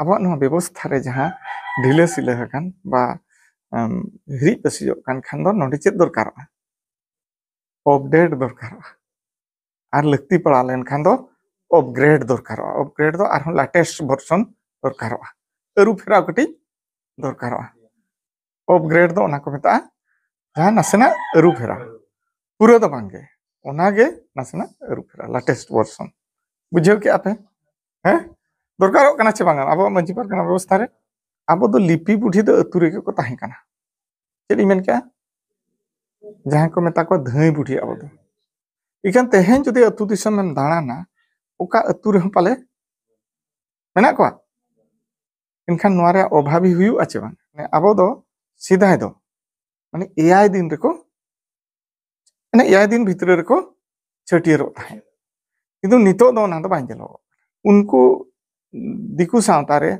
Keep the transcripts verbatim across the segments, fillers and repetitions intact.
ᱟᱵᱚᱣᱟᱜ ᱱᱚᱣᱟ ᱵᱮᱵᱚᱥᱛᱷᱟ ᱨᱮ ᱡᱟᱦᱟᱸ ᱰᱷᱤᱞᱟᱹ ᱥᱤᱞᱟᱹ ᱟᱠᱟᱱ ᱵᱟ ᱮᱢ, ᱦᱤᱨᱤᱡ ᱯᱟᱹᱥᱤᱡᱚᱜ ᱠᱟᱱ ᱠᱷᱟᱱ ᱫᱚ ᱱᱚᱰᱮ ᱪᱮᱫ ᱫᱚᱨᱠᱟᱨᱚᱜᱼᱟ? ᱟᱯᱰᱮᱴ ᱫᱚᱨᱠᱟᱨᱚᱜᱼᱟ᱾ ᱟᱨ ᱞᱟᱹᱠᱛᱤ ᱯᱟᱲᱟᱣ ᱞᱮᱱᱠᱷᱟᱱ ᱫᱚ ᱟᱯᱜᱨᱮᱰ ᱫᱚᱨᱠᱟᱨᱚᱜᱼᱟ᱾ ᱟᱯᱜᱨᱮᱰ ᱫᱚ ᱟᱨᱦᱚᱸ ᱞᱮᱴᱮᱥᱴ ᱵᱷᱟᱨᱥᱚᱱ ᱫᱚᱨᱠᱟᱨᱚᱜᱼᱟ᱾ ᱟᱹᱨᱩ ᱯᱷᱮᱨᱟᱣ ᱠᱟᱹᱴᱤᱡ ᱫᱚᱨᱠᱟᱨᱚᱜᱼᱟ᱾ ᱟᱯᱜᱨᱮᱰ ᱫᱚ ᱚᱱᱟ ᱠᱚ ᱢᱮᱛᱟᱜᱼᱟ ᱡᱟᱦᱟᱸ ᱱᱟᱥᱮᱱᱟᱜ ᱟᱹᱨᱩ ᱯᱷᱮᱨᱟᱣ, ᱯᱩᱨᱟᱹ ᱫᱚ ᱵᱟᱝᱜᱮ, ᱚᱱᱟᱜᱮ ᱱᱟᱥᱮᱱᱟᱜ ᱟᱹᱨᱩ ᱯᱷᱮᱨᱟᱣ, ᱞᱮᱴᱮᱥᱴ ᱵᱷᱟᱨᱥᱚᱱ᱾ ᱵᱩᱡᱷᱟᱹᱣ ᱠᱮᱜᱼᱟ ᱯᱮ? ᱦᱮᱸ, ᱫᱚᱨᱠᱟᱨᱚᱜ ᱠᱟᱱᱟ ᱪᱮ ᱵᱟᱝᱟ ᱟᱵᱚᱣᱟᱜ ᱢᱟᱹᱡᱷᱤ ᱯᱟᱨᱜᱟᱱᱟ ᱵᱮᱵᱚᱥᱛᱷᱟ ᱨᱮ? ᱟᱵᱚ ᱫᱚ ᱞᱤᱯᱤ ᱵᱩᱰᱷᱤ ᱫᱚ ᱟᱹᱛᱩ ᱨᱮᱜᱮ ᱠᱚ ᱛᱟᱦᱮᱸ ᱠᱟᱱᱟ᱾ ᱪᱮᱫ ᱤᱧ ᱢᱮᱱ ᱠᱮᱜᱼᱟ? ᱡᱟᱦᱟᱸᱭ ᱠᱚ ᱢᱮᱛᱟ ᱠᱚᱣᱟ ᱫᱷᱟᱹᱭ ᱵᱩᱰᱷᱤ ᱟᱵᱚ ᱫᱚ᱾ ᱤᱠᱷᱟᱹᱱ ᱛᱮᱦᱮᱧ ᱡᱩᱫᱤ ᱟᱹᱛᱩ ᱫᱤᱥᱚᱢ ᱮᱢ ᱫᱟᱬᱟᱱᱟ, ᱚᱠᱟ ᱟᱹᱛᱩ ᱨᱮᱦᱚᱸ ᱯᱟᱞᱮ ᱢᱮᱱᱟᱜ ᱠᱚᱣᱟ᱾ ᱮᱱᱠᱷᱟᱱ ᱱᱚᱣᱟ ᱨᱮᱭᱟᱜ ᱚᱵᱷᱟᱵᱤ ᱦᱩᱭᱩᱜᱼᱟ ᱪᱮ ᱵᱟᱝ? ᱢᱟᱱᱮ ᱟᱵᱚ ᱫᱚ ᱥᱮᱫᱟᱭ ᱫᱚ ᱢᱟᱱᱮ ᱮᱭᱟᱭ ᱫᱤᱱ ᱨᱮᱠᱚ, ᱢᱟᱱᱮ ᱮᱭᱟᱭ ᱫᱤᱱ ᱵᱷᱤᱛᱨᱤ ᱨᱮᱠᱚ ᱪᱷᱟᱹᱴᱭᱟᱹᱨᱚᱜ ᱛᱟᱦᱮᱸᱫ᱾ ᱠᱤᱱᱛᱩ ᱱᱤᱛᱚᱜ ᱫᱚ ᱚᱱᱟ ᱫᱚ ᱵᱟᱝ ᱧᱮᱞᱚᱜᱚᱜ ᱠᱟᱱᱟ᱾ ᱩᱱᱠᱩ ᱫᱤᱠᱩ ᱥᱟᱶᱛᱟ ᱨᱮ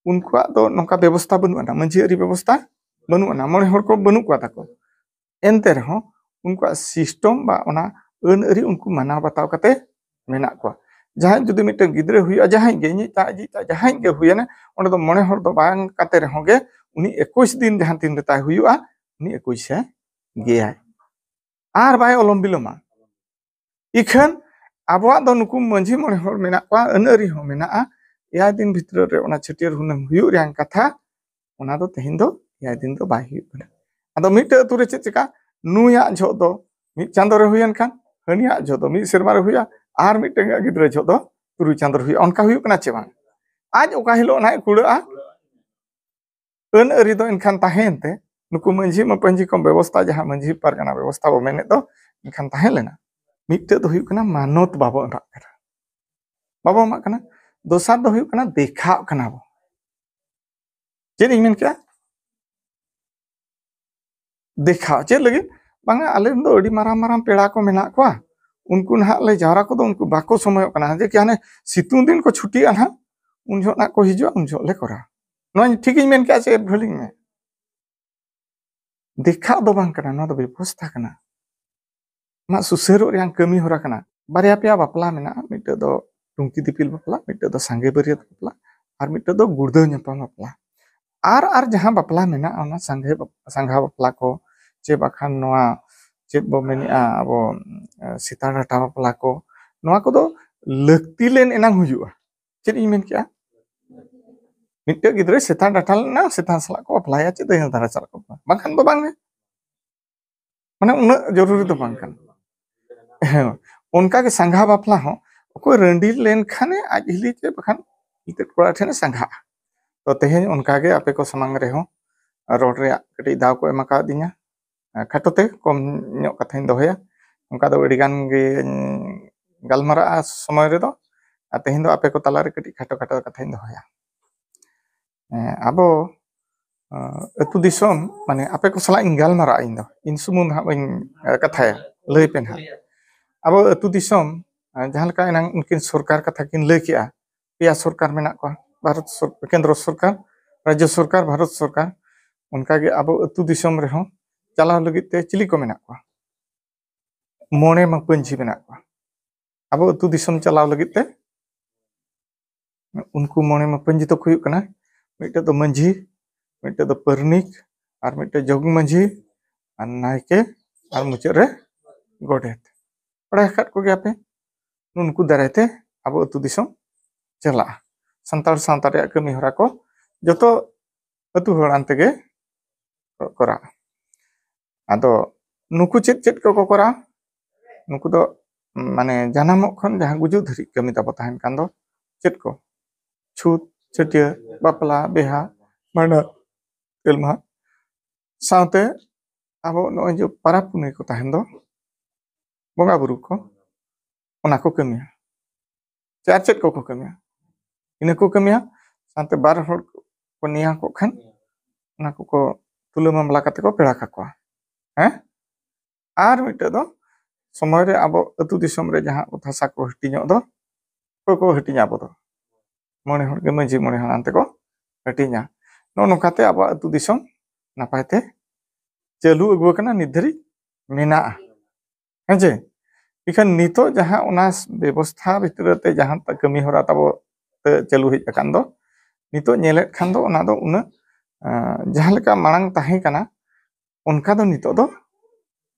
ᱩᱱᱠᱩᱣᱟᱜ ᱫᱚ ᱱᱚᱝᱠᱟ ᱵᱮᱵᱚᱥᱛᱷᱟ ᱵᱟᱹᱱᱩᱜ ᱟᱱᱟ, ᱢᱟᱹᱡᱷᱤ ᱟᱹᱨᱤ ᱵᱮᱵᱚᱥᱛᱷᱟ ᱵᱟᱹᱱᱩᱜ ᱟᱱᱟ, ᱢᱚᱬᱮ ᱦᱚᱲ ᱠᱚ ᱵᱟᱹᱱᱩᱜ ᱠᱚᱣᱟ ᱛᱟᱠᱚ᱾ ᱮᱱᱛᱮ ᱨᱮᱦᱚᱸ ᱩᱱᱠᱩᱣᱟᱜ ᱥᱤᱥᱴᱚᱢ ᱵᱟ ᱚᱱᱟ ᱟᱹᱱ ᱟᱹᱨᱤ ᱩᱱᱠᱩ ᱢᱟᱱᱟᱣ ᱵᱟᱛᱟᱣ ᱠᱟᱛᱮ ᱢᱮᱱᱟᱜ ᱠᱚᱣᱟ᱾ ᱡᱟᱦᱟᱸᱭ ᱡᱩᱫᱤ ᱢᱤᱫᱴᱟᱝ ᱜᱤᱫᱽᱨᱟᱹ ᱦᱩᱭᱩᱜᱼᱟ, ᱡᱟᱦᱟᱸᱭ ᱜᱮ, ᱤᱧᱤᱡ ᱛᱟ, ᱟᱡᱤᱡ ᱛᱟ, ᱡᱟᱦᱟᱸᱭ ᱜᱮ ᱦᱩᱭᱮᱱᱟ, ᱚᱸᱰᱮ ᱫᱚ ᱢᱚᱬᱮ ᱦᱚᱲ ᱫᱚ ᱵᱟᱝ ᱠᱟᱛᱮ ᱨᱮᱦᱚᱸ ᱜᱮ ᱩᱱᱤ ᱮᱠᱩᱥ ᱫᱤᱱ ᱡᱟᱦᱟᱸ ᱛᱤᱱ ᱨᱮ ᱛᱟᱭ ᱦᱩᱭᱩᱜᱼᱟ, ᱩᱱᱤ ᱮᱠᱩᱥ ᱮ ᱜᱮᱭᱟᱭ᱾ ᱟᱨ ᱵᱟᱭ ᱚᱞᱚᱢ ᱵᱤᱞᱚᱢᱟ᱾ ᱤᱠᱷᱟᱹᱱ ᱟᱵᱚᱣᱟᱜ ᱫᱚ ᱱᱩᱠᱩ ᱢᱟᱹᱡᱷᱤ ᱢᱚᱬᱮ ᱦᱚᱲ ᱢᱮᱱᱟᱜ ᱠᱚᱣᱟ, ᱟᱹᱱ ᱟᱹᱨᱤ ᱦᱚᱸ ᱢᱮᱱᱟᱜᱼᱟ᱾ ᱮᱭᱟᱭ ᱫᱤᱱ ᱵᱷᱤᱛᱨᱤ ᱨᱮ ᱚᱱᱟ ᱪᱷᱟᱹᱴᱭᱟᱹᱨ ᱦᱩᱱᱟᱹᱝ ᱦᱩᱭᱩᱜ ᱨᱮᱭᱟᱜ ᱠᱟᱛᱷᱟ, ᱚᱱᱟ ᱫᱚ ᱛᱮᱦᱮᱧ ᱫᱚ ᱮᱭᱟᱭ ᱫᱤᱱ ᱫᱚ ᱵᱟᱭ ᱦᱩᱭᱩᱜ ᱠᱟᱱᱟ᱾ ᱟᱫᱚ ᱢᱤᱫᱴᱮᱡ ᱟᱹᱛᱩ ᱨᱮ ᱪᱮᱫ ᱪᱮᱠᱟ? ᱱᱩᱭᱟᱜ ᱡᱚᱦᱚᱜ ᱫᱚ ᱢᱤᱫ ᱪᱟᱸᱫᱚ ᱨᱮ ᱦᱩᱭᱮᱱ ᱠᱷᱟᱱ, ᱦᱟᱹᱱᱤᱭᱟᱜ ᱡᱚᱦᱚᱜ ᱫᱚ ᱢᱤᱫ ᱥᱮᱨᱢᱟ ᱨᱮ ᱦᱩᱭᱩᱜᱼᱟ, ᱟᱨ ᱢᱤᱫᱴᱟᱝ ᱜᱤᱫᱽᱨᱟᱹ ᱡᱚᱦᱚᱜ ᱫᱚ ᱛᱩᱨᱩᱭ ᱪᱟᱸᱫᱚ ᱨᱮ ᱦᱩᱭᱩᱜᱼᱟ᱾ ᱚᱱᱠᱟ ᱦᱩᱭᱩᱜ ᱠᱟᱱᱟ ᱪᱮ ᱵᱟᱝ? ᱟᱡ ᱚᱠᱟ ᱦᱤᱞᱳᱜ ᱱᱟᱦᱟᱜ ᱠᱩᱲᱟᱹᱜᱼᱟ, ᱟᱹᱱ ᱟᱹᱨᱤ ᱫᱚ ᱮᱱᱠᱷᱟᱱ ᱛᱟᱦᱮᱸᱭᱮᱱ ᱛᱮ, ᱱᱩᱠᱩ ᱢᱟᱹᱡᱷᱤ ᱢᱟᱯᱟᱹᱡᱷᱤ ᱠᱚ ᱵᱮᱵᱚᱥᱛᱷᱟ, ᱡᱟᱦᱟᱸ ᱢᱟᱹᱡᱷᱤ ᱯᱟᱨᱜᱟᱱᱟ ᱵᱮᱵᱚᱥᱛᱷᱟ ᱵᱚ ᱢᱮᱱᱮᱫ ᱫᱚ, ᱮᱱᱠᱷᱟᱱ ᱛᱟᱦᱮᱸ ᱞᱮᱱᱟ᱾ ᱢᱤᱫᱴᱮᱡ ᱫᱚ ᱦᱩᱭᱩᱜ ᱠᱟᱱᱟ ᱢᱟᱱᱚᱛ ᱵᱟᱵᱚ ᱮᱢᱟᱜ ᱠᱟᱱᱟ, ᱵᱟᱵᱚ ᱮᱢᱟᱜ ᱠᱟᱱᱟ᱾ ᱫᱚᱥᱟᱨ ᱫᱚ ᱦᱩᱭᱩᱜ ᱠᱟᱱᱟ ᱫᱮᱠᱷᱟᱜ ᱠᱟᱱᱟ ᱵᱚ᱾ ᱪᱮᱫ ᱤᱧ ᱢᱮᱱ ᱠᱮᱜᱼᱟ? ᱫᱮᱠᱷᱟᱣ᱾ ᱪᱮᱫ ᱞᱟᱹᱜᱤᱫ? ᱵᱟᱝᱟ, ᱟᱞᱮ ᱨᱮᱱ ᱫᱚ ᱟᱹᱰᱤ ᱢᱟᱨᱟᱝ ᱢᱟᱨᱟᱝ ᱯᱮᱲᱟ ᱠᱚ ᱢᱮᱱᱟᱜ ᱠᱚᱣᱟ, ᱩᱱᱠᱩ ᱱᱟᱦᱟᱜ ᱞᱮ ᱡᱟᱣᱨᱟ ᱠᱚᱫᱚ, ᱩᱱᱠᱩ ᱵᱟᱠᱚ ᱥᱚᱢᱚᱭᱚᱜ ᱠᱟᱱᱟ᱾ ᱡᱮ ᱠᱤ ᱦᱟᱱᱮ ᱥᱤᱛᱩᱝ ᱫᱤᱱ ᱠᱚ ᱪᱷᱩᱴᱤᱜᱼᱟ ᱱᱟᱦᱟᱜ, ᱩᱱ ᱡᱚᱦᱚᱜ ᱱᱟᱦᱟᱜ ᱠᱚ ᱦᱤᱡᱩᱜᱼᱟ, ᱩᱱ ᱡᱚᱦᱚᱜ ᱞᱮ ᱠᱚᱨᱟᱣᱟ᱾ ᱱᱚᱣᱟ ᱴᱷᱤᱠ ᱤᱧ ᱢᱮᱱ ᱠᱮᱜᱼᱟ ᱥᱮ ᱵᱷᱩᱞᱤᱧ ᱢᱮ? ᱫᱮᱠᱷᱟᱜ ᱫᱚ ᱵᱟᱝ ᱠᱟᱱᱟ, ᱱᱚᱣᱟ ᱫᱚ ᱵᱮᱵᱚᱥᱛᱷᱟ ᱠᱟᱱᱟ᱾ ᱟᱢᱟᱜ ᱥᱩᱥᱟᱹᱨᱚᱜ ᱨᱮᱭᱟᱜ ᱠᱟᱹᱢᱤ ᱦᱚᱨᱟ ᱠᱟᱱᱟ᱾ ᱵᱟᱨᱭᱟ ᱯᱮᱭᱟ ᱵᱟᱯᱞᱟ ᱢᱮᱱᱟᱜᱼᱟ, ᱢᱤᱫᱴᱮᱡ ᱫᱚ ᱴᱩᱝᱠᱤ ᱫᱤᱯᱤᱞ ᱵᱟᱯᱞᱟ, ᱢᱤᱫᱴᱮᱡ ᱫᱚ ᱥᱟᱸᱜᱮ ᱵᱟᱹᱨᱭᱟᱹᱛ ᱵᱟᱯᱞᱟ᱾ ᱟᱨ ᱢᱤᱫᱴᱮᱡ ᱫᱚ ᱜᱩᱲᱫᱟᱹᱣ ᱧᱟᱯᱟᱢ ᱵᱟᱯᱞᱟ᱾ ᱟᱨ ᱟᱨ ᱡᱟᱦᱟᱸ ᱵᱟᱯᱞᱟ ᱢᱮᱱᱟᱜᱼᱟ, ᱚᱱᱟ ᱥᱟᱸᱜᱷᱟ ᱵᱟᱯ- ᱥᱟᱸᱜᱷᱟ ᱵᱟᱯᱞᱟ ᱠᱚ, ᱪᱮ ᱵᱟᱠᱷᱟᱱ ᱱᱚᱣᱟ ᱪᱮᱫ ᱵᱚ ᱢᱮᱱᱮᱜᱼᱟ ᱟᱵᱚ, ᱮ, ᱥᱮᱛᱟ ᱰᱟᱴᱟ ᱵᱟᱯᱞᱟ ᱠᱚ, ᱱᱚᱣᱟ ᱠᱚᱫᱚ ᱞᱟᱹᱠᱛᱤ ᱞᱮᱱ ᱮᱱᱟᱝ ᱦᱩᱭᱩᱜᱼᱟ᱾ ᱪᱮᱫ ᱤᱧ ᱢᱮᱱ ᱠᱮᱜᱼᱟ? ᱢᱤᱫᱴᱮᱡ ᱜᱤᱫᱽᱨᱟᱹ ᱥᱮᱛᱟ ᱰᱟᱴᱟ ᱞᱮᱱᱟ, ᱥᱮᱛᱟ ᱥᱟᱞᱟᱜ ᱠᱚ ᱵᱟᱯᱞᱟᱭᱟ, ᱪᱮᱫ ᱫᱟᱹᱭᱦᱟᱹ ᱫᱷᱟᱨᱟ ᱥᱟᱞᱟᱜ ᱠᱚ ᱵᱟᱯᱞᱟᱭᱟ, ᱵᱟᱝᱠᱷᱟᱱ ᱫᱚ ᱵᱟᱝ ᱜᱮ᱾ ᱢᱟᱱᱮ ᱩᱱᱟᱹᱜ ᱡᱚᱨᱩᱨᱤ ᱫᱚ ᱵᱟᱝ ᱠᱟᱱᱟ᱾ ᱦᱮᱸ, ᱚᱱᱠᱟ ᱜᱮ ᱥᱟᱸᱜᱷᱟ ᱵᱟᱯᱞᱟ ᱦᱚᱸ ᱚᱠᱚᱭ ᱨᱟᱺᱰᱤ ᱞᱮᱱᱠᱷᱟᱱᱮ ᱟᱡ ᱦᱤᱞᱤ ᱪᱮ ᱵᱟᱠᱷᱟᱱ ᱮᱱᱛᱮᱫ ᱠᱚᱲᱟ ᱴᱷᱮᱱᱮ ᱥᱟᱸᱜᱷᱟᱜᱼᱟ᱾ ᱛᱚ ᱛᱮᱦᱮᱧ ᱚᱱᱠᱟ ᱜᱮ ᱟᱯᱮ ᱠᱚ ᱥᱟᱢᱟᱝ ᱨᱮᱦᱚᱸ ᱨᱚᱲ ᱨᱮᱭᱟᱜ ᱠᱟᱹᱴᱤᱡ ᱫᱟᱣ ᱠᱚ ᱮᱢ ᱟᱠᱟᱣᱫᱤᱧᱟ᱾ ᱠᱷᱟᱴᱚ ᱛᱮ ᱠᱚᱢ ᱧᱚᱜ ᱠᱟᱛᱷᱟᱧ ᱫᱚᱦᱚᱭᱟ᱾ ᱚᱱᱠᱟ ᱫᱚ ᱟᱹᱰᱤ ᱜᱟᱱ ᱜᱮ ᱜᱟᱞᱢᱟᱨᱟᱜᱼᱟ ᱥᱚᱢᱚᱭ ᱨᱮᱫᱚ, ᱟᱨ ᱛᱮᱦᱮᱧ ᱫᱚ ᱟᱯᱮ ᱠᱚ ᱛᱟᱞᱟᱨᱮ ᱠᱟᱹᱴᱤᱡ ᱠᱷᱟᱴᱚ ᱠᱷᱟᱴᱚ ᱠᱟᱛᱷᱟᱧ ᱫᱚᱦᱚᱭᱟ᱾ ᱦᱮᱸ, ᱟᱵᱚ, ᱟᱸ, ᱟᱹᱛᱩ ᱫᱤᱥᱚᱢ, ᱢᱟᱱᱮ ᱟᱯᱮ ᱠᱚ ᱥᱟᱞᱟᱜ ᱤᱧ ᱜᱟᱞᱢᱟᱨᱟᱜᱼᱟ, ᱤᱧ ᱫᱚ, ᱤᱧ ᱥᱩᱢᱩᱝ ᱫᱚ ᱦᱟᱸᱜ ᱵᱟᱹᱧ, ᱟᱸ, ᱠᱟᱛᱷᱟᱭᱟ, ᱞᱟᱹᱭ ᱯᱮ ᱱᱟᱦᱟᱜ᱾ ᱟᱵᱚ ᱟᱹᱛᱩ ᱫᱤᱥᱚᱢ, ᱟᱸ, ᱡᱟᱦᱟᱸ ᱞᱮᱠᱟ ᱮᱱᱟᱝ ᱩᱱᱠᱤᱱ ᱥᱚᱨᱠᱟᱨ ᱠᱟᱛᱷᱟ ᱠᱤᱱ ᱞᱟᱹᱭ ᱠᱮᱜᱼᱟ, ᱯᱮᱭᱟ ᱥᱚᱨᱠᱟᱨ ᱢᱮᱱᱟᱜ ᱠᱚᱣᱟ, ᱵᱷᱟᱨᱚᱛ ᱥᱚᱨ-, ᱠᱮᱱᱫᱨᱚ ᱥᱚᱨᱠᱟᱨ, ᱨᱟᱡᱽᱡᱚ ᱥᱚᱨᱠᱟᱨ, ᱵᱷᱟᱨᱚᱛ ᱥᱚᱨᱠᱟᱨ᱾ ᱚᱱᱠᱟᱜᱮ ᱟᱵᱚ ᱟᱹᱛᱩ ᱫᱤᱥᱚᱢ ᱨᱮᱦᱚᱸ ᱪᱟᱞᱟᱣ ᱞᱟᱹᱜᱤᱫ ᱛᱮ ᱪᱤᱞᱤ ᱠᱚ ᱢᱮᱱᱟᱜ ᱠᱚᱣᱟ? ᱢᱚᱬᱮ ᱢᱟᱹᱯᱟᱹᱧᱡᱷᱤ ᱢᱮᱱᱟᱜ ᱠᱚᱣᱟ᱾ ᱟᱵᱚ ᱟᱹᱛᱩ ᱫᱤᱥᱚᱢ ᱪᱟᱞᱟᱣ ᱞᱟᱹᱜᱤᱫ ᱛᱮ ᱩᱱᱠᱩ ᱢᱚᱬᱮ ᱢᱟᱹᱯᱟᱹᱧᱡᱷᱤ ᱫᱚᱠᱚ ᱦᱩᱭᱩᱜ ᱠᱟᱱᱟ, ᱢᱤᱫᱴᱮᱡ ᱫᱚ ᱢᱟᱹᱡᱷᱤ, ᱢᱤᱫᱴᱮᱡ ᱫᱚ ᱯᱟᱨᱟᱱᱤᱠ, ᱟᱨ ᱢᱤᱫᱴᱮᱡ ᱡᱚᱜᱽ ᱢᱟᱹᱡᱷᱤ, ᱟᱨ ᱱᱟᱭᱠᱮ, ᱟᱨ ᱢᱩᱪᱟᱹᱫ ᱨᱮ ᱜᱚᱰᱮᱛ᱾ ᱵᱟᱲᱟᱭ ᱟᱠᱟᱫ ᱠᱚᱜᱮᱭᱟ ᱯᱮ᱾ ᱱᱩᱱᱠᱩ ᱫᱟᱨᱟᱭ ᱛᱮ ᱟᱵᱚ ᱟᱹᱛᱩ ᱫᱤᱥᱚᱢ ᱪᱟᱞᱟᱜᱼᱟ᱾ ᱥᱟᱱᱛᱟᱲ ᱥᱟᱶᱛᱟ ᱨᱮᱭᱟᱜ ᱠᱟᱹᱢᱤ ᱦᱚᱨᱟ ᱠᱚ ᱡᱚᱛᱚ ᱟᱹᱛᱩ ᱦᱚᱲ ᱟᱱ ᱛᱮᱜᱮ ᱠᱚᱨᱟᱜᱼᱟ᱾ ᱟᱫᱚ ᱱᱩᱠᱩ ᱪᱮᱫ ᱪᱮᱫ ᱠᱚᱠᱚ ᱠᱚᱨᱟᱣᱟ? ᱱᱩᱠᱩ ᱫᱚ, ᱢᱟᱱᱮ, ᱡᱟᱱᱟᱢᱚᱜ ᱠᱷᱚᱱ ᱡᱟᱦᱟᱸ ᱜᱩᱡᱩᱜ ᱫᱷᱟᱹᱨᱤᱡ ᱠᱟᱹᱢᱤ ᱛᱟᱵᱚ ᱛᱟᱦᱮᱱ ᱠᱟᱱ ᱫᱚ ᱪᱮᱫ ᱠᱚ? ᱪᱷᱩᱛ, ᱪᱷᱟᱹᱴᱭᱟᱹᱨ, ᱵᱟᱯᱞᱟ, ᱵᱤᱦᱟ, ᱵᱷᱟᱸᱰᱟᱱ, ᱛᱮᱞ ᱢᱟᱦᱟ, ᱥᱟᱶᱛᱮ ᱟᱵᱚ ᱱᱚᱜᱼᱚᱭ ᱡᱮ ᱯᱟᱨᱟᱵᱽ ᱯᱩᱱᱟᱹᱭ ᱠᱚ ᱛᱟᱦᱮᱱ ᱫᱚ, ᱵᱚᱸᱜᱟ ᱵᱩᱨᱩ ᱠᱚ, ᱚᱱᱟ ᱠᱚ ᱠᱟᱹᱢᱤᱭᱟ᱾ ᱪᱮ ᱟᱨ ᱪᱮᱫ ᱠᱚᱠᱚ ᱠᱟᱹᱢᱤᱭᱟ? ᱤᱱᱟᱹ ᱠᱚ ᱠᱟᱹᱢᱤᱭᱟ, ᱥᱟᱶᱛᱮ ᱵᱟᱨ ᱦᱚᱲ ᱠᱚ ᱱᱮᱭᱟᱣ ᱠᱚᱜ ᱠᱷᱟᱱ, ᱚᱱᱟ ᱠᱚᱠᱚ ᱛᱩᱞᱟᱹ ᱢᱟᱢᱞᱟ ᱠᱟᱛᱮ ᱠᱚ ᱯᱮᱲᱟ ᱠᱟᱠᱚᱣᱟ᱾ ᱦᱮᱸ? ᱟᱨ ᱢᱤᱫᱴᱮᱡ ᱫᱚ ᱥᱚᱢᱚᱭ ᱨᱮ ᱟᱵᱚ ᱟᱹᱛᱩ ᱫᱤᱥᱚᱢ ᱨᱮ ᱡᱟᱦᱟᱸ ᱚᱛ ᱦᱟᱥᱟ ᱠᱚ ᱦᱟᱹᱴᱤᱧᱚᱜ ᱫᱚ, ᱚᱠᱚᱭ ᱠᱚ ᱦᱟᱹᱴᱤᱧᱟ? ᱟᱵᱚ ᱫᱚ ᱢᱚᱬᱮ ᱦᱚᱲ ᱜᱮ ᱢᱟᱹᱡᱷᱤ ᱢᱚᱬᱮ ᱦᱟᱲᱟᱢ ᱛᱮᱠᱚ ᱦᱟᱹᱴᱤᱧᱟ᱾ ᱱᱚᱜᱼᱚ ᱱᱚᱝᱠᱟᱛᱮ ᱟᱵᱚᱣᱟᱜ ᱟᱹᱛᱩ ᱫᱤᱥᱚᱢ ᱱᱟᱯᱟᱭ ᱛᱮ ᱪᱟᱹᱞᱩ ᱟᱹᱜᱩ ᱟᱠᱟᱱᱟ, ᱱᱤᱛ ᱫᱷᱟᱹᱨᱤᱡ ᱢᱮᱱᱟᱜᱼᱟ᱾ ᱦᱮᱸ ᱪᱮ? ᱤᱠᱷᱟᱹᱱ ᱱᱤᱛᱚᱜ ᱡᱟᱦᱟᱸ ᱚᱱᱟ ᱵᱮᱵᱚᱥᱛᱷᱟ ᱵᱷᱤᱛᱨᱤ ᱛᱮ ᱡᱟᱦᱟᱸ ᱠᱟᱹᱢᱤ ᱦᱚᱨᱟ ᱛᱟᱵᱚ ᱛᱮ ᱪᱟᱹᱞᱩ ᱦᱮᱡ ᱟᱠᱟᱱ ᱫᱚ, ᱱᱤᱛᱚᱜ ᱧᱮᱞᱮᱫ ᱠᱷᱟᱱ ᱫᱚ ᱚᱱᱟ ᱫᱚ ᱩᱱᱟᱹᱜ ᱟᱸ, ᱡᱟᱦᱟᱸ ᱞᱮᱠᱟ ᱢᱟᱲᱟᱝ ᱛᱟᱦᱮᱸ ᱠᱟᱱᱟ, ᱚᱱᱠᱟ ᱫᱚ ᱱᱤᱛᱚᱜ ᱫᱚ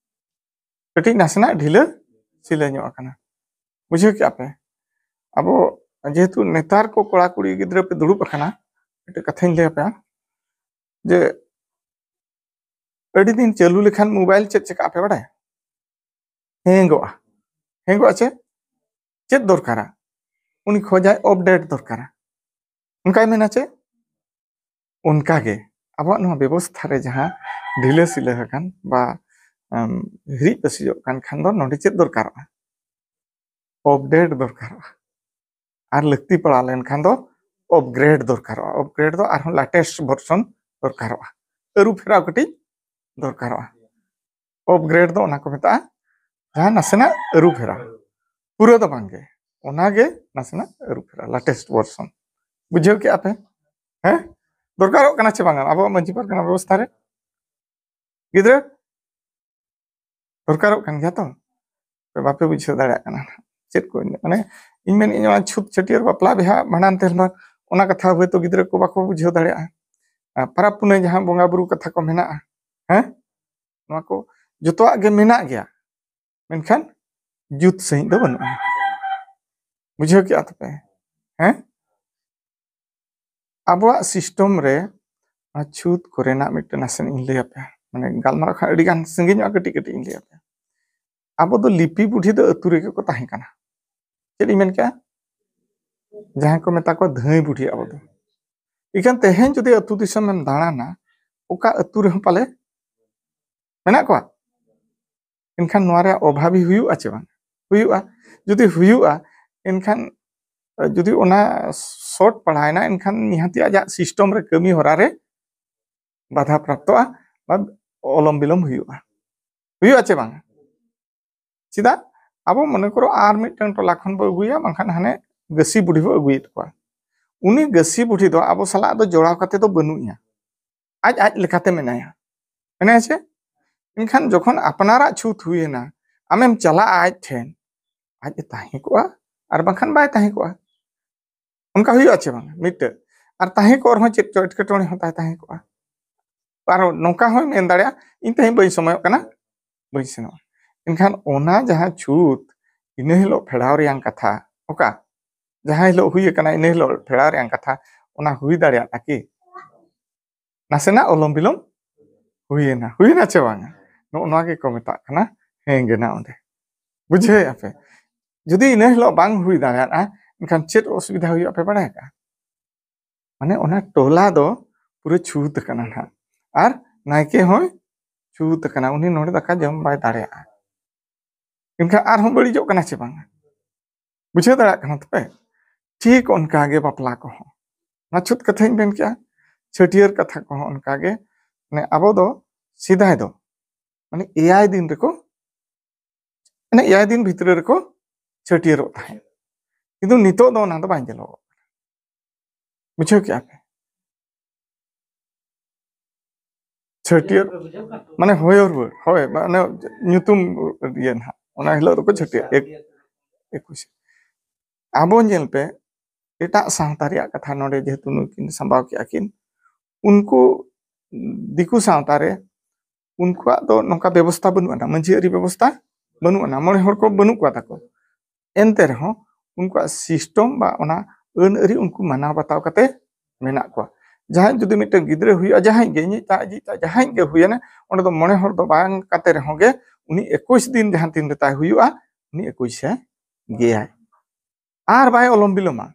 ᱠᱟᱹᱴᱤᱡ ᱱᱟᱥᱮᱱᱟᱜ ᱰᱷᱤᱞᱟᱹ ᱥᱤᱞᱟᱹ ᱧᱚᱜ ᱟᱠᱟᱱᱟ᱾ ᱵᱩᱡᱷᱟᱹᱣ ᱠᱮᱜᱼᱟ ᱯᱮ? ᱟᱵᱚ ᱡᱮᱦᱮᱛᱩ ᱱᱮᱛᱟᱨ ᱠᱚ ᱠᱚᱲᱟ ᱠᱩᱲᱤ ᱜᱤᱫᱽᱨᱟᱹ ᱯᱮ ᱫᱩᱲᱩᱵ ᱟᱠᱟᱱᱟ, ᱢᱤᱫᱴᱮᱡ ᱠᱟᱛᱷᱟᱧ ᱞᱟᱹᱭ ᱟᱯᱮᱭᱟ ᱡᱮ ᱟᱹᱰᱤ ᱫᱤᱱ ᱪᱟᱹᱞᱩ ᱞᱮᱠᱷᱟᱱ ᱢᱳᱵᱟᱭᱤᱞ ᱪᱮᱫ ᱪᱮᱠᱟᱜᱼᱟ ᱯᱮ ᱵᱟᱲᱟᱭᱟ? ᱦᱮᱝᱜᱚᱜᱼᱟ᱾ ᱦᱮᱝᱜᱚᱜᱼᱟ ᱪᱮ? ᱪᱮᱫ ᱫᱚᱨᱠᱟᱨᱟ? ᱩᱱᱤ ᱠᱷᱚᱡᱟᱭ ᱟᱯᱰᱮᱴ ᱫᱚᱨᱠᱟᱨᱟ, ᱚᱱᱠᱟᱭ ᱢᱮᱱᱟ ᱪᱮ? ᱚᱱᱠᱟᱜᱮ ᱟᱵᱚᱣᱟᱜ ᱱᱚᱣᱟ ᱵᱮᱵᱚᱥᱛᱷᱟ ᱨᱮ ᱡᱟᱦᱟᱸ ᱰᱷᱤᱞᱟᱹ ᱥᱤᱞᱟᱹ ᱟᱠᱟᱱ ᱵᱟ ᱟᱢ, ᱦᱤᱨᱤᱡ ᱯᱟᱹᱥᱤᱨᱚᱜ ᱠᱟᱱ ᱠᱷᱟᱱ ᱫᱚ ᱱᱚᱰᱮ ᱪᱮᱫ ᱫᱚᱨᱠᱟᱨᱚᱜᱼᱟ? ᱟᱯᱰᱮᱴ ᱫᱚᱨᱠᱟᱨᱚᱜᱼᱟ᱾ ᱟᱨ ᱞᱟᱹᱠᱛᱤ ᱯᱟᱲᱟᱣ ᱞᱮᱱᱠᱷᱟᱱ ᱫᱚ ᱟᱯᱜᱨᱮᱰ ᱫᱚᱨᱠᱟᱨᱚᱜᱼᱟ᱾ ᱟᱯᱜᱨᱮᱰ ᱫᱚ ᱟᱨᱦᱚᱸ ᱞᱮᱴᱮᱥᱴ ᱵᱷᱟᱨᱥᱚᱱ ᱫᱚᱨᱠᱟᱨᱚᱜᱼᱟ᱾ ᱟᱹᱨᱩ ᱯᱷᱮᱨᱟᱣ ᱠᱟᱹᱴᱤᱡ ᱫᱚᱨᱠᱟᱨᱚᱜᱼᱟ᱾ ᱟᱯᱜᱨᱮᱰ ᱫᱚ ᱚᱱᱟ ᱠᱚ ᱢᱮᱛᱟᱜᱼᱟ ᱡᱟᱦᱟᱸ ᱱᱟᱥᱮᱱᱟᱜ ᱟᱹᱨᱩ ᱯᱷᱮᱨᱟᱣ, ᱯᱩᱨᱟᱹ ᱫᱚ ᱵᱟᱝᱜᱮ, ᱚᱱᱟᱜᱮ ᱱᱟᱥᱮᱱᱟᱜ ᱟᱹᱨᱩ ᱯᱷᱮᱨᱟᱣ, ᱞᱮᱴᱮᱥᱴ ᱵᱷᱟᱨᱥᱚᱱ᱾ ᱵᱩᱡᱷᱟᱹᱣ ᱠᱮᱜᱼᱟ ᱯᱮ? ᱦᱮᱸ, ᱫᱚᱨᱠᱟᱨᱚᱜ ᱠᱟᱱᱟ ᱪᱮ ᱵᱟᱝᱟ ᱟᱵᱚᱣᱟᱜ ᱢᱟᱹᱡᱷᱤ ᱯᱟᱨᱜᱟᱱᱟ ᱵᱮᱵᱚᱥᱛᱷᱟ ᱨᱮ? ᱜᱤᱫᱽᱨᱟᱹ, ᱫᱚᱨᱠᱟᱨᱚᱜ ᱠᱟᱱ ᱜᱮᱭᱟ ᱛᱚ? ᱵᱟᱯᱮ ᱵᱩᱡᱷᱟᱹᱣ ᱫᱟᱲᱮᱭᱟᱜ ᱠᱟᱱᱟ ᱪᱮᱫ ᱠᱚ, ᱢᱟᱱᱮ ᱤᱧ ᱢᱮᱱᱮᱫ ᱚᱱᱟ ᱪᱷᱩᱛ ᱪᱷᱟᱹᱴᱭᱟᱹᱨ ᱵᱟᱯᱞᱟ ᱵᱤᱦᱟ ᱵᱷᱟᱸᱰᱟᱱ ᱛᱮᱞᱢᱟ, ᱚᱱᱟ ᱠᱟᱛᱷᱟ ᱦᱚᱭᱛᱳ ᱜᱤᱫᱽᱨᱟᱹ ᱠᱚ ᱵᱟᱠᱚ ᱵᱩᱡᱷᱟᱹᱣ ᱫᱟᱲᱮᱭᱟᱜᱼᱟ᱾ ᱟᱨ ᱯᱟᱨᱟᱵᱽ ᱯᱩᱱᱟᱹᱭ ᱡᱟᱦᱟᱸ ᱵᱚᱸᱜᱟ ᱵᱩᱨᱩ ᱠᱟᱛᱷᱟ ᱠᱚ ᱢᱮᱱᱟᱜᱼᱟ, ᱦᱮᱸ, ᱱᱚᱣᱟ ᱠᱚ ᱡᱚᱛᱚᱣᱟᱜ ᱜᱮ ᱢᱮᱱᱟᱜ ᱜᱮᱭᱟ, ᱢᱮᱱᱠᱷᱟᱱ ᱡᱩᱛ ᱥᱟᱺᱦᱤᱡ ᱫᱚ ᱵᱟᱹᱱᱩᱜᱼᱟ᱾ ᱵᱩᱡᱷᱟᱹᱣ ᱠᱮᱜᱼᱟ ᱛᱚᱯᱮ? ᱦᱮᱸ, ᱟᱵᱚᱣᱟᱜ ᱥᱤᱥᱴᱮᱢ ᱨᱮ ᱚᱱᱟ ᱪᱷᱩᱛ ᱠᱚᱨᱮᱱᱟᱜ ᱢᱤᱫᱴᱮᱱ ᱱᱟᱥᱮᱱᱟᱜ ᱤᱧ ᱞᱟᱹᱭ ᱟᱯᱮᱭᱟ, ᱢᱟᱱᱮ ᱜᱟᱞᱢᱟᱨᱟᱣ ᱠᱷᱚᱱ ᱟᱹᱰᱤ ᱜᱟᱱ ᱥᱟᱺᱜᱤᱧᱚᱜᱼᱟ, ᱠᱟᱹᱴᱤᱡ ᱠᱟᱹᱴᱤᱡ ᱤᱧ ᱞᱟᱹᱭ ᱟᱯᱮᱭᱟ᱾ ᱟᱵᱚ ᱫᱚ ᱞᱤᱯᱤ ᱵᱩᱰᱷᱤ ᱫᱚ ᱟᱹᱛᱩ ᱨᱮᱜᱮ ᱠᱚ ᱛᱟᱦᱮᱸ ᱠᱟᱱᱟ᱾ ᱪᱮᱫ ᱤᱧ ᱢᱮᱱ ᱠᱮᱜᱼᱟ? ᱡᱟᱦᱟᱸᱭ ᱠᱚ ᱢᱮᱛᱟ ᱠᱚᱣᱟ ᱫᱷᱟᱹᱭ ᱵᱩᱰᱷᱤ ᱟᱵᱚ ᱫᱚ᱾ ᱤᱠᱷᱟᱹᱱ ᱛᱮᱦᱮᱧ ᱡᱩᱫᱤ ᱟᱹᱛᱩ ᱫᱤᱥᱚᱢ ᱮᱢ ᱫᱟᱬᱟᱱᱟ, ᱚᱠᱟ ᱟᱹᱛᱩ ᱨᱮᱦᱚᱸ ᱯᱟᱞᱮ ᱢᱮᱱᱟᱜ ᱠᱚᱣᱟ? ᱮᱱᱠᱷᱟᱱ ᱱᱚᱣᱟ ᱨᱮᱭᱟᱜ ᱚᱵᱷᱟᱵᱤ ᱦᱩᱭᱩᱜᱼᱟ ᱪᱮ ᱵᱟᱝ? ᱦᱩᱭᱩᱜᱼᱟ᱾ ᱡᱩᱫᱤ ᱦᱩᱭᱩᱜᱼᱟ, ᱮᱱᱠᱷᱟᱱ ᱡᱩᱫᱤ ᱚᱱᱟ ᱥᱚᱨᱴ ᱯᱟᱲᱟᱣᱮᱱᱟ, ᱮᱱᱠᱷᱟᱱ ᱱᱤᱦᱟᱹᱛᱤ ᱟᱡᱟᱜ ᱥᱤᱥᱴᱮᱢ ᱨᱮ ᱠᱟᱹᱢᱤ ᱦᱚᱨᱟ ᱨᱮ ᱵᱟᱫᱷᱟ ᱯᱨᱟᱯᱛᱚᱜᱼᱟ ᱵᱟ ᱚᱞᱚᱢ ᱵᱤᱞᱚᱢ ᱦᱩᱭᱩᱜᱼᱟ᱾ ᱦᱩᱭᱩᱜᱼᱟ ᱪᱮ ᱵᱟᱝ? ᱪᱮᱫᱟᱜ? ᱟᱵᱚ ᱢᱚᱱᱮ ᱠᱚᱨᱚ ᱟᱨ ᱢᱤᱫᱴᱟᱝ ᱴᱚᱞᱟ ᱠᱷᱚᱱ ᱵᱚ ᱟᱹᱜᱩᱭᱟ, ᱵᱟᱝᱠᱷᱟᱱ ᱦᱟᱱᱮ ᱜᱟᱹᱥᱤ ᱵᱩᱰᱷᱤ ᱵᱚ ᱟᱹᱜᱩᱭᱮᱫ ᱠᱚᱣᱟ᱾ ᱩᱱᱤ ᱜᱟᱹᱥᱤ ᱵᱩᱰᱷᱤ ᱫᱚ ᱟᱵᱚ ᱥᱟᱞᱟᱜ ᱫᱚ ᱡᱚᱲᱟᱣ ᱠᱟᱛᱮ ᱫᱚ ᱵᱟᱹᱱᱩᱜ ᱮᱭᱟ, ᱟᱡ ᱟᱡ ᱞᱮᱠᱟᱛᱮ ᱢᱮᱱᱟᱭᱟ, ᱢᱮᱱᱟᱭᱟ ᱪᱮ? ᱮᱱᱠᱷᱟᱱ ᱡᱚᱠᱷᱚᱱ ᱟᱯᱱᱟᱨᱟᱜ ᱪᱷᱩᱛ ᱦᱩᱭᱮᱱᱟ, ᱟᱢᱮᱢ ᱪᱟᱞᱟᱜᱼᱟ ᱟᱡ ᱴᱷᱮᱱ, ᱟᱡ ᱮ ᱛᱟᱦᱮᱸ ᱠᱚᱜᱼᱟ ᱟᱨ ᱵᱟᱝᱠᱷᱟᱱ ᱵᱟᱭ ᱛᱟᱦᱮᱸ ᱠᱚᱜᱼᱟ᱾ ᱚᱱᱠᱟ ᱦᱩᱭᱩᱜᱼᱟ ᱪᱮ ᱵᱟᱝ? ᱢᱤᱫᱴᱟᱹᱝ ᱟᱨ ᱛᱟᱦᱮᱸ ᱠᱚᱜ ᱨᱮᱦᱚᱸ ᱪᱮᱫ ᱪᱚ ᱮᱴᱠᱮᱴᱚᱬᱮ ᱦᱚᱸ ᱛᱟᱦᱮᱸ ᱛᱟᱦᱮᱸ ᱠᱚᱜᱼᱟ᱾ ᱟᱨ ᱱᱚᱝᱠᱟ ᱦᱚᱸᱭ ᱢᱮᱱ ᱫᱟᱲᱮᱭᱟᱜᱼᱟ, "ᱤᱧ ᱛᱮᱦᱮᱧ ᱵᱟᱹᱧ ᱥᱚᱢᱚᱭᱚᱜ ᱠᱟᱱᱟ, ᱵᱟᱹᱧ ᱥᱮᱱᱚᱜᱼᱟ᱾" ᱮᱱᱠᱷᱟᱱ ᱚᱱᱟ ᱡᱟᱦᱟᱸ ᱪᱷᱩᱛ ᱤᱱᱟᱹ ᱦᱤᱞᱳᱜ ᱯᱷᱮᱲᱟᱣ ᱨᱮᱭᱟᱜ ᱠᱟᱛᱷᱟ, ᱚᱠᱟ ᱡᱟᱦᱟᱸ ᱦᱤᱞᱳᱜ ᱦᱩᱭ ᱟᱠᱟᱱᱟ ᱤᱱᱟᱹ ᱦᱤᱞᱳᱜ ᱯᱷᱮᱲᱟᱣ ᱨᱮᱭᱟᱜ ᱠᱟᱛᱷᱟ, ᱚᱱᱟ ᱦᱩᱭ ᱫᱟᱲᱮᱭᱟᱜᱼᱟ ᱠᱤ? ᱱᱟᱥᱮᱱᱟᱜ ᱚᱞᱚᱢ ᱵᱤᱞᱚᱢ ᱦᱩᱭᱮᱱᱟ, ᱦᱩᱭᱮᱱᱟ ᱪᱮ ᱵᱟᱝᱟ? ᱱᱚᱜᱼᱚ ᱱᱚᱣᱟ ᱜᱮᱠᱚ ᱢᱮᱛᱟᱜ ᱠᱟᱱᱟ ᱦᱮᱸ ᱜᱮ ᱱᱟ ᱚᱸᱰᱮ᱾ ᱵᱩᱡᱷᱟᱹᱣᱮᱫᱼᱟ ᱯᱮ? ᱡᱩᱫᱤ ᱤᱱᱟᱹ ᱦᱤᱞᱳᱜ ᱵᱟᱝ ᱦᱩᱭ ᱫᱟᱲᱮᱭᱟᱜᱼᱟ, ᱮᱱᱠᱷᱟᱱ ᱪᱮᱫ ᱚᱥᱩᱵᱤᱫᱷᱟ ᱦᱩᱭᱩᱜᱼᱟ ᱯᱮ ᱵᱟᱲᱟᱭ ᱠᱟᱜᱼᱟ? ᱢᱟᱱᱮ ᱚᱱᱟ ᱴᱚᱞᱟ ᱫᱚ ᱯᱩᱨᱟᱹ ᱪᱷᱩᱛ ᱟᱠᱟᱱᱟ ᱱᱟᱦᱟᱜ, ᱟᱨ ᱱᱟᱭᱠᱮ ᱦᱚᱸᱭ ᱪᱷᱩᱛ ᱟᱠᱟᱱᱟ, ᱩᱱᱤ ᱱᱚᱰᱮ ᱫᱟᱠᱟ ᱡᱚᱢ ᱵᱟᱭ ᱫᱟᱲᱮᱭᱟᱜᱼᱟ᱾ ᱮᱱᱠᱷᱟᱱ ᱟᱨᱦᱚᱸ ᱵᱟᱹᱲᱤᱡᱚᱜ ᱠᱟᱱᱟ ᱪᱮ ᱵᱟᱝᱟ? ᱵᱩᱡᱷᱟᱹᱣ ᱫᱟᱲᱮᱭᱟᱜ ᱠᱟᱱᱟ ᱛᱚᱯᱮ? ᱴᱷᱤᱠ ᱚᱱᱠᱟ ᱜᱮ ᱵᱟᱯᱞᱟ ᱠᱚᱦᱚᱸ, ᱚᱱᱟ ᱪᱷᱩᱛ ᱠᱟᱛᱷᱟᱧ ᱢᱮᱱ ᱠᱮᱜᱼᱟ, ᱪᱷᱟᱹᱴᱭᱟᱹᱨ ᱠᱟᱛᱷᱟ ᱠᱚᱦᱚᱸ ᱚᱱᱠᱟ ᱜᱮ᱾ ᱢᱟᱱᱮ ᱟᱵᱚ ᱫᱚ ᱥᱮᱫᱟᱭ ᱫᱚ ᱢᱟᱱᱮ ᱮᱭᱟᱭ ᱫᱤᱱ ᱨᱮᱠᱚ, ᱢᱟᱱᱮ ᱮᱭᱟᱭ ᱫᱤᱱ ᱵᱷᱤᱛᱨᱤ ᱨᱮᱠᱚ ᱪᱷᱟᱹᱴᱭᱟᱹᱨᱚᱜ ᱛᱟᱦᱮᱸᱫ, ᱠᱤᱱᱛᱩ ᱱᱤᱛᱚᱜ ᱫᱚ ᱚᱱᱟ ᱫᱚ ᱵᱟᱝ ᱧᱮᱞᱚᱜᱚᱜ ᱠᱟᱱᱟ᱾ ᱵᱩᱡᱷᱟᱹᱣ ᱠᱮᱜᱼᱟ ᱯᱮ? ᱪᱷᱟᱹᱴᱭᱟᱹᱨ ᱢᱟᱱᱮ ᱦᱚᱭᱚ ᱨᱩᱣᱟᱹᱲ, ᱦᱳᱭ, ᱢᱟᱱᱮ ᱧᱩᱛᱩᱢ ᱤᱭᱟᱹ ᱱᱟᱦᱟᱜ, ᱚᱱᱟ ᱦᱤᱞᱳᱜ ᱫᱚᱠᱚ ᱪᱷᱟᱹᱴᱭᱟᱹᱨ, ᱮᱠ-, ᱮᱠᱩᱥ᱾ ᱟᱵᱚ ᱧᱮᱞ ᱯᱮ, ᱮᱴᱟᱜ ᱥᱟᱶᱛᱟ ᱨᱮᱭᱟᱜ ᱠᱟᱛᱷᱟ ᱱᱚᱰᱮ ᱡᱮᱦᱮᱛᱩ ᱱᱩᱠᱤᱱ ᱥᱟᱢᱵᱟᱣ ᱠᱮᱜᱼᱟ ᱠᱤᱱ, ᱩᱱᱠᱩ ᱫᱤᱠᱩ ᱥᱟᱶᱛᱟ ᱨᱮ ᱩᱱᱠᱩᱣᱟᱜ ᱫᱚ ᱱᱚᱝᱠᱟ ᱵᱮᱵᱚᱥᱛᱷᱟ ᱵᱟᱹᱱᱩᱜ ᱟᱱᱟ, ᱢᱟᱹᱡᱷᱤ ᱟᱹᱨᱤ ᱵᱮᱵᱚᱥᱛᱷᱟ ᱵᱟᱹᱱᱩᱜ ᱟᱱᱟ, ᱢᱚᱬᱮ ᱦᱚᱲ ᱠᱚ ᱵᱟᱹᱱᱩᱜ ᱠᱚᱣᱟ ᱛᱟᱠᱚ᱾ ᱮᱱᱛᱮ ᱨᱮᱦᱚᱸ ᱩᱱᱠᱩᱣᱟᱜ system ᱵᱟ ᱚᱱᱟ ᱟᱹᱱ ᱟᱹᱨᱤ ᱩᱱᱠᱩ ᱢᱟᱱᱟᱣ ᱵᱟᱛᱟᱣ ᱠᱟᱛᱮ ᱢᱮᱱᱟᱜ ᱠᱚᱣᱟ᱾ ᱡᱟᱦᱟᱸᱭ ᱡᱩᱫᱤ ᱢᱤᱫᱴᱟᱝ ᱜᱤᱫᱽᱨᱟᱹ ᱦᱩᱭᱩᱜᱼᱟ, ᱡᱟᱦᱟᱸᱭ ᱜᱮ, ᱤᱧᱤᱡ ᱛᱟᱭ, ᱟᱡᱤᱡ ᱛᱟᱭ, ᱡᱟᱦᱟᱸᱭ ᱜᱮ ᱦᱩᱭᱮᱱᱟ, ᱚᱸᱰᱮ ᱫᱚ ᱢᱚᱬᱮ ᱦᱚᱲ ᱫᱚ ᱵᱟᱝ ᱠᱟᱛᱮ ᱨᱮᱦᱚᱸ ᱜᱮ ᱩᱱᱤ ᱮᱠᱩᱥ ᱫᱤᱱ ᱡᱟᱦᱟᱸ ᱛᱤᱱ ᱨᱮ ᱛᱟᱭ ᱦᱩᱭᱩᱜᱼᱟ, ᱩᱱᱤ ᱮᱠᱩᱥ ᱮ ᱜᱮᱭᱟᱭ, ᱟᱨ ᱵᱟᱭ ᱚᱞᱚᱢ ᱵᱤᱞᱚᱢᱟ᱾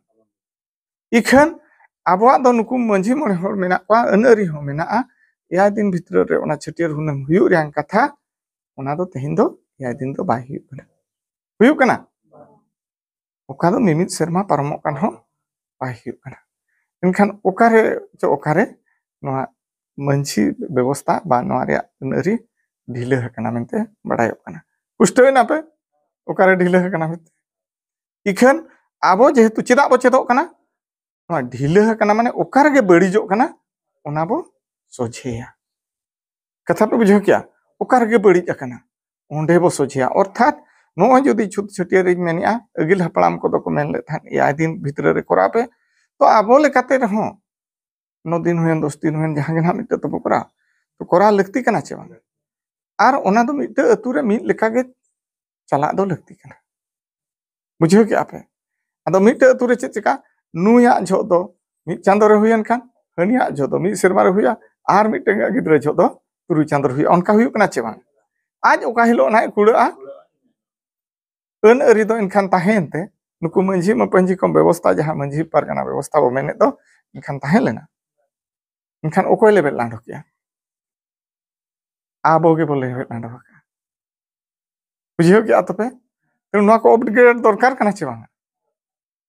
ᱤᱠᱷᱟᱹᱱ ᱟᱵᱚᱣᱟᱜ ᱫᱚ ᱱᱩᱠᱩ ᱢᱟᱹᱡᱷᱤ ᱢᱚᱬᱮ ᱦᱚᱲ ᱢᱮᱱᱟᱜ ᱠᱚᱣᱟ, ᱟᱹᱱ ᱟᱹᱨᱤ ᱦᱚᱸ ᱢᱮᱱᱟᱜᱼᱟ᱾ ᱮᱭᱟᱭ ᱫᱤᱱ ᱵᱷᱤᱛᱨᱤ ᱨᱮ ᱚᱱᱟ ᱪᱷᱟᱹᱴᱭᱟᱹᱨ ᱦᱩᱱᱟᱹᱝ ᱦᱩᱭᱩᱜ ᱨᱮᱭᱟᱜ ᱠᱟᱛᱷᱟ, ᱚᱱᱟ ᱫᱚ ᱛᱮᱦᱮᱧ ᱫᱚ ᱮᱭᱟᱭ ᱫᱤᱱ ᱫᱚ ᱵᱟᱭ ᱦᱩᱭᱩᱜ ᱠᱟᱱᱟ᱾ ᱦᱩᱭᱩᱜ ᱠᱟᱱᱟ? ᱚᱠᱟ ᱫᱚ ᱢᱤᱢᱤᱫ ᱥᱮᱨᱢᱟ ᱯᱟᱨᱚᱢᱚᱜ ᱠᱟᱱ ᱦᱚᱸ ᱵᱟᱭ ᱦᱩᱭᱩᱜ ᱠᱟᱱᱟ᱾ ᱮᱱᱠᱷᱟᱱ ᱚᱠᱟᱨᱮ ᱪᱚ ᱚᱠᱟᱨᱮ ᱱᱚᱣᱟ ᱢᱟᱹᱡᱷᱤ ᱵᱮᱵᱚᱥᱛᱷᱟ ᱵᱟ ᱱᱚᱣᱟ ᱨᱮᱭᱟᱜ ᱟᱹᱱ ᱟᱹᱨᱤ ᱰᱷᱤᱞᱟᱹ ᱟᱠᱟᱱᱟ ᱢᱮᱱᱛᱮ ᱵᱟᱲᱟᱭᱚᱜ ᱠᱟᱱᱟ᱾ ᱯᱩᱥᱴᱟᱹᱣ ᱮᱱᱟ ᱯᱮ? ᱚᱠᱟᱨᱮ ᱰᱷᱤᱞᱟᱹ ᱟᱠᱟᱱᱟ ᱢᱮᱱᱛᱮ? ᱤᱠᱷᱟᱹᱱ ᱟᱵᱚ ᱡᱮᱦᱮᱛᱩ ᱪᱮᱫᱟᱜ ᱵᱚ ᱪᱮᱫᱚᱜ ᱠᱟᱱᱟ? ᱱᱚᱣᱟ ᱰᱷᱤᱞᱟᱹ ᱟᱠᱟᱱᱟ ᱢᱟᱱᱮ ᱚᱠᱟ ᱨᱮᱜᱮ ᱵᱟᱹᱲᱤᱡᱚᱜ ᱠᱟᱱᱟ ᱚᱱᱟ ᱵᱚ ᱥᱚᱡᱷᱮᱭᱟ᱾ ᱠᱟᱛᱷᱟ ᱯᱮ ᱵᱩᱡᱷᱟᱹᱣ ᱠᱮᱜᱼᱟ? ᱚᱠᱟ ᱨᱮᱜᱮ ᱵᱟᱹᱲᱤᱡ ᱟᱠᱟᱱᱟ ᱚᱸᱰᱮ ᱵᱚ ᱥᱚᱡᱷᱮᱭᱟ᱾ ᱚᱨᱛᱷᱟᱛ ᱱᱚᱜᱼᱚᱭ ᱡᱩᱫᱤ ᱪᱷᱩᱛ ᱪᱷᱟᱹᱴᱭᱟᱹᱨ ᱤᱧ ᱢᱮᱱᱮᱜᱼᱟ, ᱟᱹᱜᱤᱞ ᱦᱟᱯᱲᱟᱢ ᱠᱚᱫᱚ ᱠᱚ ᱢᱮᱱ ᱞᱮᱫ ᱛᱟᱦᱮᱸᱫ ᱮᱭᱟᱭ ᱫᱤᱱ ᱵᱷᱤᱛᱨᱤ ᱨᱮ ᱠᱚᱨᱟᱣ ᱯᱮ, ᱛᱚ ᱟᱵᱚ ᱞᱮᱠᱟᱛᱮ ᱨᱮᱦᱚᱸ ᱱᱚ ᱫᱤᱱ ᱦᱩᱭᱮᱱ, ᱫᱚᱥ ᱫᱤᱱ ᱦᱩᱭᱮᱱ, ᱡᱟᱦᱟᱸ ᱜᱮ ᱱᱟᱦᱟᱜ ᱢᱤᱫᱴᱮᱡ ᱛᱟᱵᱚ ᱠᱚᱨᱟᱣ, ᱛᱚ ᱠᱚᱨᱟᱣ ᱞᱟᱹᱠᱛᱤ ᱠᱟᱱᱟ ᱪᱮ ᱵᱟᱝ? ᱟᱨ ᱚᱱᱟ ᱫᱚ ᱢᱤᱫᱴᱮᱡ ᱟᱹᱛᱩ ᱨᱮ ᱢᱤᱫ ᱞᱮᱠᱟ ᱜᱮ ᱪᱟᱞᱟᱜ ᱫᱚ ᱞᱟᱹᱠᱛᱤ ᱠᱟᱱᱟ᱾ ᱵᱩᱡᱷᱟᱹᱣ ᱠᱮᱜᱼᱟ ᱯᱮ? ᱟᱫᱚ ᱢᱤᱫᱴᱮᱡ ᱟᱹᱛᱩ ᱨᱮ ᱪᱮᱫ ᱪᱮᱠᱟ, ᱱᱩᱭᱟᱜ ᱡᱚᱦᱚᱜ ᱫᱚ ᱢᱤᱫ ᱪᱟᱸᱫᱳ ᱨᱮ ᱦᱩᱭᱮᱱ ᱠᱷᱟᱱ, ᱦᱟᱹᱱᱤᱭᱟᱜ ᱡᱚᱦᱚᱜ ᱫᱚ ᱢᱤᱫ ᱥᱮᱨᱢᱟ ᱨᱮ ᱦᱩᱭᱩᱜᱼᱟ, ᱟᱨ ᱢᱤᱫᱴᱮᱱ ᱜᱤᱫᱽᱨᱟᱹ ᱡᱚᱦᱚᱜ ᱫᱚ ᱛᱩᱨᱩᱭ ᱪᱟᱸᱫᱳ ᱨᱮ ᱦᱩᱭᱩᱜᱼᱟ᱾ ᱚᱱᱠᱟ ᱦᱩᱭᱩᱜ ᱠᱟᱱᱟ ᱪᱮ ᱵᱟᱝ? ᱟᱡ ᱚᱠᱟ ᱦᱤᱞᱳᱜ ᱱᱟᱦᱟᱜ ᱠᱩᱲᱟᱹᱜᱼᱟ, ᱟᱹᱱ ᱟᱹᱨᱤ ᱫᱚ ᱮᱱᱠᱷᱟᱱ ᱛᱟᱦᱮᱸᱭᱮᱱ ᱛᱮ, ᱱᱩᱠᱩ ᱢᱟᱹᱡᱷᱤ ᱢᱟᱯᱟᱹᱡᱷᱤ ᱠᱚ ᱵᱮᱵᱚᱥᱛᱷᱟ, ᱡᱟᱦᱟᱸ ᱢᱟᱹᱡᱷᱤ ᱯᱟᱨᱜᱟᱱᱟ ᱵᱮᱵᱚᱥᱛᱷᱟ ᱵᱚ ᱢᱮᱱᱮᱫ ᱫᱚ, ᱮᱱᱠᱷᱟᱱ ᱛᱟᱦᱮᱸ ᱞᱮᱱᱟ᱾ ᱮᱱᱠᱷᱟᱱ ᱚᱠᱚᱭ ᱞᱮᱵᱮᱫ ᱞᱟᱸᱰᱚ ᱠᱮᱜᱼᱟ? ᱟᱵᱚ ᱜᱮᱵᱚ ᱞᱮᱵᱮᱫ ᱞᱟᱸᱰᱚ ᱟᱠᱟᱫᱼᱟ᱾ ᱵᱩᱡᱷᱟᱹᱣ ᱠᱮᱜᱼᱟ ᱛᱚᱯᱮ? ᱛᱮ ᱱᱚᱣᱟ ᱠᱚ ᱟᱯᱰᱮᱴ ᱫᱚᱨᱠᱟᱨ ᱠᱟᱱᱟ ᱪᱮ ᱵᱟᱝᱟ?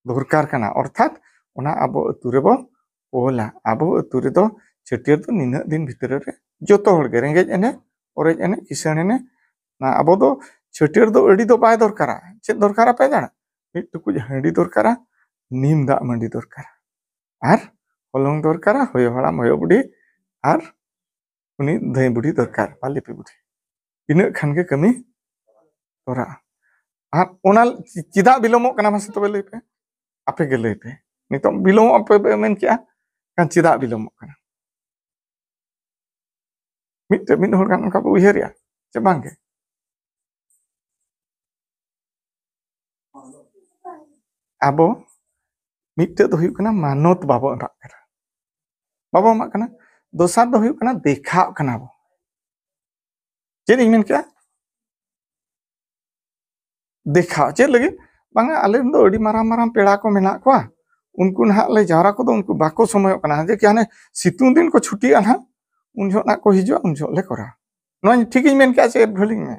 ᱫᱚᱨᱠᱟᱨ ᱠᱟᱱᱟ᱾ ᱚᱨᱛᱷᱟᱛ ᱚᱱᱟ ᱟᱵᱚ ᱟᱹᱛᱩ ᱨᱮᱵᱚ ᱚᱞᱟ᱾ ᱟᱵᱚ ᱟᱹᱛᱩ ᱨᱮᱫᱚ ᱪᱷᱟᱹᱴᱭᱟᱹᱨ ᱫᱚ ᱱᱤᱱᱟᱹᱜ ᱫᱤᱱ ᱵᱷᱤᱛᱨᱤ ᱨᱮ ᱡᱚᱛᱚ ᱦᱚᱲ ᱜᱮ, ᱨᱮᱸᱜᱮᱡ ᱮᱱᱮ, ᱚᱨᱮᱡ ᱮᱱᱮ, ᱠᱤᱥᱟᱹᱬ ᱮᱱᱮ, ᱚᱱᱟ ᱟᱵᱚ ᱫᱚ ᱪᱷᱟᱹᱴᱭᱟᱹᱨ ᱫᱚ ᱟᱹᱰᱤ ᱫᱚ ᱵᱟᱭ ᱫᱚᱨᱠᱟᱨᱟ᱾ ᱪᱮᱫ ᱫᱚᱨᱠᱟᱨᱟ ᱯᱮ ᱡᱟᱱᱟ? ᱢᱤᱫ ᱴᱩᱠᱩᱡ ᱦᱟᱺᱰᱤ ᱫᱚᱨᱠᱟᱨᱟ, ᱱᱤᱢ ᱫᱟᱜ ᱢᱟᱹᱰᱤ ᱫᱚᱨᱠᱟᱨᱟ, ᱟᱨ ᱦᱚᱞᱚᱝ ᱫᱚᱨᱠᱟᱨᱟ, ᱦᱚᱭᱚ ᱦᱟᱲᱟᱢ, ᱦᱚᱭᱚ ᱵᱩᱰᱷᱤ, ᱟᱨ ᱩᱱᱤ ᱫᱷᱟᱹᱭ ᱵᱩᱰᱷᱤ ᱫᱚᱨᱠᱟᱨ, ᱵᱟ ᱞᱤᱯᱤ ᱵᱩᱰᱷᱤ᱾ ᱤᱱᱟᱹᱜ ᱠᱷᱟᱱ ᱜᱮ ᱠᱟᱹᱢᱤ ᱛᱚᱨᱟᱜᱼᱟ᱾ ᱟᱨ ᱚᱱᱟ ᱪᱮᱫᱟᱜ ᱵᱤᱞᱚᱢᱚᱜ ᱠᱟᱱᱟ, ᱢᱟᱥᱮ ᱛᱚᱵᱮ ᱞᱟᱹᱭ ᱯᱮ, ᱟᱯᱮ ᱜᱮ ᱞᱟᱹᱭ ᱯᱮ᱾ ᱱᱤᱛᱚᱜ ᱵᱤᱞᱚᱢᱚᱜ ᱯᱮ ᱯᱮ ᱢᱮᱱ ᱠᱮᱜᱼᱟ, ᱠᱷᱟᱱ ᱪᱮᱫᱟᱜ ᱵᱤᱞᱚᱢᱚᱜ ᱠᱟᱱᱟ? ᱢᱤᱫᱴᱮᱡ, ᱢᱤᱫ ᱦᱚᱲ ᱜᱟᱱ ᱚᱱᱠᱟ ᱯᱮ ᱩᱭᱦᱟᱹᱨᱮᱜᱼᱟ ᱪᱮ ᱵᱟᱝ ᱜᱮ? ᱟᱵᱚ ᱢᱤᱫᱴᱮᱡ ᱫᱚ ᱦᱩᱭᱩᱜ ᱠᱟᱱᱟ ᱢᱟᱱᱚᱛ ᱵᱟᱵᱚ ᱮᱢᱟᱜ ᱠᱟᱱᱟ, ᱵᱟᱵᱚ ᱮᱢᱟᱜ ᱠᱟᱱᱟ᱾ ᱫᱚᱥᱟᱨ ᱫᱚ ᱦᱩᱭᱩᱜ ᱠᱟᱱᱟ ᱫᱮᱠᱷᱟᱜ ᱠᱟᱱᱟ ᱵᱚ᱾ ᱪᱮᱫ ᱤᱧ ᱢᱮᱱ ᱠᱮᱜᱼᱟ? ᱫᱮᱠᱷᱟᱣ᱾ ᱪᱮᱫ ᱞᱟᱹᱜᱤᱫ? ᱵᱟᱝᱟ, ᱟᱞᱮ ᱨᱮᱱ ᱫᱚ ᱟᱹᱰᱤ ᱢᱟᱨᱟᱝ ᱢᱟᱨᱟᱝ ᱯᱮᱲᱟ ᱠᱚ ᱢᱮᱱᱟᱜ ᱠᱚᱣᱟ, ᱩᱱᱠᱩ ᱱᱟᱦᱟᱜ ᱞᱮ ᱡᱟᱣᱨᱟ ᱠᱚᱫᱚ, ᱩᱱᱠᱩ ᱵᱟᱠᱚ ᱥᱚᱢᱚᱭᱚᱜ ᱠᱟᱱᱟ᱾ ᱡᱮ ᱠᱤ ᱦᱟᱱᱮ ᱥᱤᱛᱩᱝ ᱫᱤᱱ ᱠᱚ ᱪᱷᱩᱴᱤᱜᱼᱟ ᱱᱟᱦᱟᱜ, ᱩᱱ ᱡᱚᱦᱚᱜ ᱱᱟᱜ ᱠᱚ ᱦᱤᱡᱩᱜᱼᱟ, ᱩᱱ ᱡᱚᱦᱚᱜ ᱞᱮ ᱠᱚᱨᱟᱣᱟ᱾ ᱱᱚᱣᱟ ᱴᱷᱤᱠ ᱤᱧ ᱢᱮᱱ ᱠᱮᱜᱼᱟ ᱥᱮ ᱮᱯ ᱵᱷᱟᱹᱞᱤᱧ ᱢᱮ?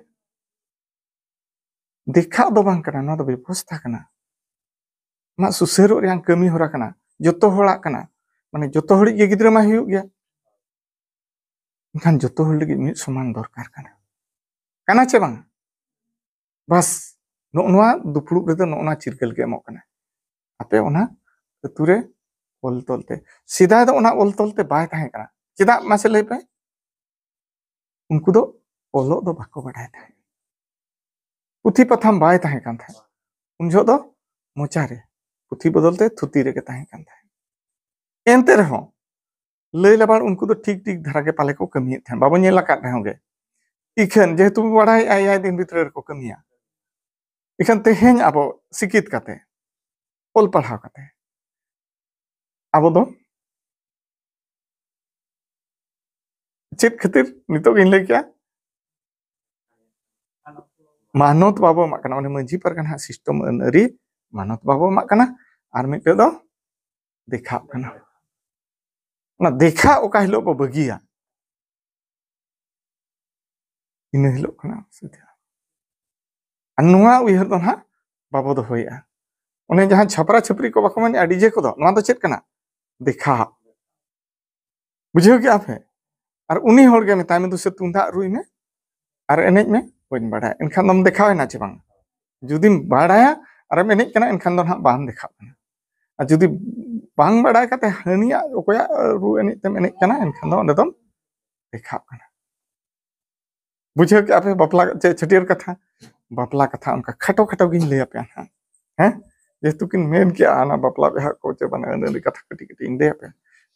ᱫᱮᱠᱷᱟᱜ ᱫᱚ ᱵᱟᱝ ᱠᱟᱱᱟ, ᱱᱚᱣᱟ ᱫᱚ ᱵᱮᱵᱚᱥᱛᱷᱟ ᱠᱟᱱᱟ᱾ ᱟᱢᱟᱜ ᱥᱩᱥᱟᱹᱨᱚᱜ ᱨᱮᱭᱟᱜ ᱠᱟᱹᱢᱤ ᱦᱚᱨᱟ ᱠᱟᱱᱟ, ᱡᱚᱛᱚ ᱦᱚᱲᱟᱜ ᱠᱟᱱᱟ᱾ ᱢᱟᱱᱮ ᱡᱚᱛᱚ ᱦᱚᱲᱤᱡ ᱜᱮ ᱜᱤᱫᱽᱨᱟᱹ ᱢᱟ ᱦᱩᱭᱩᱜ ᱜᱮᱭᱟ, ᱮᱱᱠᱷᱟᱱ ᱡᱚᱛᱚ ᱦᱚᱲ ᱞᱟᱹᱜᱤᱫ ᱢᱤᱫ ᱥᱚᱢᱟᱱ ᱫᱚᱨᱠᱟᱨ ᱠᱟᱱᱟ, ᱠᱟᱱᱟ ᱪᱮ ᱵᱟᱝ? ᱵᱟᱥ, ᱱᱚᱜᱼᱚ ᱱᱚᱣᱟ ᱫᱩᱯᱲᱩᱵ ᱨᱮᱫᱚ ᱱᱚᱜᱼᱚ ᱱᱚᱣᱟ ᱪᱤᱨᱜᱟᱹᱞ ᱜᱮ ᱮᱢᱚᱜ ᱠᱟᱱᱟ᱾ ᱟᱯᱮ ᱚᱱᱟ ᱟᱹᱛᱩ ᱨᱮ ᱚᱞ ᱛᱚᱞ ᱛᱮ, ᱥᱮᱫᱟᱭ ᱫᱚ ᱚᱱᱟ ᱚᱞ ᱛᱚᱞ ᱛᱮ ᱵᱟᱭ ᱛᱟᱦᱮᱸ ᱠᱟᱱᱟ᱾ ᱪᱮᱫᱟᱜ ᱢᱟᱥᱮ ᱞᱟᱹᱭ ᱯᱮ? ᱩᱱᱠᱩ ᱫᱚ ᱚᱞᱚᱜ ᱫᱚ ᱵᱟᱠᱚ ᱵᱟᱰᱟᱭ ᱛᱟᱦᱮᱸᱫ᱾ ᱯᱩᱛᱷᱤ ᱯᱟᱛᱷᱟᱢ ᱵᱟᱭ ᱛᱟᱦᱮᱸ ᱠᱟᱱ ᱛᱟᱦᱮᱸᱫ᱾ ᱩᱱ ᱡᱚᱦᱚᱜ ᱫᱚ ᱢᱚᱪᱟ ᱨᱮ, ᱯᱩᱛᱷᱤ ᱵᱚᱫᱚᱞ ᱛᱮ ᱛᱷᱩᱛᱤ ᱨᱮᱜᱮ ᱛᱟᱦᱮᱸ ᱠᱟᱱ ᱛᱟᱦᱮᱸᱫ᱾ ᱮᱱᱛᱮ ᱨᱮᱦᱚᱸ ᱞᱟᱹᱭ ᱞᱟᱵᱟᱲ ᱩᱱᱠᱩ ᱫᱚ ᱴᱷᱤᱠ ᱴᱷᱤᱠ ᱫᱷᱟᱨᱟ ᱜᱮ ᱯᱟᱞᱮ ᱠᱚ ᱠᱟᱹᱢᱤᱭᱮᱫ ᱛᱟᱦᱮᱸᱫ, ᱵᱟᱵᱚ ᱧᱮᱞ ᱟᱠᱟᱫ ᱨᱮᱦᱚᱸ ᱜᱮ᱾ ᱤᱠᱷᱟᱹᱱ ᱡᱮᱦᱮᱛᱩ ᱵᱚ ᱵᱟᱲᱟᱭᱮᱫᱼᱟ ᱮᱭᱟᱭ ᱫᱤᱱ ᱵᱷᱤᱛᱨᱤ ᱨᱮᱠᱚ ᱠᱟᱹᱢᱤᱭᱟ, ᱤᱠᱷᱟᱹᱱ ᱛᱮᱦᱮᱧ ᱟᱵᱚ ᱥᱤᱠᱷᱤᱛ ᱠᱟᱛᱮ, ᱚᱞ ᱯᱟᱲᱦᱟᱣ ᱠᱟᱛᱮ, ᱟᱵᱚ ᱫᱚ ᱪᱮᱫ ᱠᱷᱟᱹᱛᱤᱨ ᱱᱤᱛᱚᱜ ᱤᱧ ᱞᱟᱹᱭ ᱠᱮᱜᱼᱟ, ᱢᱟᱱᱚᱛ ᱵᱟᱵᱚ ᱮᱢᱟᱜ ᱠᱟᱱᱟ, ᱚᱱᱮ ᱢᱟᱹᱡᱷᱤ ᱯᱟᱨᱜᱟᱱᱟ system ᱟᱹᱱ ᱟᱹᱨᱤ ᱢᱟᱱᱚᱛ ᱵᱟᱵᱚ ᱮᱢᱟᱜ ᱠᱟᱱᱟ, ᱟᱨ ᱢᱤᱫᱴᱮᱡ ᱫᱚ ᱫᱮᱠᱷᱟᱜ ᱠᱟᱱᱟ᱾ ᱚᱱᱟ ᱫᱮᱠᱷᱟ ᱚᱠᱟ ᱦᱤᱞᱳᱜ ᱵᱚ ᱵᱟᱹᱜᱤᱭᱟ, ᱤᱱᱟᱹ ᱦᱤᱞᱳᱜ ᱠᱟᱱᱟ ᱚᱥᱩᱵᱤᱫᱷᱟ᱾ ᱟᱨ ᱱᱚᱣᱟ ᱩᱭᱦᱟᱹᱨ ᱫᱚ ᱱᱟᱦᱟᱜ ᱵᱟᱵᱚ ᱫᱚᱦᱚᱭᱮᱜᱼᱟ᱾ ᱚᱱᱮ ᱡᱟᱦᱟᱸ ᱪᱷᱟᱯᱨᱟ ᱪᱷᱟᱯᱨᱤ ᱠᱚ ᱵᱟᱠᱚ ᱢᱮᱱᱮᱜᱼᱟ, DJ ᱠᱚᱫᱚ, ᱱᱚᱣᱟ ᱫᱚ ᱪᱮᱫ ᱠᱟᱱᱟ? ᱫᱮᱠᱷᱟ᱾ ᱵᱩᱡᱷᱟᱹᱣ ᱠᱮᱜᱼᱟ ᱯᱮ? ᱟᱨ ᱩᱱᱤ ᱦᱚᱲ ᱜᱮ ᱢᱮᱛᱟᱭ ᱢᱮ, "ᱫᱩ ᱥᱮ ᱛᱩᱢᱫᱟᱜ ᱨᱩᱭ ᱢᱮ ᱟᱨ ᱮᱱᱮᱡ ᱢᱮ, ᱵᱟᱹᱧ ᱵᱟᱲᱟᱭᱟ᱾" ᱮᱱᱠᱷᱟᱱ ᱫᱚᱢ ᱫᱮᱠᱷᱟᱣ ᱮᱱᱟ ᱪᱮ ᱵᱟᱝ? ᱡᱩᱫᱤᱢ ᱵᱟᱲᱟᱭᱟ ᱟᱨᱮᱢ ᱮᱱᱮᱡ ᱠᱟᱱᱟ, ᱮᱱᱠᱷᱟᱱ ᱫᱚ ᱱᱟᱦᱟᱜ ᱵᱟᱢ ᱫᱮᱠᱷᱟᱜ ᱠᱟᱱᱟ᱾ ᱟᱨ ᱡᱩᱫᱤ ᱵᱟᱝ ᱵᱟᱲᱟᱭ ᱠᱟᱛᱮ ᱦᱟᱹᱱᱤᱭᱟᱜ ᱚᱠᱚᱭᱟᱜ ᱨᱩ ᱮᱱᱮᱡ ᱛᱮᱢ ᱮᱱᱮᱡ ᱠᱟᱱᱟ, ᱮᱱᱠᱷᱟᱱ ᱫᱚ ᱚᱸᱰᱮ ᱫᱚᱢ ᱫᱮᱠᱷᱟᱜ ᱠᱟᱱᱟ᱾ ᱵᱩᱡᱷᱟᱹᱣ ᱠᱮᱜᱼᱟ ᱯᱮ? ᱵᱟᱯᱞᱟ ᱪᱮ ᱪᱷᱟᱹᱴᱭᱟᱹᱨ ᱠᱟᱛᱷᱟ, ᱵᱟᱯᱞᱟ ᱠᱟᱛᱷᱟ ᱚᱱᱠᱟ ᱠᱷᱟᱴᱚ ᱠᱷᱟᱴᱚ ᱜᱤᱧ ᱞᱟᱹᱭ ᱟᱯᱮᱭᱟ ᱦᱟᱸᱜ᱾ ᱦᱮᱸ, ᱡᱮᱦᱮᱛᱩ ᱠᱤᱱ ᱢᱮᱱ ᱠᱮᱜᱼᱟ ᱚᱱᱟ ᱵᱟᱯᱞᱟ ᱵᱤᱦᱟᱹ ᱠᱚ ᱪᱮ ᱵᱟᱝ, ᱟᱹᱱ ᱟᱹᱨᱤ ᱠᱟᱛᱷᱟ ᱠᱟᱹᱴᱤᱡ ᱠᱟᱹᱴᱤᱡ ᱤᱧ ᱞᱟᱹᱭ ᱟᱯᱮᱭᱟ᱾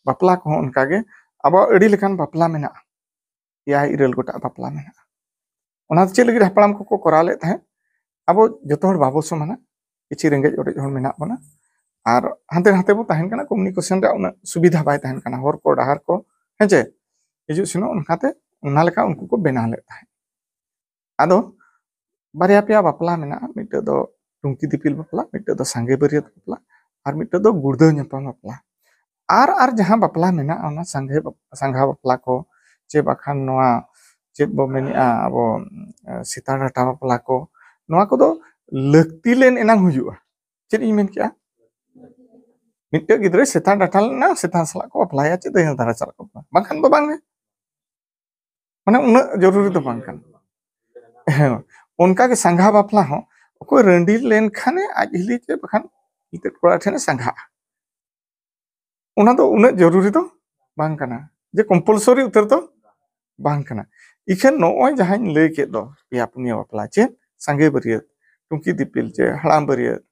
ᱵᱟᱯᱞᱟ ᱠᱚᱦᱚᱸ ᱚᱱᱠᱟ ᱜᱮ ᱟᱵᱚᱣᱟᱜ ᱟᱹᱰᱤ ᱞᱮᱠᱟᱱ ᱵᱟᱯᱞᱟ ᱢᱮᱱᱟᱜᱼᱟ, ᱮᱭᱟᱭ ᱤᱨᱟᱹᱞ ᱜᱚᱴᱟᱝ ᱵᱟᱯᱞᱟ ᱢᱮᱱᱟᱜᱼᱟ᱾ ᱚᱱᱟ ᱫᱚ ᱪᱮᱫ ᱞᱟᱹᱜᱤᱫ ᱦᱟᱯᱲᱟᱢ ᱠᱚᱠᱚ ᱠᱚᱨᱟᱣ ᱞᱮᱫ ᱛᱟᱦᱮᱸᱫ? ᱟᱵᱚ ᱡᱚᱛᱚ ᱦᱚᱲ ᱵᱟᱵᱚ ᱥᱚᱢᱟᱱᱟ, ᱠᱤᱪᱷᱩ ᱨᱮᱸᱜᱮᱡ ᱚᱨᱮᱡ ᱦᱚᱲ ᱢᱮᱱᱟᱜ ᱵᱚᱱᱟ, ᱟᱨ ᱦᱟᱱᱛᱮ ᱱᱟᱛᱮ ᱵᱚ ᱛᱟᱦᱮᱱ ᱠᱟᱱᱟ, communication ᱨᱮᱭᱟᱜ ᱩᱱᱟᱹᱜ ᱥᱩᱵᱤᱫᱷᱟ ᱵᱟᱭ ᱛᱟᱦᱮᱱ ᱠᱟᱱᱟ, ᱦᱚᱨ ᱠᱚ ᱰᱟᱦᱟᱨ ᱠᱚ, ᱦᱮᱸ ᱪᱮ, ᱦᱤᱡᱩᱜ ᱥᱮᱱᱚᱜ, ᱚᱱᱠᱟᱛᱮ ᱚᱱᱟ ᱞᱮᱠᱟ ᱩᱱᱠᱩ ᱠᱚ ᱵᱮᱱᱟᱣ ᱞᱮᱫ ᱛᱟᱦᱮᱸᱫ᱾ ᱟᱫᱚ ᱵᱟᱨᱭᱟ ᱯᱮᱭᱟ ᱵᱟᱯᱞᱟ ᱢᱮᱱᱟᱜᱼᱟ, ᱢᱤᱫᱴᱮᱡ ᱫᱚ ᱴᱩᱝᱠᱤ ᱫᱤᱯᱤᱞ ᱵᱟᱯᱞᱟ, ᱢᱤᱫᱴᱮᱡ ᱫᱚ ᱥᱟᱸᱜᱮ ᱵᱟᱹᱨᱭᱟᱹᱛ ᱵᱟᱯᱞᱟ, ᱟᱨ ᱢᱤᱫᱴᱮᱡ ᱫᱚ ᱜᱩᱲᱫᱟᱹᱣ ᱧᱟᱯᱟᱢ ᱵᱟᱯᱞᱟ᱾ ᱟᱨ, ᱟᱨ ᱡᱟᱦᱟᱸ ᱵᱟᱯᱞᱟ ᱢᱮᱱᱟᱜᱼᱟ, ᱚᱱᱟ ᱥᱟᱸᱜᱮ ᱵᱟᱯ-, ᱥᱟᱸᱜᱷᱟ ᱵᱟᱯᱞᱟ ᱠᱚ, ᱪᱮ ᱵᱟᱠᱷᱟᱱ ᱱᱚᱣᱟ ᱪᱮᱫ ᱵᱚ ᱢᱮᱱᱮᱜᱼᱟ ᱟᱵᱚ, ᱮ, ᱥᱮᱛᱟ ᱰᱟᱴᱟ ᱵᱟᱯᱞᱟ ᱠᱚ, ᱱᱚᱣᱟ ᱠᱚᱫᱚ ᱞᱟᱹᱠᱛᱤ ᱞᱮᱱ ᱮᱱᱟᱝ ᱦᱩᱭᱩᱜᱼᱟ᱾ ᱪᱮᱫ ᱤᱧ ᱢᱮᱱ ᱠᱮᱜᱼᱟ? ᱢᱤᱫᱴᱮᱡ ᱜᱤᱫᱽᱨᱟᱹ ᱥᱮᱛᱟ ᱰᱟᱴᱟ ᱞᱮᱱᱟ, ᱥᱮᱛᱟ ᱥᱟᱞᱟᱜ ᱠᱚ ᱵᱟᱯᱞᱟᱭᱟ, ᱪᱮᱫ ᱫᱟᱹᱭᱦᱟᱹ ᱫᱷᱟᱨᱟ ᱥᱟᱞᱟᱜ ᱠᱚ ᱵᱟᱯᱞᱟᱭᱟ? ᱵᱟᱝᱠᱷᱟᱱ ᱫᱚ ᱵᱟᱝ ᱜᱮ᱾ ᱢᱟᱱᱮ ᱩᱱᱟᱹᱜ ᱡᱚᱨᱩᱨᱤ ᱫᱚ ᱵᱟᱝ ᱠᱟᱱᱟ᱾ ᱦᱮᱸ, ᱚᱱᱠᱟ ᱜᱮ ᱥᱟᱸᱜᱷᱟ ᱵᱟᱯᱞᱟ ᱦᱚᱸ ᱚᱠᱚᱭ ᱨᱟᱺᱰᱤ ᱞᱮᱱᱠᱷᱟᱱᱮ ᱟᱡ ᱦᱤᱞᱤ ᱪᱮ ᱵᱟᱠᱷᱟᱱ ᱮᱱᱛᱮᱫ ᱠᱚᱲᱟ ᱴᱷᱮᱱᱮ ᱥᱟᱸᱜᱷᱟᱜᱼᱟ, ᱚᱱᱟ ᱫᱚ ᱩᱱᱟᱹᱜ ᱡᱚᱨᱩᱨᱤ ᱫᱚ ᱵᱟᱝ ᱠᱟᱱᱟ, ᱡᱮ compulsory ᱩᱛᱟᱹᱨ ᱫᱚ ᱵᱟᱝ ᱠᱟᱱᱟ᱾ ᱤᱠᱷᱟᱹᱱ ᱱᱚᱜᱼᱚᱭ ᱡᱟᱦᱟᱸᱧ ᱞᱟᱹᱭ ᱠᱮᱫ ᱫᱚ, ᱯᱮᱭᱟ ᱯᱩᱱᱭᱟᱹ ᱵᱟᱯᱞᱟ, ᱪᱮ ᱥᱟᱸᱜᱮ ᱵᱟᱹᱨᱭᱟᱹᱛ, ᱴᱩᱝᱠᱤ ᱫᱤᱯᱤᱞ, ᱪᱮ ᱦᱟᱲᱟᱢ ᱵᱟᱹᱨᱭᱟᱹᱛ,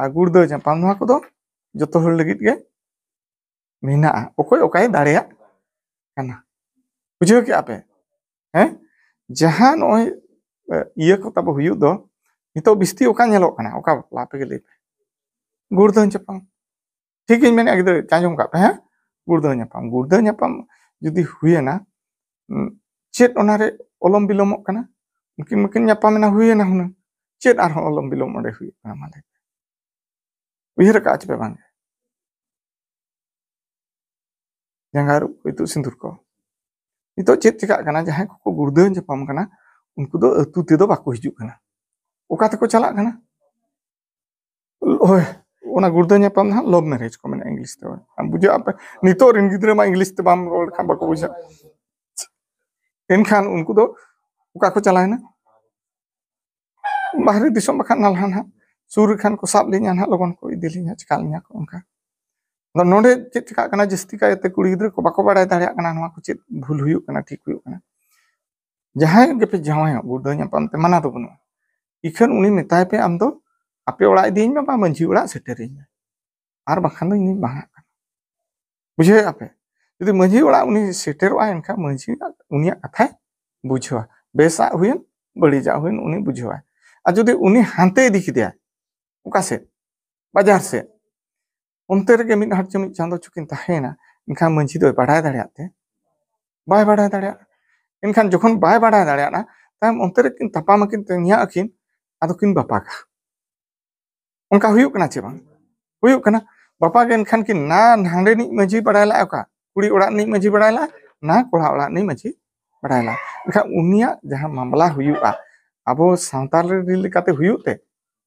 ᱟᱨ ᱜᱩᱲᱫᱟᱹᱣ ᱧᱟᱯᱟᱢ, ᱱᱚᱣᱟ ᱠᱚᱫᱚ ᱡᱚᱛᱚ ᱦᱚᱲ ᱞᱟᱹᱜᱤᱫ ᱜᱮ ᱢᱮᱱᱟᱜᱼᱟ, ᱚᱠᱚᱭ ᱚᱠᱟᱭ ᱫᱟᱲᱮᱭᱟᱜ ᱠᱟᱱᱟ᱾ ᱵᱩᱡᱷᱟᱹᱣ ᱠᱮᱜᱼᱟ ᱯᱮ? ᱦᱮᱸ, ᱡᱟᱦᱟᱸ ᱱᱚᱜᱼᱚᱭ ᱤᱭᱟᱹ ᱠᱚ ᱛᱟᱵᱚ ᱦᱩᱭᱩᱜ ᱫᱚ, ᱱᱤᱛᱚᱜ ᱵᱤᱥᱛᱤ ᱚᱠᱟ ᱧᱮᱞᱚᱜ ᱠᱟᱱᱟ? ᱚᱠᱟ ᱵᱟᱯᱞᱟ? ᱟᱯᱮ ᱜᱮ ᱞᱟᱹᱭ ᱯᱮ᱾ ᱜᱩᱲᱫᱟᱹᱣ ᱧᱟᱯᱟᱢ᱾ ᱴᱷᱤᱠ ᱜᱤᱧ ᱢᱮᱱᱮᱫᱼᱟ ᱜᱤᱫᱽᱨᱟᱹ, ᱟᱸᱡᱚᱢ ᱠᱟᱜ ᱯᱮ᱾ ᱦᱮᱸ, ᱜᱩᱲᱫᱟᱹᱣ ᱧᱟᱯᱟᱢ, ᱜᱩᱲᱫᱟᱹᱣ ᱧᱟᱯᱟᱢ ᱡᱩᱫᱤ ᱦᱩᱭᱮᱱᱟ, ᱪᱮᱫ ᱚᱱᱟᱨᱮ ᱚᱞᱚᱢ ᱵᱤᱞᱚᱢᱚᱜ ᱠᱟᱱᱟ? ᱩᱱᱠᱤᱱ ᱢᱟᱠᱤᱱ ᱧᱟᱯᱟᱢᱮᱱᱟ, ᱦᱩᱭᱮᱱᱟ ᱦᱩᱱᱟᱹᱝ, ᱪᱮᱫ ᱟᱨᱦᱚᱸ ᱚᱞᱚᱢ ᱵᱤᱞᱚᱢ ᱚᱸᱰᱮ ᱦᱩᱭᱩᱜ ᱠᱟᱱᱟ? ᱢᱟ ᱞᱟᱹᱭ ᱯᱮ᱾ ᱩᱭᱦᱟᱹᱨ ᱟᱠᱟᱫᱼᱟ ᱪᱮ ᱯᱮ ᱵᱟᱝ? ᱡᱟᱸᱜᱟ ᱟᱹᱨᱩᱵ ᱠᱚ, ᱤᱛᱩᱫ ᱥᱤᱸᱫᱩᱨ ᱠᱚ᱾ ᱱᱤᱛᱚᱜ ᱪᱮᱫ ᱪᱮᱠᱟᱜ ᱠᱟᱱᱟ? ᱡᱟᱦᱟᱸᱭ ᱠᱚᱠᱚ ᱜᱩᱲᱫᱟᱹᱣ ᱧᱟᱯᱟᱢ ᱠᱟᱱᱟ, ᱩᱱᱠᱩ ᱫᱚ ᱟᱹᱛᱩ ᱛᱮᱫᱚ ᱵᱟᱠᱚ ᱦᱤᱡᱩᱜ ᱠᱟᱱᱟ᱾ ᱚᱠᱟ ᱛᱮᱠᱚ ᱪᱟᱞᱟᱜ ᱠᱟᱱᱟ? ᱦᱳᱭ, ᱚᱱᱟ ᱜᱩᱲᱫᱟᱹᱣ ᱧᱟᱯᱟᱢ ᱫᱚ ᱦᱟᱸᱜ love marriage ᱠᱚ ᱢᱮᱱᱟ ᱤᱝᱞᱤᱥ ᱛᱮ᱾ ᱟᱢ ᱵᱩᱡᱷᱟᱹᱣ ᱟᱯᱮ? ᱱᱤᱛᱚᱜ ᱨᱮᱱ ᱜᱤᱫᱽᱨᱟᱹ ᱢᱟ ᱤᱝᱞᱤᱥ ᱛᱮ ᱵᱟᱢ ᱨᱚᱲ ᱞᱮᱠᱷᱟᱱ ᱵᱟᱠᱚ ᱵᱩᱡᱷᱟᱹᱜᱼᱟ᱾ ᱮᱱᱠᱷᱟᱱ ᱩᱱᱠᱩ ᱫᱚ ᱚᱠᱟ ᱠᱚ ᱪᱟᱞᱟᱣᱮᱱᱟ? ᱵᱟᱦᱨᱮ ᱫᱤᱥᱚᱢ ᱵᱟᱠᱷᱟᱱ ᱱᱟᱞᱦᱟ ᱱᱟᱦᱟᱜ᱾ ᱥᱩᱨ ᱨᱮ ᱠᱷᱟᱱ ᱠᱚ ᱥᱟᱵ ᱞᱤᱧᱟ ᱱᱟᱦᱟᱜ, ᱞᱚᱜᱚᱱ ᱠᱚ ᱤᱫᱤ ᱞᱤᱧᱟ, ᱪᱮᱠᱟ ᱞᱤᱧᱟ ᱠᱚ ᱚᱱᱠᱟ᱾ ᱟᱫᱚ ᱱᱚᱰᱮ ᱪᱮᱫ ᱪᱮᱠᱟᱜ ᱠᱟᱱᱟ? ᱡᱟᱹᱥᱛᱤ ᱠᱟᱭᱛᱮ ᱠᱩᱲᱤ ᱜᱤᱫᱽᱨᱟᱹ ᱠᱚ ᱵᱟᱠᱚ ᱵᱟᱲᱟᱭ ᱫᱟᱲᱮᱭᱟᱜ ᱠᱟᱱᱟ ᱱᱚᱣᱟ ᱠᱚ ᱪᱮᱫ ᱵᱷᱩᱞ ᱦᱩᱭᱩᱜ ᱠᱟᱱᱟ, ᱴᱷᱤᱠ ᱦᱩᱭᱩᱜ ᱠᱟᱱᱟ᱾ ᱡᱟᱦᱟᱸᱭ ᱜᱮᱯᱮ ᱡᱟᱶᱟᱭᱚᱜ, ᱜᱩᱲᱫᱟᱹᱣ ᱧᱟᱯᱟᱢ ᱛᱮ ᱢᱟᱱᱟ ᱫᱚ ᱵᱟᱹᱱᱩᱜᱼᱟ᱾ ᱤᱠᱷᱟᱹᱱ ᱩᱱᱤ ᱢᱮᱛᱟᱭ ᱯᱮ ᱟᱢ ᱫᱚ, "ᱟᱯᱮ ᱚᱲᱟᱜ ᱤᱫᱤᱭᱤᱧ ᱢᱮ, ᱵᱟ ᱢᱟᱺᱡᱷᱤ ᱚᱲᱟᱜ ᱥᱮᱴᱮᱨᱤᱧ ᱢᱮ, ᱟᱨ ᱵᱟᱝᱠᱷᱟᱱ ᱫᱚ ᱤᱧ ᱫᱚᱧ ᱵᱟᱝᱟᱜ ᱠᱟᱱᱟ᱾" ᱵᱩᱡᱷᱟᱹᱣᱮᱫᱼᱟ ᱯᱮ? ᱡᱩᱫᱤ ᱢᱟᱺᱡᱷᱤ ᱚᱲᱟᱜ ᱩᱱᱤ ᱥᱮᱴᱮᱨᱚᱜᱼᱟᱭ, ᱮᱱᱠᱷᱟᱱ ᱢᱟᱺᱡᱷᱤ ᱩᱱᱤᱭᱟᱜ ᱠᱟᱛᱷᱟᱭ ᱵᱩᱡᱷᱟᱹᱣᱟ᱾ ᱵᱮᱥᱟᱜ ᱦᱩᱭᱮᱱ, ᱵᱟᱹᱲᱤᱡᱟᱜ ᱦᱩᱭᱮᱱ, ᱩᱱᱤ ᱵᱩᱡᱷᱟᱹᱣᱟᱭ᱾ ᱟᱨ ᱡᱩᱫᱤ ᱩᱱᱤ ᱦᱟᱱᱛᱮ ᱤᱫᱤ ᱠᱮᱫᱮᱭᱟᱭ, ᱚᱠᱟ ᱥᱮᱫ? ᱵᱟᱡᱟᱨ ᱥᱮᱫ᱾ ᱚᱱᱛᱮ ᱨᱮᱜᱮ ᱢᱤᱫ ᱦᱟᱴ ᱪᱚ ᱢᱤᱫ ᱪᱟᱸᱫᱚ ᱪᱚᱠᱤᱱ ᱛᱟᱦᱮᱸᱭᱮᱱᱟ, ᱮᱱᱠᱷᱟᱱ ᱢᱟᱺᱡᱷᱤ ᱫᱚᱭ ᱵᱟᱰᱟᱭ ᱫᱟᱲᱮᱭᱟᱜ ᱛᱮ? ᱵᱟᱭ ᱵᱟᱰᱟᱭ ᱫᱟᱲᱮᱭᱟᱜᱼᱟ᱾ ᱮᱱᱠᱷᱟᱱ ᱡᱚᱠᱷᱚᱱ ᱵᱟᱭ ᱵᱟᱰᱟᱭ ᱫᱟᱲᱮᱭᱟᱜᱼᱟ, ᱛᱟᱭᱚᱢ ᱚᱱᱛᱮ ᱨᱮᱠᱤᱱ ᱛᱟᱯᱟᱢ ᱟᱹᱠᱤᱱ, ᱛᱮᱧᱟᱜ ᱟᱹᱠᱤᱱ, ᱟᱫᱚ ᱠᱤᱱ ᱵᱟᱯᱟᱜᱟ᱾ ᱚᱱᱠᱟ ᱦᱩᱭᱩᱜ ᱠᱟᱱᱟ ᱪᱮ ᱵᱟᱝ? ᱦᱩᱭᱩᱜ ᱠᱟᱱᱟ᱾ ᱵᱟᱯᱟᱜ ᱮᱱᱠᱷᱟᱱ ᱠᱤᱱ ᱱᱟ ᱦᱟᱸᱰᱮᱱᱤᱡ ᱢᱟᱺᱡᱷᱤ ᱵᱟᱲᱟᱭ ᱞᱟᱜᱼᱟ, ᱚᱠᱟ ᱠᱩᱲᱤ ᱚᱲᱟᱜ ᱨᱤᱱᱤᱡ ᱢᱟᱺᱡᱷᱤ ᱵᱟᱲᱟᱭ ᱞᱟᱜᱼᱟ, ᱱᱟ ᱠᱚᱲᱟ ᱚᱲᱟᱜ ᱨᱤᱱᱤᱡ ᱢᱟᱺᱡᱷᱤ ᱵᱟᱲᱟᱭ ᱞᱟᱜᱼᱟ᱾ ᱮᱱᱠᱷᱟᱱ ᱩᱱᱤᱭᱟᱜ ᱡᱟᱦᱟᱸ ᱢᱟᱢᱞᱟ ᱦᱩᱭᱩᱜᱼᱟ, ᱟᱵᱚ ᱥᱟᱶᱛᱟ ᱨᱮ ᱞᱮᱠᱟᱛᱮ ᱦᱩᱭᱩᱜ ᱛᱮ,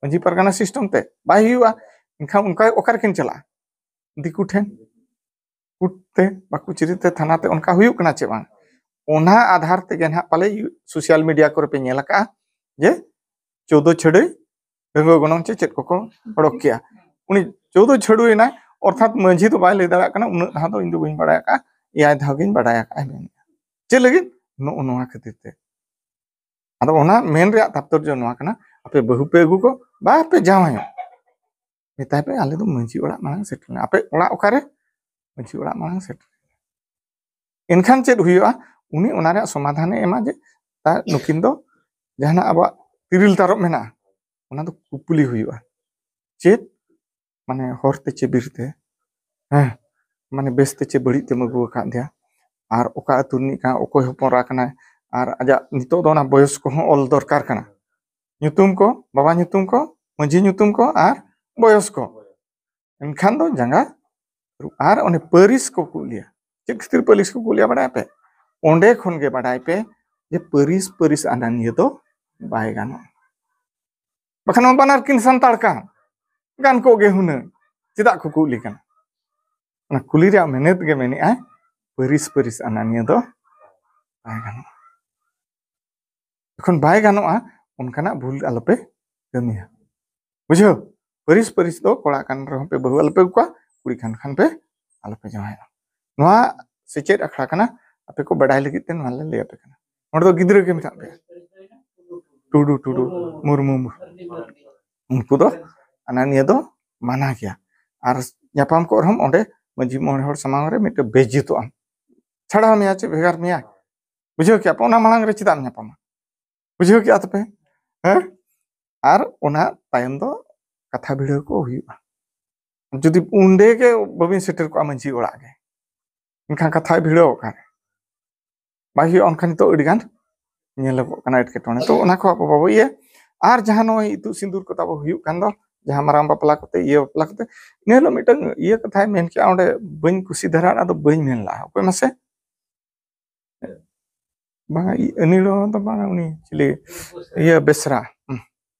ᱢᱟᱺᱡᱷᱤ ᱯᱟᱨᱜᱟᱱᱟ system ᱛᱮ ᱵᱟᱭ ᱦᱩᱭᱩᱜᱼᱟ᱾ ᱮᱱᱠᱷᱟᱱ ᱚᱱᱠᱟ ᱚᱠᱟ ᱨᱮᱠᱤᱱ ᱪᱟᱞᱟᱜᱼᱟ? ᱫᱤᱠᱩ ᱴᱷᱮᱱ᱾ ᱠᱳᱨᱴ ᱛᱮ, ᱵᱟᱠᱚ ᱪᱤᱨᱤ ᱛᱮ, ᱛᱷᱟᱱᱟ ᱛᱮ, ᱚᱱᱠᱟ ᱦᱩᱭᱩᱜ ᱠᱟᱱᱟ ᱪᱮ ᱵᱟᱝ? ᱚᱱᱟ ᱟᱫᱷᱟᱨ ᱛᱮᱜᱮ ᱱᱟᱦᱟᱜ ᱯᱟᱞᱮ ᱥᱳᱥᱟᱞ ᱢᱤᱰᱤᱭᱟ ᱠᱚᱨᱮ ᱯᱮ ᱧᱮᱞ ᱟᱠᱟᱜᱼᱟ ᱡᱮ ᱪᱳᱫᱚ ᱪᱷᱟᱹᱰᱟᱹᱭ ᱰᱟᱺᱜᱩᱣᱟᱹ ᱜᱚᱱᱚᱝ ᱪᱮ ᱪᱮᱫ ᱠᱚᱠᱚ ᱚᱰᱚᱠ ᱠᱮᱜᱼᱟ᱾ ᱩᱱᱤ ᱪᱳᱫᱚ ᱪᱷᱟᱹᱰᱩᱭᱮᱱᱟᱭ, ᱚᱨᱛᱷᱟᱛ ᱢᱟᱺᱡᱷᱤ ᱫᱚ ᱵᱟᱭ ᱞᱟᱹᱭ ᱫᱟᱲᱮᱭᱟᱜ ᱠᱟᱱᱟ, "ᱩᱱᱟᱹᱜ ᱫᱷᱟᱣ ᱫᱚ ᱤᱧ ᱫᱚ ᱵᱟᱹᱧ ᱵᱟᱲᱟᱭ ᱟᱠᱟᱫᱼᱟ, ᱮᱭᱟᱭ ᱫᱷᱟᱣ ᱜᱤᱧ ᱵᱟᱲᱟᱭ ᱟᱠᱟᱫᱼᱟ" ᱢᱮᱱᱮᱫᱼᱟ᱾ ᱪᱮᱫ ᱞᱟᱹᱜᱤᱫ? ᱱᱚᱜᱼᱚ ᱱᱚᱣᱟ ᱠᱷᱟᱹᱛᱤᱨ ᱛᱮ᱾ ᱟᱫᱚ ᱚᱱᱟ ᱢᱮᱱ ᱨᱮᱭᱟᱜ ᱛᱟᱯᱛᱚᱨᱡᱚ ᱱᱚᱣᱟ ᱠᱟᱱᱟ, ᱟᱯᱮ ᱵᱟᱹᱦᱩ ᱯᱮ ᱟᱹᱜᱩ ᱠᱚ, ᱵᱟ ᱯᱮ ᱡᱟᱶᱟᱭᱚᱜ, ᱢᱮᱛᱟᱭ ᱯᱮ, "ᱟᱞᱮ ᱫᱚ ᱢᱟᱺᱡᱷᱤ ᱚᱲᱟᱜ ᱢᱟᱲᱟᱝ ᱥᱮᱴᱮᱨ ᱞᱮᱱᱟ, ᱟᱯᱮ ᱚᱲᱟᱜ ᱚᱠᱟᱨᱮ?" ᱢᱟᱹᱡᱷᱤ ᱚᱲᱟᱜ ᱢᱟᱲᱟᱝ ᱥᱮᱴᱮᱨ᱾ ᱮᱱᱠᱷᱟᱱ ᱪᱮᱫ ᱦᱩᱭᱩᱜᱼᱟ? ᱩᱱᱤ ᱚᱱᱟ ᱨᱮᱭᱟᱜ ᱥᱚᱢᱟᱫᱷᱟᱱᱮ ᱮᱢᱟ ᱡᱮ ᱛᱟ-, ᱱᱩᱠᱤᱱ ᱫᱚ ᱡᱟᱦᱟᱱᱟᱜ ᱟᱵᱚᱣᱟᱜ ᱛᱤᱨᱤᱞ ᱛᱟᱨᱚᱵ ᱢᱮᱱᱟᱜᱼᱟ, ᱚᱱᱟ ᱫᱚ ᱠᱩᱯᱞᱤ ᱦᱩᱭᱩᱜᱼᱟ᱾ ᱪᱮᱫ? ᱢᱟᱱᱮ ᱦᱚᱨ ᱛᱮ ᱪᱮ ᱵᱤᱨ ᱛᱮ, ᱦᱮᱸ, ᱢᱟᱱᱮ ᱵᱮᱥ ᱛᱮ ᱪᱮ ᱵᱟᱹᱲᱤᱡ ᱛᱮᱢ ᱟᱹᱜᱩ ᱟᱠᱟᱫᱮᱭᱟ, ᱟᱨ ᱚᱠᱟ ᱟᱹᱛᱩ ᱨᱤᱱᱤᱡ ᱠᱟᱱᱟ, ᱚᱠᱚᱭ ᱦᱚᱯᱚᱱ ᱮᱨᱟ ᱠᱟᱱᱟᱭ, ᱟᱨ ᱟᱡᱟᱜ ᱱᱤᱛᱚᱜ ᱫᱚ ᱚᱱᱟ ᱵᱚᱭᱚᱥ ᱠᱚᱦᱚᱸ ᱚᱞ ᱫᱚᱨᱠᱟᱨ ᱠᱟᱱᱟ᱾ ᱧᱩᱛᱩᱢ ᱠᱚ, ᱵᱟᱵᱟ ᱧᱩᱛᱩᱢ ᱠᱚ, ᱢᱟᱹᱡᱷᱤ ᱧᱩᱛᱩᱢ ᱠᱚ ᱟᱨ ᱵᱚᱭᱚᱥ ᱠᱚ᱾ ᱮᱱᱠᱷᱟᱱ ᱫᱚ ᱡᱟᱸᱜᱟ ᱟᱹᱨᱩᱵ᱾ ᱟᱨ ᱚᱱᱮ ᱯᱟᱹᱨᱤᱥ ᱠᱚ ᱠᱩᱞᱤᱭᱟ᱾ ᱪᱮᱫ ᱠᱷᱟᱹᱛᱤᱨ ᱯᱟᱹᱨᱤᱥ ᱠᱚ ᱠᱩᱞᱤᱭᱟ ᱵᱟᱲᱟᱭ ᱯᱮ? ᱚᱸᱰᱮ ᱠᱷᱚᱱ ᱜᱮ ᱵᱟᱰᱟᱭ ᱯᱮ ᱡᱮ ᱯᱟᱹᱨᱤᱥ, ᱯᱟᱹᱨᱤᱥ ᱟᱱᱟᱱᱤᱭᱟᱹ ᱫᱚ ᱵᱟᱭ ᱜᱟᱱᱚᱜᱼᱟ᱾ ᱵᱟᱠᱷᱟᱱ ᱱᱚᱣᱟ ᱵᱟᱱᱟᱨ ᱠᱤᱱ ᱥᱟᱱᱛᱟᱲ ᱠᱟᱱ, ᱜᱟᱱ ᱠᱚᱜ ᱜᱮ ᱦᱩᱱᱟᱹᱝ, ᱪᱮᱫᱟᱜ ᱠᱚ ᱠᱩᱞᱤ ᱠᱟᱱᱟ? ᱚᱱᱟ ᱠᱩᱞᱤ ᱨᱮᱭᱟᱜ ᱢᱮᱱᱮᱛ ᱜᱮ ᱢᱮᱱᱮᱫᱼᱟᱭ, ᱯᱟᱹᱨᱤᱥ, ᱯᱟᱹᱨᱤᱥ ᱟᱱᱟᱱᱤᱭᱟᱹ ᱫᱚ ᱵᱟᱭ ᱜᱟᱱᱚᱜᱼᱟ᱾ ᱡᱚᱠᱷᱚᱱ ᱵᱟᱭ ᱜᱟᱱᱚᱜᱼᱟ, ᱚᱱᱠᱟᱱᱟᱜ ᱵᱷᱩᱞ ᱟᱞᱚᱯᱮ ᱠᱟᱹᱢᱤᱭᱟ᱾ ᱵᱩᱡᱷᱟᱹᱣ? ᱯᱟᱹᱨᱤᱥ, ᱯᱟᱹᱨᱤᱥ ᱫᱚ ᱠᱚᱲᱟ ᱠᱟᱱ ᱨᱮᱦᱚᱸ ᱯᱮ ᱵᱟᱹᱦᱩ ᱟᱞᱚᱯᱮ ᱟᱹᱜᱩ ᱠᱚᱣᱟ, ᱠᱩᱲᱤ ᱠᱟᱱ ᱠᱷᱟᱱ ᱯᱮ ᱟᱞᱚᱯᱮ ᱡᱟᱶᱟᱭᱚᱜᱼᱟ᱾ ᱱᱚᱣᱟ ᱥᱮᱪᱮᱫ ᱟᱠᱷᱲᱟ ᱠᱟᱱᱟ, ᱟᱯᱮ ᱠᱚ ᱵᱟᱰᱟᱭ ᱞᱟᱹᱜᱤᱫ ᱛᱮ ᱱᱚᱣᱟ ᱞᱮ ᱞᱟᱹᱭ ᱟᱯᱮ ᱠᱟᱱᱟ᱾ ᱱᱚᱰᱮ ᱫᱚ ᱜᱤᱫᱽᱨᱟᱹ ᱜᱮ ᱢᱮᱱᱟᱜ ᱯᱮᱭᱟ, ᱴᱩᱰᱩ, ᱴᱩᱰᱩ, ᱢᱩᱨᱢᱩ, ᱢᱩᱨᱢᱩ᱾ ᱩᱱᱠᱩ ᱫᱚ ᱟᱱᱟᱱᱤᱭᱟᱹ ᱫᱚ ᱢᱟᱱᱟ ᱜᱮᱭᱟ᱾ ᱟᱨ ᱧᱟᱯᱟᱢ ᱠᱚᱜ ᱨᱮᱦᱚᱸᱢ ᱚᱸᱰᱮ ᱢᱟᱹᱡᱷᱤ ᱢᱚᱬᱮ ᱦᱚᱲ ᱥᱟᱢᱟᱝ ᱨᱮ ᱢᱤᱫᱴᱮᱱ ᱵᱮᱡᱤᱛᱚᱜ ᱟᱢ, ᱪᱷᱟᱲᱟᱣ ᱢᱮᱭᱟ ᱪᱮ ᱵᱷᱮᱜᱟᱨ ᱢᱮᱭᱟ᱾ ᱵᱩᱡᱷᱟᱹᱣ ᱠᱮᱜᱼᱟ ᱯᱮ? ᱚᱱᱟ ᱢᱟᱲᱟᱝ ᱨᱮ ᱪᱮᱫᱟᱜ ᱮᱢ ᱧᱟᱯᱟᱢᱟ? ᱵᱩᱡᱷᱟᱹᱣ ᱠᱮᱜᱼᱟ ᱛᱚᱯᱮ? ᱦᱮᱸ? ᱟᱨ ᱚᱱᱟ ᱛᱟᱭᱚᱢ ᱫᱚ ᱠᱟᱛᱷᱟ ᱵᱷᱤᱲᱟᱹᱣ ᱠᱚ ᱦᱩᱭᱩᱜᱼᱟ᱾ ᱡᱩᱫᱤ ᱚᱸᱰᱮ ᱜᱮ ᱵᱟᱹᱵᱤᱱ ᱥᱮᱴᱮᱨ ᱠᱚᱜᱼᱟ ᱢᱟᱹᱡᱷᱤ ᱚᱲᱟᱜ ᱜᱮ, ᱮᱱᱠᱷᱟᱱ ᱠᱟᱛᱷᱟ ᱵᱷᱤᱲᱟᱹᱣ ᱚᱠᱟᱨᱮ? ᱵᱟᱭ ᱦᱩᱭᱩᱜᱼᱟ᱾ ᱚᱱᱠᱟ ᱱᱤᱛᱚᱜ ᱟᱹᱰᱤ ᱜᱟᱱ ᱧᱮᱞᱚᱜᱚᱜ ᱠᱟᱱᱟ ᱮᱴᱠᱮᱴᱚᱬᱮ᱾ ᱛᱚ ᱚᱱᱟ ᱠᱚ ᱟᱵᱚ ᱵᱟᱵᱚ ᱤᱭᱟᱹ᱾ ᱟᱨ ᱡᱟᱦᱟᱸ ᱱᱚᱜᱼᱚᱭ ᱤᱛᱩᱫ ᱥᱤᱸᱫᱩᱨ ᱠᱚ ᱛᱟᱵᱚ ᱦᱩᱭᱩᱜ ᱠᱟᱱ ᱫᱚ, ᱡᱟᱦᱟᱸ ᱢᱟᱨᱟᱝ ᱵᱟᱯᱞᱟ ᱠᱚᱛᱮ, ᱤᱭᱟᱹ ᱵᱟᱯᱞᱟ ᱠᱚᱛᱮ, ᱤᱱᱟᱹ ᱦᱤᱞᱳᱜ ᱢᱤᱫᱴᱟᱝ ᱤᱭᱟᱹ ᱠᱟᱛᱷᱟᱭ ᱢᱮᱱ ᱠᱮᱜᱼᱟ, ᱚᱸᱰᱮ ᱵᱟᱹᱧ ᱠᱩᱥᱤ ᱫᱷᱟᱨᱟ, ᱟᱫᱚ ᱵᱟᱹᱧ ᱢᱮᱱ ᱞᱟᱜᱼᱟ᱾ ᱚᱠᱚᱭ ᱢᱟᱥᱮ? ᱵᱟᱝᱟ, ᱤ-, ᱟᱹᱱᱤᱲ ᱫᱚ ᱵᱟᱝᱟ, ᱩᱱᱤ ᱪᱤᱞᱤ? ᱤᱭᱟᱹ ᱵᱮᱥᱨᱟ᱾ ᱦᱩᱸ᱾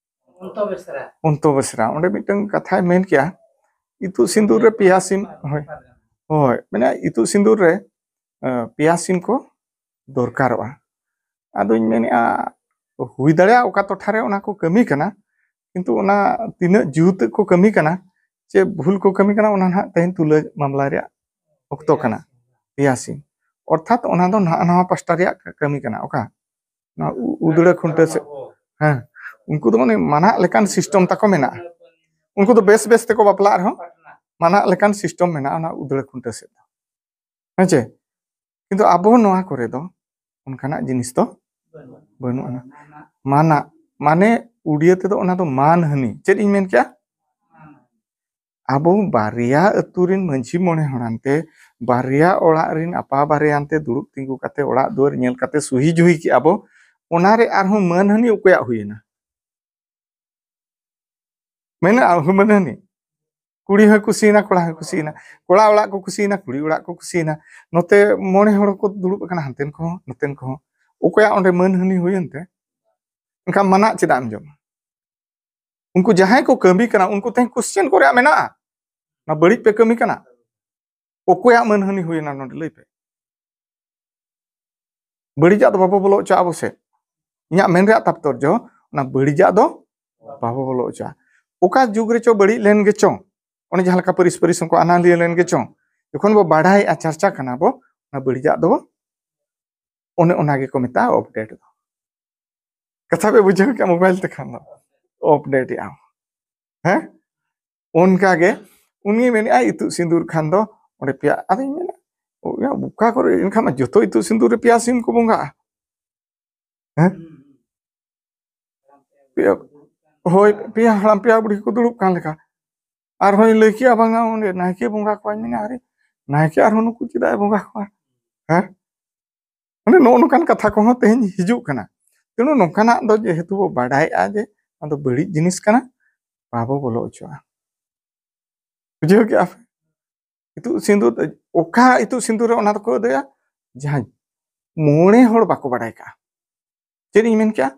ᱚᱱᱛᱚ ᱵᱮᱥᱨᱟ᱾ ᱚᱱᱛᱚ ᱵᱮᱥᱨᱟ᱾ ᱚᱸᱰᱮ ᱢᱤᱫᱴᱟᱝ ᱠᱟᱛᱷᱟᱭ ᱢᱮᱱ ᱠᱮᱜᱼᱟ, ᱤᱛᱩᱫ ᱥᱤᱸᱫᱩᱨ ᱨᱮ ᱯᱮᱭᱟ ᱥᱤᱢ, ᱦᱳᱭ, ᱦᱳᱭ, ᱢᱟᱱᱮ ᱤᱛᱩᱫ ᱥᱤᱸᱫᱩᱨ ᱨᱮ, ᱮ, ᱯᱮᱭᱟ ᱥᱤᱢ ᱠᱚ ᱫᱚᱨᱠᱟᱨᱚᱜᱼᱟ᱾ ᱟᱫᱚᱧ ᱢᱮᱱᱮᱜᱼᱟ, ᱦᱩᱭ ᱫᱟᱲᱮᱭᱟᱜᱼᱟ ᱚᱠᱟ ᱴᱚᱴᱷᱟ ᱨᱮ ᱚᱱᱟ ᱠᱚ ᱠᱟᱹᱢᱤ ᱠᱟᱱᱟ, ᱠᱤᱱᱛᱩ ᱚᱱᱟ ᱛᱤᱱᱟᱹᱜ ᱡᱩᱛ ᱠᱚ ᱠᱟᱹᱢᱤ ᱠᱟᱱᱟ ᱪᱮ ᱵᱷᱩᱞ ᱠᱚ ᱠᱟᱹᱢᱤ ᱠᱟᱱᱟ, ᱚᱱᱟ ᱱᱟᱦᱟᱜ ᱛᱮᱦᱮᱧ ᱛᱩᱞᱟᱹ ᱢᱟᱢᱞᱟ ᱨᱮᱭᱟᱜ ᱚᱠᱛᱚ ᱠᱟᱱᱟ᱾ ᱯᱮᱭᱟ ᱥᱤᱢ, ᱚᱨᱛᱷᱟᱛ ᱚᱱᱟ ᱫᱚ ᱱᱟᱦᱟᱜ ᱱᱟᱣᱟ ᱯᱟᱥᱴᱟ ᱨᱮᱭᱟᱜ ᱠᱟᱹᱢᱤ ᱠᱟᱱᱟ᱾ ᱚᱠᱟ? ᱱᱚᱣᱟ ᱩ-, ᱩᱫᱲᱟᱹ ᱠᱷᱩᱱᱴᱟᱹ ᱥᱮ, ᱦᱮᱸ, ᱩᱱᱠᱩ ᱫᱚ ᱢᱟᱱᱮ ᱢᱟᱱᱟᱜ ᱞᱮᱠᱟᱱ system ᱛᱟᱠᱚ ᱢᱮᱱᱟᱜᱼᱟ᱾ ᱩᱱᱠᱩ ᱫᱚ ᱵᱮᱥ ᱵᱮᱥ ᱛᱮᱠᱚ ᱵᱟᱯᱞᱟᱜ ᱨᱮᱦᱚᱸ, ᱢᱟᱱᱟᱜ ᱞᱮᱠᱟᱱ ᱥᱤᱥᱴᱮᱢ ᱢᱮᱱᱟᱜᱼᱟ ᱚᱱᱟ ᱩᱫᱽᱲᱟ ᱠᱷᱩᱱᱴᱟᱹ ᱥᱮᱫ ᱫᱚ᱾ ᱦᱮᱸ ᱪᱮ? ᱠᱤᱱᱛᱩ ᱟᱵᱚ ᱱᱚᱣᱟ ᱠᱚᱨᱮ ᱫᱚ ᱚᱱᱠᱟᱱᱟᱜ ᱡᱤᱱᱤᱥ ᱫᱚ ᱵᱟᱹᱱᱩᱜ ᱟᱱᱟ᱾ ᱢᱟᱱᱟᱜ ᱢᱟᱱᱮ ᱩᱲᱤᱭᱟᱹ ᱛᱮᱫᱚ ᱚᱱᱟ ᱫᱚ ᱢᱟᱱᱦᱟᱹᱱᱤ᱾ ᱪᱮᱫ ᱤᱧ ᱢᱮᱱ ᱠᱮᱜᱼᱟ? ᱟᱵᱚ ᱵᱟᱨᱭᱟ ᱟᱹᱛᱩ ᱨᱮᱱ ᱢᱟᱹᱡᱷᱤ ᱢᱚᱬᱮ ᱦᱚᱲ ᱟᱱᱛᱮ, ᱵᱟᱨᱭᱟ ᱚᱲᱟᱜ ᱨᱮᱱ ᱟᱯᱟ ᱵᱟᱨᱭᱟ ᱟᱱᱛᱮ ᱫᱩᱲᱩᱵ ᱛᱤᱸᱜᱩ ᱠᱟᱛᱮ ᱚᱲᱟᱜ ᱫᱩᱣᱟᱹᱨ ᱧᱮᱞ ᱠᱟᱛᱮ ᱥᱩᱦᱤ ᱡᱩᱦᱤ ᱠᱮᱜᱼᱟ ᱵᱚ, ᱚᱱᱟᱨᱮ ᱟᱨᱦᱚᱸ ᱢᱟᱹᱱᱦᱟᱹᱱᱤ ᱚᱠᱚᱭᱟᱜ ᱦᱩᱭᱮᱱᱟ? ᱢᱮᱱᱟᱜᱼᱟ ᱢᱟᱹᱱᱦᱟᱹᱱᱤ᱾ ᱠᱩᱲᱤ ᱦᱚᱸᱭ ᱠᱩᱥᱤᱭᱮᱱᱟ, ᱠᱚᱲᱟ ᱦᱚᱸᱭ ᱠᱩᱥᱤᱭᱮᱱᱟ, ᱠᱚᱲᱟ ᱚᱲᱟᱜ ᱠᱚ ᱠᱩᱥᱤᱭᱮᱱᱟ, ᱠᱩᱲᱤ ᱚᱲᱟᱜ ᱠᱚ ᱠᱩᱥᱤᱭᱮᱱᱟ, ᱱᱚᱛᱮ ᱢᱚᱬᱮ ᱦᱚᱲ ᱠᱚ ᱫᱩᱲᱩᱵ ᱟᱠᱟᱱᱟ, ᱦᱟᱱᱛᱮᱱ ᱠᱚᱦᱚᱸ ᱱᱚᱛᱮᱱ ᱠᱚᱦᱚᱸ᱾ ᱚᱠᱚᱭᱟᱜ ᱚᱸᱰᱮ ᱢᱟᱹᱱᱦᱟᱹᱱᱤ ᱦᱩᱭᱮᱱ ᱛᱮ? ᱮᱱᱠᱷᱟᱱ ᱢᱟᱱᱟᱜ ᱪᱮᱫᱟᱜ ᱮᱢ ᱡᱚᱢᱟ? ᱩᱱᱠᱩ ᱡᱟᱦᱟᱸᱭ ᱠᱚ ᱠᱟᱹᱢᱤ ᱠᱟᱱᱟ ᱩᱱᱠᱩ ᱛᱮᱦᱮᱧ ᱠᱚᱥᱪᱮᱱ ᱠᱚ ᱨᱮᱭᱟᱜ ᱢᱮᱱᱟᱜᱼᱟ, ᱚᱱᱟ ᱵᱟᱹᱲᱤᱡ ᱯᱮ ᱠᱟᱹᱢᱤ ᱠᱟᱱᱟ᱾ ᱚᱠᱚᱭᱟᱜ ᱢᱟᱹᱱᱦᱟᱹᱱᱤ ᱦᱩᱭᱮᱱᱟ ᱱᱚᱰᱮ? ᱞᱟᱹᱭ ᱯᱮ᱾ ᱵᱟᱹᱲᱤᱡᱟᱜ ᱫᱚ ᱵᱟᱵᱚ ᱵᱚᱞᱚ ᱦᱚᱪᱚᱣᱟᱜᱼᱟ ᱟᱵᱚ ᱥᱮᱫ᱾ ᱤᱧᱟᱹᱜ ᱢᱮᱱ ᱨᱮᱭᱟᱜ ᱛᱟᱯᱛᱚᱨᱡᱚ, ᱚᱱᱟ ᱵᱟᱹᱲᱤᱡᱟᱜ ᱫᱚ ᱵᱟᱵᱚ ᱵᱚᱞᱚ ᱦᱚᱪᱚᱣᱟᱜᱼᱟ᱾ ᱚᱠᱟ ᱡᱩᱜᱽ ᱨᱮᱪᱚ ᱵᱟᱹᱲᱤᱡ ᱞᱮᱱ ᱜᱮᱪᱚᱝ, ᱚᱱᱮ ᱡᱟᱦᱟᱸ ᱞᱮᱠᱟ ᱯᱟᱹᱨᱤᱥ ᱯᱟᱹᱨᱤᱥ ᱦᱚᱸᱠᱚ ᱟᱱᱟᱞᱤᱭᱟᱹ ᱞᱮᱱ ᱜᱮᱪᱚᱝ, ᱡᱚᱠᱷᱚᱱ ᱵᱚ ᱵᱟᱲᱟᱭᱮᱜᱼᱟ, ᱪᱟᱨᱪᱟ ᱠᱟᱱᱟ ᱵᱚ, ᱚᱱᱟ ᱵᱟᱹᱲᱤᱡᱟᱜ ᱫᱚ ᱚᱱᱮ ᱚᱱᱟ ᱜᱮᱠᱚ ᱢᱮᱛᱟᱜᱼᱟ ᱟᱯᱰᱮᱴ ᱫᱚ᱾ ᱠᱟᱛᱷᱟ ᱯᱮ ᱵᱩᱡᱷᱟᱹᱣ ᱠᱮᱜᱼᱟ? ᱢᱳᱵᱟᱭᱤᱞ ᱛᱮᱠᱷᱟᱱ ᱫᱚ ᱟᱯᱰᱮᱴ ᱮᱜᱼᱟ᱾ ᱦᱮᱸ, ᱚᱱᱠᱟ ᱜᱮ ᱩᱱᱤ ᱢᱮᱱᱮᱫᱼᱟ ᱤᱛᱩᱫ ᱥᱤᱸᱫᱩᱨ ᱠᱷᱟᱱ ᱫᱚ ᱚᱸᱰᱮ ᱯᱮᱭᱟ᱾ ᱟᱫᱚᱧ ᱢᱮᱱᱟ, "ᱳ ᱭᱟ, ᱚᱠᱟ ᱠᱚᱨᱮ ᱮᱱᱠᱷᱟᱱ ᱢᱟ ᱡᱚᱛᱚ ᱤᱛᱩᱫ ᱥᱤᱸᱫᱩᱨ ᱨᱮ ᱯᱮᱭᱟ ᱥᱤᱢ ᱠᱚ ᱵᱚᱸᱜᱟᱜᱼᱟ?" ᱦᱮᱸ, ᱯᱮᱭᱟ, ᱦᱳᱭ, ᱯᱮᱭᱟ ᱦᱟᱲᱟᱢ ᱯᱮᱭᱟ ᱵᱩᱲᱦᱤ ᱠᱚ ᱫᱩᱲᱩᱵ ᱠᱟᱱ ᱞᱮᱠᱟ᱾ ᱟᱨᱦᱚᱸᱧ ᱞᱟᱹᱭ ᱠᱮᱜᱼᱟ, "ᱵᱟᱝᱟ, ᱚᱸᱰᱮ ᱱᱟᱭᱠᱮ ᱵᱚᱸᱜᱟ ᱠᱚᱣᱟᱧ", ᱢᱮᱱᱟ, "ᱟᱨᱮ, ᱱᱟᱭᱠᱮ ᱟᱨᱦᱚᱸ ᱱᱩᱠᱩ ᱪᱮᱫᱟᱜ ᱮ ᱵᱚᱸᱜᱟ ᱠᱚᱣᱟ?" ᱦᱮᱸ, ᱢᱟᱱᱮ ᱱᱚᱜᱼᱚ ᱱᱚᱝᱠᱟᱱ ᱠᱟᱛᱷᱟ ᱠᱚᱦᱚᱸ ᱛᱮᱦᱮᱧ ᱦᱤᱡᱩᱜ ᱠᱟᱱᱟ᱾ ᱛᱮᱱᱩ ᱱᱚᱝᱠᱟᱱᱟᱜ ᱫᱚ ᱡᱮᱦᱮᱛᱩ ᱵᱚ ᱵᱟᱰᱟᱭᱮᱜᱼᱟ ᱡᱮ ᱚᱱᱟ ᱫᱚ ᱵᱟᱹᱲᱤᱡ ᱡᱤᱱᱤᱥ ᱠᱟᱱᱟ, ᱵᱟᱵᱚ ᱵᱚᱞᱚ ᱦᱚᱪᱚᱣᱟᱜᱼᱟ᱾ ᱵᱩᱡᱷᱟᱹᱣ ᱠᱮᱜᱼᱟ ᱯᱮ? ᱤᱛᱩᱫ ᱥᱤᱸᱫᱩᱨ, ᱚᱠᱟ ᱤᱛᱩᱫ ᱥᱤᱸᱫᱩᱨ ᱨᱮ ᱚᱱᱟ ᱫᱚᱠᱚ ᱟᱹᱫᱟᱹᱭᱟ? ᱡᱟᱦᱟᱸᱭ ᱢᱚᱬᱮ ᱦᱚᱲ ᱵᱟᱠᱚ ᱵᱟᱰᱟᱭ ᱠᱟᱜᱼᱟ᱾ ᱪᱮᱫ ᱤᱧ ᱢᱮᱱ ᱠᱮᱜᱼᱟ?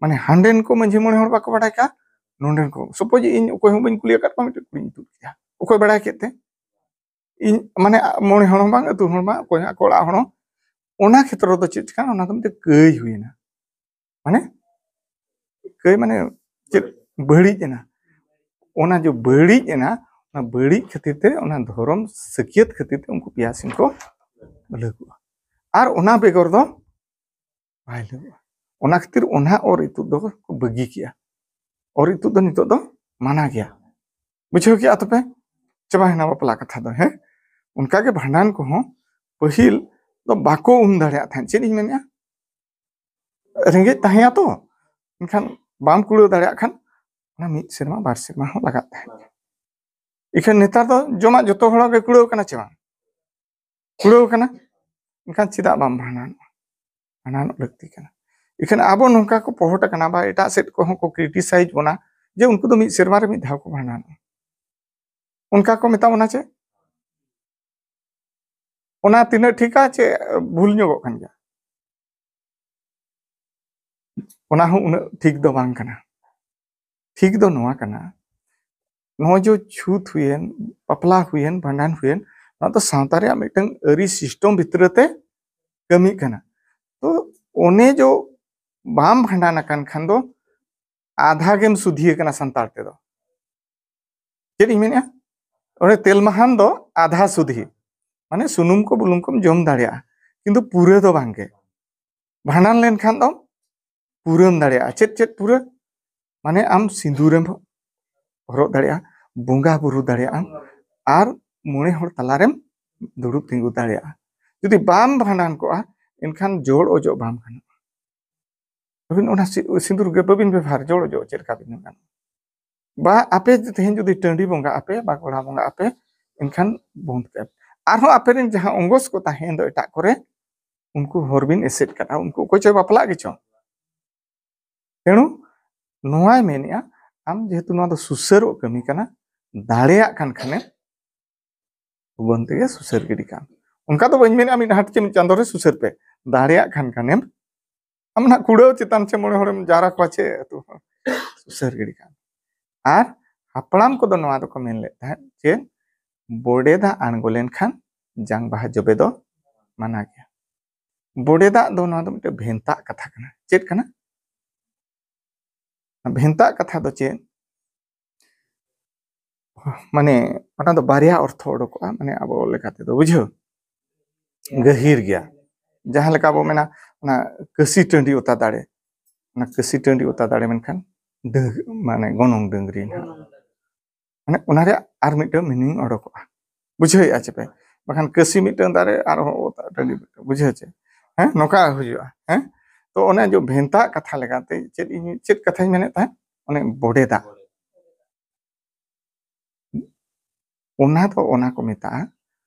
ᱢᱟᱱᱮ ᱦᱟᱸᱰᱮᱱ ᱠᱚ ᱢᱟᱹᱡᱷᱤ ᱢᱚᱬᱮ ᱦᱚᱲ ᱵᱟᱠᱚ ᱵᱟᱰᱟᱭ ᱠᱟᱜᱼᱟ, ᱱᱚᱸᱰᱮᱱ ᱠᱚ᱾ ᱥᱟᱯᱳᱡᱽ ᱤᱧ ᱚᱠᱚᱭ ᱦᱚᱸ ᱵᱟᱹᱧ ᱠᱩᱞᱤ ᱟᱠᱟᱫ ᱠᱚᱣᱟ, ᱢᱤᱫᱴᱮᱱ ᱠᱩᱲᱤᱧ ᱤᱛᱩᱫ ᱠᱮᱫᱟ, ᱚᱠᱚᱭ ᱵᱟᱲᱟᱭ ᱠᱮᱫ ᱛᱮ? ᱤᱧ ᱢᱟᱱᱮ ᱢᱚᱬᱮ ᱦᱚᱲ ᱦᱚᱸ ᱵᱟᱝ, ᱟᱹᱛᱩ ᱦᱚᱲ ᱵᱟᱝ, ᱚᱠᱚᱭ ᱟᱠᱚ ᱚᱲᱟᱜ ᱦᱚᱲ ᱦᱚᱸ᱾ ᱚᱱᱟ ᱠᱷᱮᱛᱨᱚ ᱫᱚ ᱪᱮᱫ ᱪᱤᱠᱟᱹᱜᱼᱟ? ᱚᱱᱟ ᱫᱚ ᱢᱤᱫᱴᱮᱱ ᱠᱟᱹᱭ ᱦᱩᱭᱮᱱᱟ᱾ ᱢᱟᱱᱮ ᱠᱟᱹᱭ ᱢᱟᱱᱮ ᱪᱮᱫ? ᱵᱟᱹᱲᱤᱡ ᱮᱱᱟ᱾ ᱚᱱᱟ ᱡᱮ ᱵᱟᱹᱲᱤᱡ ᱮᱱᱟ, ᱚᱱᱟ ᱵᱟᱹᱲᱤᱡ ᱠᱷᱟᱹᱛᱤᱨ ᱛᱮ, ᱚᱱᱟ ᱫᱷᱚᱨᱚᱢ ᱥᱟᱹᱠᱭᱟᱹᱛ ᱠᱷᱟᱹᱛᱤᱨ ᱛᱮ ᱩᱱᱠᱩ ᱯᱮᱭᱟ ᱥᱤᱢ ᱠᱚ ᱞᱟᱹᱜᱩᱜᱼᱟ᱾ ᱟᱨ ᱚᱱᱟ ᱵᱮᱜᱚᱨ ᱫᱚ ᱵᱟᱭ ᱞᱟᱹᱜᱩᱜᱼᱟ᱾ ᱚᱱᱟ ᱠᱷᱟᱹᱛᱤᱨ ᱚᱱᱟ ᱚᱨ ᱤᱛᱩᱫ ᱫᱚ ᱠᱚ ᱵᱟᱹᱜᱤ ᱠᱮᱜᱼᱟ᱾ ᱚᱨ ᱤᱛᱩᱫ ᱫᱚ ᱱᱤᱛᱚᱜ ᱫᱚ ᱢᱟᱱᱟ ᱜᱮᱭᱟ᱾ ᱵᱩᱡᱷᱟᱹᱣ ᱠᱮᱜᱼᱟ ᱛᱚᱯᱮ? ᱪᱟᱵᱟᱭᱮᱱᱟ ᱵᱟᱯᱞᱟ ᱠᱟᱛᱷᱟ ᱫᱚ᱾ ᱦᱮᱸ, ᱚᱱᱠᱟᱜᱮ ᱵᱷᱟᱸᱰᱟᱱ ᱠᱚᱦᱚᱸ ᱯᱟᱹᱦᱤᱞ ᱫᱚ ᱵᱟᱠᱚ ᱩᱢ ᱫᱟᱲᱮᱭᱟᱜ ᱛᱟᱦᱮᱸᱫ᱾ ᱪᱮᱫ ᱤᱧ ᱢᱮᱱᱮᱫᱼᱟ, ᱨᱮᱸᱜᱮᱡ ᱛᱟᱦᱮᱸᱭᱟ ᱛᱚ, ᱮᱱᱠᱷᱟᱱ ᱵᱟᱢ ᱠᱩᱲᱟᱹᱣ ᱫᱟᱲᱮᱭᱟᱜ ᱠᱷᱟᱱ ᱚᱱᱟ ᱢᱤᱫ ᱥᱮᱨᱢᱟ ᱵᱟᱨ ᱥᱮᱨᱢᱟ ᱦᱚᱸ ᱞᱟᱜᱟᱜ ᱛᱟᱦᱮᱸᱫ᱾ ᱤᱠᱷᱟᱹᱱ ᱱᱮᱛᱟᱨ ᱫᱚ ᱡᱚᱢᱟᱜ ᱡᱚᱛᱚ ᱦᱚᱲᱟᱜ ᱜᱮ ᱠᱩᱲᱟᱹᱣ ᱠᱟᱱᱟ ᱪᱮ ᱵᱟᱝ? ᱠᱩᱲᱟᱹᱣ ᱠᱟᱱᱟ᱾ ᱮᱱᱠᱷᱟᱱ ᱪᱮᱫᱟᱜ ᱵᱟᱢ ᱵᱷᱟᱸᱰᱟᱱᱚᱜᱼᱟ? ᱵᱷᱟᱸᱰᱟᱱᱚᱜ ᱞᱟᱹᱠᱛᱤ ᱠᱟᱱᱟ᱾ ᱤᱠᱷᱟᱹᱱ ᱟᱵᱚ ᱱᱚᱝᱠᱟ ᱠᱚ ᱯᱚᱦᱚᱴ ᱟᱠᱟᱱᱟ ᱵᱟ ᱮᱴᱟᱜ ᱥᱮᱫ ᱠᱚᱦᱚᱸ ᱠᱚ ᱠᱨᱤᱴᱤᱥᱟᱭᱤᱡᱽ ᱵᱚᱱᱟ ᱡᱮ ᱩᱱᱠᱩ ᱫᱚ ᱢᱤᱫ ᱥᱮᱨᱢᱟ ᱨᱮ ᱢᱤᱫ ᱫᱷᱟᱣ ᱠᱚ ᱵᱷᱟᱸᱰᱟᱱᱚᱜᱼᱟ᱾ ᱚᱱᱠᱟ ᱠᱚ ᱢᱮᱛᱟ ᱵᱚᱱᱟ ᱪᱮ? ᱚᱱᱟ ᱛᱤᱱᱟᱹᱜ ᱴᱷᱤᱠᱟ ᱪᱮ ᱵᱷᱩᱞ ᱧᱚᱜᱚᱜ ᱠᱟᱱ ᱜᱮᱭᱟ? ᱚᱱᱟ ᱦᱚᱸ ᱩᱱᱟᱹᱜ ᱴᱷᱤᱠ ᱫᱚ ᱵᱟᱝ ᱠᱟᱱᱟ᱾ ᱴᱷᱤᱠ ᱫᱚ ᱱᱚᱣᱟ ᱠᱟᱱᱟ, ᱱᱚᱜᱼᱚᱭ ᱡᱮ ᱪᱷᱩᱛ ᱦᱩᱭᱮᱱ, ᱵᱟᱯᱞᱟ ᱦᱩᱭᱮᱱ, ᱵᱷᱟᱸᱰᱟᱱ ᱦᱩᱭᱮᱱ, ᱱᱚᱣᱟ ᱫᱚ ᱥᱟᱶᱛᱟ ᱨᱮᱭᱟᱜ ᱢᱤᱫᱴᱟᱝ ᱟᱹᱨᱤ ᱥᱤᱥᱴᱚᱢ ᱵᱷᱤᱛᱨᱤ ᱛᱮ ᱠᱟᱹᱢᱤᱜ ᱠᱟᱱᱟ᱾ ᱛᱚ ᱚᱱᱮ ᱡᱚ ᱵᱟᱢ ᱵᱷᱟᱸᱰᱟᱱ ᱟᱠᱟᱱ ᱠᱷᱟᱱ ᱫᱚ ᱟᱫᱷᱟ ᱜᱮᱢ ᱥᱩᱫᱷᱤ ᱟᱠᱟᱱᱟ ᱥᱟᱱᱛᱟᱲ ᱛᱮᱫᱚ᱾ ᱪᱮᱫ ᱤᱧ ᱢᱮᱱᱮᱫᱼᱟ? ᱚᱸᱰᱮ ᱛᱮᱞᱢᱟᱦᱟᱱ ᱫᱚ ᱟᱫᱷᱟ ᱥᱩᱫᱷᱤ, ᱢᱟᱱᱮ ᱥᱩᱱᱩᱢ ᱠᱚ ᱵᱩᱞᱩᱝ ᱠᱚᱢ ᱡᱚᱢ ᱫᱟᱲᱮᱭᱟᱜᱼᱟ, ᱠᱤᱱᱛᱩ ᱯᱩᱨᱟᱹ ᱫᱚ ᱵᱟᱝᱜᱮ᱾ ᱵᱷᱟᱸᱰᱟᱱ ᱞᱮᱱᱠᱷᱟᱱ ᱫᱚ ᱯᱩᱨᱟᱹᱢ ᱫᱟᱲᱮᱭᱟᱜᱼᱟ᱾ ᱪᱮᱫ ᱪᱮᱫ ᱯᱩᱨᱟᱹ? ᱢᱟᱱᱮ ᱟᱢ ᱥᱤᱸᱫᱩᱨᱮᱢ ᱦᱚᱨᱚᱜ ᱫᱟᱲᱮᱭᱟᱜᱼᱟ, ᱵᱚᱸᱜᱟ ᱵᱩᱨᱩ ᱫᱟᱲᱮᱭᱟᱜᱼᱟᱢ, ᱟᱨ ᱢᱚᱬᱮ ᱦᱚᱲ ᱛᱟᱞᱟᱨᱮᱢ ᱫᱩᱲᱩᱵ ᱛᱤᱸᱜᱩ ᱫᱟᱲᱮᱭᱟᱜᱼᱟ᱾ ᱡᱩᱫᱤ ᱵᱟᱢ ᱵᱷᱟᱸᱰᱟᱱ ᱠᱚᱜᱼᱟ, ᱮᱱᱠᱷᱟᱱ ᱡᱚᱲ ᱚᱡᱚᱜ ᱵᱟᱢ ᱜᱟᱱᱚᱜᱼᱟ᱾ ᱟᱹᱵᱤᱱ ᱚᱱᱟ ᱥᱤ-, ᱥᱤᱸᱫᱩᱨ ᱜᱮ ᱵᱟᱹᱵᱤᱱ ᱵᱮᱵᱚᱦᱟᱨ, ᱡᱚᱲ ᱚᱡᱚᱜ ᱪᱮᱫ ᱞᱮᱠᱟ ᱵᱤᱱ ᱜᱟᱱᱚᱜᱼᱟ? ᱵᱟ ᱟᱯᱮ ᱛᱮᱦᱮᱧ ᱡᱩᱫᱤ ᱴᱟᱺᱰᱤ ᱵᱚᱸᱜᱟ ᱟᱯᱮ ᱵᱟ ᱜᱚᱲᱟ ᱵᱚᱸᱜᱟ ᱟᱯᱮ, ᱮᱱᱠᱷᱟᱱ ᱵᱚᱱᱫ ᱯᱮ᱾ ᱟᱨᱦᱚᱸ ᱟᱯᱮ ᱨᱮᱱ ᱡᱟᱦᱟᱸ ᱚᱝᱜᱚᱥ ᱠᱚ ᱛᱟᱦᱮᱸᱭᱮᱱ ᱫᱚ ᱮᱴᱟᱜ ᱠᱚᱨᱮ, ᱩᱱᱠᱩ ᱦᱚᱨ ᱵᱤᱱ ᱮᱥᱮᱫ ᱠᱟᱫᱟ, ᱩᱱᱠᱩ ᱚᱠᱚᱭ ᱪᱚᱭ ᱵᱟᱯᱞᱟᱜ ᱜᱮᱪᱚ᱾ ᱛᱮᱬᱩ ᱱᱚᱣᱟᱭ ᱢᱮᱱᱮᱫᱼᱟ, ᱟᱢ ᱡᱮᱦᱮᱛᱩ ᱱᱚᱣᱟ ᱫᱚ ᱥᱩᱥᱟᱹᱨᱚᱜ ᱠᱟᱹᱢᱤ ᱠᱟᱱᱟ, ᱫᱟᱲᱮᱭᱟᱜ ᱠᱟᱱ ᱠᱷᱟᱱᱮᱢ ᱵᱷᱩᱵᱚᱱ ᱛᱮᱜᱮ ᱥᱩᱥᱟᱹᱨ ᱜᱤᱰᱤ ᱠᱟᱜ ᱟᱢ᱾ ᱚᱱᱠᱟ ᱫᱚ ᱵᱟᱹᱧ ᱢᱮᱱᱮᱫᱼᱟ ᱢᱤᱫ ᱦᱟᱴ ᱪᱮ ᱢᱤᱫ ᱪᱟᱸᱫᱳ ᱨᱮ ᱥᱩᱥᱟᱹᱨ ᱯᱮ, ᱫᱟᱲᱮᱭᱟᱜ ᱠᱷᱟᱱ ᱠᱷᱟᱱᱮᱢ ᱟᱢ ᱱᱟᱦᱟᱜ ᱠᱩᱲᱟᱹᱣ ᱪᱮᱛᱟᱱ ᱪᱮ ᱢᱚᱬᱮ ᱦᱚᱲᱮᱢ ᱡᱟᱣᱨᱟ ᱠᱚᱣᱟ ᱪᱮ ᱟᱹᱛᱩ ᱦᱚᱲ ᱥᱩᱥᱟᱹᱨ ᱜᱤᱰᱤ ᱠᱟᱜ ᱟᱢ᱾ ᱟᱨ ᱦᱟᱯᱲᱟᱢ ᱠᱚᱫᱚ ᱱᱚᱣᱟ ᱫᱚᱠᱚ ᱢᱮᱱ ᱞᱮᱫ ᱛᱟᱦᱮᱸᱫ ᱡᱮ ᱵᱚᱰᱮ ᱫᱟᱜ ᱟᱬᱜᱚ ᱞᱮᱱᱠᱷᱟᱱ ᱡᱟᱝ ᱵᱟᱦᱟ ᱡᱚᱵᱮ ᱫᱚ ᱢᱟᱱᱟ ᱜᱮᱭᱟ᱾ ᱵᱚᱰᱮ ᱫᱟᱜ ᱫᱚ ᱱᱚᱣᱟ ᱫᱚ ᱢᱤᱫᱴᱮᱱ ᱵᱷᱮᱱᱛᱟᱜ ᱠᱟᱛᱷᱟ ᱠᱟᱱᱟ᱾ ᱪᱮᱫ ᱠᱟᱱᱟ? ᱵᱷᱮᱱᱛᱟᱜ ᱠᱟᱛᱷᱟ ᱫᱚ ᱪᱮᱫ? ᱢᱟᱱᱮ ᱚᱱᱟ ᱫᱚ ᱵᱟᱨᱭᱟ ᱚᱨᱛᱷᱚ ᱚᱰᱚᱠᱚᱜᱼᱟ, ᱢᱟᱱᱮ ᱟᱵᱚ ᱞᱮᱠᱟ ᱛᱮᱫᱚ, ᱵᱩᱡᱷᱟᱹᱣ, ᱜᱟᱹᱦᱤᱨ ᱜᱮᱭᱟ᱾ ᱡᱟᱦᱟᱸ ᱞᱮᱠᱟ ᱵᱚ ᱢᱮᱱᱟ ᱚᱱᱟ ᱠᱟᱹᱥᱤ ᱴᱟᱺᱰᱤ ᱚᱛᱟ ᱫᱟᱲᱮ, ᱚᱱᱟ ᱠᱟᱹᱥᱤ ᱴᱟᱺᱰᱤ ᱚᱛᱟ ᱫᱟᱲᱮ ᱢᱮᱱᱠᱷᱟᱱ ᱰᱟᱹᱝ-, ᱢᱟᱱᱮ ᱜᱚᱱᱚᱝ ᱰᱟᱹᱝᱨᱤ ᱱᱟᱦᱟᱜ᱾ ᱢᱟᱱᱮ ᱚᱱᱟ ᱨᱮᱭᱟᱜ ᱟᱨ ᱢᱤᱫᱴᱟᱝ ᱢᱤᱱᱤᱝ ᱚᱰᱚᱠᱚᱜᱼᱟ᱾ ᱵᱩᱡᱷᱟᱹᱣᱮᱫᱼᱟ ᱪᱮ ᱯᱮ? ᱵᱟᱠᱷᱟᱱ ᱠᱟᱹᱥᱤ ᱢᱤᱫᱴᱟᱝ ᱫᱟᱨᱮ ᱟᱨᱦᱚᱸ ᱚᱛ ᱴᱟᱺᱰᱤ ᱢᱤᱫᱴᱟᱝ, ᱵᱩᱡᱷᱟᱹᱣ ᱪᱮ? ᱦᱮᱸ, ᱱᱚᱝᱠᱟ ᱦᱩᱭᱩᱜᱼᱟ᱾ ᱦᱮᱸ, ᱛᱚ ᱚᱱᱮ ᱡᱮ ᱵᱷᱮᱱᱛᱟ ᱠᱟᱛᱷᱟ ᱞᱮᱠᱟᱛᱮ ᱪᱮᱫ ᱤᱧ, ᱪᱮᱫ ᱠᱟᱛᱷᱟᱧ ᱢᱮᱱᱮᱫ ᱛᱟᱦᱮᱸᱫ? ᱚᱱᱮ ᱵᱚᱰᱮ ᱫᱟᱜ, ᱚᱱᱟ ᱫᱚ ᱚᱱᱟ ᱠᱚ ᱢᱮᱛᱟᱜᱼᱟ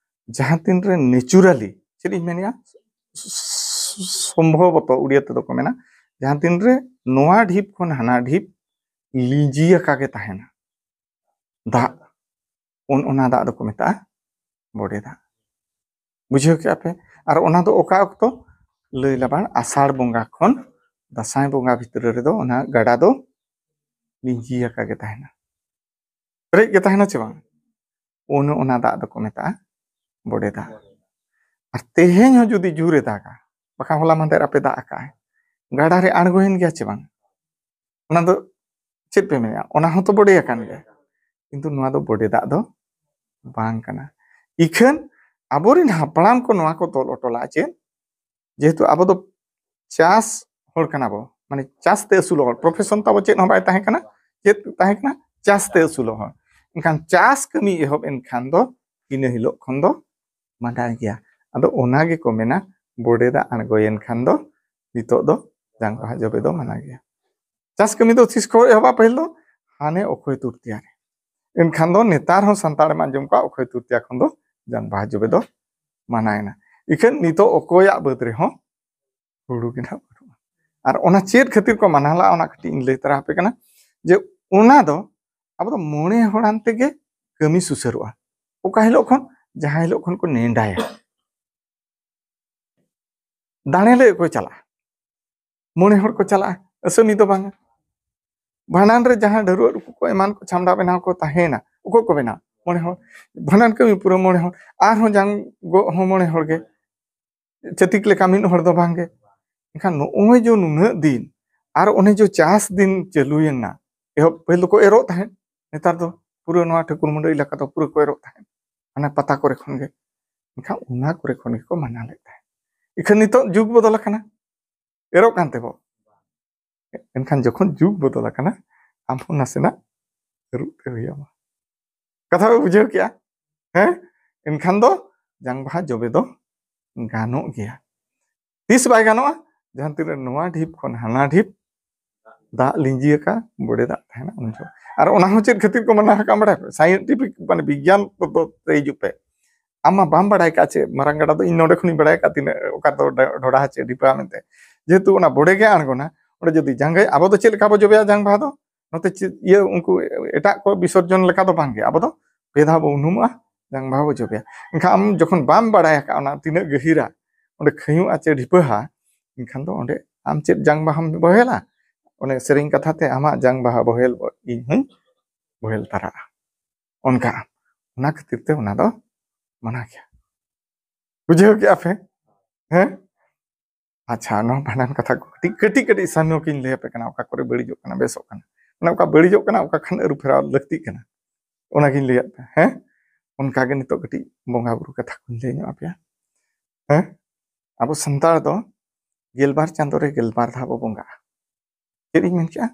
ᱡᱟᱦᱟᱸ ᱛᱤᱱᱨᱮ ᱱᱮᱪᱩᱨᱟᱞᱤ, ᱪᱮᱫ ᱤᱧ ᱢᱮᱱᱮᱫᱼᱟ, ᱥᱚᱢᱵᱷᱚᱵᱚᱛᱚ ᱩᱲᱤᱭᱟ ᱛᱮᱫᱚ ᱠᱚ ᱢᱮᱱᱟ, ᱡᱟᱦᱟᱸ ᱛᱤᱱᱨᱮ ᱱᱚᱣᱟ ᱰᱷᱤᱯ ᱠᱷᱚᱱ ᱦᱟᱱᱟ ᱰᱷᱤᱯ ᱞᱤᱸᱡᱤ ᱟᱠᱟ ᱜᱮ ᱛᱟᱦᱮᱱᱟ ᱫᱟᱜ, ᱚᱱ ᱚᱱᱟ ᱫᱟᱜ ᱫᱚᱠᱚ ᱢᱮᱛᱟᱜᱼᱟ ᱵᱚᱰᱮ ᱫᱟᱜ᱾ ᱵᱩᱡᱷᱟᱹᱣ ᱠᱮᱜᱼᱟ ᱯᱮ? ᱟᱨ ᱚᱱᱟ ᱫᱚ ᱚᱠᱟ ᱚᱠᱛᱚ? ᱞᱟᱹᱭ ᱞᱟᱵᱟᱲ ᱟᱥᱟᱲ ᱵᱚᱸᱜᱟ ᱠᱷᱚᱱ ᱫᱟᱸᱥᱟᱭ ᱵᱚᱸᱜᱟ ᱵᱷᱤᱛᱨᱤ ᱨᱮᱫᱚ ᱚᱱᱟ ᱜᱟᱰᱟ ᱫᱚ ᱞᱤᱸᱡᱤ ᱟᱠᱟ ᱜᱮ ᱛᱟᱦᱮᱱᱟ, ᱯᱮᱨᱮᱡ ᱜᱮ ᱛᱟᱦᱮᱱᱟ ᱪᱮ ᱵᱟᱝ? ᱚᱱ ᱚᱱᱟ ᱫᱟᱜ ᱫᱚᱠᱚ ᱢᱮᱛᱟᱜᱼᱟ ᱵᱚᱰᱮ ᱫᱟᱜ᱾ ᱟᱨ ᱛᱮᱦᱮᱧ ᱦᱚᱸ ᱡᱩᱫᱤ ᱡᱳᱨᱮ ᱫᱟᱜᱟ, ᱵᱟᱠᱷᱟᱱ ᱦᱚᱞᱟ ᱢᱟᱦᱫᱮᱨ ᱟᱯᱮ ᱫᱟᱜ ᱟᱠᱟᱜᱼᱟᱭ, ᱜᱟᱰᱟ ᱨᱮ ᱟᱬᱜᱚᱭᱮᱱ ᱜᱮᱭᱟ ᱪᱮ ᱵᱟᱝ? ᱚᱱᱟ ᱫᱚ ᱪᱮᱫ ᱯᱮ ᱢᱮᱱᱟ? ᱚᱱᱟ ᱦᱚᱸᱛᱚ ᱵᱚᱰᱮ ᱟᱠᱟᱱ ᱜᱮᱭᱟ, ᱠᱤᱱᱛᱩ ᱱᱚᱣᱟ ᱫᱚ ᱵᱚᱰᱮ ᱫᱟᱜ ᱫᱚ ᱵᱟᱝ ᱠᱟᱱᱟ᱾ ᱤᱠᱷᱟᱹᱱ ᱟᱵᱚᱨᱮᱱ ᱦᱟᱯᱲᱟᱢ ᱠᱚ ᱱᱚᱣᱟ ᱠᱚ ᱛᱚᱞ ᱦᱚᱴᱚ ᱞᱟᱜᱼᱟ ᱪᱮᱫ? ᱡᱮᱦᱮᱛᱩ ᱟᱵᱚ ᱫᱚ ᱪᱟᱥ ᱦᱚᱲ ᱠᱟᱱᱟ ᱵᱚ, ᱢᱟᱱᱮ ᱪᱟᱥ ᱛᱮ ᱟᱹᱥᱩᱞᱚᱜ ᱦᱚᱲ, ᱯᱨᱚᱯᱷᱮᱥᱚᱱ ᱛᱟᱵᱚ ᱪᱮᱫ ᱦᱚᱸ ᱵᱟᱭ ᱛᱟᱦᱮᱸ ᱠᱟᱱᱟ᱾ ᱪᱮᱫ ᱛᱟᱦᱮᱸ ᱠᱟᱱᱟ? ᱪᱟᱥ ᱛᱮ ᱟᱹᱥᱩᱞᱚᱜ ᱦᱚᱲ᱾ ᱮᱱᱠᱷᱟᱱ ᱪᱟᱥ ᱠᱟᱹᱢᱤ ᱮᱦᱚᱵ ᱮᱱᱠᱷᱟᱱ ᱫᱚ ᱤᱱᱟᱹ ᱦᱤᱞᱳᱜ ᱠᱷᱚᱱ ᱫᱚ ᱢᱟᱱᱟᱣ ᱜᱮᱭᱟ᱾ ᱟᱫᱚ ᱚᱱᱟ ᱜᱮᱠᱚ ᱢᱮᱱᱟ ᱵᱚᱰᱮ ᱫᱟᱜ ᱟᱬᱜᱚᱭᱮᱱ ᱠᱷᱟᱱ ᱫᱚ ᱱᱤᱛᱚᱜ ᱫᱚ ᱡᱟᱝ ᱵᱟᱦᱟ ᱡᱚᱵᱮ ᱫᱚ ᱢᱟᱱᱟᱣ ᱜᱮᱭᱟ᱾ ᱪᱟᱥ ᱠᱟᱹᱢᱤ ᱫᱚ ᱛᱤᱥ ᱠᱚ ᱮᱦᱚᱵᱟ? ᱯᱟᱹᱦᱤᱞ ᱫᱚ ᱦᱟᱱᱮ ᱚᱠᱚᱭ ᱛᱩᱨᱛᱤᱭᱟ ᱨᱮ, ᱮᱱᱠᱷᱟᱱ ᱫᱚ ᱱᱮᱛᱟᱨ ᱦᱚᱸ ᱥᱟᱱᱛᱟᱲᱮᱢ ᱟᱸᱡᱚᱢ ᱠᱚᱣᱟ ᱚᱠᱚᱭ ᱛᱩᱨᱛᱤᱭᱟ ᱠᱷᱚᱱ ᱫᱚ ᱡᱟᱝ ᱵᱟᱦᱟ ᱡᱚᱵᱮ ᱫᱚ ᱢᱟᱱᱟᱣᱮᱱᱟ᱾ ᱤᱠᱷᱟᱹᱱ ᱱᱤᱛᱚᱜ ᱚᱠᱚᱭᱟᱜ ᱵᱟᱹᱫᱽ ᱨᱮᱦᱚᱸ ᱦᱩᱲᱩ ᱜᱮ ᱱᱟᱦᱟᱜ ᱵᱟᱹᱱᱩᱜᱼᱟ᱾ ᱟᱨ ᱚᱱᱟ ᱪᱮᱫ ᱠᱷᱟᱹᱛᱤᱨ ᱠᱚ ᱢᱟᱱᱟᱣ ᱞᱟᱜᱼᱟ, ᱚᱱᱟ ᱠᱟᱹᱴᱤᱡ ᱤᱧ ᱞᱟᱹᱭ ᱛᱟᱨᱟ ᱟᱯᱮ ᱠᱟᱱᱟ, ᱡᱮ ᱚᱱᱟ ᱫᱚ ᱟᱵᱚ ᱫᱚ ᱢᱚᱬᱮ ᱦᱚᱲᱟᱱ ᱛᱮᱜᱮ ᱠᱟᱹᱢᱤ ᱥᱩᱥᱟᱹᱨᱚᱜᱼᱟ᱾ ᱚᱠᱟ ᱦᱤᱞᱳᱜ ᱠᱷᱚᱱ? ᱡᱟᱦᱟᱸ ᱦᱤᱞᱳᱜ ᱠᱷᱚᱱ ᱠᱚ ᱱᱮᱰᱟᱭᱟ᱾ ᱫᱟᱲᱮ ᱞᱟᱹᱭ ᱚᱠᱚᱭ ᱪᱟᱞᱟᱜᱼᱟ? ᱢᱚᱬᱮ ᱦᱚᱲ ᱠᱚ ᱪᱟᱞᱟᱜᱼᱟ, ᱟᱹᱥᱟᱹᱢᱤ ᱫᱚ ᱵᱟᱝᱟ᱾ ᱵᱷᱟᱸᱰᱟᱱ ᱨᱮ ᱡᱟᱦᱟᱸ ᱰᱷᱟᱹᱨᱣᱟᱹᱜ ᱨᱩᱠᱩ ᱠᱚ ᱮᱢᱟᱱ ᱠᱚ ᱪᱷᱟᱢᱰᱟ ᱵᱮᱱᱟᱣ ᱠᱚ ᱛᱟᱦᱮᱱᱟ, ᱚᱠᱚᱭ ᱠᱚ ᱵᱮᱱᱟᱣ? ᱢᱚᱬᱮ ᱦᱚᱲ᱾ ᱵᱷᱟᱸᱰᱟᱱ ᱠᱟᱹᱢᱤ ᱯᱩᱨᱟᱹ ᱢᱚᱬᱮ ᱦᱚᱲ, ᱟᱨᱦᱚᱸ ᱡᱟᱝ ᱜᱚᱜ ᱦᱚᱸ ᱢᱚᱬᱮ ᱦᱚᱲ ᱜᱮ, ᱪᱷᱟᱹᱛᱤᱠ ᱞᱮᱠᱟ ᱢᱤᱫ ᱦᱚᱲ ᱫᱚ ᱵᱟᱝᱜᱮ᱾ ᱮᱱᱠᱷᱟᱱ ᱱᱚᱜᱼᱚᱭ ᱡᱮ ᱱᱩᱱᱟᱹᱜ ᱫᱤᱱ ᱟᱨ ᱚᱱᱮ ᱡᱮ ᱪᱟᱥ ᱫᱤᱱ ᱪᱟᱹᱞᱩᱭᱮᱱᱟ, ᱮᱦᱚᱵ ᱯᱟᱹᱦᱤᱞ ᱫᱚᱠᱚ ᱮᱨᱚᱜ ᱛᱟᱦᱮᱸᱫ, ᱱᱮᱛᱟᱨ ᱫᱚ ᱯᱩᱨᱟᱹ ᱱᱚᱣᱟ ᱴᱷᱟᱹᱠᱩᱨ ᱢᱩᱸᱰᱟᱹ ᱮᱞᱟᱠᱟ ᱫᱚ ᱯᱩᱨᱟᱹ ᱠᱚ ᱮᱨᱚᱜ ᱛᱟᱦᱮᱸᱫ, ᱦᱟᱱᱟ ᱯᱟᱛᱟ ᱠᱚᱨᱮ ᱠᱷᱚᱱ ᱜᱮ᱾ ᱮᱱᱠᱷᱟᱱ ᱚᱱᱟ ᱠᱚᱨᱮ ᱠᱷᱚᱱ ᱜᱮᱠᱚ ᱢᱟᱱᱟᱣ ᱞᱮᱫ ᱛᱟᱦᱮᱸᱫ᱾ ᱤᱠᱷᱟᱹᱱ ᱱᱤᱛᱚᱜ ᱡᱩᱜᱽ ᱵᱚᱫᱚᱞ ᱟᱠᱟᱱᱟ, ᱮᱨᱚᱜ ᱠᱟᱱ ᱛᱮᱵᱚ᱾ ᱮᱱᱠᱷᱟᱱ ᱡᱚᱠᱷᱚᱱ ᱡᱩᱜᱽ ᱵᱚᱫᱚᱞ ᱟᱠᱟᱱᱟ, ᱟᱢ ᱦᱚᱸ ᱱᱟᱥᱮᱱᱟᱜ ᱟᱹᱨᱩᱵ ᱛᱮ ᱦᱩᱭ ᱟᱢᱟ᱾ ᱠᱟᱛᱷᱟ ᱯᱮ ᱵᱩᱡᱷᱟᱹᱣ ᱠᱮᱜᱼᱟ? ᱦᱮᱸ, ᱮᱱᱠᱷᱟᱱ ᱫᱚ ᱡᱟᱝ ᱵᱟᱦᱟ ᱡᱚᱵᱮ ᱫᱚ ᱜᱟᱱᱚᱜ ᱜᱮᱭᱟ᱾ ᱛᱤᱥ ᱵᱟᱭ ᱜᱟᱱᱚᱜᱼᱟ? ᱡᱟᱦᱟᱸ ᱛᱤᱱᱟᱹᱜ ᱱᱚᱣᱟ ᱰᱷᱤᱯ ᱠᱷᱚᱱ ᱦᱟᱱᱟ ᱰᱷᱤᱯ ᱫᱟᱜ ᱞᱤᱸᱡᱤ ᱟᱠᱟ ᱵᱚᱰᱮ ᱫᱟᱜ ᱛᱟᱦᱮᱱᱟ ᱩᱱ ᱡᱚᱠᱷᱚᱱ᱾ ᱟᱨ ᱚᱱᱟ ᱦᱚᱸ ᱪᱮᱫ ᱠᱷᱟᱹᱛᱤᱨ ᱠᱚ ᱢᱟᱱᱟ ᱟᱠᱟᱫ ᱵᱟᱲᱟᱭ ᱯᱮ? ᱥᱟᱭᱮᱱᱴᱤᱯᱷᱤᱠ ᱢᱟᱱᱮ ᱵᱤᱜᱽᱜᱟᱱ ᱛᱮ ᱦᱤᱡᱩᱜ ᱯᱮ᱾ ᱟᱢ ᱢᱟ ᱵᱟᱢ ᱵᱟᱲᱟᱭ ᱠᱟᱜ ᱪᱮᱫ ᱢᱟᱨᱟᱝ ᱜᱟᱰᱟ ᱫᱚ, ᱤᱧ ᱱᱚᱰᱮ ᱠᱷᱚᱱᱤᱧ ᱵᱟᱲᱟᱭ ᱠᱟᱜ ᱛᱤᱱᱟᱹᱜ ᱚᱠᱟ ᱫᱚ ᱰᱚᱰᱷᱟ ᱪᱮᱫ ᱰᱷᱤᱯᱟ ᱢᱮᱱᱛᱮ᱾ ᱡᱮᱦᱮᱛᱩ ᱚᱱᱟ ᱵᱚᱰᱮ ᱜᱮ ᱟᱬᱜᱚᱱᱟ, ᱚᱸᱰᱮ ᱡᱩᱫᱤ ᱡᱟᱸᱜᱟᱭ, ᱟᱵᱚ ᱫᱚ ᱪᱮᱫ ᱞᱮᱠᱟ ᱵᱚ ᱡᱚᱵᱮᱭᱟ ᱡᱟᱝ ᱵᱟᱦᱟ ᱫᱚ? ᱱᱚᱛᱮ ᱪᱮᱫ ᱤᱭᱟᱹ ᱩᱱᱠᱩ ᱮᱴᱟᱜ ᱠᱚ ᱵᱤᱥᱚᱨᱡᱚᱱ ᱞᱮᱠᱟ ᱫᱚ ᱵᱟᱝᱜᱮ, ᱟᱵᱚ ᱫᱚ ᱯᱮ ᱫᱷᱟᱣ ᱵᱚ ᱩᱱᱩᱢᱚᱜᱼᱟ, ᱡᱟᱝ ᱵᱟᱦᱟ ᱵᱚ ᱡᱚᱵᱮᱭᱟ᱾ ᱮᱱᱠᱷᱟᱱ ᱟᱢ ᱡᱚᱠᱷᱚᱱ ᱵᱟᱢ ᱵᱟᱲᱟᱭ ᱟᱠᱟᱫ ᱚᱱᱟ ᱛᱤᱱᱟᱹᱜ ᱜᱟᱹᱦᱤᱨᱟ ᱚᱸᱰᱮ ᱠᱷᱟᱹᱭᱩᱜᱼᱟ ᱪᱮ ᱰᱷᱤᱯᱟᱹᱦᱟ, ᱮᱱᱠᱷᱟᱱ ᱫᱚ ᱚᱸᱰᱮ ᱟᱢ ᱪᱮᱫ ᱡᱟᱝ ᱵᱟᱦᱟᱢ ᱵᱚᱦᱮᱞᱟ? ᱚᱱᱮ ᱥᱮᱨᱮᱧ ᱠᱟᱛᱷᱟ ᱛᱮ, "ᱟᱢᱟᱜ ᱡᱟᱝ ᱵᱟᱦᱟ ᱵᱚᱦᱮᱞ ᱤᱧ ᱦᱚᱸᱧ ᱵᱚᱦᱮᱞ ᱛᱟᱨᱟᱜᱼᱟ", ᱚᱱᱠᱟ᱾ ᱚᱱᱟ ᱠᱷᱟᱹᱛᱤᱨ ᱛᱮ ᱚᱱᱟ ᱫᱚ ᱢᱟᱱᱟ ᱜᱮᱭᱟ᱾ ᱵᱩᱡᱷᱟᱹᱣ ᱠᱮᱜᱼᱟ ᱯᱮ? ᱦᱮᱸ? ᱟᱪᱪᱷᱟ, ᱱᱚᱣᱟ ᱵᱷᱟᱸᱰᱟᱱ ᱠᱟᱛᱷᱟ ᱠᱚ ᱠᱟᱹᱴᱤᱡ ᱠᱟᱹᱴᱤᱡ ᱠᱟᱹᱴᱤᱡ ᱥᱟᱢᱭᱚ ᱠᱤᱧ ᱞᱟᱹᱭ ᱟᱯᱮ ᱠᱟᱱᱟ, ᱚᱠᱟ ᱠᱚᱨᱮ ᱵᱟᱹᱲᱤᱡᱚᱜ ᱠᱟᱱᱟ, ᱵᱮᱥᱚᱜ ᱠᱟᱱᱟ, ᱢᱟᱱᱮ ᱚᱠᱟ ᱵᱟᱹᱲᱤᱡᱚᱜ ᱠᱟᱱᱟ, ᱚᱠᱟ ᱠᱷᱟᱱ ᱟᱹᱨᱩ ᱯᱷᱮᱨᱟᱣ ᱞᱟᱹᱠᱛᱤᱜ ᱠᱟᱱᱟ, ᱚᱱᱟᱜᱤᱧ ᱞᱟᱹᱭᱟᱫ ᱯᱮᱭᱟ᱾ ᱦᱮᱸ, ᱚᱱᱠᱟᱜᱮ ᱱᱤᱛᱚᱜ ᱠᱟᱹᱴᱤᱡ ᱵᱚᱸᱜᱟ ᱵᱩᱨᱩ ᱠᱟᱛᱷᱟ ᱠᱚᱧ ᱞᱟᱹᱭ ᱧᱚᱜ ᱟᱯᱮᱭᱟ᱾ ᱦᱮᱸ, ᱟᱵᱚ ᱥᱟᱱᱛᱟᱲ ᱫᱚ ᱜᱮᱞᱵᱟᱨ ᱪᱟᱸᱫᱳ ᱨᱮ ᱜᱮᱞᱵᱟᱨ ᱫᱷᱟᱣ ᱵᱚ ᱵᱚᱸᱜᱟᱜᱼᱟ᱾ ᱪᱮᱫ ᱤᱧ ᱢᱮᱱ ᱠᱮᱜᱼᱟ?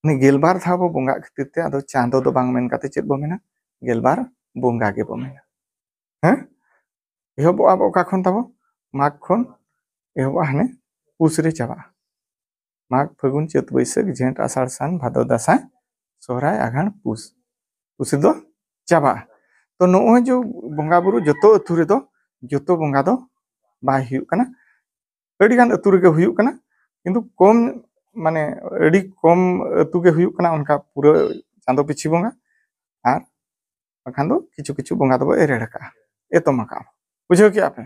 ᱩᱱᱤ ᱜᱮᱞᱵᱟᱨ ᱫᱷᱟᱣ ᱵᱚ ᱵᱚᱸᱜᱟᱜ ᱠᱷᱟᱹᱛᱤᱨ ᱛᱮ ᱟᱫᱚ ᱪᱟᱸᱫᱳ ᱫᱚ ᱵᱟᱝ ᱢᱮᱱ ᱠᱟᱛᱮ ᱪᱮᱫ ᱵᱚ ᱢᱮᱱᱟ? ᱜᱮᱞᱵᱟᱨ ᱵᱚᱸᱜᱟ ᱜᱮᱵᱚ ᱢᱮᱱᱟ᱾ ᱦᱮᱸ, ᱮᱦᱚᱵᱚᱜᱼᱟ ᱵᱚ ᱚᱠᱟ ᱠᱷᱚᱱ ᱛᱟᱵᱚ? ᱢᱟᱜᱽ ᱠᱷᱚᱱ ᱮᱦᱚᱵᱚᱜᱼᱟ, ᱦᱟᱱᱮ ᱯᱩᱥ ᱨᱮ ᱪᱟᱵᱟᱜᱼᱟ᱾ ᱢᱟᱜᱽ, ᱯᱷᱟᱹᱜᱩᱱ, ᱪᱟᱹᱛ, ᱵᱟᱹᱭᱥᱟᱹᱠᱷ, ᱡᱷᱮᱸᱴ, ᱟᱥᱟᱲ, ᱥᱟᱱ, ᱵᱷᱟᱫᱚᱨ, ᱫᱟᱸᱥᱟᱭ, ᱥᱚᱦᱨᱟᱭ, ᱟᱸᱜᱷᱟᱲ, ᱯᱩᱥ, ᱯᱩᱥ ᱨᱮᱫᱚ ᱪᱟᱵᱟᱜᱼᱟ᱾ ᱛᱚ ᱱᱚᱜᱼᱚᱭ ᱡᱮ ᱵᱚᱸᱜᱟ ᱵᱩᱨᱩ ᱡᱚᱛᱚ ᱟᱹᱛᱩ ᱨᱮᱫᱚ ᱡᱚᱛᱚ ᱵᱚᱸᱜᱟ ᱫᱚ ᱵᱟᱭ ᱦᱩᱭᱩᱜ ᱠᱟᱱᱟ, ᱟᱹᱰᱤ ᱜᱟᱱ ᱟᱹᱛᱩ ᱨᱮᱜᱮ ᱦᱩᱭᱩᱜ ᱠᱟᱱᱟ, ᱠᱤᱱᱛᱩ ᱠᱚᱢ, ᱢᱟᱱᱮ ᱟᱹᱰᱤ ᱠᱚᱢ ᱟᱹᱛᱩ ᱜᱮ ᱦᱩᱭᱩᱜ ᱠᱟᱱᱟ ᱚᱱᱠᱟ ᱯᱩᱨᱟᱹ ᱪᱟᱸᱫᱳ ᱯᱤᱪᱷᱤ ᱵᱚᱸᱜᱟ, ᱟᱨ ᱵᱟᱠᱷᱟᱱ ᱫᱚ ᱠᱤᱪᱷᱩ ᱠᱤᱪᱷᱩ ᱵᱚᱸᱜᱟ ᱫᱚᱵᱚ ᱮᱨᱮᱲ ᱟᱠᱟᱜᱼᱟ, ᱮᱛᱚᱢ ᱟᱠᱟᱜᱼᱟ ᱵᱚ᱾ ᱵᱩᱡᱷᱟᱹᱣ ᱠᱮᱜᱼᱟ ᱯᱮ?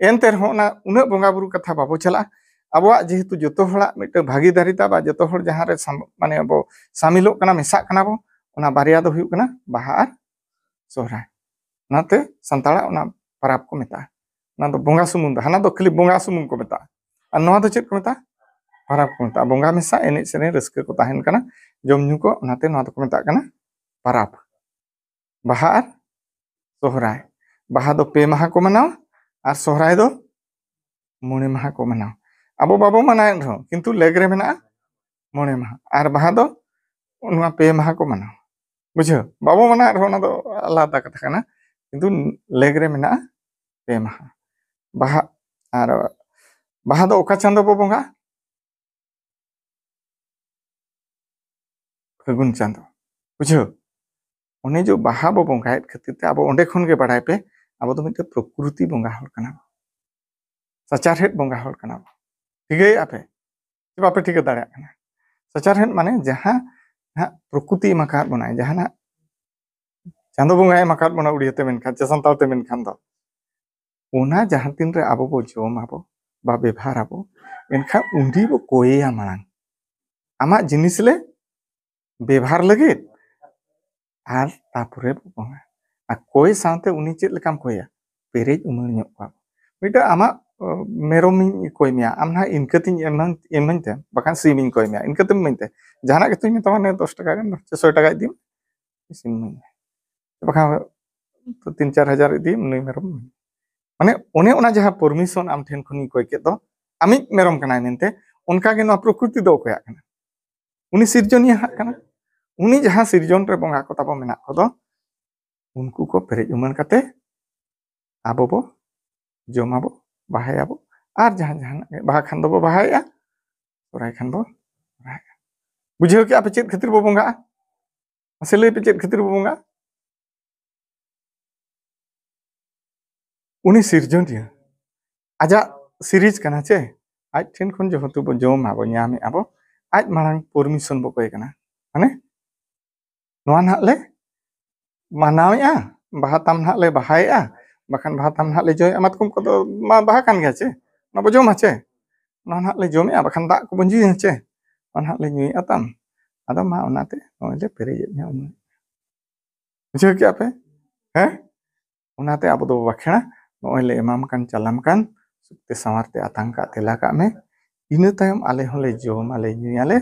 ᱮᱱᱛᱮ ᱨᱮᱦᱚᱸ ᱚᱱᱟ ᱩᱱᱟᱹᱜ ᱵᱚᱸᱜᱟ ᱵᱩᱨᱩ ᱠᱟᱛᱷᱟ ᱵᱟᱵᱚ ᱪᱟᱞᱟᱜᱼᱟ᱾ ᱟᱵᱚᱣᱟᱜ ᱡᱮᱦᱮᱛᱩ ᱡᱚᱛᱚ ᱦᱚᱲᱟᱜ ᱢᱤᱫᱴᱟᱝ ᱵᱷᱟᱹᱜᱤᱫᱟᱨᱤᱛᱟ ᱵᱟ ᱡᱚᱛᱚ ᱦᱚᱲ ᱡᱟᱦᱟᱸ ᱨᱮ ᱥᱟᱢ-, ᱢᱟᱱᱮ ᱵᱚ ᱥᱟᱢᱤᱞᱚᱜ ᱠᱟᱱᱟ, ᱢᱮᱥᱟᱜ ᱠᱟᱱᱟ ᱵᱚ, ᱚᱱᱟ ᱵᱟᱨᱭᱟ ᱫᱚ ᱦᱩᱭᱩᱜ ᱠᱟᱱᱟ ᱵᱟᱦᱟ ᱟᱨ ᱥᱚᱦᱨᱟᱭ᱾ ᱚᱱᱟᱛᱮ ᱥᱟᱱᱛᱟᱲᱟᱜ ᱚᱱᱟ ᱯᱟᱨᱟᱵᱽ ᱠᱚ ᱢᱮᱛᱟᱜᱼᱟ᱾ ᱚᱱᱟ ᱫᱚ ᱵᱚᱸᱜᱟ ᱥᱩᱢᱩᱝ ᱫᱚ, ᱦᱟᱱᱟ ᱫᱚ ᱠᱷᱟᱹᱞᱤ ᱵᱚᱸᱜᱟ ᱥᱩᱢᱩᱝ ᱠᱚ ᱢᱮᱛᱟᱜᱼᱟ, ᱟᱨ ᱱᱚᱣᱟ ᱫᱚ ᱪᱮᱫ ᱠᱚ ᱢᱮᱛᱟᱜᱼᱟ? ᱯᱟᱨᱟᱵᱽ ᱠᱚ ᱢᱮᱛᱟᱜᱼᱟ᱾ ᱵᱚᱸᱜᱟ ᱢᱮᱥᱟ ᱮᱱᱮᱡ ᱥᱮᱨᱮᱧ ᱨᱟᱹᱥᱠᱟᱹ ᱠᱚ ᱛᱟᱦᱮᱱ ᱠᱟᱱᱟ, ᱡᱚᱢ ᱧᱩ ᱠᱚ, ᱚᱱᱟᱛᱮ ᱱᱚᱣᱟ ᱫᱚᱠᱚ ᱢᱮᱛᱟᱜ ᱠᱟᱱᱟ ᱯᱟᱨᱟᱵᱽ᱾ ᱵᱟᱦᱟ ᱟᱨ ᱥᱚᱦᱨᱟᱭ, ᱵᱟᱦᱟ ᱫᱚ ᱯᱮ ᱢᱟᱦᱟ ᱠᱚ ᱢᱟᱱᱟᱣᱟ ᱟᱨ ᱥᱚᱦᱨᱟᱭ ᱫᱚ ᱢᱚᱬᱮ ᱢᱟᱦᱟ ᱠᱚ ᱢᱟᱱᱟᱣᱟ᱾ ᱟᱵᱚ ᱵᱟᱵᱚ ᱢᱟᱱᱟᱣᱮᱫ ᱨᱮᱦᱚᱸ ᱠᱤᱱᱛᱩ ᱞᱮᱜᱽ ᱨᱮ ᱢᱮᱱᱟᱜᱼᱟ ᱢᱚᱬᱮ ᱢᱟᱦᱟ, ᱟᱨ ᱵᱟᱦᱟ ᱫᱚ ᱱᱚᱣᱟ ᱯᱮ ᱢᱟᱦᱟ ᱠᱚ ᱢᱟᱱᱟᱣᱟ᱾ ᱵᱩᱡᱷᱟᱹᱣ? ᱵᱟᱵᱚ ᱢᱟᱱᱟᱣᱮᱫ ᱨᱮᱦᱚᱸ ᱚᱱᱟ ᱫᱚ ᱟᱞᱟᱫᱟ ᱠᱟᱛᱷᱟ ᱠᱟᱱᱟ, ᱠᱤᱱᱛᱩ ᱞᱮᱜᱽ ᱨᱮ ᱢᱮᱱᱟᱜᱼᱟ ᱯᱮ ᱢᱟᱦᱟ᱾ ᱵᱟᱦᱟ, ᱟᱨ ᱵᱟᱦᱟ ᱫᱚ ᱚᱠᱟ ᱪᱟᱸᱫᱚ ᱵᱚ ᱵᱚᱸᱜᱟᱜᱼᱟ? ᱯᱷᱟᱹᱜᱩᱱ ᱪᱟᱸᱫᱚ᱾ ᱵᱩᱡᱷᱟᱹᱣ? ᱚᱱᱮ ᱡᱮ ᱵᱟᱦᱟ ᱵᱚ ᱵᱚᱸᱜᱟᱭᱮᱫ ᱠᱷᱟᱹᱛᱤᱨ ᱛᱮ ᱟᱵᱚ ᱚᱸᱰᱮ ᱠᱷᱚᱱ ᱜᱮ ᱵᱟᱲᱟᱭ ᱯᱮ, ᱟᱵᱚ ᱫᱚ ᱢᱤᱫᱴᱮᱱ ᱯᱨᱚᱠᱨᱤᱛᱤ ᱵᱚᱸᱜᱟ ᱦᱚᱲ ᱠᱟᱱᱟ ᱵᱚ, ᱥᱟᱪᱟᱨᱦᱮᱫ ᱵᱚᱸᱜᱟ ᱦᱚᱲ ᱠᱟᱱᱟ ᱵᱚ᱾ ᱴᱷᱤᱠᱟᱹᱭᱮᱫᱼᱟ ᱯᱮ ᱥᱮ ᱵᱟᱯᱮ ᱴᱷᱤᱠᱟᱹ ᱫᱟᱲᱮᱭᱟᱜ ᱠᱟᱱᱟ? ᱥᱟᱪᱟᱨᱦᱮᱫ ᱢᱟᱱᱮ ᱡᱟᱦᱟᱸ ᱱᱟᱦᱟᱜ ᱯᱨᱚᱠᱨᱤᱛᱤ ᱮᱢ ᱟᱠᱟᱫ ᱵᱚᱱᱟᱭ, ᱡᱟᱦᱟᱱᱟᱜ ᱪᱟᱸᱫᱚ ᱵᱚᱸᱜᱟᱭ ᱮᱢ ᱟᱠᱟᱫ ᱵᱚᱱᱟ ᱩᱲᱤᱭᱟᱹ ᱛᱮ ᱢᱮᱱᱠᱷᱟᱱ, ᱥᱮ ᱥᱟᱱᱛᱟᱲ ᱛᱮ ᱢᱮᱱᱠᱷᱟᱱ ᱫᱚ, ᱚᱱᱟ ᱡᱟᱦᱟᱸ ᱛᱤᱱ ᱨᱮ ᱟᱵᱚ ᱵᱚ ᱡᱚᱢ ᱟᱵᱚ ᱵᱟ ᱵᱮᱵᱷᱟᱨ ᱟᱵᱚ, ᱮᱱᱠᱷᱟᱱ ᱩᱱᱤ ᱵᱚ ᱠᱚᱭᱮᱭᱟ ᱢᱟᱲᱟᱝ, ᱟᱢᱟᱜ ᱡᱤᱱᱤᱥ ᱞᱮ ᱵᱮᱵᱷᱟᱨ ᱞᱟᱹᱜᱤᱫ, ᱟᱨ ᱛᱟᱨᱯᱚᱨᱮ ᱵᱚ ᱵᱚᱸᱜᱟ᱾ ᱟᱨ ᱠᱚᱭ ᱥᱟᱶᱛᱮ ᱩᱱᱤ ᱪᱮᱫ ᱞᱮᱠᱟᱢ ᱠᱚᱭᱟ? ᱯᱮᱨᱮᱡ ᱩᱢᱟᱹᱲ ᱧᱚᱜ ᱠᱚᱣᱟ᱾ ᱢᱤᱫᱴᱟᱝ ᱟᱢᱟᱜ, ᱚ, ᱢᱮᱨᱚᱢᱤᱧ ᱠᱚᱭ ᱢᱮᱭᱟ, ᱟᱢ ᱱᱟᱦᱟᱜ ᱤᱱᱠᱟᱹ ᱛᱤᱧ ᱮᱢᱟᱹᱧ, ᱮᱢᱟᱹᱧ ᱛᱮ, ᱵᱟᱠᱷᱟᱱ ᱥᱤᱢᱤᱧ ᱠᱚᱭ ᱢᱮᱭᱟ, ᱤᱱᱠᱟᱹ ᱛᱮᱢ ᱤᱢᱟᱹᱧ ᱛᱮ, ᱡᱟᱦᱟᱱᱟᱜ ᱜᱮᱛᱚᱧ ᱢᱮᱛᱟᱢᱟ, ᱱᱮ ᱫᱚᱥ ᱴᱟᱠᱟ ᱜᱟᱱ ᱥᱮ ᱥᱚᱭ ᱴᱟᱠᱟ ᱤᱫᱤ ᱢᱮ, ᱥᱤᱢ ᱤᱢᱟᱹᱧ ᱢᱮ, ᱵᱟᱠᱷᱟᱱ ᱛᱤᱱ ᱪᱟᱨ ᱦᱟᱡᱟᱨ ᱤᱫᱤ ᱱᱩᱭ ᱢᱮᱨᱚᱢ᱾ ᱢᱟᱱᱮ ᱚᱱᱮ ᱚᱱᱟ ᱡᱟᱦᱟᱸ ᱯᱟᱨᱢᱤᱥᱚᱱ ᱟᱢ ᱴᱷᱮᱱ ᱠᱷᱚᱱᱤᱧ ᱠᱚᱭ ᱠᱮᱫ ᱫᱚ, ᱟᱢᱤᱡ ᱢᱮᱨᱚᱢ ᱠᱟᱱᱟᱭ ᱢᱮᱱᱛᱮ, ᱚᱱᱠᱟᱜᱮ ᱱᱚᱣᱟ ᱯᱨᱚᱠᱨᱤᱛᱤ ᱫᱚ ᱚᱠᱚᱭᱟᱜ ᱠᱟᱱᱟ? ᱩᱱᱤ ᱥᱤᱨᱡᱚᱱᱤᱭᱟᱹ ᱦᱟᱸᱜ ᱠᱟᱱᱟ᱾ ᱩᱱᱤ ᱡᱟᱦᱟᱸ ᱥᱤᱨᱡᱚᱱ ᱨᱮ ᱵᱚᱸᱜᱟ ᱠᱚ ᱛᱟᱵᱚ ᱢᱮᱱᱟᱜ ᱠᱚᱫᱚ, ᱩᱱᱠᱩ ᱠᱚ ᱯᱮᱨᱮᱡ ᱩᱢᱟᱹᱲ ᱠᱟᱛᱮ ᱟᱵᱚ ᱵᱚ ᱡᱚᱢᱟᱵᱚ, ᱵᱟᱦᱟᱭᱟᱵᱚ, ᱟᱨ ᱡᱟᱦᱟᱸ ᱡᱟᱦᱟᱱᱟᱜ ᱜᱮ, ᱵᱟᱦᱟ ᱠᱷᱟᱱ ᱫᱚᱵᱚ ᱵᱟᱦᱟᱭᱮᱜᱼᱟ, ᱥᱚᱦᱨᱟᱭ ᱠᱷᱟᱱ ᱵᱚ ᱥᱚᱦᱨᱟᱭᱮᱜᱼᱟ᱾ ᱵᱩᱡᱷᱟᱹᱣ ᱠᱮᱜᱼᱟ ᱯᱮ ᱪᱮᱫ ᱠᱷᱟᱹᱛᱤᱨ ᱵᱚ ᱵᱚᱸᱜᱟᱜᱼᱟ? ᱢᱟᱥᱮ ᱞᱟᱹᱭ ᱯᱮ ᱪᱮᱫ ᱠᱷᱟᱹᱛᱤᱨ ᱵᱚ ᱵᱚᱸᱜᱟᱜᱼᱟ? ᱩᱱᱤ ᱥᱤᱨᱡᱚᱱᱤᱭᱟᱹ ᱟᱡᱟᱜ ᱥᱤᱨᱤᱡᱽ ᱠᱟᱱᱟ ᱪᱮ, ᱟᱡ ᱴᱷᱮᱱ ᱠᱷᱚᱱ ᱡᱮᱦᱮᱛᱩ ᱵᱚ ᱡᱚᱢ ᱟᱵᱚ, ᱧᱟᱢᱮᱜᱼᱟ ᱵᱚ, ᱟᱡ ᱢᱟᱲᱟᱝ ᱯᱟᱨᱢᱤᱥᱚᱱ ᱵᱚ ᱠᱚᱭ ᱠᱟᱱᱟ, ᱢᱟᱱᱮ ᱱᱚᱣᱟ ᱱᱟᱦᱟᱜ ᱞᱮ ᱢᱟᱱᱟᱣᱮᱜᱼᱟ, ᱵᱟᱦᱟ ᱛᱟᱢ ᱱᱟᱦᱟᱜ ᱞᱮ ᱵᱟᱦᱟᱭᱮᱜᱼᱟ, ᱵᱟᱠᱷᱟᱱ ᱵᱟᱦᱟ ᱛᱟᱢ ᱱᱟᱦᱟᱜ ᱞᱮ ᱡᱚᱭᱟ, ᱢᱟᱛᱠᱚᱢ ᱠᱚᱫᱚ ᱢᱟ ᱵᱟᱦᱟ ᱠᱟᱱ ᱜᱮᱭᱟ ᱪᱮ, ᱚᱱᱟ ᱵᱚ ᱡᱚᱢᱟ ᱪᱮ, ᱚᱱᱟ ᱱᱟᱦᱟᱜ ᱞᱮ ᱡᱚᱢᱮᱜᱼᱟ, ᱵᱟᱠᱷᱟᱱ ᱫᱟᱜ ᱠᱚᱵᱚᱱ ᱧᱩᱭᱟ ᱪᱮ, ᱚᱱᱟ ᱱᱟᱦᱟᱜ ᱞᱮ ᱧᱩᱭᱮᱜᱼᱟ ᱛᱟᱢ, ᱟᱫᱚ ᱢᱟ ᱚᱱᱟᱛᱮ ᱱᱚᱜᱼᱚᱭ ᱞᱮ ᱯᱮᱨᱮᱡᱮᱫ ᱢᱮᱭᱟ ᱩᱢᱟᱹᱱ᱾ ᱵᱩᱡᱷᱟᱹᱣ ᱠᱮᱜᱼᱟ ᱯᱮ? ᱦᱮᱸ? ᱚᱱᱟᱛᱮ ᱟᱵᱚ ᱫᱚ ᱵᱟᱠᱷᱮᱲᱟ, ᱱᱚᱜᱼᱚᱭ ᱞᱮ ᱮᱢᱟᱢ ᱠᱟᱱ, ᱪᱟᱞᱟᱢ ᱠᱟᱱ, ᱥᱩᱠᱛᱮ ᱥᱟᱶᱟᱨ ᱛᱮ ᱟᱛᱟᱝ ᱠᱟᱜ, ᱛᱮᱞᱟ ᱠᱟᱜ ᱢᱮ᱾ ᱤᱱᱟᱹ ᱛᱟᱭᱚᱢ ᱟᱞᱮ ᱦᱚᱸᱞᱮ ᱡᱚᱢᱟᱞᱮ, ᱧᱩᱭᱟᱞᱮ,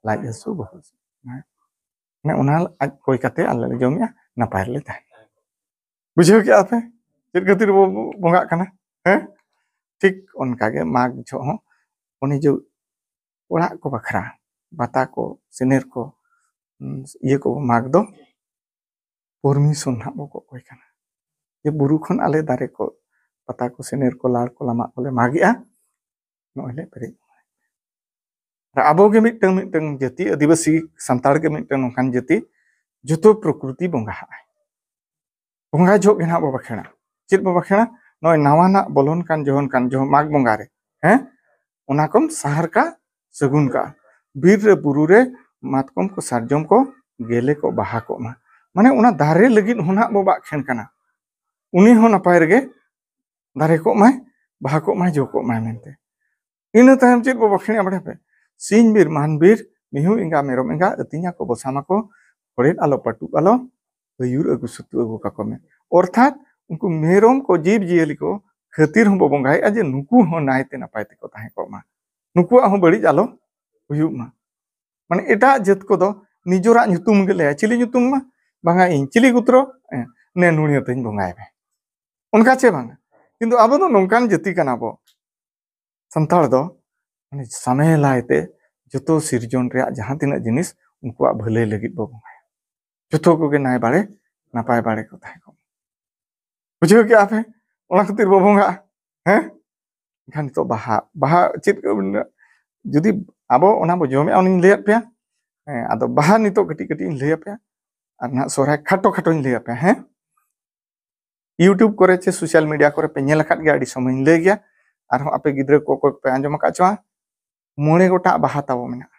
ᱞᱟᱡ ᱦᱟᱹᱥᱩ, ᱵᱚᱦᱚᱜ ᱦᱟᱹᱥᱩ᱾ ᱦᱮᱸ? ᱢᱟᱱᱮ ᱚᱱᱟ ᱟᱡ ᱠᱚᱭ ᱠᱟᱛᱮ ᱟᱞᱮ ᱞᱮ ᱡᱚᱢᱮᱜᱼᱟ, ᱱᱟᱯᱟᱭ ᱨᱮᱞᱮ ᱛᱟᱦᱮᱱᱟ᱾ ᱵᱩᱡᱷᱟᱹᱣ ᱠᱮᱜᱼᱟ ᱯᱮ ᱪᱮᱫ ᱠᱷᱟᱹᱛᱤᱨ ᱵᱚ ᱵᱚᱸᱜᱟᱜ ᱠᱟᱱᱟ? ᱦᱮᱸ? ᱴᱷᱤᱠ ᱚᱱᱠᱟᱜᱮ ᱢᱟᱜᱽ ᱡᱚᱦᱚᱜ ᱦᱚᱸ ᱩᱱᱤ ᱡᱮ ᱚᱲᱟᱜ ᱠᱚ ᱵᱟᱠᱷᱨᱟ ᱵᱟᱛᱟ ᱠᱚ, ᱥᱮᱱᱮᱨ ᱠᱚ, ᱩᱸ, ᱤᱭᱟᱹ ᱠᱚ ᱢᱟᱜᱽ ᱫᱚ ᱯᱟᱨᱢᱤᱥᱚᱱ ᱦᱟᱸᱜ ᱵᱚ ᱠᱚᱠᱚᱭ ᱠᱟᱱᱟ ᱡᱮ ᱵᱩᱨᱩ ᱠᱷᱚᱱ ᱟᱞᱮ ᱫᱟᱨᱮ ᱠᱚ, ᱯᱟᱛᱟ ᱠᱚ, ᱥᱮᱱᱮᱨ ᱠᱚ, ᱞᱟᱲ ᱠᱚ, ᱞᱟᱢᱟᱜ ᱠᱚᱞᱮ ᱢᱟᱜᱮᱜᱼᱟ, ᱱᱚᱜᱼᱚᱭ ᱞᱮ ᱯᱮᱨᱮᱡ᱾ ᱟᱨ ᱟᱵᱚ ᱜᱮ ᱢᱤᱫᱴᱟᱝ ᱢᱤᱫᱴᱟᱝ ᱡᱟᱹᱛᱤ, ᱟᱹᱫᱤᱵᱟᱹᱥᱤ ᱥᱟᱱᱛᱟᱲ ᱜᱮ ᱢᱤᱫᱴᱟᱝ ᱱᱚᱝᱠᱟᱱ ᱡᱟᱹᱛᱤ, ᱡᱚᱛᱚ ᱯᱨᱚᱠᱨᱤᱛᱤ ᱵᱚᱸᱜᱟ ᱦᱟᱜᱼᱟᱭ᱾ ᱵᱚᱸᱜᱟ ᱡᱚᱦᱚᱜ ᱜᱮ ᱱᱟᱦᱟᱜ ᱵᱚ ᱵᱟᱠᱷᱮᱲᱟ᱾ ᱪᱮᱫ ᱵᱚ ᱵᱟᱠᱷᱮᱲᱟ? ᱱᱚᱜᱼᱚᱭ ᱱᱟᱣᱟᱱᱟᱜ ᱵᱚᱞᱚᱱ ᱠᱟᱱ ᱡᱚᱦᱚᱱ ᱠᱟᱱ ᱡᱚᱦᱚᱜ ᱢᱟᱜᱽ ᱵᱚᱸᱜᱟ ᱨᱮ, ᱦᱮᱸ, ᱚᱱᱟ ᱠᱚᱢ ᱥᱟᱦᱟᱨ ᱠᱟᱜ, ᱥᱟᱹᱜᱩᱱ ᱠᱟᱜᱼᱟ᱾ ᱵᱤᱨ ᱨᱮ ᱵᱩᱨᱩ ᱨᱮ ᱢᱟᱛᱠᱚᱢ ᱠᱚ ᱥᱟᱨᱡᱚᱢ ᱠᱚ ᱜᱮᱞᱮ ᱠᱚ ᱵᱟᱦᱟ ᱠᱚᱜ ᱢᱟ᱾ ᱢᱟᱱᱮ ᱚᱱᱟ ᱫᱟᱨᱮ ᱞᱟᱹᱜᱤᱫ ᱦᱚᱸ ᱱᱟᱦᱟᱜ ᱵᱚ ᱵᱟᱠᱷᱮᱲ ᱠᱟᱱᱟ, ᱩᱱᱤ ᱦᱚᱸ ᱱᱟᱯᱟᱭ ᱨᱮᱜᱮ ᱫᱟᱨᱮ ᱠᱚᱜ ᱢᱟᱭ, ᱵᱟᱦᱟ ᱠᱚᱜ ᱢᱟᱭ, ᱡᱚ ᱠᱚᱜ ᱢᱟᱭ ᱢᱮᱱᱛᱮ᱾ ᱤᱱᱟᱹ ᱛᱟᱭᱚᱢ ᱪᱮᱫ ᱵᱚ ᱵᱟᱠᱷᱮᱲᱟ ᱵᱟᱲᱟᱭ ᱯᱮ? ᱥᱤᱧ ᱵᱤᱨ ᱢᱟᱱ ᱵᱤᱨ, ᱢᱤᱦᱩ ᱮᱸᱜᱟ ᱢᱮᱨᱚᱢ ᱮᱸᱜᱟ, ᱟᱹᱛᱤᱧᱟ ᱠᱚ ᱵᱚᱥᱟ ᱢᱟᱠᱚ, ᱦᱚᱲᱮᱫ ᱟᱞᱚ ᱯᱟᱹᱴᱩᱵ ᱟᱞᱚ, ᱟᱹᱭᱩᱨ ᱟᱹᱜᱩ ᱥᱩᱛᱩ ᱟᱹᱜᱩ ᱠᱟᱠᱚ ᱢᱮ᱾ ᱚᱨᱛᱷᱟᱛ ᱩᱱᱠᱩ ᱢᱮᱨᱚᱢ ᱠᱚ, ᱡᱤᱵᱽ ᱡᱤᱭᱟᱹᱞᱤ ᱠᱚ ᱠᱷᱟᱹᱛᱤᱨ ᱦᱚᱸᱵᱚ ᱵᱚᱸᱜᱟᱭᱮᱫᱼᱟ ᱡᱮ ᱱᱩᱠᱩ ᱦᱚᱸ ᱱᱟᱭᱛᱮ ᱱᱟᱯᱟᱭ ᱛᱮᱠᱚ ᱛᱟᱦᱮᱸ ᱠᱚᱜ ᱢᱟ, ᱱᱩᱠᱩᱣᱟᱜ ᱦᱚᱸ ᱵᱟᱹᱲᱤᱡ ᱟᱞᱚ ᱦᱩᱭᱩᱜ ᱢᱟ᱾ ᱢᱟᱱᱮ ᱮᱴᱟᱜ ᱡᱟᱹᱛ ᱠᱚᱫᱚ ᱱᱤᱡᱚᱨᱟᱜ ᱧᱩᱛᱩᱢ ᱜᱮ ᱞᱟᱹᱭᱟ, ᱪᱤᱞᱤ ᱧᱩᱛᱩᱢ ᱢᱟ? ᱵᱟᱝᱟ ᱤᱧ ᱪᱤᱞᱤ ᱜᱳᱛᱨᱚ, ᱮ, ᱱᱮ ᱱᱩᱱᱤᱭᱟᱹ ᱛᱤᱧ ᱵᱚᱸᱜᱟᱭ ᱢᱮ, ᱚᱱᱠᱟ ᱪᱮ ᱵᱟᱝᱟ? ᱠᱤᱱᱛᱩ ᱟᱵᱚ ᱫᱚ ᱱᱚᱝᱠᱟᱱ ᱡᱟᱹᱛᱤ ᱠᱟᱱᱟ ᱵᱚ, ᱥᱟᱱᱛᱟᱲ ᱫᱚ ᱢᱟᱱᱮ ᱥᱟᱢᱮᱞᱟᱭ ᱛᱮ ᱡᱚᱛᱚ ᱥᱤᱨᱡᱚᱱ ᱨᱮᱭᱟᱜ ᱡᱟᱦᱟᱸ ᱛᱤᱱᱟᱹᱜ ᱡᱤᱱᱤᱥ ᱩᱱᱠᱩᱣᱟᱜ ᱵᱷᱟᱹᱞᱟᱹᱭ ᱞᱟᱹᱜᱤᱫ ᱵᱚ ᱵᱚᱸᱜᱟᱭᱟ᱾ ᱡᱚᱛᱚ ᱠᱚᱜᱮ ᱱᱟᱭ ᱵᱟᱲᱮ ᱱᱟᱯᱟᱭ ᱵᱟᱲᱮ ᱠᱚ ᱛᱟᱦᱮᱸ ᱠᱚᱜ ᱢᱟ᱾ ᱵᱩᱡᱷᱟᱹᱣ ᱠᱮᱜᱼᱟ ᱯᱮ? ᱚᱱᱟ ᱠᱷᱟᱹᱛᱤᱨ ᱵᱚ ᱵᱚᱸᱜᱟᱜᱼᱟ᱾ ᱦᱮᱸ? ᱮᱱᱠᱷᱟᱱ ᱱᱤᱛᱚᱜ ᱵᱟᱦᱟ, ᱵᱟᱦᱟ ᱪᱮᱫ ᱠᱚ ᱢᱮᱱᱟ? ᱡᱩᱫᱤ ᱟᱵᱚ ᱚᱱᱟ ᱵᱚ ᱡᱚᱢᱮᱜᱼᱟ, ᱚᱱᱟᱧ ᱞᱟᱹᱭᱟᱫ ᱯᱮᱭᱟ᱾ ᱦᱮᱸ, ᱟᱫᱚ ᱵᱟᱦᱟ ᱱᱤᱛᱚᱜ ᱠᱟᱹᱴᱤᱡ ᱠᱟᱹᱴᱤᱡ ᱤᱧ ᱞᱟᱹᱭᱟᱫ ᱯᱮᱭᱟ, ᱟᱨ ᱱᱟᱦᱟᱜ ᱥᱚᱦᱨᱟᱭ ᱠᱷᱟᱴᱚ ᱠᱷᱟᱴᱚᱧ ᱞᱟᱹᱭᱟᱫ ᱯᱮᱭᱟ᱾ ᱦᱮᱸ, YouTube ᱠᱚᱨᱮ ᱪᱮ social media ᱠᱚᱨᱮ ᱯᱮ ᱧᱮᱞ ᱟᱠᱟᱫ ᱜᱮᱭᱟ, ᱟᱹᱰᱤ ᱥᱚᱢᱚᱭᱤᱧ ᱞᱟᱹᱭ ᱜᱮᱭᱟ᱾ ᱟᱨᱦᱚᱸ ᱟᱯᱮ ᱜᱤᱫᱽᱨᱟᱹ ᱠᱚ ᱚᱠᱚᱭ ᱠᱚᱯᱮ ᱟᱸᱡᱚᱢ ᱟᱠᱟᱫ ᱪᱚ, ᱢᱚᱬᱮ ᱜᱚᱴᱟᱜ ᱵᱟᱦᱟ ᱛᱟᱵᱚ ᱢᱮᱱᱟᱜᱼᱟ᱾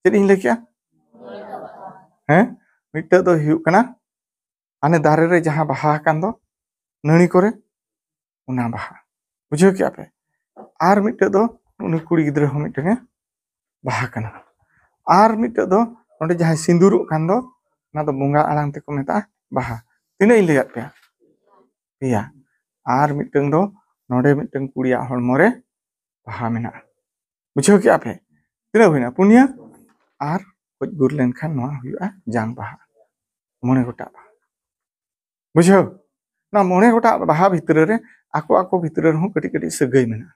ᱪᱮᱫ ᱤᱧ ᱞᱟᱹᱭ ᱠᱮᱜᱼᱟ? ᱦᱮᱸ, ᱢᱤᱫᱴᱟᱹᱜ ᱫᱚ ᱦᱩᱭᱩᱜ ᱠᱟᱱᱟ ᱦᱟᱱᱮ ᱫᱟᱨᱮ ᱨᱮ ᱡᱟᱦᱟᱸ ᱵᱟᱦᱟ ᱟᱠᱟᱱ ᱫᱚ ᱱᱟᱹᱲᱤ ᱠᱚᱨᱮ, ᱚᱱᱟ ᱵᱟᱦᱟ᱾ ᱵᱩᱡᱷᱟᱹᱣ ᱠᱮᱜᱼᱟ ᱯᱮ? ᱟᱨ ᱢᱤᱫᱴᱟᱹᱜ ᱫᱚ ᱩᱱᱤ ᱠᱩᱲᱤ ᱜᱤᱫᱽᱨᱟᱹ ᱦᱚᱸ ᱢᱤᱫᱴᱟᱹᱝ ᱮ ᱵᱟᱦᱟ ᱠᱟᱱᱟ᱾ ᱟᱨ ᱢᱤᱫᱴᱟᱹᱜ ᱫᱚ ᱱᱚᱰᱮ ᱡᱟᱦᱟᱸᱭ ᱥᱤᱸᱫᱩᱨᱚᱜ ᱠᱟᱱ ᱫᱚ, ᱚᱱᱟ ᱫᱚ ᱵᱚᱸᱜᱟ ᱟᱲᱟᱝ ᱛᱮᱠᱚ ᱢᱮᱛᱟᱜᱼᱟ ᱵᱟᱦᱟ᱾ ᱛᱤᱱᱟᱹᱜ ᱤᱧ ᱞᱟᱹᱭᱟᱫ ᱯᱮᱭᱟ? ᱯᱮᱭᱟ᱾ ᱟᱨ ᱢᱤᱫᱴᱟᱹᱝ ᱫᱚ ᱱᱚᱰᱮ ᱢᱤᱫᱴᱟᱹᱝ ᱠᱩᱲᱤᱭᱟᱜ ᱦᱚᱲᱢᱚ ᱨᱮ ᱵᱟᱦᱟ ᱢᱮᱱᱟᱜᱼᱟ᱾ ᱵᱩᱡᱷᱟᱹᱣ ᱠᱮᱜᱼᱟ ᱯᱮ? ᱛᱤᱱᱟᱹᱜ ᱦᱩᱭᱱᱟ? ᱯᱩᱱᱭᱟᱹ᱾ ᱟᱨ ᱜᱚᱡ ᱜᱩᱨ ᱞᱮᱱᱠᱷᱟᱱ ᱱᱚᱣᱟ ᱦᱩᱭᱩᱜᱼᱟ ᱡᱟᱝ ᱵᱟᱦᱟ᱾ ᱢᱚᱬᱮ ᱜᱚᱴᱟᱜ ᱵᱟᱦᱟ᱾ ᱵᱩᱡᱷᱟᱹᱣ? ᱱᱚᱣᱟ ᱢᱚᱬᱮ ᱜᱚᱴᱟᱜ ᱵᱟᱦᱟ ᱵᱷᱤᱛᱨᱤ ᱨᱮ ᱟᱠᱚ ᱟᱠᱚ ᱵᱷᱤᱛᱨᱤ ᱨᱮᱦᱚᱸ ᱠᱟᱹᱴᱤᱡ ᱠᱟᱹᱴᱤᱡ ᱥᱟᱹᱜᱟᱹᱭ ᱢᱮᱱᱟᱜᱼᱟ᱾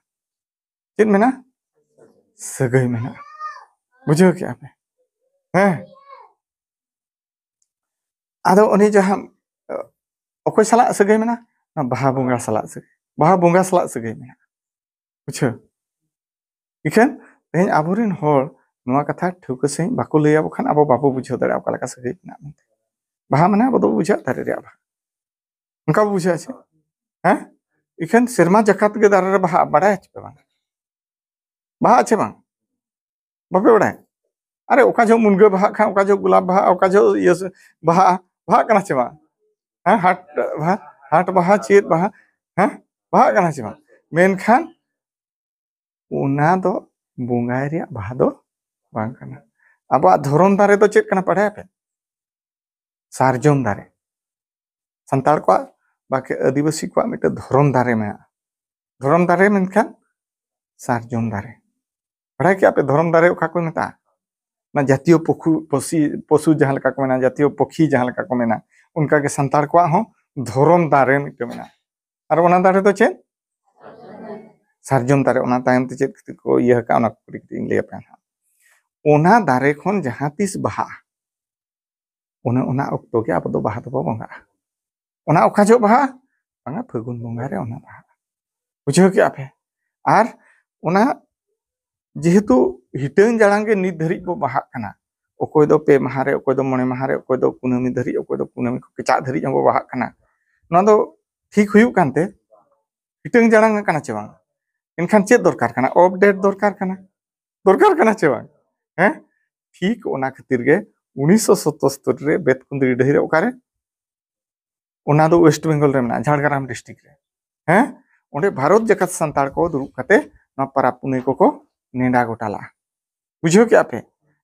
ᱪᱮᱫ ᱢᱮᱱᱟᱜᱼᱟ? ᱥᱟᱹᱜᱟᱹᱭ ᱢᱮᱱᱟᱜᱼᱟ᱾ ᱵᱩᱡᱷᱟᱹᱣ ᱠᱮᱜᱼᱟ ᱯᱮ? ᱦᱮᱸ᱾ ᱟᱫᱚ ᱩᱱᱤ ᱡᱟᱦᱟᱸ ᱚᱠᱚᱭ ᱥᱟᱞᱟᱜ ᱥᱟᱹᱜᱟᱹᱭ ᱢᱮᱱᱟᱜᱼᱟ? ᱚᱱᱟ ᱵᱟᱦᱟ ᱵᱚᱸᱜᱟ ᱥᱟᱞᱟᱜ ᱥᱟᱹᱜᱟᱹᱭ, ᱵᱟᱦᱟ ᱵᱚᱸᱜᱟ ᱥᱟᱞᱟᱜ ᱥᱟᱹᱜᱟᱹᱭ ᱢᱮᱱᱟᱜᱼᱟ᱾ ᱵᱩᱡᱷᱟᱹᱣ? ᱤᱠᱷᱟᱹᱱ ᱛᱮᱦᱮᱧ ᱟᱵᱚᱨᱮᱱ ᱦᱚᱲ ᱱᱚᱣᱟ ᱠᱟᱛᱷᱟ ᱴᱷᱟᱹᱣᱠᱟᱹ ᱥᱟᱺᱦᱤᱡ ᱵᱟᱠᱚ ᱞᱟᱹᱭ ᱟᱵᱚ ᱠᱷᱟᱱ ᱟᱵᱚ ᱵᱟᱵᱚ ᱵᱩᱡᱷᱟᱹᱣ ᱫᱟᱲᱮᱭᱟᱜᱼᱟ ᱚᱠᱟ ᱞᱮᱠᱟ ᱥᱟᱹᱜᱟᱹᱭ ᱢᱮᱱᱟᱜᱼᱟ ᱢᱮᱱᱛᱮ᱾ ᱵᱟᱦᱟ ᱢᱟᱱᱮ ᱟᱵᱚ ᱫᱚ ᱵᱩᱡᱷᱟᱹᱜ ᱫᱟᱨᱮ ᱨᱮᱭᱟᱜ ᱵᱟᱦᱟ, ᱚᱱᱠᱟ ᱵᱚ ᱵᱩᱡᱷᱟᱹᱜᱼᱟ ᱪᱮ? ᱦᱮᱸ? ᱤᱠᱷᱟᱹᱱ ᱥᱮᱨᱢᱟ ᱡᱟᱠᱟᱛ ᱜᱮ ᱫᱟᱨᱮ ᱨᱮ ᱵᱟᱦᱟ ᱵᱟᱲᱟᱭᱟ ᱪᱮ ᱵᱟᱝ? ᱵᱟᱦᱟᱜᱼᱟ ᱪᱮ ᱵᱟᱝ? ᱵᱟᱯᱮ ᱵᱟᱲᱟᱭᱟ? ᱟᱨᱮ ᱚᱠᱟ ᱡᱚᱦᱚᱜ ᱢᱩᱱᱜᱟᱹ ᱵᱟᱦᱟᱜ ᱠᱷᱟᱱ, ᱚᱠᱟ ᱡᱚᱦᱚᱜ ᱜᱳᱞᱟᱯ ᱵᱟᱦᱟᱜᱼᱟ, ᱚᱠᱟ ᱡᱚᱦᱚᱜ ᱤᱭᱟᱹ ᱥᱮ ᱵᱟᱦᱟᱜᱼᱟ, ᱵᱟᱦᱟᱜ ᱠᱟᱱᱟ ᱪᱮ ᱵᱟᱝ? ᱦᱮᱸ, ᱦᱟᱴ ᱵᱟᱦᱟ, ᱦᱟᱴ ᱵᱟᱦᱟ, ᱪᱮᱫ ᱵᱟᱦᱟ, ᱦᱮᱸ, ᱵᱟᱦᱟᱜ ᱠᱟᱱᱟ ᱪᱮ ᱵᱟᱝ? ᱢᱮᱱᱠᱷᱟᱱ ᱚᱱᱟ ᱫᱚ ᱵᱚᱸᱜᱟᱭ ᱨᱮᱭᱟᱜ ᱵᱟᱦᱟ ᱫᱚ ᱵᱟᱝ ᱠᱟᱱᱟ᱾ ᱟᱵᱚᱣᱟᱜ ᱫᱷᱚᱨᱚᱢ ᱫᱟᱨᱮ ᱫᱚ ᱪᱮᱫ ᱠᱟᱱᱟ ᱵᱟᱲᱟᱭᱟᱯᱮ? ᱥᱟᱨᱡᱚᱢ ᱫᱟᱨᱮ᱾ ᱥᱟᱱᱛᱟᱲ ᱠᱚᱣᱟᱜ, ᱵᱟᱠᱤ ᱟᱹᱫᱤᱵᱟᱹᱥᱤ ᱠᱚᱣᱟᱜ ᱢᱤᱫᱴᱮᱱ ᱫᱷᱚᱨᱚᱢ ᱫᱟᱨᱮ ᱢᱮᱱᱟᱜᱼᱟ᱾ ᱫᱷᱚᱨᱚᱢ ᱫᱟᱨᱮ ᱢᱮᱱᱠᱷᱟᱱ ᱥᱟᱨᱡᱚᱢ ᱫᱟᱨᱮ᱾ ᱵᱟᱲᱟᱭ ᱠᱮᱜᱼᱟ ᱯᱮ ᱫᱷᱚᱨᱚᱢ ᱫᱟᱨᱮ ᱚᱠᱟ ᱠᱚ ᱢᱮᱛᱟᱜᱼᱟ? ᱚᱱᱟ ᱡᱟᱛᱤᱭᱚ ᱯᱚᱠᱷᱩ, ᱯᱚᱥᱤ, ᱯᱚᱥᱩ ᱡᱟᱦᱟᱸ ᱞᱮᱠᱟ ᱠᱚ ᱢᱮᱱᱟ, ᱡᱟᱛᱤᱭᱚ ᱯᱚᱠᱷᱤ ᱡᱟᱦᱟᱸ ᱞᱮᱠᱟ ᱠᱚ ᱢᱮᱱᱟ, ᱚᱱᱠᱟᱜᱮ ᱥᱟᱱᱛᱟᱲ ᱠᱚᱣᱟᱜ ᱦᱚᱸ ᱫᱷᱚᱨᱚᱢ ᱫᱟᱨᱮ ᱢᱤᱫᱴᱮᱱ ᱢᱮᱱᱟᱜᱼᱟ᱾ ᱟᱨ ᱚᱱᱟ ᱫᱟᱨᱮ ᱫᱚ ᱪᱮᱫ? ᱥᱟᱨᱡᱚᱢ ᱫᱟᱨᱮ᱾ ᱚᱱᱟ ᱛᱟᱭᱚᱢ ᱛᱮ ᱪᱮᱫ ᱠᱷᱟᱹᱛᱤᱨ ᱠᱚ ᱤᱭᱟᱹ ᱟᱠᱟᱫᱼᱟ, ᱚᱱᱟ ᱠᱚ ᱠᱟᱹᱴᱤᱡ ᱠᱟᱹᱴᱤᱡ ᱤᱧ ᱞᱟᱹᱭ ᱟᱯᱮᱭᱟ ᱱᱟᱦᱟᱜ᱾ ᱚᱱᱟ ᱫᱟᱨᱮ ᱠᱷᱚᱱ ᱡᱟᱦᱟᱸ ᱛᱤᱥ ᱵᱟᱦᱟᱜᱼᱟ, ᱚᱱᱮ ᱚᱱᱟ ᱚᱠᱛᱚ ᱜᱮ ᱟᱵᱚ ᱫᱚ ᱵᱟᱦᱟ ᱫᱚᱵᱚ ᱵᱚᱸᱜᱟᱜᱼᱟ᱾ ᱚᱱᱟ ᱚᱠᱟ ᱡᱚᱦᱚᱜ ᱵᱟᱦᱟᱜᱼᱟ? ᱵᱟᱝᱟ, ᱯᱷᱟᱹᱜᱩᱱ ᱵᱚᱸᱜᱟ ᱨᱮ ᱚᱱᱟ ᱵᱟᱦᱟᱜᱼᱟ᱾ ᱵᱩᱡᱷᱟᱹᱣ ᱠᱮᱜᱼᱟ ᱯᱮ? ᱟᱨ ᱚᱱᱟ ᱡᱮᱦᱮᱛᱩ ᱦᱤᱴᱟᱹᱝ ᱡᱟᱲᱟᱝ ᱜᱮ ᱱᱤᱛ ᱫᱷᱟᱹᱨᱤᱡ ᱵᱚ ᱵᱟᱦᱟᱜ ᱠᱟᱱᱟ, ᱚᱠᱚᱭ ᱫᱚ ᱯᱮ ᱢᱟᱦᱟ ᱨᱮ, ᱚᱠᱚᱭ ᱫᱚ ᱢᱚᱬᱮ ᱢᱟᱦᱟ ᱨᱮ, ᱚᱠᱚᱭ ᱫᱚ ᱠᱩᱱᱟᱹᱢᱤ ᱫᱷᱟᱹᱨᱤᱡ, ᱚᱠᱚᱭ ᱫᱚ ᱠᱩᱱᱟᱹᱢᱤ ᱠᱚ ᱠᱮᱪᱟᱜ ᱫᱷᱟᱹᱨᱤᱡ ᱦᱚᱸᱵᱚ ᱵᱟᱦᱟᱜ ᱠᱟᱱᱟ᱾ ᱱᱚᱣᱟ ᱫᱚ ᱴᱷᱤᱠ ᱦᱩᱭᱩᱜ ᱠᱟᱱᱛᱮ ᱦᱤᱴᱟᱹᱝ ᱡᱟᱲᱟᱝ ᱟᱠᱟᱱᱟ ᱪᱮ ᱵᱟᱝ? ᱮᱱᱠᱷᱟᱱ ᱪᱮᱫ ᱫᱚᱨᱠᱟᱨ ᱠᱟᱱᱟ? ᱟᱯᱰᱮᱴ ᱫᱚᱨᱠᱟᱨ ᱠᱟᱱᱟ, ᱫᱚᱨᱠᱟᱨ ᱠᱟᱱᱟ ᱪᱮ ᱵᱟᱝ? ᱦᱮᱸ, ᱴᱷᱤᱠ ᱚᱱᱟ ᱠᱷᱟᱹᱛᱤᱨ ᱜᱮ ᱩᱱᱤᱥᱥᱚ ᱥᱚᱛᱛᱚᱨ ᱨᱮ ᱵᱮᱛᱠᱩᱸᱫᱽᱨᱤ ᱰᱟᱹᱦᱤ ᱨᱮ, ᱚᱠᱟᱨᱮ? ᱚᱱᱟ ᱫᱚ ᱳᱭᱮᱥᱴ ᱵᱮᱝᱜᱚᱞ ᱨᱮ ᱢᱮᱱᱟᱜᱼᱟ, ᱡᱷᱟᱲᱜᱨᱟᱢ ᱰᱤᱥᱴᱨᱤᱠᱴ ᱨᱮ᱾ ᱦᱮᱸ, ᱚᱸᱰᱮ ᱵᱷᱟᱨᱚᱛ ᱡᱟᱠᱟᱛ ᱥᱟᱱᱛᱟᱲ ᱠᱚ ᱫᱩᱲᱩᱵ ᱠᱟᱛᱮ ᱱᱚᱣᱟ ᱯᱟᱨᱟᱵᱽ ᱯᱩᱱᱟᱹᱭ ᱠᱚᱠᱚ ᱱᱮᱰᱟ ᱜᱚᱴᱟ ᱞᱟᱜᱼᱟ᱾ ᱵᱩᱡᱷᱟᱹᱣ ᱠᱮᱜᱼᱟ ᱯᱮ?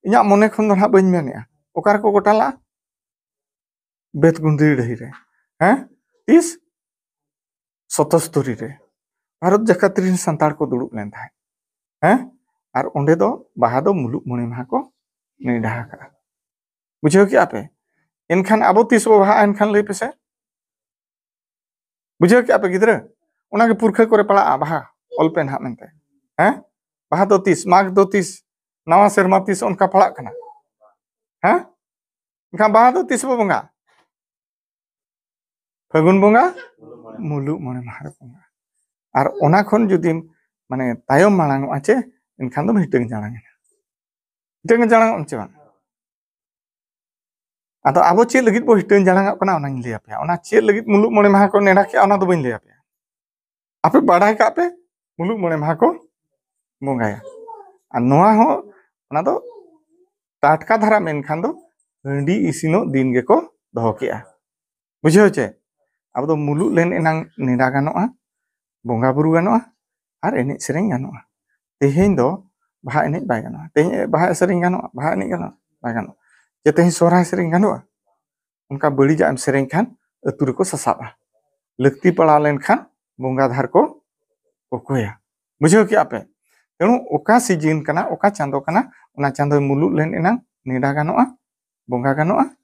ᱤᱧᱟᱹᱜ ᱢᱚᱱᱮ ᱠᱷᱚᱱ ᱫᱚ ᱱᱟᱦᱟᱜ ᱵᱟᱹᱧ ᱢᱮᱱᱮᱜᱼᱟ᱾ ᱚᱠᱟ ᱨᱮᱠᱚ ᱜᱚᱴᱟ ᱞᱟᱜᱼᱟ? ᱵᱮᱛᱠᱩᱸᱫᱽᱨᱤ ᱰᱟᱹᱦᱤ ᱨᱮ᱾ ᱦᱮᱸ, ᱛᱤᱥ? ᱥᱚᱛᱚᱥᱛᱚᱨᱤ ᱨᱮ ᱵᱷᱟᱨᱚᱛ ᱡᱟᱠᱟᱛ ᱨᱮᱱ ᱥᱟᱱᱛᱟᱲ ᱠᱚ ᱫᱩᱲᱩᱵ ᱞᱮᱱ ᱛᱟᱦᱮᱸᱫ᱾ ᱦᱮᱸ, ᱟᱨ ᱚᱸᱰᱮ ᱫᱚ ᱵᱟᱦᱟ ᱫᱚ ᱢᱩᱞᱩᱜ ᱢᱚᱬᱮ ᱢᱟᱦᱟ ᱠᱚ ᱱᱮᱰᱟ ᱟᱠᱟᱫᱼᱟ᱾ ᱵᱩᱡᱷᱟᱹᱣ ᱠᱮᱜᱼᱟ ᱯᱮ? ᱮᱱᱠᱷᱟᱱ ᱟᱵᱚ ᱛᱤᱥ ᱵᱚ ᱵᱟᱦᱟᱜᱼᱟ? ᱮᱱᱠᱷᱟᱱ ᱞᱟᱹᱭ ᱯᱮᱥᱮ᱾ ᱵᱩᱡᱷᱟᱹᱣ ᱠᱮᱜᱼᱟ ᱯᱮ ᱜᱤᱫᱽᱨᱟᱹ? ᱚᱱᱟᱜᱮ ᱯᱩᱨᱠᱷᱟᱹ ᱠᱚᱨᱮ ᱯᱟᱲᱟᱜᱼᱟ ᱵᱟᱦᱟ, ᱚᱞ ᱯᱮ ᱱᱟᱦᱟᱜ ᱢᱮᱱᱛᱮ᱾ ᱦᱮᱸ, ᱵᱟᱦᱟ ᱫᱚ ᱛᱤᱥ, ᱢᱟᱜᱽ ᱫᱚ ᱛᱤᱥ, ᱱᱟᱣᱟ ᱥᱮᱨᱢᱟ ᱛᱤᱥ, ᱚᱱᱠᱟ ᱯᱟᱲᱟᱜ ᱠᱟᱱᱟ᱾ ᱦᱮᱸ, ᱮᱱᱠᱷᱟᱱ ᱵᱟᱦᱟ ᱫᱚ ᱛᱤᱥ ᱵᱚ ᱵᱚᱸᱜᱟ? ᱯᱷᱟᱹᱜᱩᱱ ᱵᱚᱸᱜᱟ ᱢᱩᱞᱩᱜ ᱢᱚᱬᱮ ᱢᱟᱦᱟ ᱨᱮ ᱵᱚᱸᱜᱟ᱾ ᱟᱨ ᱚᱱᱟ ᱠᱷᱚᱱ ᱡᱩᱫᱤᱢ ᱢᱟᱱᱮ ᱛᱟᱭᱚᱢ ᱢᱟᱲᱟᱝ ᱚᱜᱼᱟ ᱪᱮ, ᱮᱱᱠᱷᱟᱱ ᱫᱚᱢ ᱦᱤᱴᱟᱹᱝ ᱡᱟᱲᱟᱝ ᱮᱱᱟ᱾ ᱦᱤᱴᱟᱹᱝ ᱡᱟᱲᱟᱝ ᱚᱜ ᱟᱢ ᱪᱮ ᱵᱟᱝ? ᱟᱫᱚ ᱟᱵᱚ ᱪᱮᱫ ᱞᱟᱹᱜᱤᱫ ᱵᱚ ᱦᱤᱴᱟᱹᱝ ᱡᱟᱲᱟᱝ ᱚᱜ ᱠᱟᱱᱟ, ᱚᱱᱟᱧ ᱞᱟᱹᱭ ᱟᱯᱮᱭᱟ᱾ ᱚᱱᱟ ᱪᱮᱫ ᱞᱟᱹᱜᱤᱫ ᱢᱩᱞᱩᱜ ᱢᱚᱬᱮ ᱢᱟᱦᱟ ᱠᱚ ᱱᱮᱰᱟ ᱠᱮᱜᱼᱟ, ᱚᱱᱟ ᱫᱚ ᱵᱟᱹᱧ ᱞᱟᱹᱭ ᱟᱯᱮᱭᱟ᱾ ᱟᱯᱮ ᱵᱟᱰᱟᱭ ᱠᱟᱜ ᱯᱮ, ᱢᱩᱞᱩᱜ ᱢᱚᱬᱮ ᱢᱟᱦᱟ ᱠᱚ ᱵᱚᱸᱜᱟᱭᱟ᱾ ᱟᱨ ᱱᱚᱣᱟ ᱦᱚᱸ, ᱚᱱᱟ ᱫᱚ ᱴᱟᱴᱠᱟ ᱫᱷᱟᱨᱟ ᱢᱮᱱᱠᱷᱟᱱ ᱫᱚ ᱦᱟᱺᱰᱤ ᱤᱥᱤᱱᱚᱜ ᱫᱤᱱ ᱜᱮᱠᱚ ᱫᱚᱦᱚ ᱠᱮᱜᱼᱟ᱾ ᱵᱩᱡᱷᱟᱹᱣ ᱪᱮ? ᱟᱵᱚ ᱫᱚ ᱢᱩᱞᱩᱜ ᱞᱮᱱ ᱮᱱᱟᱝ ᱱᱮᱰᱟ ᱜᱟᱱᱚᱜᱼᱟ, ᱵᱚᱸᱜᱟ ᱵᱩᱨᱩ ᱜᱟᱱᱚᱜᱼᱟ, ᱟᱨ ᱮᱱᱮᱡ ᱥᱮᱨᱮᱧ ᱜᱟᱱᱚᱜᱼᱟ᱾ ᱛᱮᱦᱮᱧ ᱫᱚ ᱵᱟᱦᱟ ᱮᱱᱮᱡ ᱵᱟᱭ ᱜᱟᱱᱚᱜᱼᱟ, ᱛᱮᱦᱮᱧ ᱵᱟᱦᱟ ᱥᱮᱨᱮᱧ ᱜᱟᱱᱚᱜᱼᱟ, ᱵᱟᱦᱟ ᱮᱱᱮᱡ ᱜᱟᱱᱚᱜᱼᱟ, ᱵᱟᱭ ᱜᱟᱱᱚᱜᱼᱟ᱾ ᱡᱮ ᱛᱮᱦᱮᱧ ᱥᱚᱦᱨᱟᱭ ᱥᱮᱨᱮᱧ ᱜᱟᱱᱚᱜᱼᱟ, ᱚᱱᱠᱟ ᱵᱟᱹᱲᱤᱡᱟᱜ ᱮᱢ ᱥᱮᱨᱮᱧ ᱠᱷᱟᱱ ᱟᱹᱛᱩ ᱨᱮᱠᱚ ᱥᱟᱥᱟᱵᱼᱟ᱾ ᱞᱟᱹᱠᱛᱤ ᱯᱟᱲᱟᱣ ᱞᱮᱱᱠᱷᱟᱱ ᱵᱚᱸᱜᱟ ᱫᱷᱟᱨ ᱠᱚ ᱠᱚᱠᱚᱭᱟ᱾ ᱵᱩᱡᱷᱟᱹᱣ ᱠᱮᱜᱼᱟ ᱯᱮ? ᱛᱮᱬᱩ ᱚᱠᱟ ᱥᱤᱡᱤᱱ ᱠᱟᱱᱟ, ᱚᱠᱟ ᱪᱟᱸᱫᱚ ᱠᱟᱱᱟ, ᱚᱱᱟ ᱪᱟᱸᱫᱚᱭ ᱢᱩᱞᱩᱜ ᱞᱮᱱ ᱮᱱᱟᱝ ᱱᱮᱰᱟ ᱜᱟᱱᱚᱜᱼᱟ, ᱵᱚᱸᱜᱟ ᱜᱟᱱᱚᱜᱼᱟ,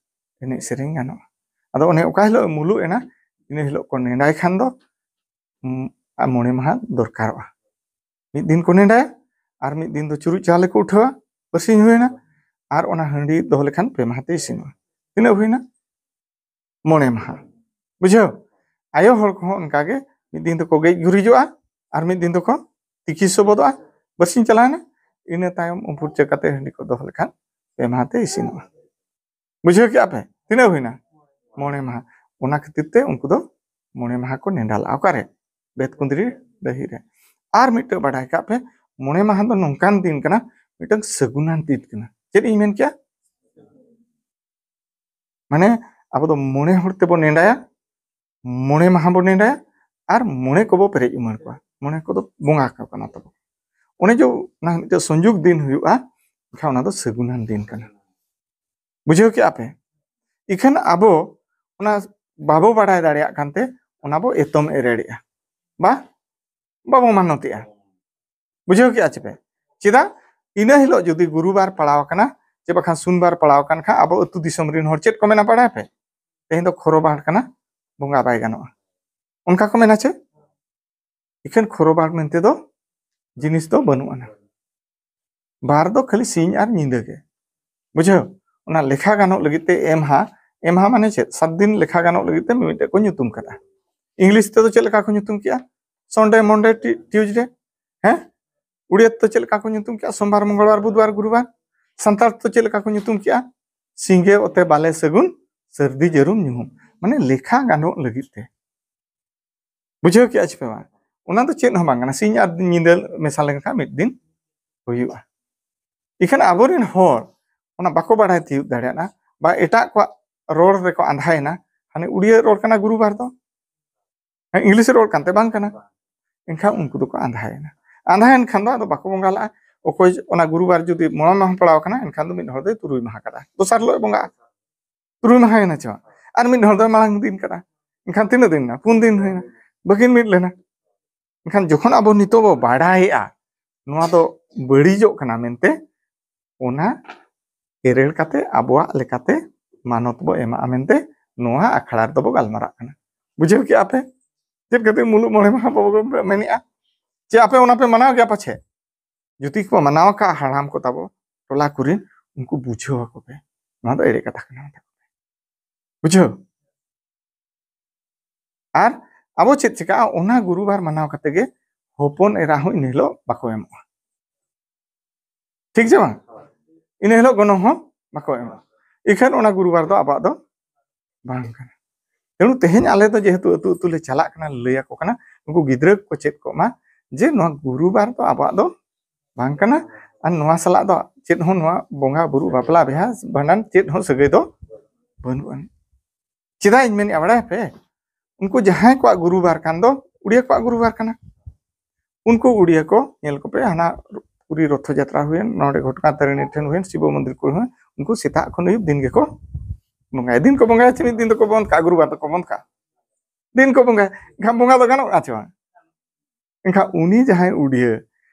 ᱮᱱᱮᱡ ᱥᱮᱨᱮᱧ ᱜᱟᱱᱚᱜᱼᱟ᱾ ᱟᱫᱚ ᱚᱱᱮ ᱚᱠᱟ ᱦᱤᱞᱳᱜ ᱮ ᱢᱩᱞᱩᱜ ᱮᱱᱟ, ᱤᱱᱟᱹ ᱦᱤᱞᱳᱜ ᱠᱚ ᱱᱮᱰᱟᱭ ᱠᱷᱟᱱ ᱫᱚ, ᱩᱢ, ᱟᱨ ᱢᱚᱬᱮ ᱢᱟᱦᱟ ᱫᱚᱨᱠᱟᱨᱚᱜᱼᱟ᱾ ᱢᱤᱫ ᱫᱤᱱ ᱠᱚ ᱱᱮᱰᱟᱭᱟ, ᱟᱨ ᱢᱤᱫ ᱫᱤᱱ ᱫᱚ ᱪᱩᱨᱩᱡ ᱪᱟᱣᱞᱮ ᱠᱚ ᱩᱴᱷᱟᱹᱣᱟ, ᱵᱟᱨᱥᱤᱧ ᱦᱩᱭᱮᱱᱟ, ᱟᱨ ᱚᱱᱟ ᱦᱟᱺᱰᱤ ᱫᱚᱦᱚ ᱞᱮᱠᱷᱟᱱ ᱯᱮ ᱢᱟᱦᱟ ᱛᱮ ᱤᱥᱤᱱᱚᱜᱼᱟ᱾ ᱛᱤᱱᱟᱹᱜ ᱦᱩᱭᱱᱟ? ᱢᱚᱬᱮ ᱢᱟᱦᱟ᱾ ᱵᱩᱡᱷᱟᱹᱣ? ᱟᱭᱳ ᱦᱚᱲ ᱠᱚᱦᱚᱸ ᱚᱱᱠᱟ ᱜᱮ, ᱢᱤᱫ ᱫᱤᱱ ᱫᱚᱠᱚ ᱜᱮᱡ ᱜᱩᱨᱤᱡᱚᱜᱼᱟ, ᱟᱨ ᱢᱤᱫ ᱫᱤᱱ ᱫᱚᱠᱚ ᱛᱤᱠᱤ ᱥᱚᱵᱚᱫᱚᱜᱼᱟ, ᱵᱟᱨᱥᱤᱧ ᱪᱟᱞᱟᱣᱮᱱᱟ, ᱤᱱᱟᱹ ᱛᱟᱭᱚᱢ ᱩᱢ ᱯᱷᱩᱨᱪᱟᱹ ᱠᱟᱛᱮ ᱦᱟᱺᱰᱤ ᱠᱚ ᱫᱚᱦᱚ ᱞᱮᱠᱷᱟᱱ ᱯᱮ ᱢᱟᱦᱟ ᱛᱮ ᱤᱥᱤᱱᱚᱜᱼᱟ᱾ ᱵᱩᱡᱷᱟᱹᱣ ᱠᱮᱜᱼᱟ ᱯᱮ? ᱛᱤᱱᱟᱹᱜ ᱦᱩᱭᱱᱟ? ᱢᱚᱬᱮ ᱢᱟᱦᱟ᱾ ᱚᱱᱟ ᱠᱷᱟᱹᱛᱤᱨ ᱛᱮ ᱩᱱᱠᱩ ᱫᱚ ᱢᱚᱬᱮ ᱢᱟᱦᱟ ᱠᱚ ᱱᱮᱰᱟ ᱞᱟᱜᱼᱟ᱾ ᱚᱠᱟᱨᱮ? ᱵᱮᱛᱠᱩᱸᱫᱽᱨᱤ ᱰᱟᱹᱦᱤ ᱨᱮ᱾ ᱟᱨ ᱢᱤᱫᱴᱟᱝ ᱵᱟᱰᱟᱭ ᱠᱟᱜ ᱯᱮ, ᱢᱚᱬᱮ ᱢᱟᱦᱟ ᱫᱚ ᱱᱚᱝᱠᱟᱱ ᱫᱤᱱ ᱠᱟᱱᱟ, ᱢᱤᱫᱴᱟᱝ ᱥᱟᱹᱜᱩᱱᱟᱱ ᱫᱤᱱ ᱠᱟᱱᱟ᱾ ᱪᱮᱫ ᱤᱧ ᱢᱮᱱ ᱠᱮᱜᱼᱟ? ᱢᱟᱱᱮ ᱟᱵᱚ ᱫᱚ ᱢᱚᱬᱮ ᱦᱚᱲ ᱛᱮᱵᱚ ᱱᱮᱰᱟᱭᱟ, ᱢᱚᱬᱮ ᱢᱟᱦᱟ ᱵᱚ ᱱᱮᱰᱟᱭᱟ, ᱟᱨ ᱢᱚᱬᱮ ᱠᱚᱵᱚ ᱯᱮᱨᱮᱡ ᱩᱢᱟᱹᱲ ᱠᱚᱣᱟ᱾ ᱢᱚᱬᱮ ᱠᱚᱫᱚ ᱵᱚᱸᱜᱟ ᱠᱚ ᱠᱟᱱᱟ ᱛᱟᱵᱚ᱾ ᱚᱱᱮ ᱡᱮ ᱚᱱᱟ ᱢᱤᱫᱴᱮᱱ ᱥᱚᱸᱡᱳᱜᱽ ᱫᱤᱱ ᱦᱩᱭᱩᱜᱼᱟ, ᱮᱱᱠᱷᱟᱱ ᱚᱱᱟ ᱫᱚ ᱥᱟᱹᱜᱩᱱᱟᱱ ᱫᱤᱱ ᱠᱟᱱᱟ᱾ ᱵᱩᱡᱷᱟᱹᱣ ᱠᱮᱜᱼᱟ ᱯᱮ? ᱤᱠᱷᱟᱹᱱ ᱟᱵᱚ ᱚᱱᱟ ᱵᱟᱵᱚ ᱵᱟᱰᱟᱭ ᱫᱟᱲᱮᱭᱟᱜ ᱠᱟᱱᱛᱮ ᱚᱱᱟ ᱵᱚ ᱮᱛᱚᱢ ᱮᱨᱮᱲᱮᱜᱼᱟ, ᱵᱟ ᱵᱟᱵᱚ ᱢᱟᱱᱚᱛᱮᱜᱼᱟ᱾ ᱵᱩᱡᱷᱟᱹᱣ ᱠᱮᱜᱼᱟ ᱪᱮ ᱯᱮ? ᱪᱮᱫᱟᱜ? ᱤᱱᱟᱹ ᱦᱤᱞᱳᱜ ᱡᱩᱫᱤ ᱜᱩᱨᱩᱵᱟᱨ ᱯᱟᱲᱟᱣ ᱟᱠᱟᱱᱟ, ᱪᱮ ᱵᱟᱠᱷᱟᱱ ᱥᱩᱱᱵᱟᱨ ᱯᱟᱲᱟᱣ ᱟᱠᱟᱱ ᱠᱷᱟᱱ, ᱟᱵᱚ ᱟᱹᱛᱩ ᱫᱤᱥᱚᱢ ᱨᱮᱱ ᱦᱚᱲ ᱪᱮᱫ ᱠᱚ ᱢᱮᱱᱟ ᱵᱟᱲᱟᱭ ᱯᱮ? ᱛᱮᱦᱮᱧ ᱫᱚ ᱠᱷᱚᱨᱚ ᱵᱟᱨ ᱠᱟᱱᱟ, ᱵᱚᱸᱜᱟ ᱵᱟᱭ ᱜᱟᱱᱚᱜᱼᱟ, ᱚᱱᱠᱟ ᱠᱚ ᱢᱮᱱᱟ ᱪᱮ? ᱤᱠᱷᱟᱹᱱ ᱠᱷᱚᱨᱚ ᱵᱟᱨ ᱢᱮᱱᱛᱮ ᱫᱚ ᱡᱤᱱᱤᱥ ᱫᱚ ᱵᱟᱹᱱᱩᱜ ᱟᱱᱟ᱾ ᱵᱟᱨ ᱫᱚ ᱠᱷᱟᱹᱞᱤ ᱥᱤᱧ ᱟᱨ ᱧᱤᱫᱟᱹ ᱜᱮ᱾ ᱵᱩᱡᱷᱟᱹᱣ? ᱚᱱᱟ ᱞᱮᱠᱷᱟ ᱜᱟᱱᱚᱜ ᱞᱟᱹᱜᱤᱫ ᱛᱮ ᱮᱢ ᱦᱟ, ᱮᱢᱦᱟ ᱢᱟᱱᱮ ᱪᱮᱫ? ᱥᱟᱛ ᱫᱤᱱ ᱞᱮᱠᱷᱟ ᱜᱟᱱᱚᱜ ᱞᱟᱹᱜᱤᱫ ᱛᱮ ᱢᱤᱢᱤᱫᱴᱮᱡ ᱠᱚ ᱧᱩᱛᱩᱢ ᱠᱟᱫᱟ᱾ ᱤᱝᱞᱤᱥ ᱛᱮᱫᱚ ᱪᱮᱫ ᱞᱮᱠᱟ ᱠᱚ ᱧᱩᱛᱩᱢ ᱠᱮᱜᱼᱟ? ᱥᱚᱱᱰᱮ, ᱢᱚᱱᱰᱮ, ᱴᱤ-, ᱴᱤᱭᱩᱥᱰᱮ᱾ ᱦᱮᱸ, ᱩᱲᱤᱭᱟ ᱛᱮᱫᱚ ᱪᱮᱫ ᱞᱮᱠᱟ ᱠᱚ ᱧᱩᱛᱩᱢ ᱠᱮᱜᱼᱟ? ᱥᱳᱢᱵᱟᱨ, ᱢᱚᱝᱜᱚᱞᱵᱟᱨ, ᱵᱩᱫᱷᱵᱟᱨ, ᱜᱩᱨᱩᱵᱟᱨ᱾ ᱥᱟᱱᱛᱟᱲ ᱛᱮᱫᱚ ᱪᱮᱫ ᱞᱮᱠᱟ ᱠᱚ ᱧᱩᱛᱩᱢ ᱠᱮᱜᱼᱟ? ᱥᱤᱸᱜᱮ ᱚᱛᱮ ᱵᱟᱞᱮ ᱥᱟᱹᱜᱩᱱ, ᱥᱟᱹᱨᱫᱤ ᱡᱟᱹᱨᱩᱢ ᱧᱩᱦᱩᱢ᱾ ᱢᱟᱱᱮ ᱞᱮᱠᱷᱟ ᱜᱟᱱᱚᱜ ᱞᱟᱹᱜᱤᱫ ᱛᱮ᱾ ᱵᱩᱡᱷᱟᱹᱣ ᱠᱮᱜᱼᱟ ᱪᱮ ᱵᱟᱝ? ᱚᱱᱟ ᱫᱚ ᱪᱮᱫ ᱦᱚᱸ ᱵᱟᱝ ᱠᱟᱱᱟ, ᱥᱤᱧ ᱟᱨ ᱧᱤᱫᱟᱹ ᱢᱮᱥᱟ ᱞᱮᱱᱠᱷᱟᱱ ᱢᱤᱫ ᱫᱤᱱ ᱦᱩᱭᱩᱜᱼᱟ᱾ ᱤᱠᱷᱟᱹᱱ ᱟᱵᱚᱨᱮᱱ ᱦᱚᱲ ᱚᱱᱟ ᱵᱟᱠᱚ ᱵᱟᱲᱟᱭ ᱛᱤᱭᱳᱜ ᱫᱟᱲᱮᱭᱟᱜᱼᱟ, ᱵᱟ ᱮᱴᱟᱜ ᱠᱚᱣᱟᱜ ᱨᱚᱲ ᱨᱮᱠᱚ ᱟᱸᱫᱷᱟᱭᱮᱱᱟ᱾ ᱦᱟᱱᱮ ᱩᱲᱤᱭᱟᱹ ᱨᱚᱲ ᱠᱟᱱᱟ ᱜᱩᱨᱩᱵᱟᱨ ᱫᱚ, ᱦᱮᱸ, ᱤᱝᱞᱤᱥ ᱨᱚᱲ ᱠᱟᱱᱛᱮ ᱵᱟᱝ ᱠᱟᱱᱟ᱾ ᱮᱱᱠᱷᱟᱱ ᱩᱱᱠᱩ ᱫᱚᱠᱚ ᱟᱸᱫᱷᱟᱭᱮᱱᱟ᱾ ᱟᱸᱫᱷᱟᱭᱮᱱ ᱠᱷᱟᱱ ᱫᱚ ᱟᱫᱚ ᱵᱟᱠᱚ ᱵᱚᱸᱜᱟ ᱞᱟᱜᱼᱟ᱾ ᱚᱠᱚᱭ ᱚᱱᱟ ᱜᱩᱨᱩᱵᱟᱨ ᱡᱩᱫᱤ ᱢᱚᱬᱮ ᱢᱟᱦᱟ ᱯᱟᱲᱟᱣ ᱠᱟᱱᱟ, ᱮᱱᱠᱷᱟᱱ ᱫᱚ ᱢᱤᱫ ᱦᱚᱲ ᱫᱚᱭ ᱛᱩᱨᱩᱭ ᱢᱟᱦᱟ ᱠᱟᱫᱟ, ᱫᱚᱥᱟᱨ ᱦᱤᱞᱳᱜ ᱮ ᱵᱚᱸᱜᱟᱜᱼᱟ, ᱛᱩᱨᱩᱭ ᱢᱟᱦᱟᱭᱮᱱᱟ ᱪᱮ ᱵᱟᱝ? ᱟᱨ ᱢᱤᱫ ᱦᱚᱲ ᱫᱚ ᱢᱟᱲᱟᱝ ᱫᱤᱱ ᱠᱟᱫᱟ, ᱮᱱᱠᱷᱟᱱ ᱛᱤᱱᱟᱹᱜ ᱫᱤᱱ ᱮᱱᱟ? ᱯᱩᱱ ᱫᱤᱱ ᱦᱩᱭᱱᱟ, ᱵᱟᱹᱠᱤᱱ ᱢᱤᱫ ᱞᱮᱱᱟ᱾ ᱮᱱᱠᱷᱟᱱ ᱡᱚᱠᱷᱚᱱ ᱟᱵᱚ ᱱᱤᱛᱚᱜ ᱵᱚ ᱵᱟᱲᱟᱭᱮᱜᱼᱟ ᱱᱚᱣᱟ ᱫᱚ ᱵᱟᱹᱲᱤᱡᱚᱜ ᱠᱟᱱᱟ ᱢᱮᱱᱛᱮ, ᱚᱱᱟ ᱮᱨᱮᱲ ᱠᱟᱛᱮ ᱟᱵᱚᱣᱟᱜ ᱞᱮᱠᱟᱛᱮ ᱢᱟᱱᱚᱛ ᱵᱚ ᱮᱢᱟᱜᱼᱟ ᱢᱮᱱᱛᱮ ᱱᱚᱣᱟ ᱟᱠᱷᱲᱟ ᱨᱮᱫᱚ ᱵᱚ ᱜᱟᱞᱢᱟᱨᱟᱜ ᱠᱟᱱᱟ᱾ ᱵᱩᱡᱷᱟᱹᱣ ᱠᱮᱜᱼᱟ ᱯᱮ? ᱪᱮᱫ ᱠᱷᱟᱹᱛᱤᱨ ᱢᱩᱞᱩᱜ ᱢᱚᱬᱮ ᱢᱟᱦᱟ ᱵᱟᱵᱚ ᱢᱮᱱᱮᱜᱼᱟ? ᱪᱮ ᱟᱯᱮ ᱚᱱᱟ ᱯᱮ ᱢᱟᱱᱟᱣ ᱜᱮᱭᱟ ᱯᱟᱪᱷᱮ? ᱡᱩᱫᱤ ᱠᱚ ᱢᱟᱱᱟᱣ ᱟᱠᱟᱫ ᱦᱟᱲᱟᱢ ᱠᱚ ᱛᱟᱵᱚ ᱴᱚᱞᱟ ᱠᱚᱨᱮᱱ, ᱩᱱᱠᱩ ᱵᱩᱡᱷᱟᱹᱣ ᱟᱠᱚ ᱯᱮ, ᱱᱚᱣᱟ ᱫᱚ ᱮᱲᱮ ᱠᱟᱛᱷᱟ ᱠᱟᱱᱟ, ᱢᱮᱛᱟ ᱠᱚ ᱯᱮ᱾ ᱵᱩᱡᱷᱟᱹᱣ? ᱟᱨ ᱟᱵᱚ ᱪᱮᱫ ᱪᱤᱠᱟᱹᱜᱼᱟ? ᱚᱱᱟ ᱜᱩᱨᱩᱵᱟᱨ ᱢᱟᱱᱟᱣ ᱠᱟᱛᱮ ᱜᱮ ᱦᱚᱯᱚᱱ ᱮᱨᱟ ᱦᱚᱸ ᱤᱱᱟᱹ ᱦᱤᱞᱳᱜ ᱵᱟᱠᱚ ᱮᱢᱚᱜᱼᱟ, ᱴᱷᱤᱠ ᱪᱮ ᱵᱟᱝ? ᱤᱱᱟᱹ ᱦᱤᱞᱳᱜ ᱜᱚᱱᱚᱝ ᱦᱚᱸ ᱵᱟᱠᱚ ᱮᱢᱚᱜᱼᱟ᱾ ᱤᱠᱷᱟᱹᱱ ᱚᱱᱟ ᱜᱩᱨᱩᱵᱟᱨ ᱫᱚ ᱟᱵᱚᱣᱟᱜ ᱫᱚ ᱵᱟᱝ ᱠᱟᱱᱟ᱾ ᱛᱮᱬᱩ ᱛᱮᱦᱮᱧ ᱟᱞᱮ ᱫᱚ ᱡᱮᱦᱮᱛᱩ ᱟᱹᱛᱩ ᱟᱹᱛᱩ ᱞᱮ ᱪᱟᱞᱟᱜ ᱠᱟᱱᱟ, ᱞᱟᱹᱭ ᱟᱠᱚ ᱠᱟᱱᱟ, ᱩᱱᱠᱩ ᱜᱤᱫᱽᱨᱟᱹ ᱠᱚ ᱪᱮᱫ ᱠᱚᱜ ᱢᱟ ᱡᱮ ᱱᱚᱣᱟ ᱜᱩᱨᱩᱵᱟᱨ ᱫᱚ ᱟᱵᱚᱣᱟᱜ ᱫᱚ ᱵᱟᱝ ᱠᱟᱱᱟ᱾ ᱟᱨ ᱱᱚᱣᱟ ᱥᱟᱞᱟᱜ ᱫᱚ ᱪᱮᱫ ᱦᱚᱸ, ᱱᱚᱣᱟ ᱵᱚᱸᱜᱟ ᱵᱩᱨᱩ, ᱵᱟᱯᱞᱟ ᱵᱤᱦᱟ ᱵᱷᱟᱸᱰᱟᱱ ᱪᱮᱫ ᱦᱚᱸ ᱥᱟᱹᱜᱟᱹᱭ ᱫᱚ ᱵᱟᱹᱱᱩᱜ ᱟᱹᱱᱤᱡ᱾ ᱪᱮᱫᱟᱜ ᱤᱧ ᱢᱮᱱᱮᱫᱼᱟ ᱵᱟᱲᱟᱭ ᱯᱮ? ᱩᱱᱠᱩ ᱡᱟᱦᱟᱸᱭ ᱠᱚᱣᱟᱜ ᱜᱩᱨᱩᱵᱟᱨ ᱠᱟᱱ ᱫᱚ, ᱩᱲᱤᱭᱟ ᱠᱚᱣᱟᱜ ᱜᱩᱨᱩᱵᱟᱨ ᱠᱟᱱᱟ᱾ ᱩᱱᱠᱩ ᱩᱲᱤᱭᱟ ᱠᱚ ᱧᱮᱞ ᱠᱚᱯᱮ, ᱦᱟᱱᱟ ᱯᱩᱨᱤ ᱨᱚᱛᱷᱚ ᱡᱟᱛᱨᱟ ᱦᱩᱭᱮᱱ, ᱱᱚᱰᱮ ᱜᱷᱚᱴᱠᱟ ᱛᱟᱨᱤᱬᱤ ᱴᱷᱮᱱ ᱦᱩᱭᱮᱱ, ᱥᱤᱵᱚ ᱢᱚᱱᱫᱤᱨ ᱠᱚᱨᱮ ᱦᱚᱸ ᱩᱱᱠᱩ ᱥᱮᱛᱟᱜ ᱠᱷᱚᱱ ᱟᱹᱭᱩᱵ ᱫᱤᱱ ᱜᱮᱠᱚ ᱵᱚᱸᱜᱟᱭᱟ᱾ ᱫᱤᱱ ᱠᱚ ᱵᱚᱸᱜᱟᱭᱟ ᱪᱮ ᱢᱤᱫ ᱫᱤᱱ ᱫᱚᱠᱚ ᱵᱚᱱᱫ ᱠᱟᱜᱼᱟ, ᱜᱩᱨᱩᱵᱟᱨ ᱫᱚᱠᱚ ᱵᱚᱱᱫ ᱠᱟᱜᱼᱟ? ᱫᱤᱱ ᱠᱚ ᱵᱚᱸᱜᱟᱭᱟ᱾ ᱮᱱᱠᱷᱟᱱ ᱵᱚᱸᱜᱟ ᱫᱚ ᱜᱟᱱᱚᱜᱼᱟ ᱪᱮ ᱵᱟᱝ? ᱮᱱᱠᱷᱟᱱ ᱩᱱᱤ ᱡᱟᱦᱟᱸᱭ ᱩᱰᱤᱭᱟᱹ,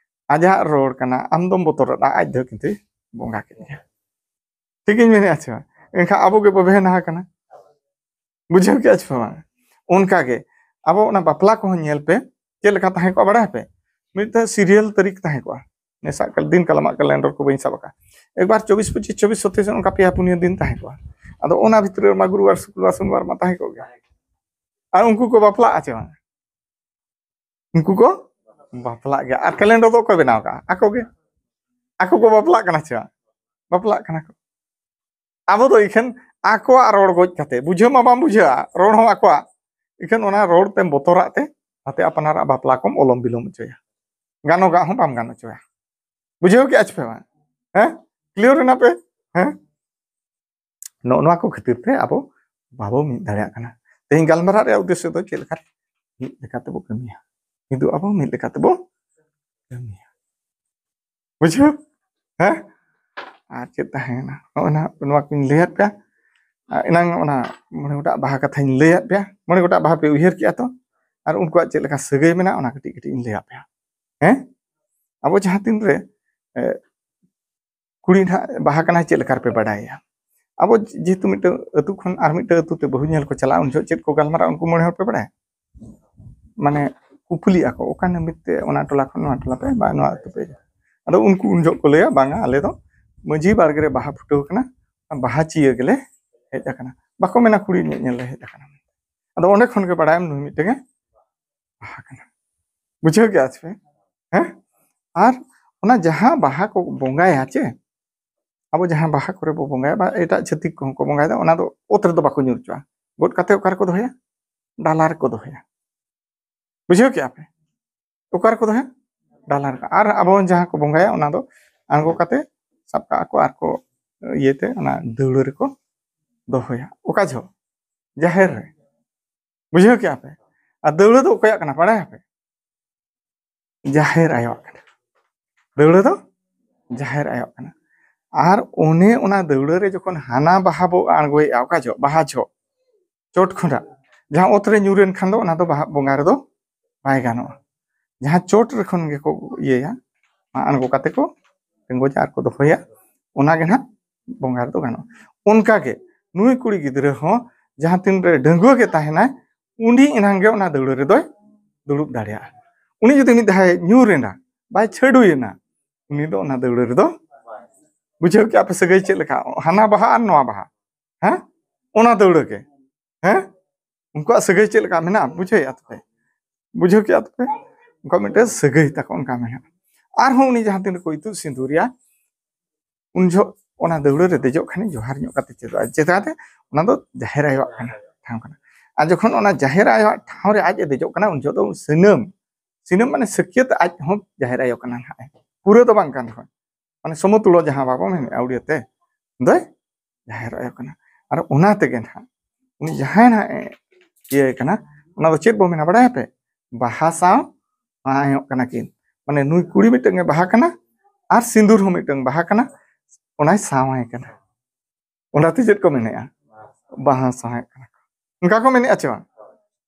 ᱟᱡᱟᱜ ᱨᱚᱲ ᱠᱟᱱᱟ, ᱟᱢ ᱫᱚᱢ ᱵᱚᱛᱚᱨ ᱟᱫᱟ, ᱟᱡ ᱫᱚ ᱠᱤᱱᱛᱩᱭ ᱵᱚᱸᱜᱟ ᱠᱮᱫ ᱜᱮᱭᱟ᱾ ᱴᱷᱤᱠ ᱤᱧ ᱢᱮᱱᱮᱫᱼᱟ ᱪᱮ ᱵᱟᱝ? ᱮᱱᱠᱷᱟᱱ ᱟᱵᱚ ᱜᱮ ᱵᱟᱵᱮ ᱱᱟᱦᱟ ᱠᱟᱱᱟ᱾ ᱵᱩᱡᱷᱟᱹᱣ ᱠᱮᱜᱼᱟ ᱪᱮ ᱵᱟᱝ? ᱚᱱᱠᱟ ᱜᱮ ᱟᱵᱚ ᱚᱱᱟ ᱵᱟᱯᱞᱟ ᱠᱚᱦᱚᱸ ᱧᱮᱞ ᱯᱮ, ᱪᱮᱫ ᱞᱮᱠᱟ ᱛᱟᱦᱮᱸ ᱠᱚᱜᱼᱟ ᱵᱟᱲᱟᱭ ᱯᱮ? ᱢᱤᱫᱴᱟᱝ ᱥᱤᱨᱤᱭᱟᱞ ᱛᱟᱹᱨᱤᱠᱷ ᱛᱟᱦᱮᱸ ᱠᱚᱜᱼᱟ᱾ ᱱᱮᱥᱟᱜ ᱠᱟᱞ-, ᱫᱤᱱ ᱠᱟᱞᱚᱢᱟᱜ ᱠᱮᱞᱮᱱᱰᱟᱨ ᱠᱚ ᱵᱟᱹᱧ ᱥᱟᱵ ᱟᱠᱟᱫ᱾ ᱮᱠᱵᱟᱨ ᱪᱚᱵᱵᱤᱥ, ᱯᱚᱸᱪᱤᱥ, ᱪᱚᱵᱵᱤᱥ, ᱥᱚᱛᱛᱟᱭᱤᱥ, ᱚᱱᱠᱟ ᱯᱮᱭᱟ ᱯᱩᱱᱭᱟᱹ ᱫᱤᱱ ᱛᱟᱦᱮᱸ ᱠᱚᱜᱼᱟ᱾ ᱟᱫᱚ ᱚᱱᱟ ᱵᱷᱤᱛᱨᱤ ᱨᱮᱢᱟ ᱜᱩᱨᱩᱵᱟᱨ, ᱥᱩᱠᱨᱚᱵᱟᱨ, ᱥᱚᱱᱤᱵᱟᱨ ᱢᱟ ᱛᱟᱦᱮᱸ ᱠᱚᱜ ᱜᱮ᱾ ᱟᱨ ᱩᱱᱠᱩ ᱠᱚ ᱵᱟᱯᱞᱟᱜᱼᱟ ᱪᱮ ᱵᱟᱝ? ᱩᱱᱠᱩ ᱠᱚ ᱵᱟᱯᱞᱟᱜ ᱜᱮᱭᱟ᱾ ᱟᱨ ᱠᱮᱞᱮᱱᱰᱟᱨ ᱫᱚ ᱚᱠᱚᱭ ᱵᱮᱱᱟᱣ ᱠᱟᱜᱼᱟ? ᱟᱠᱚ ᱜᱮ᱾ ᱟᱠᱚ ᱠᱚ ᱵᱟᱯᱞᱟᱜ ᱠᱟᱱᱟ ᱪᱮ ᱵᱟᱝ? ᱵᱟᱯᱞᱟᱜ ᱠᱟᱱᱟ ᱠᱚ᱾ ᱟᱵᱚ ᱫᱚ ᱤᱠᱷᱟᱹᱱ ᱟᱠᱚᱣᱟᱜ ᱨᱚᱲ ᱜᱚᱡ ᱠᱟᱛᱮ, ᱵᱩᱡᱷᱟᱹᱣ ᱢᱟ ᱵᱟᱢ ᱵᱩᱡᱷᱟᱹᱣᱟ, ᱨᱚᱲ ᱦᱚᱸ ᱟᱠᱚᱣᱟᱜ, ᱤᱠᱷᱟᱹᱱ ᱚᱱᱟ ᱨᱚᱲ ᱛᱮᱢ ᱵᱚᱛᱚᱨᱟᱜ ᱛᱮ ᱱᱟᱛᱮ ᱟᱯᱱᱟᱨᱟᱜ ᱵᱟᱯᱞᱟ ᱠᱚᱢ ᱚᱞᱚᱢ ᱵᱤᱞᱚᱢ ᱦᱚᱪᱚᱭᱟ, ᱜᱟᱱᱚᱜᱟᱜ ᱦᱚᱸ ᱵᱟᱢ ᱜᱟᱱ ᱦᱚᱪᱚᱭᱟ᱾ ᱵᱩᱡᱷᱟᱹᱣ ᱠᱮᱜᱼᱟ ᱪᱮ ᱯᱮ ᱵᱟᱝ? ᱦᱮᱸ, ᱠᱞᱤᱭᱟᱨ ᱮᱱᱟ ᱯᱮ? ᱦᱮᱸ, ᱱᱚᱜᱼᱚ ᱱᱚᱣᱟ ᱠᱚ ᱠᱷᱟᱹᱛᱤᱨ ᱛᱮ ᱟᱵᱚ ᱵᱟᱵᱚ ᱢᱤᱫ ᱫᱟᱲᱮᱭᱟᱜ ᱠᱟᱱᱟ᱾ ᱛᱮᱦᱮᱧ ᱜᱟᱞᱢᱟᱨᱟᱜ ᱨᱮᱭᱟᱜ ᱩᱫᱽᱫᱮᱥᱥᱚ ᱫᱚ ᱪᱮᱫ ᱞᱮᱠᱟ ᱢᱤᱫ ᱞᱮᱠᱟ ᱛᱮᱵᱚ ᱠᱟᱹᱢᱤᱭᱟ, ᱠᱤᱱᱛᱩ ᱟᱵᱚ ᱢᱤᱫ ᱞᱮᱠᱟ ᱛᱮᱵᱚ ᱠᱟᱹᱢᱤᱭᱟ᱾ ᱵᱩᱡᱷᱟᱹᱣ? ᱦᱮᱸ? ᱟᱨ ᱪᱮᱫ ᱛᱟᱦᱮᱸᱭᱮᱱᱟ? ᱱᱚᱜᱼᱚᱭ ᱱᱟᱦᱟᱜ ᱱᱚᱣᱟ ᱠᱚᱧ ᱞᱟᱹᱭᱟᱫ ᱯᱮᱭᱟ᱾ ᱟᱨ ᱮᱱᱟᱝ ᱚᱱᱟ ᱢᱚᱬᱮ ᱜᱚᱴᱟᱜ ᱵᱟᱦᱟ ᱠᱟᱛᱷᱟᱧ ᱞᱟᱹᱭᱟᱫ ᱯᱮᱭᱟ᱾ ᱢᱚᱬᱮ ᱜᱚᱴᱟᱜ ᱵᱟᱦᱟ ᱯᱮ ᱩᱭᱦᱟᱹᱨ ᱠᱮᱜᱼᱟ ᱛᱚ? ᱟᱨ ᱩᱱᱠᱩᱣᱟᱜ ᱪᱮᱫ ᱞᱮᱠᱟ ᱥᱟᱹᱜᱟᱹᱭ ᱢᱮᱱᱟᱜᱼᱟ, ᱚᱱᱟ ᱠᱟᱹᱴᱤᱡ ᱠᱟᱹᱴᱤᱡ ᱤᱧ ᱞᱟᱹᱭᱟᱫ ᱯᱮᱭᱟ᱾ ᱦᱮᱸ? ᱟᱵᱚ ᱡᱟᱦᱟᱸ ᱛᱤᱱ ᱨᱮ, ᱮ, ᱠᱩᱲᱤ ᱱᱟᱦᱟᱜ ᱵᱟᱦᱟ ᱠᱟᱱᱟᱭ, ᱪᱮᱫ ᱞᱮᱠᱟ ᱨᱮᱯᱮ ᱵᱟᱰᱟᱭᱟ? ᱟᱵᱚ ᱡᱮᱦᱮᱛᱩ ᱢᱤᱫᱴᱟᱝ ᱟᱹᱛᱩ ᱠᱷᱚᱱ ᱟᱨ ᱢᱤᱫᱴᱟᱝ ᱟᱹᱛᱩ ᱛᱮ ᱵᱟᱹᱦᱩ ᱧᱮᱞ ᱠᱚ ᱪᱟᱞᱟᱜᱼᱟ, ᱩᱱ ᱡᱚᱦᱚᱜ ᱪᱮᱫ ᱠᱚ ᱜᱟᱞᱢᱟᱨᱟᱜᱼᱟ ᱩᱱᱠᱩ ᱢᱚᱬᱮ ᱦᱚᱲ ᱯᱮ ᱵᱟᱲᱟᱭᱟ? ᱢᱟᱱᱮ ᱠᱩᱯᱩᱞᱤᱜ ᱟᱠᱚ, "ᱚᱠᱟ ᱱᱟᱹᱢᱤᱛ ᱛᱮ ᱚᱱᱟ ᱴᱚᱞᱟ ᱠᱷᱚᱱ ᱱᱚᱣᱟ ᱴᱚᱞᱟ ᱯᱮ ᱵᱟ ᱱᱚᱣᱟ ᱟᱹᱛᱩ ᱯᱮ?" ᱟᱫᱚ ᱩᱱᱠᱩ ᱩᱱ ᱡᱚᱦᱚᱜ ᱠᱚ ᱞᱟᱹᱭᱟ, "ᱵᱟᱝᱟ, ᱟᱞᱮ ᱫᱚ ᱢᱟᱹᱡᱷᱤ ᱵᱟᱲᱜᱮ ᱨᱮ ᱵᱟᱦᱟ ᱯᱷᱩᱴᱟᱹᱣ ᱠᱟᱱᱟ, ᱵᱟᱦᱟ ᱪᱤᱭᱟᱹ ᱜᱮᱞᱮ ᱦᱮᱡ ᱟᱠᱟᱱᱟ᱾" ᱵᱟᱠᱚ ᱢᱮᱱᱟ, "ᱠᱩᱲᱤ ᱧᱮ-, ᱧᱮᱞ ᱞᱮ ᱦᱮᱡ ᱟᱠᱟᱱᱟ᱾" ᱟᱫᱚ ᱚᱸᱰᱮ ᱠᱷᱚᱱ ᱜᱮ ᱵᱟᱲᱟᱭᱟᱢ ᱱᱩᱭ ᱢᱤᱫᱴᱟᱝ ᱮ ᱵᱟᱦᱟ ᱠᱟᱱᱟ᱾ ᱵᱩᱡᱷᱟᱹᱣ ᱠᱮᱜᱼᱟ ᱪᱮ ᱯᱮ? ᱦᱮᱸ? ᱟᱨ ᱚᱱᱟ ᱡᱟᱦᱟᱸ ᱵᱟᱦᱟ ᱠᱚ ᱵᱚᱸᱜᱟᱭᱟ ᱪᱮ, ᱟᱵᱚ ᱡᱟᱦᱟᱸ ᱵᱟᱦᱟ ᱠᱚᱨᱮ ᱵᱚ ᱵᱚᱸᱜᱟᱭᱟ, ᱵᱟ ᱮᱴᱟᱜ ᱪᱷᱟᱹᱛᱤᱠ ᱠᱚᱦᱚᱸ ᱠᱚ ᱵᱚᱸᱜᱟᱭᱮᱫᱟ, ᱚᱱᱟ ᱫᱚ ᱚᱛ ᱨᱮᱫᱚ ᱵᱟᱠᱚ ᱧᱩᱨ ᱦᱚᱪᱚᱜᱼᱟ᱾ ᱜᱚᱫ ᱠᱟᱛᱮ ᱚᱠᱟ ᱨᱮᱠᱚ ᱫᱚᱦᱚᱭᱟ? ᱰᱟᱞᱟ ᱨᱮᱠᱚ ᱫᱚᱦᱚᱭᱟ᱾ ᱵᱩᱡᱷᱟᱹᱣ ᱠᱮᱜᱼᱟ ᱯᱮ? ᱚᱠᱟ ᱨᱮᱠᱚ ᱫᱚᱦᱚᱭᱟ? ᱰᱟᱞᱟ ᱨᱮ᱾ ᱟᱨ ᱟᱵᱚ ᱡᱟᱦᱟᱸ ᱠᱚ ᱵᱚᱸᱜᱟᱭᱟ, ᱚᱱᱟ ᱫᱚ ᱟᱬᱜᱚ ᱠᱟᱛᱮ ᱥᱟᱵ ᱠᱟᱜᱼᱟ ᱠᱚ ᱟᱨ ᱠᱚ ᱤᱭᱟᱹᱛᱮ ᱚᱱᱟ ᱫᱟᱹᱣᱲᱟᱹ ᱨᱮᱠᱚ ᱫᱚᱦᱚᱭᱟ᱾ ᱚᱠᱟ ᱡᱚᱦᱚᱜ? ᱡᱟᱦᱮᱨ ᱨᱮ᱾ ᱵᱩᱡᱷᱟᱹᱣ ᱠᱮᱜᱼᱟ ᱯᱮ? ᱟᱨ ᱫᱟᱹᱣᱲᱟᱹ ᱫᱚ ᱚᱠᱚᱭᱟᱜ ᱠᱟᱱᱟ ᱵᱟᱲᱟᱭᱟᱯᱮ? ᱡᱟᱦᱮᱨ ᱟᱭᱳᱣᱟᱜ ᱠᱟᱱᱟ᱾ ᱫᱟᱹᱣᱲᱟᱹ ᱫᱚ ᱡᱟᱦᱮᱨ ᱟᱭᱳᱣᱟᱜ ᱠᱟᱱᱟ᱾ ᱟᱨ ᱚᱱᱮ ᱚᱱᱟ ᱫᱟᱹᱣᱲᱟᱹ ᱨᱮ ᱡᱚᱠᱷᱚᱱ ᱦᱟᱱᱟ ᱵᱟᱦᱟ ᱵᱚ ᱟᱬᱜᱚᱭᱮᱜᱼᱟ, ᱚᱠᱟ ᱡᱚᱦᱚᱜ? ᱵᱟᱦᱟ ᱡᱚᱦᱚᱜ᱾ ᱪᱚᱴ ᱠᱷᱚᱱᱟᱜ ᱡᱟᱦᱟᱸ ᱚᱛ ᱨᱮ ᱧᱩᱨᱮᱱ ᱠᱷᱟᱱ ᱫᱚ ᱚᱱᱟ ᱫᱚ ᱵᱟᱦᱟ ᱵᱚᱸᱜᱟ ᱨᱮᱫᱚ ᱵᱟᱭ ᱜᱟᱱᱚᱜᱼᱟ᱾ ᱡᱟᱦᱟᱸ ᱪᱚᱴ ᱨᱮ ᱠᱷᱚᱱ ᱜᱮᱠᱚ ᱤᱭᱟᱹᱭᱟ, ᱟᱬᱜᱚ ᱠᱟᱛᱮ ᱠᱚ ᱛᱤᱸᱜᱩᱭᱟ ᱟᱨ ᱠᱚ ᱫᱚᱦᱚᱭᱟ, ᱚᱱᱟ ᱜᱮ ᱱᱟᱦᱟᱜ ᱵᱚᱸᱜᱟ ᱨᱮᱫᱚ ᱜᱟᱱᱚᱜᱼᱟ᱾ ᱚᱱᱠᱟ ᱜᱮ ᱱᱩᱭ ᱠᱩᱲᱤ ᱜᱤᱫᱽᱨᱟᱹ ᱦᱚᱸ ᱡᱟᱦᱟᱸ ᱛᱤᱱ ᱨᱮ ᱰᱟᱺᱜᱩᱣᱟᱹ ᱜᱮ ᱛᱟᱦᱮᱱᱟᱭ, ᱩᱱᱤ ᱮᱱᱟᱝ ᱜᱮ ᱚᱱᱟ ᱫᱟᱹᱣᱲᱟᱹ ᱨᱮᱫᱚᱭ ᱫᱩᱲᱩᱵ ᱫᱟᱲᱮᱭᱟᱜᱼᱟ᱾ ᱩᱱᱤ ᱡᱩᱫᱤ ᱢᱤᱫ ᱫᱷᱟᱣ ᱧᱩᱨ ᱮᱱᱟ, ᱵᱟᱭ ᱪᱷᱟᱹᱰᱩᱭᱮᱱᱟ, ᱩᱱᱤ ᱫᱚ ᱚᱱᱟ ᱫᱟᱹᱣᱲᱟᱹ ᱨᱮᱫᱚ, ᱵᱩᱡᱷᱟᱹᱣ ᱠᱮᱜᱼᱟ ᱯᱮ ᱥᱟᱹᱜᱟᱹᱭ ᱪᱮᱫ ᱞᱮᱠᱟ? ᱦᱟᱱᱟ ᱵᱟᱦᱟ ᱟᱨ ᱱᱚᱣᱟ ᱵᱟᱦᱟ, ᱦᱮᱸ, ᱚᱱᱟ ᱫᱟᱹᱣᱲᱟᱹ ᱜᱮ᱾ ᱦᱮᱸ, ᱩᱱᱠᱩᱣᱟᱜ ᱥᱟᱹᱜᱟᱹᱭ ᱪᱮᱫ ᱞᱮᱠᱟ ᱢᱮᱱᱟᱜᱼᱟ, ᱵᱩᱡᱷᱟᱹᱣᱮᱫᱼᱟ ᱛᱚᱯᱮ? ᱵᱩᱡᱷᱟᱹᱣ ᱠᱮᱫᱼᱟ ᱛᱚᱯᱮ? ᱩᱱᱠᱩᱣᱟᱜ ᱢᱤᱫᱴᱮᱱ ᱥᱟᱹᱜᱟᱹᱭ ᱛᱟᱠᱚ ᱚᱱᱠᱟ ᱢᱮᱱᱟᱜᱼᱟ᱾ ᱟᱨᱦᱚᱸ ᱩᱱᱤ ᱡᱟᱦᱟᱸ ᱛᱤᱱᱟᱹᱜ ᱠᱚ ᱤᱛᱩᱫ ᱥᱤᱸᱫᱩᱨᱮᱭᱟ, ᱩᱱ ᱡᱚᱦᱚᱜ ᱚᱱᱟ ᱫᱟᱹᱣᱲᱟᱹ ᱨᱮ ᱫᱮᱡᱚᱜ ᱠᱷᱟᱱᱮ ᱡᱚᱦᱟᱨ ᱧᱚᱜ ᱠᱟᱛᱮ ᱪᱮᱫᱚᱜᱼᱟ᱾ ᱪᱮᱫᱟᱜ ᱛᱮ? ᱚᱱᱟ ᱫᱚ ᱡᱟᱦᱮᱨ ᱟᱭᱳᱣᱟᱜ ᱠᱟᱱᱟ, ᱴᱷᱟᱶ ᱠᱟᱱᱟ᱾ ᱟᱨ ᱡᱚᱠᱷᱚᱱ ᱚᱱᱟ ᱡᱟᱦᱮᱨ ᱟᱭᱳᱣᱟᱜ ᱴᱷᱟᱶ ᱨᱮ ᱟᱡ ᱮ ᱫᱮᱡᱚᱜ ᱠᱟᱱᱟ, ᱩᱱ ᱡᱚᱦᱚᱜ ᱫᱚ ᱥᱤᱱᱟᱹᱢ, ᱥᱤᱱᱟᱹᱢ ᱢᱟᱱᱮ ᱥᱟᱹᱠᱭᱟᱹᱛ, ᱟᱡ ᱦᱚᱸ ᱡᱟᱦᱮᱨ ᱟᱭᱳ ᱠᱟᱱᱟ ᱱᱟᱦᱟᱜ, ᱯᱩᱨᱟᱹ ᱫᱚ ᱵᱟᱝ ᱠᱟᱱ ᱨᱮᱦᱚᱸ, ᱢᱟᱱᱮ ᱥᱚᱢᱚᱛᱩᱞᱚ ᱡᱟᱦᱟᱸ ᱵᱟᱵᱚ ᱢᱮᱱᱮᱫᱼᱟ ᱩᱲᱤᱭᱟᱹ ᱛᱮ, ᱫᱚᱭ ᱡᱟᱦᱮᱨ ᱟᱭᱳ ᱠᱟᱱᱟ᱾ ᱟᱨ ᱚᱱᱟ ᱛᱮᱜᱮ ᱱᱟᱦᱟᱜ ᱩᱱᱤ ᱡᱟᱦᱟᱸᱭ ᱱᱟᱦᱟᱜ ᱮ ᱤᱭᱟᱹᱭ ᱠᱟᱱᱟ, ᱚᱱᱟ ᱫᱚ ᱪᱮᱫ ᱵᱚ ᱢᱮᱱᱟ ᱵᱟᱲᱟᱭᱟᱯᱮ? ᱵᱟᱦᱟ ᱥᱟᱶ ᱥᱟᱶᱟᱭᱚᱜ ᱠᱟᱱᱟ ᱠᱤᱱ᱾ ᱢᱟᱱᱮ ᱱᱩᱭ ᱠᱩᱲᱤ ᱢᱤᱫᱴᱟᱝ ᱮ ᱵᱟᱦᱟ ᱠᱟᱱᱟ ᱟᱨ ᱥᱤᱸᱫᱩᱨ ᱦᱚᱸ ᱢᱤᱫᱴᱟᱝ ᱵᱟᱦᱟ ᱠᱟᱱᱟ, ᱚᱱᱟᱭ ᱥᱟᱶᱟᱭ ᱠᱟᱱᱟ᱾ ᱚᱱᱟᱛᱮ ᱪᱮᱫ ᱠᱚ ᱢᱮᱱᱮᱜᱼᱟ? ᱵᱟᱦᱟ ᱥᱟᱶᱟᱭᱚᱜ ᱠᱟᱱᱟ ᱠᱚ᱾ ᱚᱱᱠᱟ ᱠᱚ ᱢᱮᱱᱮᱜᱼᱟ ᱪᱮ ᱵᱟᱝ?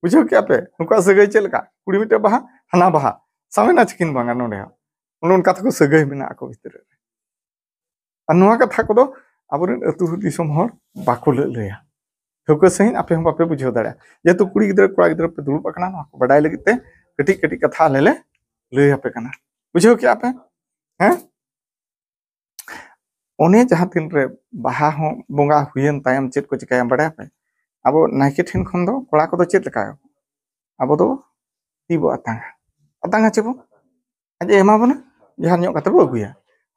ᱵᱩᱡᱷᱟᱹᱣ ᱠᱮᱜᱼᱟ ᱯᱮ? ᱱᱩᱠᱩᱣᱟᱜ ᱥᱟᱹᱜᱟᱹᱭ ᱪᱮᱫ ᱞᱮᱠᱟ? ᱠᱩᱲᱤ ᱢᱤᱫᱴᱟᱝ ᱵᱟᱦᱟ, ᱦᱟᱱᱟ ᱵᱟᱦᱟ, ᱥᱟᱶᱮᱱᱟ ᱪᱤᱠᱤᱱ ᱵᱟᱝᱟ ᱱᱚᱰᱮ ᱦᱚᱸ᱾ ᱚᱱᱮ ᱚᱱᱠᱟ ᱛᱮᱠᱚ ᱥᱟᱹᱜᱟᱹᱭ ᱢᱮᱱᱟᱜᱼᱟ ᱟᱠᱚ ᱵᱷᱤᱛᱨᱤ ᱨᱮ᱾ ᱟᱨ ᱱᱚᱣᱟ ᱠᱟᱛᱷᱟ ᱠᱚᱫᱚ ᱟᱵᱚᱨᱮᱱ ᱟᱹᱛᱩ ᱫᱤᱥᱚᱢ ᱦᱚᱲ ᱵᱟᱠᱚ ᱞᱟᱹ-, ᱞᱟᱹᱭᱟ᱾ ᱴᱷᱟᱹᱣᱠᱟᱹ ᱥᱟᱺᱦᱤᱡ ᱟᱯᱮ ᱦᱚᱸ ᱵᱟᱯᱮ ᱵᱩᱡᱷᱟᱹᱣ ᱫᱟᱲᱮᱭᱟᱜᱼᱟ᱾ ᱡᱮᱦᱮᱛᱩ ᱠᱩᱲᱤ ᱜᱤᱫᱽᱨᱟᱹ ᱠᱚᱲᱟ ᱜᱤᱫᱽᱨᱟᱹ ᱯᱮ ᱫᱩᱲᱩᱵ ᱟᱠᱟᱱᱟ, ᱱᱚᱣᱟ ᱠᱚ ᱵᱟᱰᱟᱭ ᱞᱟᱹᱜᱤᱫ ᱛᱮ ᱠᱟᱹᱴᱤᱡ ᱠᱟᱹᱴᱤᱡ ᱠᱟᱛᱷᱟ ᱟᱞᱮ ᱞᱮ ᱞᱟᱹᱭ ᱟᱯᱮ ᱠᱟᱱᱟ᱾ ᱵᱩᱡᱷᱟᱹᱣ ᱠᱮᱜᱼᱟ ᱯᱮ? ᱦᱮᱸ? ᱚᱱᱮ ᱡᱟᱦᱟᱸ ᱛᱤᱱ ᱨᱮ ᱵᱟᱦᱟ ᱦᱚᱸ ᱵᱚᱸᱜᱟ ᱦᱩᱭᱮᱱ ᱛᱟᱭᱚᱢ ᱪᱮᱫ ᱠᱚ ᱪᱤᱠᱟᱹᱭᱟ ᱵᱟᱰᱟᱭ ᱯᱮ? ᱟᱵᱚ ᱱᱟᱭᱠᱮ ᱴᱷᱮᱱ ᱠᱷᱚᱱ ᱫᱚ ᱠᱚᱲᱟ ᱠᱚᱫᱚ ᱪᱮᱫ ᱞᱮᱠᱟ? ᱟᱵᱚ ᱫᱚ ᱛᱤ ᱵᱚ ᱟᱛᱟᱝᱟ᱾ ᱟᱛᱟᱝᱟ ᱪᱮ ᱵᱚ? ᱟᱡ ᱮ ᱮᱢᱟ ᱵᱚᱱᱟ, ᱡᱟᱦᱟᱸ ᱧᱚᱜ ᱠᱟᱛᱮ ᱵᱚ ᱟᱹᱜᱩᱭᱟ᱾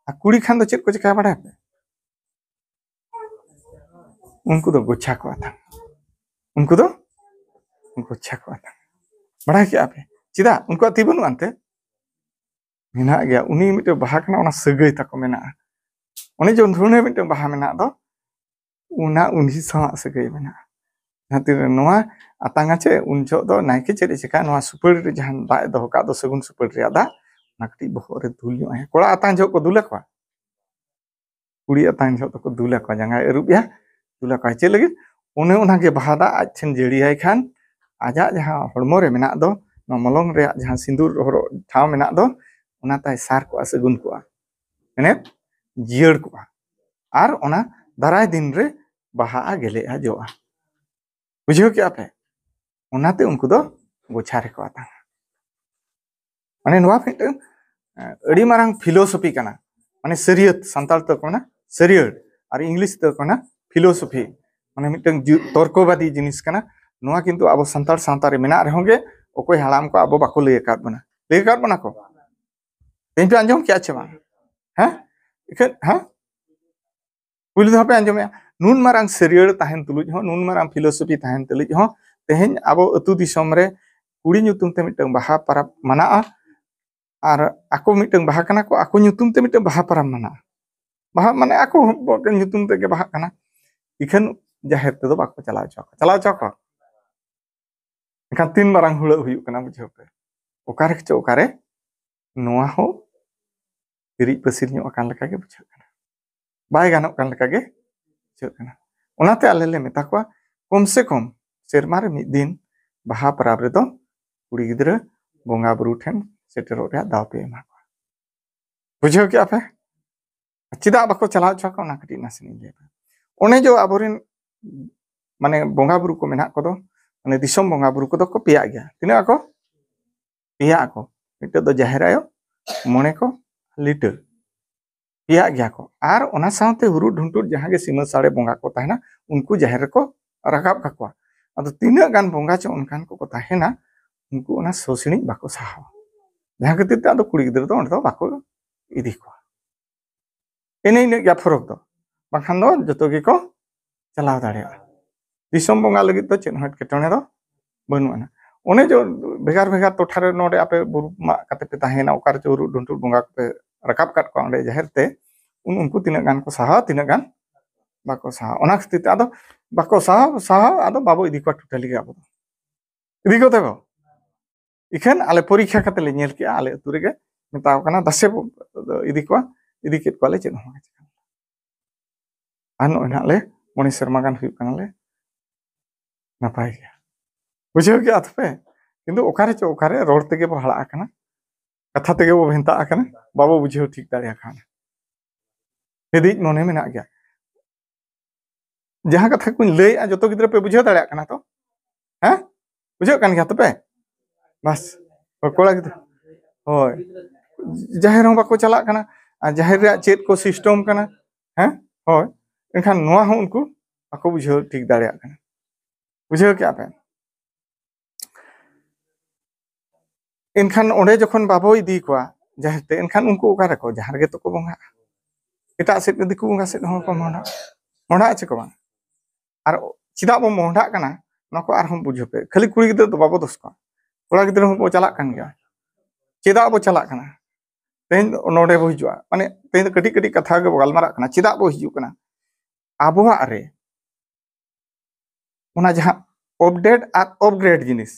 ᱟᱨ ᱠᱩᱲᱤ ᱠᱷᱟᱱ ᱫᱚ ᱪᱮᱫ ᱠᱚ ᱪᱤᱠᱟᱹᱭᱟ ᱵᱟᱰᱟᱭ ᱯᱮ? ᱩᱱᱠᱩ ᱫᱚ ᱜᱚᱪᱷᱟ ᱠᱚ ᱟᱛᱟᱝᱟ᱾ ᱩᱱᱠᱩ ᱫᱚ ᱜᱚᱪᱷᱟ ᱠᱚ ᱟᱛᱟᱝᱟ᱾ ᱵᱟᱲᱟᱭ ᱠᱮᱜᱼᱟ ᱯᱮ? ᱪᱮᱫᱟᱜ? ᱩᱱᱠᱩᱣᱟᱜ ᱛᱤ ᱵᱟᱹᱱᱩᱜ ᱟᱱᱛᱮ? ᱢᱮᱱᱟᱜ ᱜᱮᱭᱟ᱾ ᱩᱱᱤ ᱢᱤᱫᱴᱮᱱ ᱵᱟᱦᱟ ᱠᱟᱱᱟ, ᱚᱱᱟ ᱥᱟᱹᱜᱟᱹᱭ ᱛᱟᱠᱚ ᱢᱮᱱᱟᱜᱼᱟ᱾ ᱚᱱᱮ ᱡᱮ ᱫᱷᱩᱲᱱᱟᱹ ᱢᱤᱫᱴᱮᱱ ᱵᱟᱦᱟ ᱢᱮᱱᱟᱜ ᱫᱚ, ᱚᱱᱟ ᱩᱱᱤ ᱥᱟᱶᱟᱜ ᱥᱟᱹᱜᱟᱹᱭ ᱢᱮᱱᱟᱜᱼᱟ᱾ ᱡᱟᱦᱟᱸ ᱛᱤᱱᱨᱮ ᱱᱚᱣᱟ ᱟᱛᱟᱝᱟ ᱪᱮ, ᱩᱱ ᱡᱚᱦᱚᱜ ᱫᱚ ᱱᱟᱭᱠᱮ ᱪᱮᱫ ᱮ ᱪᱮᱠᱟᱭᱟ? ᱱᱚᱣᱟ ᱥᱩᱯᱟᱹᱲᱤ ᱨᱮ ᱡᱟᱦᱟᱸ ᱫᱟᱜ ᱮ ᱫᱚᱦᱚ ᱠᱟᱜ ᱫᱚ, ᱥᱟᱹᱜᱩᱱ ᱥᱩᱯᱟᱹᱲᱤ ᱨᱮᱭᱟᱜ ᱫᱟᱜ, ᱚᱱᱟ ᱠᱟᱹᱴᱤᱡ ᱵᱚᱦᱚᱜ ᱨᱮ ᱫᱩᱞ ᱧᱚᱜ ᱟᱭᱟ᱾ ᱠᱚᱲᱟ ᱟᱛᱟᱝ ᱡᱚᱦᱚᱜ ᱠᱚ ᱫᱩᱞ ᱟᱠᱚᱣᱟ, ᱠᱩᱲᱤ ᱟᱛᱟᱝ ᱡᱚᱦᱚᱜ ᱫᱚᱠᱚ ᱫᱩᱞ ᱟᱠᱚᱣᱟ, ᱡᱟᱸᱜᱟᱭ ᱟᱹᱨᱩᱵ ᱮᱭᱟ, ᱫᱩᱞ ᱟᱠᱚᱣᱟᱭ᱾ ᱪᱮᱫ ᱞᱟᱹᱜᱤᱫ? ᱚᱱᱮ ᱚᱱᱟᱜᱮ ᱵᱟᱦᱟ ᱫᱟᱜ ᱟᱡ ᱴᱷᱮᱱ ᱡᱟᱹᱲᱤᱭᱟᱭ ᱠᱷᱟᱱ, ᱟᱡᱟᱜ ᱡᱟᱦᱟᱸ ᱦᱚᱲᱢᱚ ᱨᱮ ᱢᱮᱱᱟᱜ ᱫᱚ, ᱱᱚᱣᱟ ᱢᱚᱞᱚᱝ ᱨᱮᱭᱟᱜ ᱡᱟᱦᱟᱸ ᱥᱤᱸᱫᱩᱨ ᱦᱚᱨᱚᱜ ᱴᱷᱟᱶ ᱢᱮᱱᱟᱜ ᱫᱚ, ᱚᱱᱟ ᱛᱟᱭ ᱥᱟᱨ ᱠᱚᱜᱼᱟ, ᱥᱟᱹᱜᱩᱱ ᱠᱚᱜᱼᱟ, ᱢᱟᱱᱮ ᱡᱤᱭᱟᱹᱲ ᱠᱚᱜᱼᱟ᱾ ᱟᱨ ᱚᱱᱟ ᱫᱟᱨᱟᱭ ᱫᱤᱱ ᱨᱮ ᱵᱟᱦᱟᱜᱼᱟ, ᱜᱮᱞᱮᱜᱼᱟ, ᱡᱚᱜᱼᱟ᱾ ᱵᱩᱡᱷᱟᱹᱣ ᱠᱮᱜᱼᱟ ᱯᱮ? ᱚᱱᱟᱛᱮ ᱩᱱᱠᱩ ᱫᱚ ᱜᱚᱪᱷᱟ ᱨᱮᱠᱚ ᱟᱛᱟᱝᱟ᱾ ᱢᱟᱱᱮ ᱱᱚᱣᱟ ᱢᱤᱫᱴᱟᱝ, ᱮ, ᱟᱹᱰᱤ ᱢᱟᱨᱟᱝ philosophy ᱠᱟᱱᱟ᱾ ᱢᱟᱱᱮ ᱥᱟᱹᱨᱤᱭᱟᱹᱛ, ᱥᱟᱱᱛᱟᱲ ᱛᱮᱠᱚ ᱢᱮᱱᱟ ᱥᱟᱹᱨᱤᱭᱟᱹᱲ, ᱟᱨ English ᱛᱮᱠᱚ ᱢᱮᱱᱟ philosophy᱾ ᱢᱟᱱᱮ ᱢᱤᱫᱴᱟᱝ ᱡᱩ- ᱛᱚᱨᱠᱚᱵᱟᱫᱤ ᱡᱤᱱᱤᱥ ᱠᱟᱱᱟ᱾ ᱱᱚᱣᱟ ᱠᱤᱱᱛᱩ ᱟᱵᱚ ᱥᱟᱱᱛᱟᱲ ᱥᱟᱶᱛᱟ ᱨᱮ ᱢᱮᱱᱟᱜ ᱨᱮᱦᱚᱸ ᱜᱮ ᱚᱠᱚᱭ ᱦᱟᱲᱟᱢ ᱠᱚ ᱟᱵᱚ ᱵᱟᱠᱚ ᱞᱟᱹᱭ ᱟᱠᱟᱫ ᱵᱚᱱᱟ᱾ ᱞᱟᱹᱭ ᱟᱠᱟᱫ ᱵᱚᱱᱟ ᱠᱚ? ᱛᱮᱦᱮᱧ ᱯᱮ ᱟᱸᱡᱚᱢ ᱠᱮᱜᱼᱟ ᱪᱮ ᱵᱟᱝ? ᱦᱮᱸ? ᱤᱠᱷᱟᱹᱱ ᱦᱮᱸ? ᱯᱩᱭᱞᱩ ᱫᱷᱟᱣ ᱯᱮ ᱟᱸᱡᱚᱢᱮᱜᱼᱟ? ᱱᱩᱱ ᱢᱟᱨᱟᱝ ᱥᱟᱹᱨᱭᱟᱹᱲ ᱛᱟᱦᱮᱱ ᱛᱩᱞᱩᱡ ᱦᱚᱸ, ᱱᱩᱱ ᱢᱟᱨᱟᱝ ᱯᱷᱤᱞᱳᱥᱚᱯᱷᱤ ᱛᱟᱦᱮᱱ ᱛᱩᱞᱩᱡ ᱦᱚᱸ, ᱛᱮᱦᱮᱧ ᱟᱵᱚ ᱟᱹᱛᱩ ᱫᱤᱥᱚᱢ ᱨᱮ ᱠᱩᱲᱤ ᱧᱩᱛᱩᱢ ᱛᱮ ᱢᱤᱫᱴᱟᱝ ᱵᱟᱦᱟ ᱯᱟᱨᱟᱵᱽ ᱢᱟᱱᱟᱜᱼᱟ, ᱟᱨ ᱟᱠᱚ ᱢᱤᱫᱴᱟᱝ ᱵᱟᱦᱟ ᱠᱟᱱᱟ ᱠᱚ, ᱟᱠᱚ ᱧᱩᱛᱩᱢ ᱛᱮ ᱢᱤᱫᱴᱟᱝ ᱵᱟᱦᱟ ᱯᱟᱨᱟᱵᱽ ᱢᱟᱱᱟᱜᱼᱟ᱾ ᱵᱟᱦᱟ ᱢᱟᱱᱮ ᱟᱠᱚ ᱧᱩᱛᱩᱢ ᱛᱮᱜᱮ ᱵᱟᱦᱟᱜ ᱠᱟᱱᱟ, ᱤᱠᱷᱟᱹᱱ ᱡᱟᱦᱮᱨ ᱛᱮᱫᱚ ᱵᱟᱠᱚ ᱪᱟᱞᱟᱣ ᱦᱚᱪᱚ ᱟᱠᱚ, ᱪᱟᱞᱟᱣ ᱦᱚᱪᱚ ᱟᱠᱚ᱾ ᱮᱱᱠᱷᱟᱱ ᱛᱤᱱ ᱢᱟᱨᱟᱝ ᱦᱩᱲᱟᱹᱜ ᱦᱩᱭᱩᱜ ᱠᱟᱱᱟ, ᱵᱩᱡᱷᱟᱹᱣ ᱯᱮ᱾ ᱚᱠᱟᱨᱮ ᱪᱚ ᱚᱠᱟᱨᱮ ᱱᱚᱣᱟ ᱦᱚᱸ ᱦᱤᱨᱤᱡ ᱯᱟᱹᱥᱤᱨ ᱧᱚᱜ ᱟᱠᱟᱱ ᱞᱮᱠᱟ ᱜᱮ ᱵᱩᱡᱷᱟᱹᱜ ᱠᱟᱱᱟ, ᱵᱟᱭ ᱜᱟᱱᱚᱜ ᱠᱟᱱ ᱞᱮᱠᱟ ᱜᱮ ᱵᱩᱡᱷᱟᱹᱜ ᱠᱟᱱᱟ᱾ ᱚᱱᱟᱛᱮ ᱟᱞᱮ ᱞᱮ ᱢᱮᱛᱟ ᱠᱚᱣᱟ, ᱠᱚᱢ ᱥᱮ ᱠᱚᱢ ᱥᱮᱨᱢᱟ ᱨᱮ ᱢᱤᱫ ᱫᱤᱱ ᱵᱟᱦᱟ ᱯᱚᱨᱚᱵᱽ ᱨᱮᱫᱚ ᱠᱩᱲᱤ ᱜᱤᱫᱽᱨᱟᱹ ᱵᱚᱸᱜᱟ ᱵᱩᱨᱩ ᱴᱷᱮᱱ ᱥᱮᱴᱮᱨᱚᱜ ᱨᱮᱭᱟᱜ ᱫᱟᱣ ᱯᱮ ᱮᱢᱟ ᱠᱚᱣᱟ᱾ ᱵᱩᱡᱷᱟᱹᱣ ᱠᱮᱜᱼᱟ ᱯᱮ? ᱪᱮᱫᱟᱜ ᱵᱟᱠᱚ ᱪᱟᱞᱟᱣ ᱦᱚᱪᱚ ᱟᱠᱚᱣᱟ, ᱚᱱᱟ ᱠᱟᱹᱴᱤᱡ ᱱᱟᱥᱮ ᱞᱤᱧ ᱞᱟᱹᱭ ᱟᱯᱮ᱾ ᱚᱱᱮ ᱡᱮ ᱟᱵᱚᱨᱮᱱ ᱢᱟᱱᱮ ᱵᱚᱸᱜᱟ ᱵᱩᱨᱩ ᱠᱚ ᱢᱮᱱᱟᱜ ᱠᱚᱫᱚ, ᱢᱟᱱᱮ ᱫᱤᱥᱚᱢ ᱵᱚᱸᱜᱟ ᱵᱩᱨᱩ ᱠᱚᱫᱚ ᱠᱚ ᱯᱮᱭᱟᱜ ᱜᱮᱭᱟ᱾ ᱛᱤᱱᱟᱹᱜ ᱟᱠᱚ? ᱯᱮᱭᱟᱜ ᱟᱠᱚ᱾ ᱢᱤᱫᱴᱟᱹᱝ ᱫᱚ ᱡᱟᱦᱮᱨ ᱟᱭᱳ, ᱢᱚᱬᱮ ᱠᱚ, ᱞᱤᱴᱟᱹ᱾ ᱯᱮᱭᱟᱜ ᱜᱮᱭᱟ ᱠᱚ᱾ ᱟᱨ ᱚᱱᱟ ᱥᱟᱶᱛᱮ ᱦᱩᱨᱩᱫ ᱰᱷᱩᱱᱴᱩᱫ ᱡᱟᱦᱟᱸ ᱜᱮ ᱥᱤᱢᱟᱹ ᱥᱟᱲᱮ ᱵᱚᱸᱜᱟ ᱠᱚ ᱛᱟᱦᱮᱱᱟ, ᱩᱱᱠᱩ ᱡᱟᱦᱮᱨ ᱨᱮᱠᱚ ᱨᱟᱠᱟᱵ ᱠᱟᱠᱚᱣᱟ᱾ ᱟᱫᱚ ᱛᱤᱱᱟᱹᱜ ᱜᱟᱱ ᱵᱚᱸᱜᱟ ᱪᱚ ᱚᱱᱠᱟᱱ ᱠᱚᱠᱚ ᱛᱟᱦᱮᱱᱟ, ᱩᱱᱠᱩ ᱚᱱᱟ ᱥᱚ ᱥᱤᱬᱤᱡ ᱵᱟᱠᱚ ᱥᱟᱦᱟᱣᱟ᱾ ᱡᱟᱦᱟᱸ ᱠᱷᱟᱹᱛᱤᱨ ᱛᱮ ᱟᱫᱚ ᱠᱩᱲᱤ ᱜᱤᱫᱽᱨᱟᱹ ᱫᱚ ᱚᱸᱰᱮ ᱫᱚ ᱵᱟᱠᱚ ᱤᱫᱤ ᱠᱚᱣᱟ᱾ ᱮᱱᱮ ᱤᱱᱟᱹᱜ ᱜᱮ ᱯᱷᱚᱨᱚᱠ ᱫᱚ, ᱵᱟᱝᱠᱷᱟᱱ ᱫᱚ ᱡᱚᱛᱚ ᱜᱮᱠᱚ ᱪᱟᱞᱟᱣ ᱫᱟᱲᱮᱭᱟᱜᱼᱟ᱾ ᱫᱤᱥᱚᱢ ᱵᱚᱸᱜᱟ ᱞᱟᱹᱜᱤᱫ ᱫᱚ ᱪᱮᱫ ᱦᱚᱸ ᱮᱴᱠᱮᱴᱚᱬᱮ ᱫᱚ ᱵᱟᱹᱱᱩᱜ ᱟᱱᱟ᱾ ᱚᱱᱮ ᱡᱮ ᱵᱷᱮᱜᱟᱨ ᱵᱷᱮᱜᱟᱨ ᱴᱚᱴᱷᱟ ᱨᱮ ᱱᱚᱰᱮ ᱟᱯᱮ ᱵᱩᱨᱩ ᱢᱟᱜ ᱠᱟᱛᱮ ᱯᱮ ᱛᱟᱦᱮᱸᱭᱮᱱᱟ, ᱚᱠᱟ ᱨᱮᱪᱚ ᱩᱨᱩᱜ ᱰᱩᱱᱴᱩᱜ ᱵᱚᱸᱜᱟ ᱠᱚᱯᱮ ᱨᱟᱠᱟᱵ ᱠᱟᱫ ᱠᱚᱣᱟ ᱚᱸᱰᱮ ᱡᱟᱦᱮᱨ ᱛᱮ, ᱩᱱ ᱩᱱᱠᱩ ᱛᱤᱱᱟᱹᱜ ᱜᱟᱱ ᱠᱚ ᱥᱟᱦᱟᱣᱟ, ᱛᱤᱱᱟᱹᱜ ᱜᱟᱱ ᱵᱟᱠᱚ ᱥᱟᱦᱟᱣᱟ᱾ ᱚᱱᱟ ᱠᱷᱟᱹᱛᱤᱨ ᱛᱮ ᱟᱫᱚ ᱵᱟᱠᱚ ᱥᱟᱦᱟᱣ, ᱥᱟᱦᱟᱣ ᱟᱫᱚ ᱵᱟᱵᱚ ᱤᱫᱤ ᱠᱚᱣᱟ ᱴᱳᱴᱟᱞᱤ ᱜᱮ ᱟᱵᱚ ᱫᱚ᱾ ᱤᱫᱤ ᱠᱚᱛᱮ ᱠᱚ ᱤᱠᱷᱟᱹᱱ ᱟᱞᱮ ᱯᱚᱨᱤᱠᱠᱷᱟ ᱠᱟᱛᱮ ᱞᱮ ᱧᱮᱞ ᱠᱮᱜᱼᱟ, ᱟᱞᱮ ᱟᱹᱛᱩ ᱨᱮᱜᱮ ᱢᱮᱛᱟᱣ ᱠᱟᱱᱟ, ᱫᱟᱥᱮ ᱵᱚ ᱤᱫᱤ ᱠᱚᱣᱟ, ᱤᱫᱤ ᱠᱮᱫ ᱠᱚᱣᱟᱞᱮ, ᱪᱮᱫ ᱦᱚᱸ ᱵᱟᱝ ᱪᱤᱠᱟᱹ᱾ ᱟᱨ ᱱᱚᱜᱼᱚᱭ ᱱᱟᱦᱟᱜ ᱞᱮ ᱢᱚᱬᱮ ᱥᱮᱨᱢᱟ ᱜᱟᱱ ᱦᱩᱭᱩᱜ ᱠᱟᱱᱟᱞᱮ, ᱱᱟᱯᱟᱭ ᱜᱮ᱾ ᱵᱩᱡᱷᱟᱹᱣ ᱠᱮᱜᱼᱟ ᱛᱚᱯᱮ? ᱠᱤᱱᱛᱩ ᱚᱠᱟᱨᱮ ᱪᱚ ᱚᱠᱟᱨᱮ ᱨᱚᱲ ᱛᱮᱜᱮ ᱵᱚ ᱦᱟᱲᱟᱜ ᱟᱠᱟᱱᱟ, ᱠᱟᱛᱷᱟ ᱛᱮᱜᱮ ᱵᱚ ᱵᱷᱮᱱᱛᱟᱜ ᱟᱠᱟᱱᱟ, ᱵᱟᱵᱚ ᱵᱩᱡᱷᱟᱹᱣ ᱴᱷᱤᱠ ᱫᱟᱲᱮᱭᱟᱜ ᱠᱟᱱᱟ᱾ ᱦᱤᱫᱤᱡ ᱢᱚᱱᱮ ᱢᱮᱱᱟᱜ ᱜᱮᱭᱟ᱾ ᱡᱟᱦᱟᱸ ᱠᱟᱛᱷᱟ ᱠᱚᱧ ᱞᱟᱹᱭᱮᱜᱼᱟ, ᱡᱚᱛᱚ ᱜᱤᱫᱽᱨᱟᱹ ᱯᱮ ᱵᱩᱡᱷᱟᱹᱣ ᱫᱟᱲᱮᱭᱟᱜ ᱠᱟᱱᱟ ᱛᱚ? ᱦᱮᱸ, ᱵᱩᱡᱷᱟᱹᱜ ᱠᱟᱱ ᱜᱮᱭᱟ ᱛᱚᱯᱮ? ᱵᱟᱥ, ᱠᱚᱲᱟ ᱜᱤᱫᱽᱨᱟᱹ, ᱦᱳᱭ, ᱡᱟᱦᱮᱨ ᱦᱚᱸ ᱵᱟᱠᱚ ᱪᱟᱞᱟᱜ ᱠᱟᱱᱟ᱾ ᱟᱨ ᱡᱟᱦᱮᱨ ᱨᱮᱭᱟᱜ ᱪᱮᱫ ᱠᱚ ᱥᱤᱥᱴᱮᱢ ᱠᱟᱱᱟ, ᱦᱮᱸ, ᱦᱳᱭ, ᱮᱱᱠᱷᱟᱱ ᱱᱚᱣᱟ ᱦᱚᱸ ᱩᱱᱠᱩ ᱵᱟᱠᱚ ᱵᱩᱡᱷᱟᱹᱣ ᱴᱷᱤᱠ ᱫᱟᱲᱮᱭᱟᱜ ᱠᱟᱱᱟ᱾ ᱵᱩᱡᱷᱟᱹᱣ ᱠᱮᱜᱼᱟ ᱯᱮ? ᱮᱱᱠᱷᱟᱱ ᱚᱸᱰᱮ ᱡᱚᱠᱷᱚᱱ ᱵᱟᱵᱚ ᱤᱫᱤ ᱠᱚᱣᱟ ᱡᱟᱦᱮᱨ ᱛᱮ, ᱮᱱᱠᱷᱟᱱ ᱩᱱᱠᱩ ᱚᱠᱟ ᱨᱮᱠᱚ, ᱡᱟᱦᱟᱸ ᱨᱮᱜᱮ ᱛᱚᱠᱚ ᱵᱚᱸᱜᱟᱜᱼᱟ᱾ ᱮᱴᱟᱜ ᱥᱮᱫ ᱫᱤᱠᱩ ᱵᱚᱸᱜᱟ ᱥᱮᱫ ᱦᱚᱸ ᱠᱚ ᱢᱚᱦᱰᱟᱜᱼᱟ, ᱢᱚᱦᱰᱟᱜᱼᱟ ᱪᱮ ᱠᱚ ᱵᱟᱝ? ᱟᱨ ᱪᱮᱫᱟᱜ ᱵᱚ ᱢᱚᱦᱰᱟᱜ ᱠᱟᱱᱟ, ᱱᱚᱣᱟ ᱠᱚ ᱟᱨᱦᱚᱸ ᱵᱩᱡᱷᱟᱹᱣ ᱯᱮ᱾ ᱠᱷᱟᱹᱞᱤ ᱠᱩᱲᱤ ᱜᱤᱫᱽᱨᱟᱹ ᱫᱚ ᱵᱟᱵᱚ ᱫᱳᱥ ᱠᱚᱣᱟ, ᱠᱚᱲᱟ ᱜᱤᱫᱽᱨᱟᱹ ᱦᱚᱸ ᱵᱚ ᱪᱟᱞᱟᱜ ᱠᱟᱱ ᱜᱮᱭᱟ᱾ ᱪᱮᱫᱟᱜ ᱵᱚ ᱪᱟᱞᱟᱜ ᱠᱟᱱᱟ? ᱛᱮᱦᱮᱧ ᱫᱚ ᱱᱚᱰᱮ ᱵᱚ ᱦᱤᱡᱩᱜᱼᱟ, ᱢᱟᱱᱮ ᱛᱮᱦᱮᱧ ᱫᱚ ᱠᱟᱹᱴᱤᱡ ᱠᱟᱹᱴᱤᱡ ᱠᱟᱛᱷᱟ ᱜᱮᱵᱚ ᱜᱟᱞᱢᱟᱨᱟᱜ ᱠᱟᱱᱟ, ᱪᱮᱫᱟᱜ ᱵᱚ ᱦᱤᱡᱩᱜ ᱠᱟᱱᱟ? ᱟᱵᱚᱣᱟᱜ ᱨᱮ ᱚᱱᱟ ᱡᱟᱦᱟᱸ ᱟᱯᱰᱮᱴ ᱟᱨ ᱟᱯᱜᱨᱮᱰ ᱡᱤᱱᱤᱥ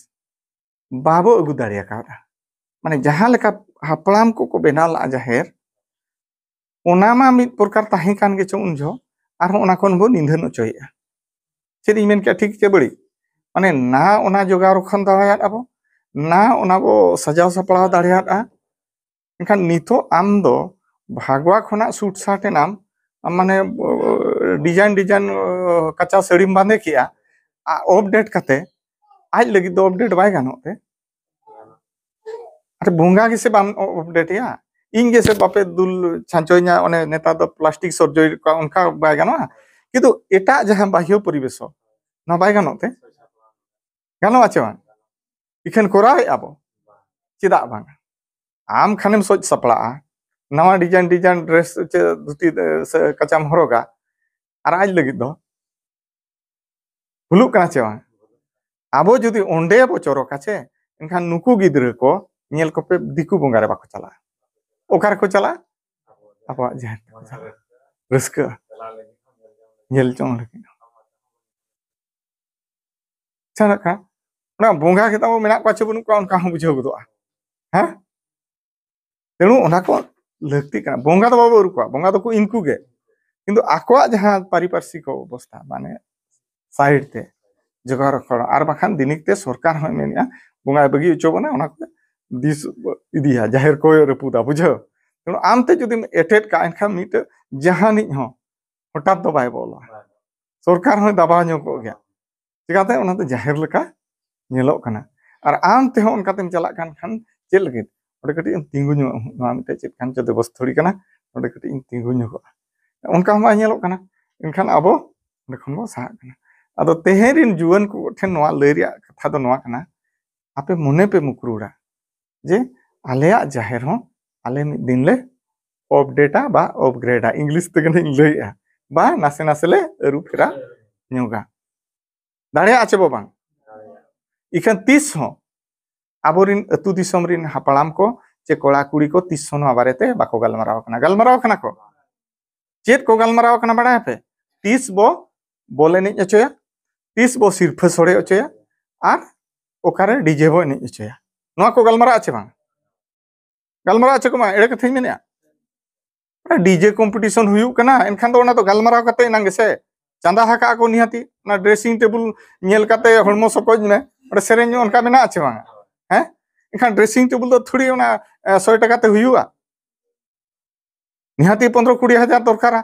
ᱵᱟᱵᱚ ᱟᱹᱜᱩ ᱫᱟᱲᱮ ᱟᱠᱟᱫᱟ᱾ ᱢᱟᱱᱮ ᱡᱟᱦᱟᱸ ᱞᱮᱠᱟ ᱦᱟᱯᱲᱟᱢ ᱠᱚᱠᱚ ᱵᱮᱱᱟᱣ ᱞᱟᱜᱼᱟ ᱡᱟᱦᱮᱨ, ᱚᱱᱟ ᱢᱟ ᱢᱤᱫ ᱯᱨᱚᱠᱟᱨ ᱛᱟᱦᱮᱸ ᱠᱟᱱ ᱜᱮ ᱪᱚᱝ ᱩᱱ ᱡᱚᱦᱚᱜ, ᱟᱨᱦᱚᱸ ᱚᱱᱟ ᱠᱷᱚᱱ ᱵᱚ ᱱᱤᱫᱷᱟᱹᱱ ᱚᱪᱚᱭᱮᱫᱼᱟ᱾ ᱪᱮᱫ ᱤᱧ ᱢᱮᱱ ᱠᱮᱫᱼᱟ, ᱴᱷᱤᱠ ᱪᱮ ᱵᱟᱹᱲᱤᱡ? ᱢᱟᱱᱮ ᱱᱟ ᱚᱱᱟ ᱡᱚᱜᱟᱣ ᱨᱚᱠᱷᱚᱱ ᱫᱟᱲᱮᱭᱟᱫ ᱟᱵᱚ, ᱱᱟ ᱚᱱᱟ ᱵᱚ ᱥᱟᱡᱟᱣ ᱥᱟᱯᱲᱟᱣ ᱫᱟᱲᱮᱭᱟᱫᱼᱟ᱾ ᱮᱱᱠᱷᱟᱱ ᱱᱤᱛᱚᱜ ᱟᱢ ᱫᱚ ᱵᱷᱟᱜᱽᱣᱟ ᱠᱷᱚᱱᱟᱜ ᱥᱩᱴ ᱥᱟᱴ ᱮᱱᱟᱢ, ᱟᱢ ᱢᱟᱱᱮ ᱰᱤᱡᱟᱭᱤᱱ ᱰᱤᱡᱟᱭᱤᱱ ᱠᱟᱸᱪᱟ ᱥᱟᱹᱲᱤᱢ ᱵᱟᱸᱫᱮ ᱠᱮᱜᱼᱟ, ᱟᱯᱰᱮᱴ ᱠᱟᱛᱮ ᱟᱡ ᱞᱟᱹᱜᱤᱫ ᱫᱚ ᱟᱯᱰᱮᱴ ᱵᱟᱭ ᱜᱟᱱᱚᱜ ᱛᱮ? ᱟᱨ ᱵᱚᱸᱜᱟ ᱜᱮᱥᱮ ᱵᱟᱢ ᱟᱯᱰᱮᱴ ᱮᱭᱟ, ᱤᱧ ᱜᱮᱥᱮ ᱵᱟᱯᱮ ᱫᱩᱞ ᱪᱷᱟᱸᱪᱚᱧᱟ, ᱚᱱᱮ ᱱᱮᱛᱟᱨ ᱫᱚ ᱯᱞᱟᱥᱴᱤᱠ ᱥᱚᱨᱡᱚᱭ ᱠᱚᱣᱟ, ᱚᱱᱠᱟ ᱵᱟᱭ ᱜᱟᱱᱚᱜᱼᱟ᱾ ᱠᱤᱱᱛᱩ ᱮᱴᱟᱜ ᱡᱟᱦᱟᱸ ᱵᱟᱦᱭᱚ ᱯᱚᱨᱤᱵᱮᱥ, ᱱᱚᱣᱟ ᱵᱟᱭ ᱜᱟᱱᱚᱜ ᱛᱮ? ᱜᱟᱱᱚᱜᱼᱟ ᱪᱮ ᱵᱟᱝ? ᱤᱠᱷᱟᱹᱱ ᱠᱚᱨᱟᱣᱮᱫᱼᱟ ᱵᱚ, ᱪᱮᱫᱟᱜ ᱵᱟᱝ? ᱟᱢ ᱠᱷᱟᱱᱮᱢ ᱥᱚᱡ ᱥᱟᱯᱲᱟᱜᱼᱟ, ᱱᱟᱣᱟ ᱰᱤᱡᱟᱭᱤᱱ ᱰᱤᱡᱟᱭᱤᱱ ᱰᱨᱮᱥ ᱪᱮ ᱫᱷᱩᱛᱤ ᱥᱮ ᱠᱟᱪᱟᱢ ᱦᱚᱨᱚᱜᱟ, ᱟᱨ ᱟᱡ ᱞᱟᱹᱜᱤᱫ ᱫᱚ ᱵᱷᱩᱞᱩᱜ ᱠᱟᱱᱟ ᱪᱮ ᱵᱟᱝ? ᱟᱵᱚ ᱡᱩᱫᱤ ᱚᱸᱰᱮ ᱵᱚ ᱪᱚᱨᱚᱠᱟ ᱪᱮ, ᱮᱱᱠᱷᱟᱱ ᱱᱩᱠᱩ ᱜᱤᱫᱽᱨᱟᱹ ᱠᱚ ᱧᱮᱞ ᱠᱚᱯᱮ, ᱫᱤᱠᱩ ᱵᱚᱸᱜᱟ ᱨᱮ ᱵᱟᱠᱚ ᱪᱟᱞᱟᱜᱼᱟ᱾ ᱚᱠᱟ ᱨᱮᱠᱚ ᱪᱟᱞᱟᱜᱼᱟ? ᱟᱵᱚᱣᱟᱜ ᱡᱟᱦᱮᱨ ᱛᱮᱠᱚ ᱪᱟᱞᱟᱜᱼᱟ, ᱨᱟᱹᱥᱠᱟᱹ ᱧᱮᱞ ᱡᱚᱝ ᱞᱟᱹᱜᱤᱫ᱾ ᱟᱪᱪᱷᱟ, ᱱᱟᱜ ᱠᱷᱟᱱ ᱚᱱᱟ ᱵᱚᱸᱜᱟ ᱜᱮ ᱛᱟᱵᱚ ᱢᱮᱱᱟᱜ ᱠᱚᱣᱟ ᱪᱮ ᱵᱟᱹᱱᱩᱜ ᱠᱚᱣᱟ, ᱚᱱᱠᱟ ᱦᱚᱸ ᱵᱩᱡᱷᱟᱹᱣ ᱜᱚᱫᱚᱜᱼᱟ᱾ ᱦᱮᱸ, ᱛᱮᱬᱩ ᱚᱱᱟ ᱠᱚ ᱞᱟᱹᱠᱛᱤ ᱠᱟᱱᱟ᱾ ᱵᱚᱸᱜᱟ ᱫᱚ ᱵᱟᱵᱚ ᱟᱹᱨᱩ ᱠᱚᱣᱟ, ᱵᱚᱸᱜᱟ ᱫᱚᱠᱚ ᱤᱱᱠᱩ ᱜᱮ, ᱠᱤᱱᱛᱩ ᱟᱠᱚᱣᱟᱜ ᱡᱟᱦᱟᱸ ᱯᱟᱨᱤᱯᱟᱨᱥᱤᱠ ᱚᱵᱚᱥᱛᱷᱟ, ᱢᱟᱱᱮ ᱥᱟᱭᱤᱰ ᱛᱮ ᱡᱚᱜᱟᱣ ᱨᱚᱠᱷᱚᱲ, ᱟᱨ ᱵᱟᱠᱷᱟᱱ ᱫᱤᱱᱤᱠ ᱛᱮ ᱥᱚᱨᱠᱟᱨ ᱦᱚᱸᱭ ᱢᱮᱱᱮᱫᱼᱟ ᱵᱚᱸᱜᱟᱭ ᱵᱟᱹᱜᱤ ᱦᱚᱪᱚ ᱵᱚᱱᱟ, ᱚᱱᱟ ᱠᱚ ᱫᱤᱥ ᱤᱫᱤᱭᱟ, ᱡᱟᱦᱮᱨ ᱠᱚᱭ ᱨᱟᱹᱯᱩᱫᱟ, ᱵᱩᱡᱷᱟᱹᱣ᱾ ᱛᱮᱬᱩ ᱟᱢ ᱛᱮ ᱡᱩᱫᱤᱢ ᱮᱴᱮᱫ ᱠᱟᱜᱼᱟ, ᱮᱱᱠᱷᱟᱱ ᱢᱤᱫᱴᱮᱡ ᱡᱟᱦᱟᱱᱤᱡ ᱦᱚᱸ ᱦᱚᱴᱟᱛ ᱫᱚ ᱵᱟᱭ ᱵᱚᱞᱚᱜᱼᱟ, ᱥᱚᱨᱠᱟᱨ ᱦᱚᱸᱭ ᱫᱟᱵᱟᱣ ᱧᱚᱜᱚᱜ ᱜᱮᱭᱟ᱾ ᱪᱤᱠᱟᱛᱮ? ᱚᱱᱟ ᱫᱚ ᱡᱟᱦᱮᱨ ᱞᱮᱠᱟ ᱧᱮᱞᱚᱜ ᱠᱟᱱᱟ᱾ ᱟᱨ ᱟᱢ ᱛᱮᱦᱚᱸ ᱚᱱᱠᱟᱛᱮᱢ ᱪᱟᱞᱟᱜ ᱠᱟᱱ ᱠᱷᱟᱱ ᱪᱮᱫ ᱞᱟᱹᱜᱤᱫ? ᱚᱸᱰᱮ ᱠᱟᱹᱴᱤᱡ ᱮᱢ ᱛᱤᱸᱜᱩ ᱧᱚᱜ, ᱱᱚᱣᱟ ᱢᱤᱫᱴᱮᱡ ᱪᱮᱫ ᱠᱟᱱ ᱪᱚ ᱫᱮᱵᱚᱥᱛᱷᱚᱲᱤ ᱠᱟᱱᱟ, ᱚᱸᱰᱮ ᱠᱟᱹᱴᱤᱡ ᱤᱧ ᱛᱤᱸᱜᱩ ᱧᱚᱜᱚᱜᱼᱟ, ᱚᱱᱠᱟ ᱦᱚᱸ ᱵᱟᱭ ᱧᱮᱞᱚᱜ ᱠᱟᱱᱟ᱾ ᱮᱱᱠᱷᱟᱱ ᱟᱵᱚ ᱚᱸᱰᱮ ᱠᱷᱚᱱ ᱵᱚ ᱥᱟᱦᱟᱜ ᱠᱟᱱᱟ᱾ ᱟᱫᱚ ᱛᱮᱦᱮᱧ ᱨᱤᱱ ᱡᱩᱣᱟᱹᱱ ᱠᱚ ᱴᱷᱮᱱ ᱱᱚᱣᱟ ᱞᱟᱹᱭ ᱨᱮᱭᱟᱜ ᱠᱟᱛᱷᱟ ᱫᱚ ᱱᱚᱣᱟ ᱠᱟᱱᱟ, ᱟᱯᱮ ᱢᱚᱱᱮ ᱯᱮ ᱢᱩᱠᱨᱩᱲᱟ ᱡᱮ ᱟᱞᱮᱭᱟᱜ ᱡᱟᱦᱮᱨ ᱦᱚᱸ ᱟᱞᱮ ᱢᱤᱫ ᱫᱤᱱ ᱞᱮ ᱟᱯᱰᱮᱴᱟ ᱵᱟ ᱟᱯᱜᱨᱮᱰᱟ, ᱤᱝᱞᱤᱥ ᱛᱮᱜᱮ ᱞᱤᱧ ᱞᱟᱹᱭᱮᱜᱼᱟ, ᱵᱟ ᱱᱟᱥᱮ ᱱᱟᱥᱮ ᱞᱮ ᱟᱹᱨᱩ ᱯᱷᱮᱨᱟ ᱧᱚᱜᱟ᱾ ᱫᱟᱲᱮᱭᱟᱜᱼᱟ ᱪᱮ ᱵᱚ ᱵᱟᱝ? ᱤᱠᱷᱟᱹᱱ ᱛᱤᱥ ᱦᱚᱸ ᱟᱵᱚᱨᱤᱱ ᱟᱹᱛᱩ ᱫᱤᱥᱚᱢ ᱨᱤᱱ ᱦᱟᱯᱲᱟᱢ ᱠᱚ ᱪᱮ ᱠᱚᱲᱟ ᱠᱩᱲᱤ ᱠᱚ ᱛᱤᱥ ᱦᱚᱸ ᱱᱚᱣᱟ ᱵᱟᱨᱮᱛᱮ ᱵᱟᱠᱚ ᱜᱟᱞᱢᱟᱨᱟᱣ ᱠᱟᱱᱟ᱾ ᱜᱟᱞᱢᱟᱨᱟᱣ ᱠᱟᱱᱟ ᱠᱚ? ᱪᱮᱫ ᱠᱚ ᱜᱟᱞᱢᱟᱨᱟᱣ ᱠᱟᱱᱟ ᱵᱟᱲᱟᱭᱟᱯᱮ? ᱛᱤᱥ ᱵᱚ ᱵᱚᱞ ᱮᱱᱮᱡ ᱦᱚᱪᱚᱭᱟ, ᱛᱤᱥ ᱵᱚ ᱥᱤᱨᱯᱷᱟᱹ ᱥᱚᱲᱮ ᱦᱚᱪᱚᱭᱟ, ᱟᱨ ᱚᱠᱟᱨᱮ ᱰᱤᱡᱮ ᱵᱚ ᱮᱱᱮᱡ ᱦᱚᱪᱚᱭᱟ, ᱱᱚᱣᱟ ᱠᱚ ᱜᱟᱞᱢᱟᱨᱟᱜᱼᱟ ᱪᱮ ᱵᱟᱝ? ᱜᱟᱞᱢᱟᱨᱟᱣ ᱦᱚᱪᱚ ᱠᱚᱢᱟ, ᱮᱲᱮ ᱠᱟᱛᱷᱟᱧ ᱢᱮᱱᱮᱫᱼᱟ᱾ ᱰᱤᱡᱮ ᱠᱚᱢᱯᱤᱴᱤᱥᱚᱱ ᱦᱩᱭᱩᱜ ᱠᱟᱱᱟ, ᱮᱱᱠᱷᱟᱱ ᱫᱚ ᱚᱱᱟ ᱫᱚ ᱜᱟᱞᱢᱟᱨᱟᱣ ᱠᱟᱛᱮ ᱮᱱᱟᱝ ᱜᱮᱥᱮ᱾ ᱪᱟᱸᱫᱟ ᱟᱠᱟᱫᱼᱟ ᱠᱚ ᱱᱤᱦᱟᱹᱛᱤ, ᱚᱱᱟ ᱰᱨᱮᱥᱤᱝ ᱴᱮᱵᱩᱞ ᱧᱮᱞ ᱠᱟᱛᱮ ᱦᱚᱲᱢᱚ ᱥᱚᱠᱚᱡ ᱢᱮ, ᱚᱸᱰᱮ ᱥᱮᱨᱮᱧ ᱚᱱᱠᱟ ᱢᱮᱱᱟᱜᱼᱟ ᱪᱮ ᱵᱟᱝ? ᱦᱮᱸ? ᱮᱱᱠᱷᱟᱱ ᱰᱨᱮᱥᱤᱝ ᱴᱮᱵᱩᱞ ᱫᱚ ᱛᱷᱚᱲᱤ ᱚᱱᱟ ᱮ, ᱥᱚᱭ ᱴᱟᱠᱟ ᱛᱮ ᱦᱩᱭᱩᱜᱼᱟ? ᱱᱤᱦᱟᱹᱛᱤ ᱯᱚᱱᱫᱽᱨᱚ ᱠᱩᱲᱤ ᱦᱟᱡᱟᱨ ᱫᱚᱨᱠᱟᱨᱟ,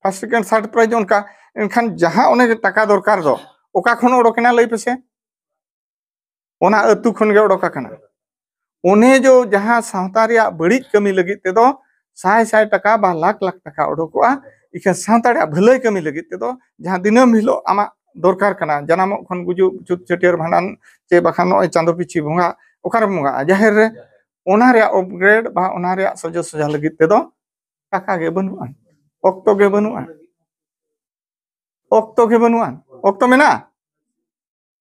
ᱯᱷᱟᱨᱥᱴ ᱥᱮᱠᱮᱱᱰ ᱛᱷᱟᱨᱰ ᱯᱨᱟᱭᱤᱡᱽ ᱚᱱᱠᱟ᱾ ᱮᱱᱠᱷᱟᱱ ᱡᱟᱦᱟᱸ ᱚᱱᱮ ᱴᱟᱠᱟ ᱫᱚᱨᱠᱟᱨ ᱫᱚ ᱚᱠᱟ ᱠᱷᱚᱱ ᱚᱰᱚᱠᱮᱱᱟ ᱞᱟᱹᱭ ᱯᱮᱥᱮ? ᱚᱱᱟ ᱟᱹᱛᱩ ᱠᱷᱚᱱ ᱜᱮ ᱚᱰᱚᱠ ᱟᱠᱟᱱᱟ᱾ ᱚᱱᱮ ᱡᱚ ᱡᱟᱦᱟᱸ ᱥᱟᱶᱛᱟ ᱨᱮᱭᱟᱜ ᱵᱟᱹᱲᱤᱡ ᱠᱟᱹᱢᱤ ᱞᱟᱹᱜᱤᱫ ᱛᱮᱫᱚ ᱥᱟᱭ ᱥᱟᱭ ᱴᱟᱠᱟ ᱵᱟ ᱞᱟᱠᱷ ᱞᱟᱠᱷ ᱴᱟᱠᱟ ᱚᱰᱚᱠᱚᱜᱼᱟ, ᱤᱠᱷᱟᱹᱱ ᱥᱟᱶᱛᱟ ᱨᱮᱭᱟᱜ ᱵᱷᱟᱹᱞᱟᱹᱭ ᱠᱟᱹᱢᱤ ᱞᱟᱹᱜᱤᱫ ᱛᱮᱫᱚ ᱡᱟᱦᱟᱸ ᱫᱤᱱᱟᱹᱢ ᱦᱤᱞᱳᱜ ᱟᱢᱟᱜ ᱫᱚᱨᱠᱟᱨ ᱠᱟᱱᱟ, ᱡᱟᱱᱟᱢᱚᱜ ᱠᱷᱚᱱ ᱜᱩᱡᱩᱜ, ᱪᱷᱩᱛ ᱪᱷᱟᱹᱴᱭᱟᱹᱨ ᱵᱷᱟᱸᱰᱟᱱ, ᱪᱮ ᱵᱟᱠᱷᱟᱱ ᱱᱚᱜᱼᱚᱭ ᱪᱟᱸᱫᱚ ᱯᱤᱪᱷᱤ ᱵᱚᱸᱜᱟ, ᱚᱠᱟᱨᱮᱢ ᱵᱚᱸᱜᱟᱜᱼᱟ? ᱡᱟᱦᱮᱨ ᱨᱮ᱾ ᱚᱱᱟ ᱨᱮᱭᱟᱜ ᱟᱯᱜᱨᱮᱰ ᱵᱟ ᱚᱱᱟ ᱨᱮᱭᱟᱜ ᱥᱚᱡᱷᱮ ᱥᱚᱡᱷᱟ ᱞᱟᱹᱜᱤᱫ ᱛᱮᱫᱚ ᱴᱟᱠᱟ ᱜᱮ ᱵᱟᱹᱱᱩᱜᱼᱟ, ᱚᱠᱛᱚ ᱜᱮ ᱵᱟᱹᱱᱩᱜᱼᱟ, ᱚᱠᱛᱚ ᱜᱮ ᱵᱟᱹᱱᱩᱜᱼᱟ᱾ ᱚᱠᱛᱚ ᱢᱮᱱᱟᱜᱼᱟ?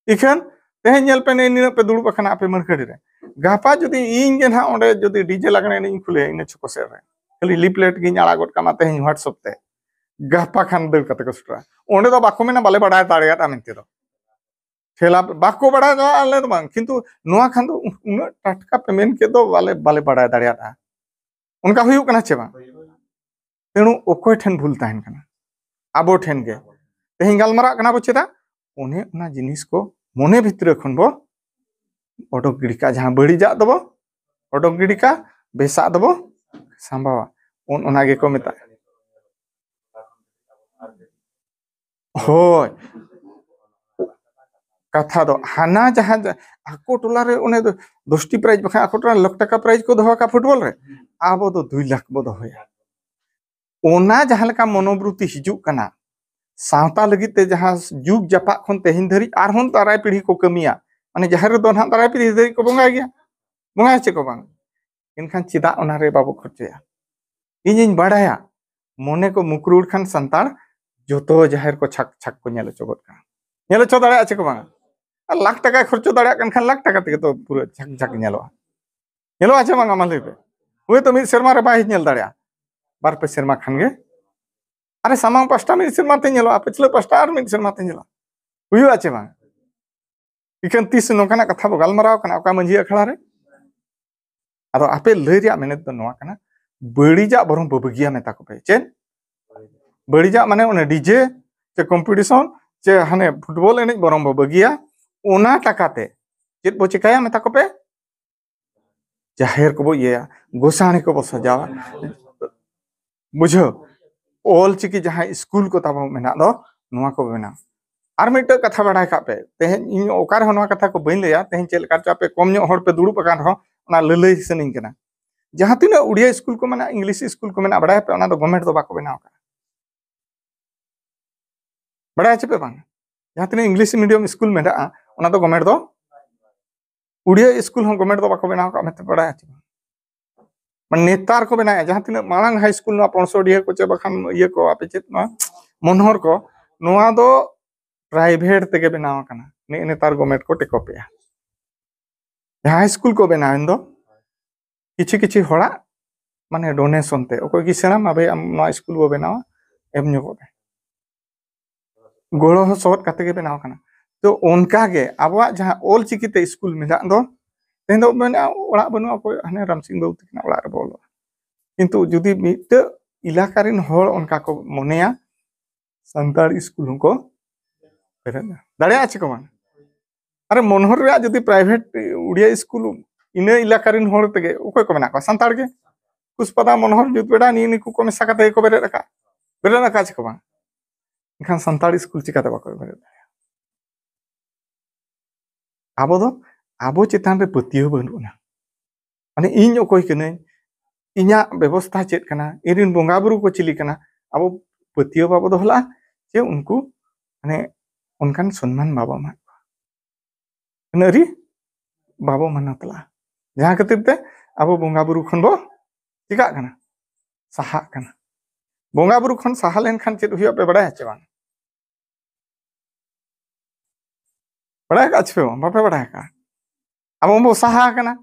ᱤᱠᱷᱟᱹᱱ ᱛᱮᱦᱮᱧ ᱧᱮᱞ ᱯᱮ, ᱱᱤᱱᱟᱹᱜ ᱯᱮ ᱫᱩᱲᱩᱵ ᱟᱠᱟᱱᱟ ᱟᱯᱮ ᱢᱟᱹᱨᱠᱷᱟᱹᱲᱤ ᱨᱮ᱾ ᱜᱟᱯᱟ ᱡᱩᱫᱤ ᱤᱧ ᱜᱮ ᱱᱟᱦᱟᱜ ᱚᱸᱰᱮ ᱡᱩᱫᱤ ᱰᱤᱡᱮ ᱞᱟᱜᱽᱬᱮ ᱮᱱᱮᱡ ᱤᱧ ᱠᱷᱩᱞᱟᱹᱭᱟ ᱤᱱᱟᱹ ᱪᱷᱚᱠᱚ ᱥᱮᱫ ᱨᱮ, ᱠᱷᱟᱹᱞᱤ ᱞᱤᱯᱞᱮᱴ ᱜᱤᱧ ᱟᱲᱟᱜ ᱜᱚᱫ ᱠᱟᱜ ᱢᱟ ᱛᱮᱦᱮᱧ ᱦᱳᱣᱟᱴᱥᱮᱯ ᱛᱮ, ᱜᱟᱯᱟ ᱠᱷᱟᱱ ᱫᱟᱹᱲ ᱠᱟᱛᱮ ᱠᱚ ᱥᱮᱴᱮᱨᱟ᱾ ᱚᱸᱰᱮ ᱫᱚ ᱵᱟᱠᱚ ᱢᱮᱱᱟ ᱵᱟᱞᱮ ᱵᱟᱲᱟᱭ ᱫᱟᱲᱮᱭᱟᱫᱼᱟ ᱢᱮᱱᱛᱮ ᱫᱚ᱾ ᱴᱷᱮᱞᱟ ᱵᱟᱠᱚ ᱵᱟᱲᱟᱭ ᱫᱟᱲᱮᱭᱟᱜᱼᱟ ᱟᱞᱮ ᱫᱚ ᱵᱟᱝ, ᱠᱤᱱᱛᱩ ᱱᱚᱣᱟ ᱠᱷᱟᱱ ᱫᱚ ᱩᱱᱟᱹᱜ ᱴᱟᱴᱠᱟ ᱯᱮ ᱢᱮᱱ ᱠᱮᱫ ᱫᱚ ᱵᱟᱞᱮ, ᱵᱟᱞᱮ ᱵᱟᱲᱟᱭ ᱫᱟᱲᱮᱭᱟᱫᱼᱟ᱾ ᱚᱱᱠᱟ ᱦᱩᱭᱩᱜ ᱠᱟᱱᱟ ᱪᱮ ᱵᱟᱝ? ᱛᱮᱬᱩ ᱚᱠᱚᱭ ᱴᱷᱮᱱ ᱵᱷᱩᱞ ᱛᱟᱦᱮᱱ ᱠᱟᱱᱟ? ᱟᱵᱚ ᱴᱷᱮᱱ ᱜᱮ᱾ ᱛᱮᱦᱮᱧ ᱜᱟᱞᱢᱟᱨᱟᱜ ᱠᱟᱱᱟ ᱵᱚ ᱪᱮᱫᱟᱜ? ᱚᱱᱮ ᱚᱱᱟ ᱡᱤᱱᱤᱥ ᱠᱚ ᱢᱚᱱᱮ ᱵᱷᱤᱛᱨᱤ ᱠᱷᱚᱱ ᱵᱚ ᱚᱰᱚᱠ ᱜᱤᱰᱤ ᱠᱟᱜᱼᱟ᱾ ᱡᱟᱦᱟᱸ ᱵᱟᱹᱲᱤᱡᱟᱜ ᱫᱚᱵᱚ ᱚᱰᱚᱠ ᱜᱤᱰᱤ ᱠᱟᱜᱼᱟ, ᱵᱮᱥᱟᱜ ᱫᱚᱵᱚ ᱥᱟᱢᱵᱟᱣᱟ᱾ ᱚᱱ-, ᱚᱱᱟ ᱜᱮᱠᱚ ᱢᱮᱛᱟᱜᱼᱟ᱾ ᱦᱳᱭ, ᱠᱟᱛᱷᱟ ᱫᱚ ᱦᱟᱱᱟ ᱡᱟᱦᱟᱸ ᱡᱟ-, ᱟᱠᱚ ᱴᱚᱞᱟ ᱨᱮ ᱚᱱᱮ ᱫᱚ ᱫᱚᱥᱴᱤ ᱯᱨᱟᱭᱤᱡᱽ, ᱵᱟᱠᱷᱟᱱ ᱟᱠᱚ ᱴᱚᱞᱟ ᱨᱮ ᱞᱟᱠᱷ ᱴᱟᱠᱟ ᱯᱨᱟᱭᱤᱡᱽ ᱠᱚ ᱫᱚᱦᱚ ᱟᱠᱟᱫ ᱯᱷᱩᱴᱵᱚᱞ ᱨᱮ, ᱟᱵᱚ ᱫᱚ ᱫᱩᱭ ᱞᱟᱠᱷ ᱵᱚ ᱫᱚᱦᱚᱭᱟ᱾ ᱚᱱᱟ ᱡᱟᱦᱟᱸ ᱞᱮᱠᱟ ᱢᱚᱱᱳᱵᱨᱩᱛᱤ ᱦᱤᱡᱩᱜ ᱠᱟᱱᱟ, ᱥᱟᱶᱛᱟ ᱞᱟᱹᱜᱤᱫ ᱛᱮ ᱡᱟᱦᱟᱸ ᱡᱩᱜᱽ ᱡᱟᱯᱟᱜ ᱠᱷᱚᱱ ᱛᱮᱦᱮᱧ ᱫᱷᱟᱹᱨᱤᱡ ᱟᱨᱦᱚᱸ ᱫᱟᱨᱟᱭ ᱯᱤᱲᱦᱤ ᱠᱚ ᱠᱟᱹᱢᱤᱭᱟ, ᱢᱟᱱᱮ ᱡᱟᱦᱮᱨ ᱨᱮᱫᱚ ᱱᱟᱦᱟᱜ ᱫᱟᱨᱟᱭ ᱯᱤᱲᱦᱤ ᱫᱷᱟᱹᱨᱤᱡ ᱠᱚ ᱵᱚᱸᱜᱟᱭ ᱜᱮᱭᱟ, ᱵᱚᱸᱜᱟᱭᱟ ᱪᱮ ᱠᱚ ᱵᱟᱝ? ᱮᱱᱠᱷᱟᱱ ᱪᱮᱫᱟᱜ ᱚᱱᱟᱨᱮ ᱵᱟᱵᱚ ᱠᱷᱚᱨᱪᱟᱭᱟ? ᱤᱧᱤᱧ ᱵᱟᱲᱟᱭᱟ, ᱢᱚᱱᱮ ᱠᱚ ᱢᱩᱠᱨᱩᱲ ᱠᱷᱟᱱ ᱥᱟᱱᱛᱟᱲ ᱡᱚᱛᱚ ᱡᱟᱦᱮᱨ ᱠᱚ ᱪᱷᱟᱠ ᱪᱷᱟᱠ ᱠᱚ ᱧᱮᱞ ᱦᱚᱪᱚ ᱜᱚᱫ ᱠᱟᱜᱼᱟ᱾ ᱧᱮᱞ ᱦᱚᱪᱚ ᱫᱟᱲᱮᱭᱟᱜᱼᱟ ᱪᱮ ᱠᱚ ᱵᱟᱝᱟ? ᱟᱨ ᱞᱟᱠᱷ ᱴᱟᱠᱟᱭ ᱠᱷᱚᱨᱪᱟ ᱫᱟᱲᱮᱭᱟᱜ ᱠᱟᱱ ᱠᱷᱟᱱ ᱞᱟᱠᱷ ᱴᱟᱠᱟ ᱛᱮᱜᱮ ᱛᱚ ᱯᱩᱨᱟᱹ ᱡᱷᱟᱠ ᱡᱷᱟᱠ ᱧᱮᱞᱚᱜᱼᱟ᱾ ᱧᱮᱞᱚᱜᱼᱟ ᱪᱮ ᱵᱟᱝᱟ? ᱢᱟ ᱞᱟᱹᱭ ᱯᱮ᱾ ᱦᱳᱭᱛᱳ ᱢᱤᱫ ᱥᱮᱨᱢᱟ ᱨᱮ ᱵᱟᱭ ᱧᱮᱞ ᱫᱟᱲᱮᱭᱟᱜᱼᱟ, ᱵᱟᱨ ᱯᱮ ᱥᱮᱨᱢᱟ ᱠᱷᱟᱱ ᱜᱮ᱾ ᱟᱨᱮ ᱥᱟᱢᱟᱝ ᱯᱟᱥᱴᱟ ᱢᱤᱫ ᱥᱮᱨᱢᱟ ᱛᱮ ᱧᱮᱞᱚᱜᱼᱟ, ᱯᱟᱹᱪᱷᱞᱟᱹ ᱯᱟᱥᱴᱟ ᱟᱨ ᱢᱤᱫ ᱥᱮᱨᱢᱟ ᱛᱮ ᱧᱮᱞᱚᱜᱼᱟ᱾ ᱦᱩᱭᱩᱜᱼᱟ ᱪᱮ ᱵᱟᱝ? ᱤᱠᱷᱟᱹᱱ ᱛᱤᱥ ᱱᱚᱝᱠᱟᱱᱟᱜ ᱠᱟᱛᱷᱟ ᱵᱚ ᱜᱟᱞᱢᱟᱨᱟᱣ ᱠᱟᱱᱟ ᱚᱠᱟ ᱢᱟᱹᱡᱷᱤ ᱟᱠᱷᱲᱟ ᱨᱮ? ᱟᱫᱚ ᱟᱯᱮ ᱞᱟᱹᱭ ᱨᱮᱭᱟᱜ ᱢᱮᱱᱮᱫ ᱫᱚ ᱱᱚᱣᱟ ᱠᱟᱱᱟ, ᱵᱟᱹᱲᱤᱡᱟᱜ ᱵᱚᱨᱚᱝ ᱵᱟᱹᱜᱤᱭᱟ ᱢᱮᱛᱟ ᱠᱚᱯᱮ᱾ ᱪᱮᱫ? ᱵᱟᱹᱲᱤᱡᱟᱜ ᱢᱟᱱᱮ ᱚᱱᱮ ᱰᱤᱡᱮ ᱪᱮ ᱠᱚᱢᱯᱤᱴᱤᱥᱚᱱ ᱪᱮ ᱦᱟᱱᱮ ᱯᱷᱩᱴᱵᱚᱞ ᱮᱱᱮᱡ ᱵᱚᱨᱚᱝ ᱵᱚ ᱵᱟᱹᱜᱤᱭᱟ᱾ ᱚᱱᱟ ᱴᱟᱠᱟ ᱛᱮ ᱪᱮᱫ ᱵᱚ ᱪᱮᱠᱟᱭᱟ ᱢᱮᱛᱟ ᱠᱚᱯᱮ? ᱡᱟᱦᱮᱨ ᱠᱚᱵᱚ ᱤᱭᱟᱹᱭᱟ, ᱜᱚᱥᱟᱬᱮ ᱠᱚᱵᱚ ᱥᱟᱡᱟᱣᱟ᱾ ᱵᱩᱡᱷᱟᱹᱣ? ᱚᱞ ᱪᱤᱠᱤ ᱡᱟᱦᱟᱸ ᱥᱠᱩᱞ ᱠᱚ ᱛᱟᱵᱚ ᱢᱮᱱᱟᱜ ᱫᱚ, ᱱᱚᱣᱟ ᱠᱚ ᱵᱮᱱᱟᱣ᱾ ᱟᱨ ᱢᱤᱫᱴᱟᱝ ᱠᱟᱛᱷᱟ ᱵᱟᱲᱟᱭ ᱠᱟᱜ ᱯᱮ, ᱛᱮᱦᱮᱧ ᱤᱧ ᱚᱠᱟ ᱨᱮᱦᱚᱸ ᱱᱚᱣᱟ ᱠᱟᱛᱷᱟ ᱠᱚ ᱵᱟᱹᱧ ᱞᱟᱹᱭᱟ, ᱛᱮᱦᱮᱧ ᱪᱮᱫ ᱞᱮᱠᱟ ᱪᱚ ᱟᱯᱮ ᱠᱚᱢ ᱧᱚᱜ ᱦᱚᱲ ᱯᱮ ᱫᱩᱲᱩᱵ ᱟᱠᱟᱱ ᱨᱮᱦᱚᱸ ᱚᱱᱟ ᱞᱟᱹᱞᱟᱹᱭ ᱥᱟᱱᱟᱧ ᱠᱟᱱᱟ᱾ ᱡᱟᱦᱟᱸ ᱛᱤᱱᱟᱹᱜ ᱩᱲᱤᱭᱟ ᱥᱠᱩᱞ ᱠᱚ ᱢᱮᱱᱟᱜᱼᱟ, ᱤᱝᱞᱤᱥ ᱥᱠᱩᱞ ᱠᱚ ᱢᱮᱱᱟᱜᱼᱟ, ᱵᱟᱲᱟᱭ ᱯᱮ, ᱚᱱᱟ ᱫᱚ ᱜᱚᱵᱷᱢᱮᱱᱴ ᱫᱚ ᱵᱟᱠᱚ ᱵᱮᱱᱟᱣ ᱟᱠᱟᱫᱟ᱾ ᱵᱟᱲᱟᱭ ᱪᱮ ᱯᱮ ᱵᱟᱝ? ᱡᱟᱦᱟᱸ ᱛᱤᱱᱟᱹᱜ ᱤᱝᱞᱤᱥ ᱢᱤᱰᱤᱭᱟᱢ ᱥᱠᱩᱞ ᱢᱮᱱᱟᱜᱼᱟ, ᱚᱱᱟ ᱫᱚ ᱜᱚᱵᱷᱢᱮᱱᱴ ᱫᱚ, ᱩᱲᱤᱭᱟ ᱥᱠᱩᱞ ᱦᱚᱸ ᱜᱚᱵᱷᱢᱮᱱᱴ ᱫᱚ ᱵᱟᱠᱚ ᱵᱮᱱᱟᱣ ᱟᱠᱟᱫ ᱢᱮᱱᱛᱮ ᱵᱟᱲᱟᱭ ᱪᱮ ᱵᱟᱝ? ᱢᱟᱱᱮ ᱱᱮᱛᱟᱨ ᱠᱚ ᱵᱮᱱᱟᱣᱮᱫᱼᱟ, ᱡᱟᱦᱟᱸ ᱛᱤᱱᱟᱹᱜ ᱢᱟᱲᱟᱝ ᱦᱟᱭ ᱥᱠᱩᱞ, ᱱᱚᱣᱟ ᱯᱚᱱᱥᱚᱰᱤᱦᱟᱹ ᱠᱚ ᱪᱮ ᱵᱟᱠᱷᱟᱱ ᱤᱭᱟᱹ ᱠᱚ, ᱟᱯᱮ ᱪᱮᱫ, ᱱᱚᱣᱟ ᱢᱚᱱᱦᱚᱨ ᱠᱚ, ᱱᱚᱣᱟ ᱫᱚ ᱯᱨᱟᱭᱵᱷᱮᱴ ᱛᱮᱜᱮ ᱵᱮᱱᱟᱣ ᱟᱠᱟᱱᱟ᱾ ᱱᱮᱜᱼᱮ ᱱᱮᱛᱟᱨ ᱜᱚᱵᱷᱢᱮᱱᱴ ᱠᱚ ᱴᱮᱠᱚᱯᱮᱜᱼᱟ᱾ ᱡᱟᱦᱟᱸ ᱦᱟᱭ ᱥᱠᱩᱞ ᱠᱚ ᱵᱮᱱᱟᱣᱮᱱ ᱫᱚ, ᱠᱤᱪᱷᱩ ᱠᱤᱪᱷᱩ ᱦᱚᱲᱟᱜ ᱢᱟᱱᱮ ᱰᱳᱱᱮᱥᱚᱱ ᱛᱮ, ᱚᱠᱚᱭ ᱜᱮ ᱥᱮᱬᱟᱢ, ᱟᱵᱮ ᱟᱢ ᱱᱚᱣᱟ ᱥᱠᱩᱞ ᱵᱚ ᱵᱮᱱᱟᱣᱟ, ᱮᱢ ᱧᱚᱜᱚᱜ ᱢᱮ᱾ ᱜᱚᱲᱚ ᱥᱚᱦᱚᱫ ᱠᱟᱛᱮ ᱜᱮ ᱵᱮᱱᱟᱣ ᱠᱟᱱᱟ᱾ ᱛᱚ ᱚᱱᱠᱟ ᱜᱮ ᱟᱵᱚᱣᱟᱜ ᱡᱟᱦᱟᱸ ᱚᱞ ᱪᱤᱠᱤ ᱛᱮ ᱥᱠᱩᱞ ᱢᱮᱱᱟᱜ ᱫᱚ, ᱛᱮᱦᱮᱧ ᱫᱚ ᱢᱮᱱᱟ ᱚᱲᱟᱜ ᱵᱟᱹᱱᱩᱜᱼᱟ, ᱚᱠᱚᱭ ᱦᱟᱱᱮ ᱨᱟᱢᱥᱤᱝ ᱵᱟᱹᱵᱩ ᱛᱟᱹᱠᱤᱱᱟᱜ ᱚᱲᱟᱜ ᱨᱮᱵᱚ ᱚᱞᱚᱜᱼᱟ᱾ ᱠᱤᱱᱛᱩ ᱡᱩᱫᱤ ᱢᱤᱫᱴᱟᱹᱜ ᱮᱞᱟᱠᱟ ᱨᱮᱱ ᱦᱚᱲ ᱚᱱᱠᱟ ᱠᱚ ᱢᱚᱱᱮᱭᱟ, ᱥᱟᱱᱛᱟᱲ ᱥᱠᱩᱞ ᱦᱚᱸᱠᱚ ᱵᱮᱨᱮᱫ ᱫᱟᱲᱮᱭᱟᱜᱼᱟ ᱪᱮ ᱠᱚ ᱵᱟᱝ? ᱟᱨᱮ ᱢᱚᱱᱦᱚᱨ ᱨᱮᱭᱟᱜ ᱡᱩᱫᱤ ᱯᱨᱟᱭᱵᱷᱮᱴ ᱩᱲᱤᱭᱟ ᱥᱠᱩᱞ ᱤᱱᱟᱹ ᱮᱞᱟᱠᱟ ᱨᱮᱱ ᱦᱚᱲ ᱛᱮᱜᱮ ᱚᱠᱚᱭ ᱠᱚ ᱢᱮᱱᱟᱜ ᱠᱚᱣᱟ? ᱥᱟᱱᱛᱟᱲ ᱜᱮ᱾ ᱠᱩᱥᱯᱟᱫᱟ, ᱢᱚᱱᱦᱚᱨ, ᱡᱩᱛ ᱵᱮᱲᱟ, ᱱᱤᱭᱟᱹ ᱱᱤᱠᱩ ᱠᱚ ᱢᱮᱥᱟ ᱠᱟᱛᱮ ᱜᱮᱠᱚ ᱵᱮᱨᱮᱫ ᱟᱠᱟᱫ᱾ ᱵᱮᱨᱮᱫ ᱟᱠᱟᱫ ᱪᱮ ᱠᱚ ᱵᱟᱝ? ᱮᱱᱠᱷᱟᱱ ᱥᱟᱱᱛᱟᱲ ᱥᱠᱩᱞ ᱪᱤᱠᱟᱹᱛᱮ ᱵᱟᱠᱚ ᱵᱮᱨᱮᱫ ᱫᱟᱲᱮᱭᱟᱜᱼᱟ? ᱟᱵᱚ ᱫᱚ ᱟᱵᱚ ᱪᱮᱛᱟᱱ ᱨᱮ ᱯᱟᱹᱛᱭᱟᱹᱣ ᱵᱟᱹᱱᱩᱜ ᱟᱱᱟ᱾ ᱢᱟᱱᱮ ᱤᱧ ᱚᱠᱚᱭ ᱠᱟᱹᱱᱟᱹᱧ, ᱤᱧᱟᱹᱜ ᱵᱮᱵᱚᱥᱛᱷᱟ ᱪᱮᱫ ᱠᱟᱱᱟ, ᱤᱧ ᱨᱮᱱ ᱵᱚᱸᱜᱟ ᱵᱩᱨᱩ ᱠᱚ ᱪᱤᱞᱤ ᱠᱟᱱᱟ, ᱟᱵᱚ ᱯᱟᱹᱛᱭᱟᱹᱣ ᱵᱟᱵᱚ ᱫᱚᱦᱚ ᱞᱟᱜᱼᱟ᱾ ᱡᱮ ᱩᱱᱠᱩ ᱢᱟᱱᱮ ᱚᱱᱠᱟᱱ ᱥᱚᱱᱢᱟᱱ ᱵᱟᱵᱚ ᱮᱢᱟᱫ ᱠᱚᱣᱟ, ᱟᱹᱱ ᱟᱹᱨᱤ ᱵᱟᱵᱚ ᱢᱟᱱᱟᱣ ᱛᱟᱞᱟᱜᱼᱟ᱾ ᱡᱟᱦᱟᱸ ᱠᱷᱟᱹᱛᱤᱨ ᱛᱮ ᱟᱵᱚ ᱵᱚᱸᱜᱟ ᱵᱩᱨᱩ ᱠᱷᱚᱱ ᱵᱚ ᱪᱤᱠᱟᱜ ᱠᱟᱱᱟ? ᱥᱟᱦᱟᱜ ᱠᱟᱱᱟ᱾ ᱵᱚᱸᱜᱟ ᱵᱩᱨᱩ ᱠᱷᱚᱱ ᱥᱟᱦᱟ ᱞᱮᱱᱠᱷᱟᱱ ᱪᱮᱫ ᱦᱩᱭᱩᱜᱼᱟ ᱯᱮ ᱵᱟᱲᱟᱭᱟ ᱪᱮ ᱵᱟᱝ? ᱵᱟᱲᱟᱭ ᱟᱠᱟᱫ ᱪᱮ ᱯᱮ ᱵᱟᱝ? ᱵᱟᱯᱮ ᱵᱟᱲᱟᱭ ᱟᱠᱟᱫᱼᱟ? ᱟᱵᱚ ᱵᱚ ᱥᱟᱦᱟ ᱟᱠᱟᱱᱟ,